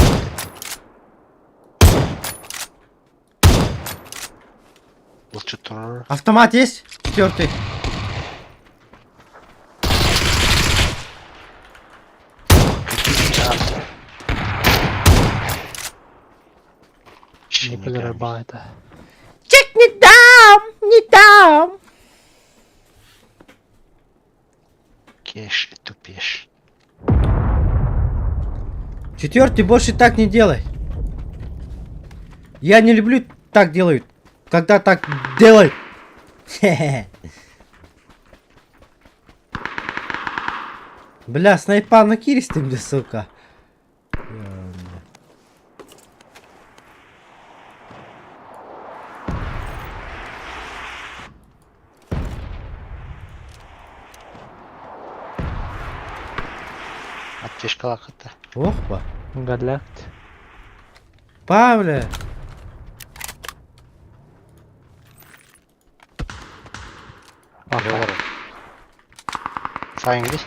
Лучше тур. Автомат есть? Четвертый. Не подраба это. Чек не дам, не дам. Кеш и тупешь. Четвертый больше так не делай. Я не люблю так делают. Когда так делают. Хе-хе. Бля, снайпа на ты мне, сука. Ёбаный. Аптечка лаката. Ох, ба. Галякт. Павле. Олорор. Сайыҥҥытый.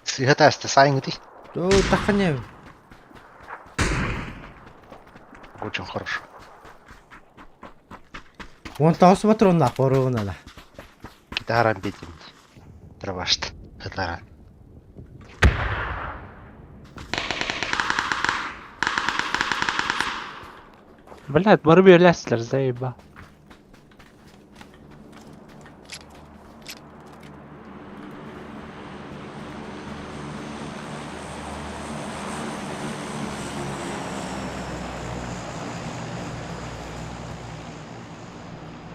Сыыһа тааста сайыҥҥытый. О, тахханев. Очень хорошо. Вон тоҕус патроннаах боруонала. Гитарам битим. Дробашт. Гитара. Блядь, бары бүөлээсилэр, заеба.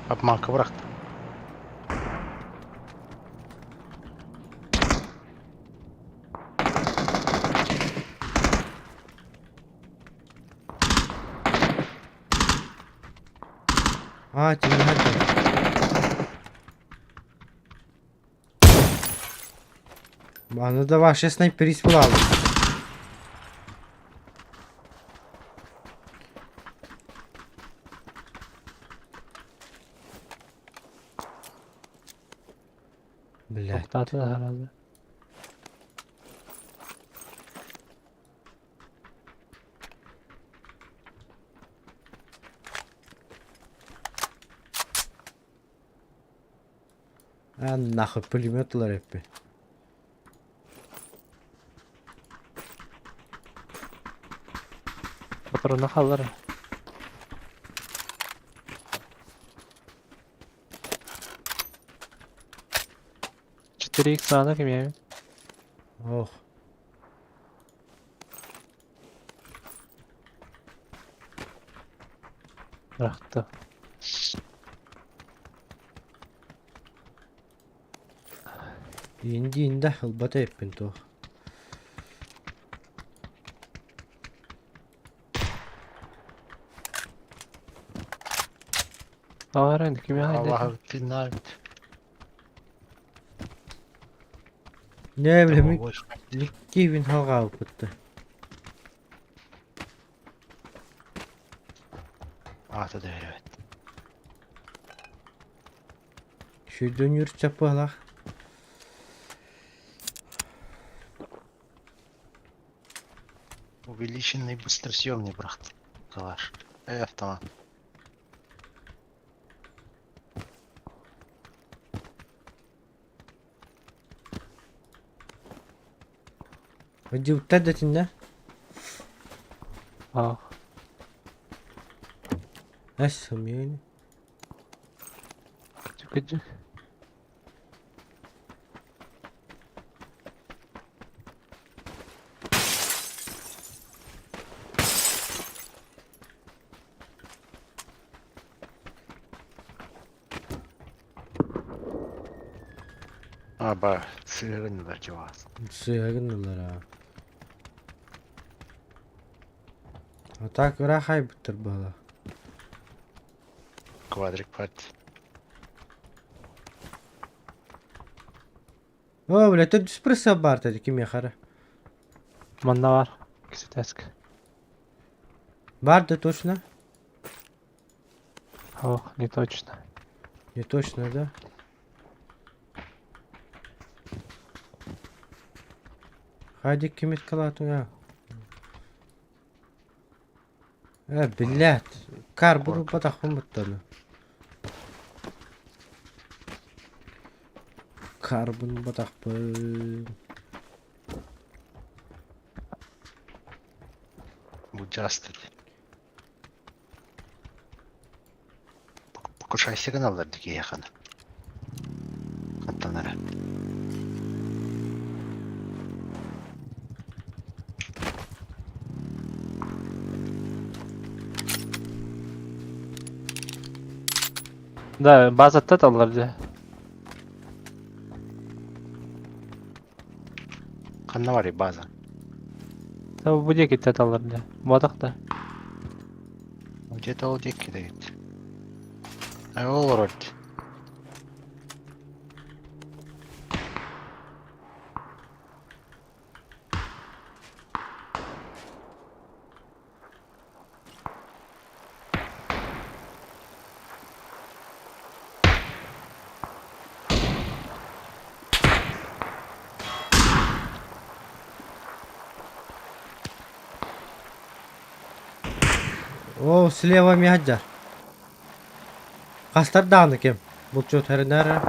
Обманка бырахта. Аа, тиҥэһэр да. Аны да вообще снайперист буолаабыт. Блядь. Тоқтатты herhalde. А нахуй пулемет ылар эппи. Патрона халлар. 4x надо ким я? Ох. Бырахты. Инди инде ылбата эппин туох. Ааран ким я? Аллах ты Не билем Кивин халҕаабыппытта. Аата да өрөбөт. Шүйдөн юр чаппалах. Увеличенный быстросъемный бырахты. Калаш. Автомат. Дьыбыттар да итиннэ. Ах. Эс сымыйын. Кыдьык. Аба, сыгыннылар чувас. Сыгыннылар а. А так ыраах айбыттар бала. Квадрик парти. О, бля, тут эспрессо бар dedi ким яхара. Манна бар. Кисетеск. Бар да точно? Ох, не точно. Не точно, да? Хайди кимит калатуя. Блядь. Кар буду потахом буттаны. Карбон батахпын. Участвовать. Покушай сигналлар дики яхана. Хаттанара. Да, база аллар дьэ. Ханна бар база. Та бу диэки аллар дьэ. Буотах да. Где-то ол диэки дэгит. Ай ол роль. О, слева миһадьар. Хастар даҕаны ким? Булчут хэринэр.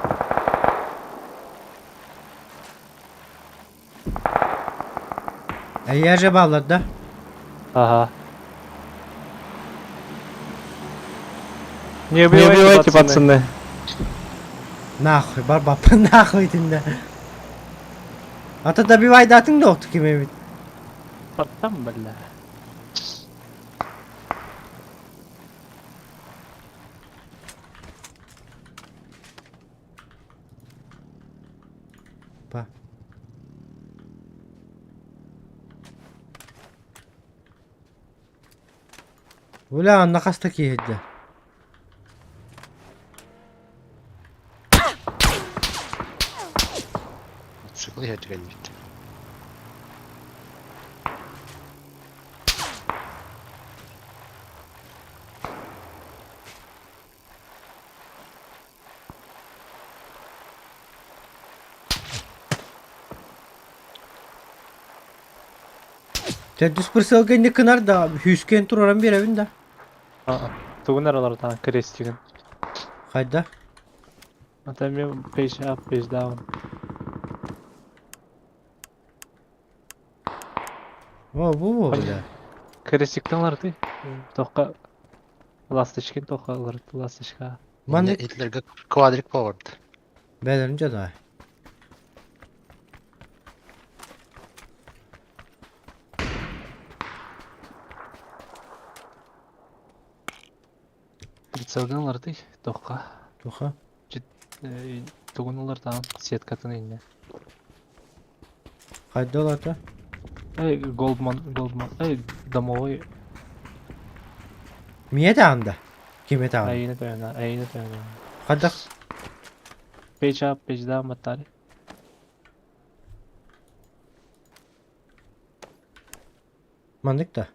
Эйиэже бааллар да? Ага. Не Не убивайте, пацаны. Нахуй, бар баппа нахуй итиннэ. Ата добивайдаатыҥ да охту ким эбит. Потом, бля. Па. Бля, анна хаста киһирдэ. Мотоцикл иһэ түгэннибит. Төрдүс прысылга инник гынар да, сүүскэн тураран биэрэбин да. Тугун аралардан крестигин. Хайда? Ата мен page up, page down. О, бу бу, бля. Крестиктен аларды. Тоққа ласточкин тоққа аларды, ласточка. Маннык Итлерге квадрик поварды. бэлэрин дьоно. Прицелдан аларды, тоққа. Туха. Тугун алардан сеткатын инне. Хайда олата? Эй, Голдман, Голдман, эй, домовой. Мие даанда. Киме даанда. Айны тойна, айны тойна. Хайда Page up, page down баттары. маннык да.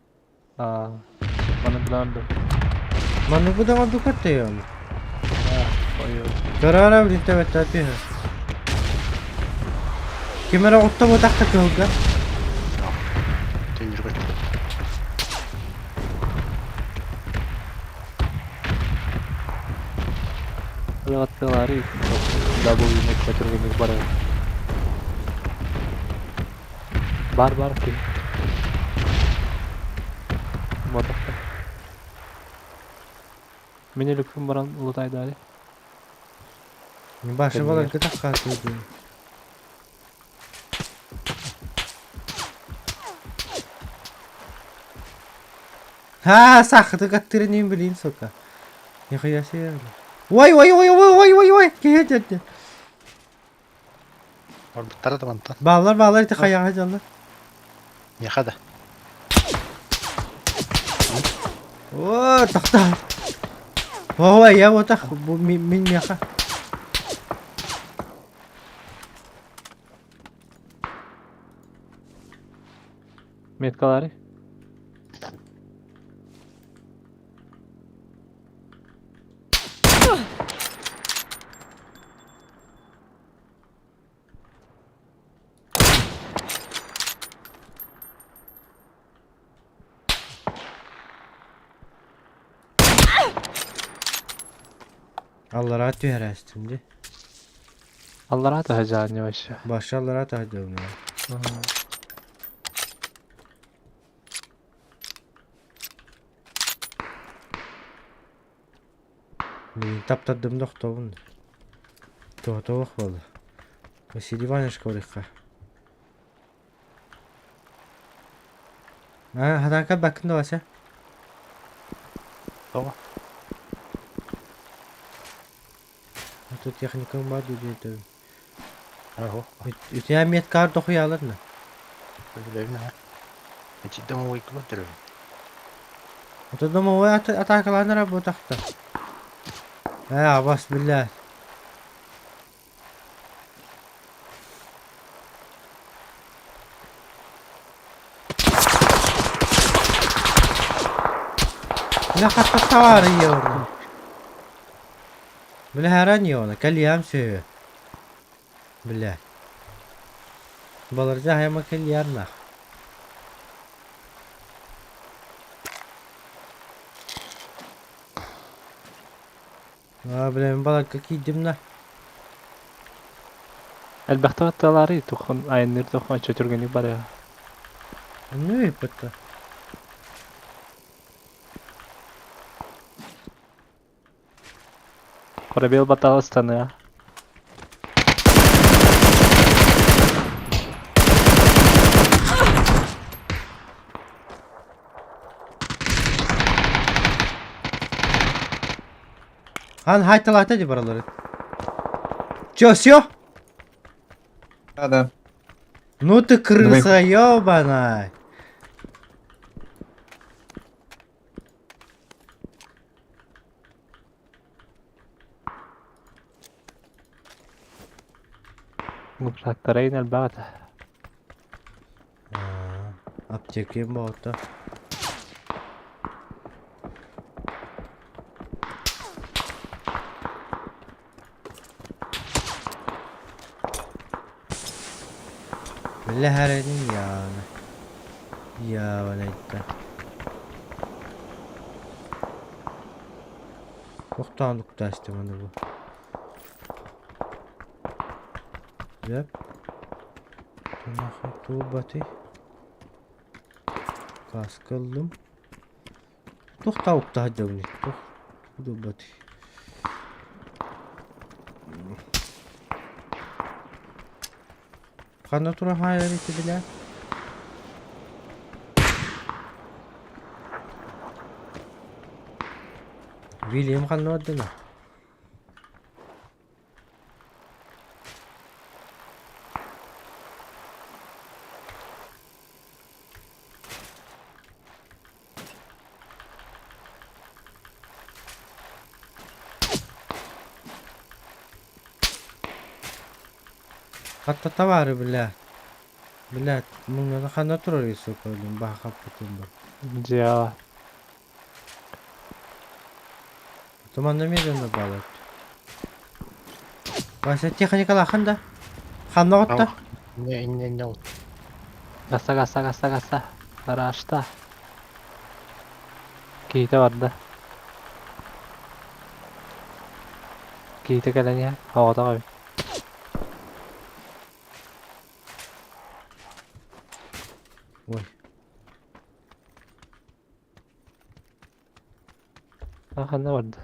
А, маны биланды. Маннык бу даҕа дукаттайым. Ой, Көрөөрө билинтэ бэттэ Ким эрэ отто бутахта кыһылга. Төннөргө. Аттылары W көтөргөнүк бар. Бар бар ки. Мотохта. Мен элек баран улутайдары. Башы балар кытах хаатыйды. Ха, сахыты каттырын билин, сука. Нихуя себе. Ой, ой, ой, ой, ой, ой, ой, киһи Орбуттара да мантан. Баллар, баллар, ити хаяға жаллар. Нехада. О, тохта. Ой, я вот так, мин меха. Меткалары. Аллара түһәрәстим ди. Аллара та хажааны вообще. Башы аллара таһдым. Блин, таптадым дохтобун. Тоҕотоох буолла. Василий Иванович корихха. А, хатанка бакын да Вася. Тоҕо? А тут техникаң бар диде. Ого. Үтә меткар дохуяларны. Билебин ha. Эти домовой көтөрөм. Ото домовой атакаланыр бу тахта. Ә, бас билlah. Бля хатта тавары йорны. Бля харан йорны, калиям сөйө. Бля. Баларжа хайма калиярнах. Аа, бля, мин баларга киирдим да. Элбэхтэ батталаары тухон айанныыр тухон оччо түргэнник барыа. Ну и пытта. Пробел батал ыстаныа. Хан хайталаата ди баралары. Чё, всё? Да, да. Ну ты крыса, ёбаная. Глупшаттарайын элбэх этэ. Аптекам боҕото. Биллэһэринин яана. Яабанайда. Тохтоон уктаастым аны бу. Дьэ. Нахуй туубатый. Каска ыллым. Туох тауктаах дьоҥҥут туох буолбатый Ханна туран хаайар ити билээ Вильям ханна бардына Хатта товары, бля. Блядь, муҥнана ханна турарый, сука, блин, баха хаппытым ба. Дьиэҕэ. Туманна медленно балат. Вася, техникалахан да? Ханна отта? Не, не, не, вот. Гаса гаса гаса гаса. Гаражта. Киһитэ барда. Киһитэ кэлэн иһэр. Оҕотох эбит. Ой. А ханна барда?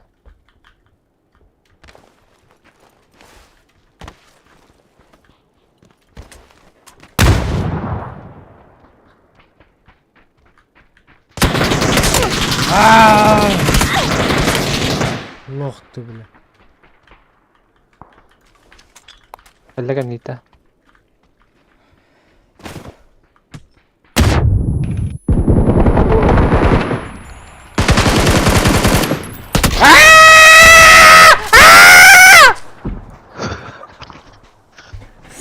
Лох ты, бля. Кэллэ кэнниитэ.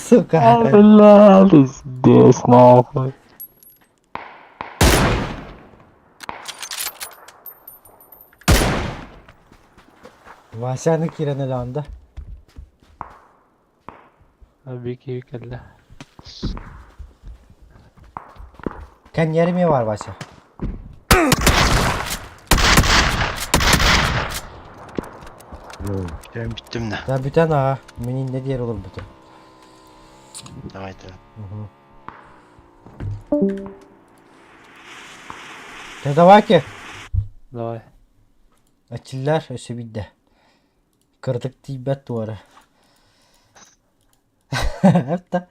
Сука. Бля, пиздец, нахуй. Васяны киирэн өлөөн да. Бики кэллэ. Кэнниэри эмиэ баар Вася. Бүтэн бүттүм да. Да бүтэн аҕа. Мин иннэ диэри олорбутум. Давайте. Угу. Ты давай-ка. Давай. Ачиллар өссө биирдэ. Кыратык тиийбэт туора. Эптэ.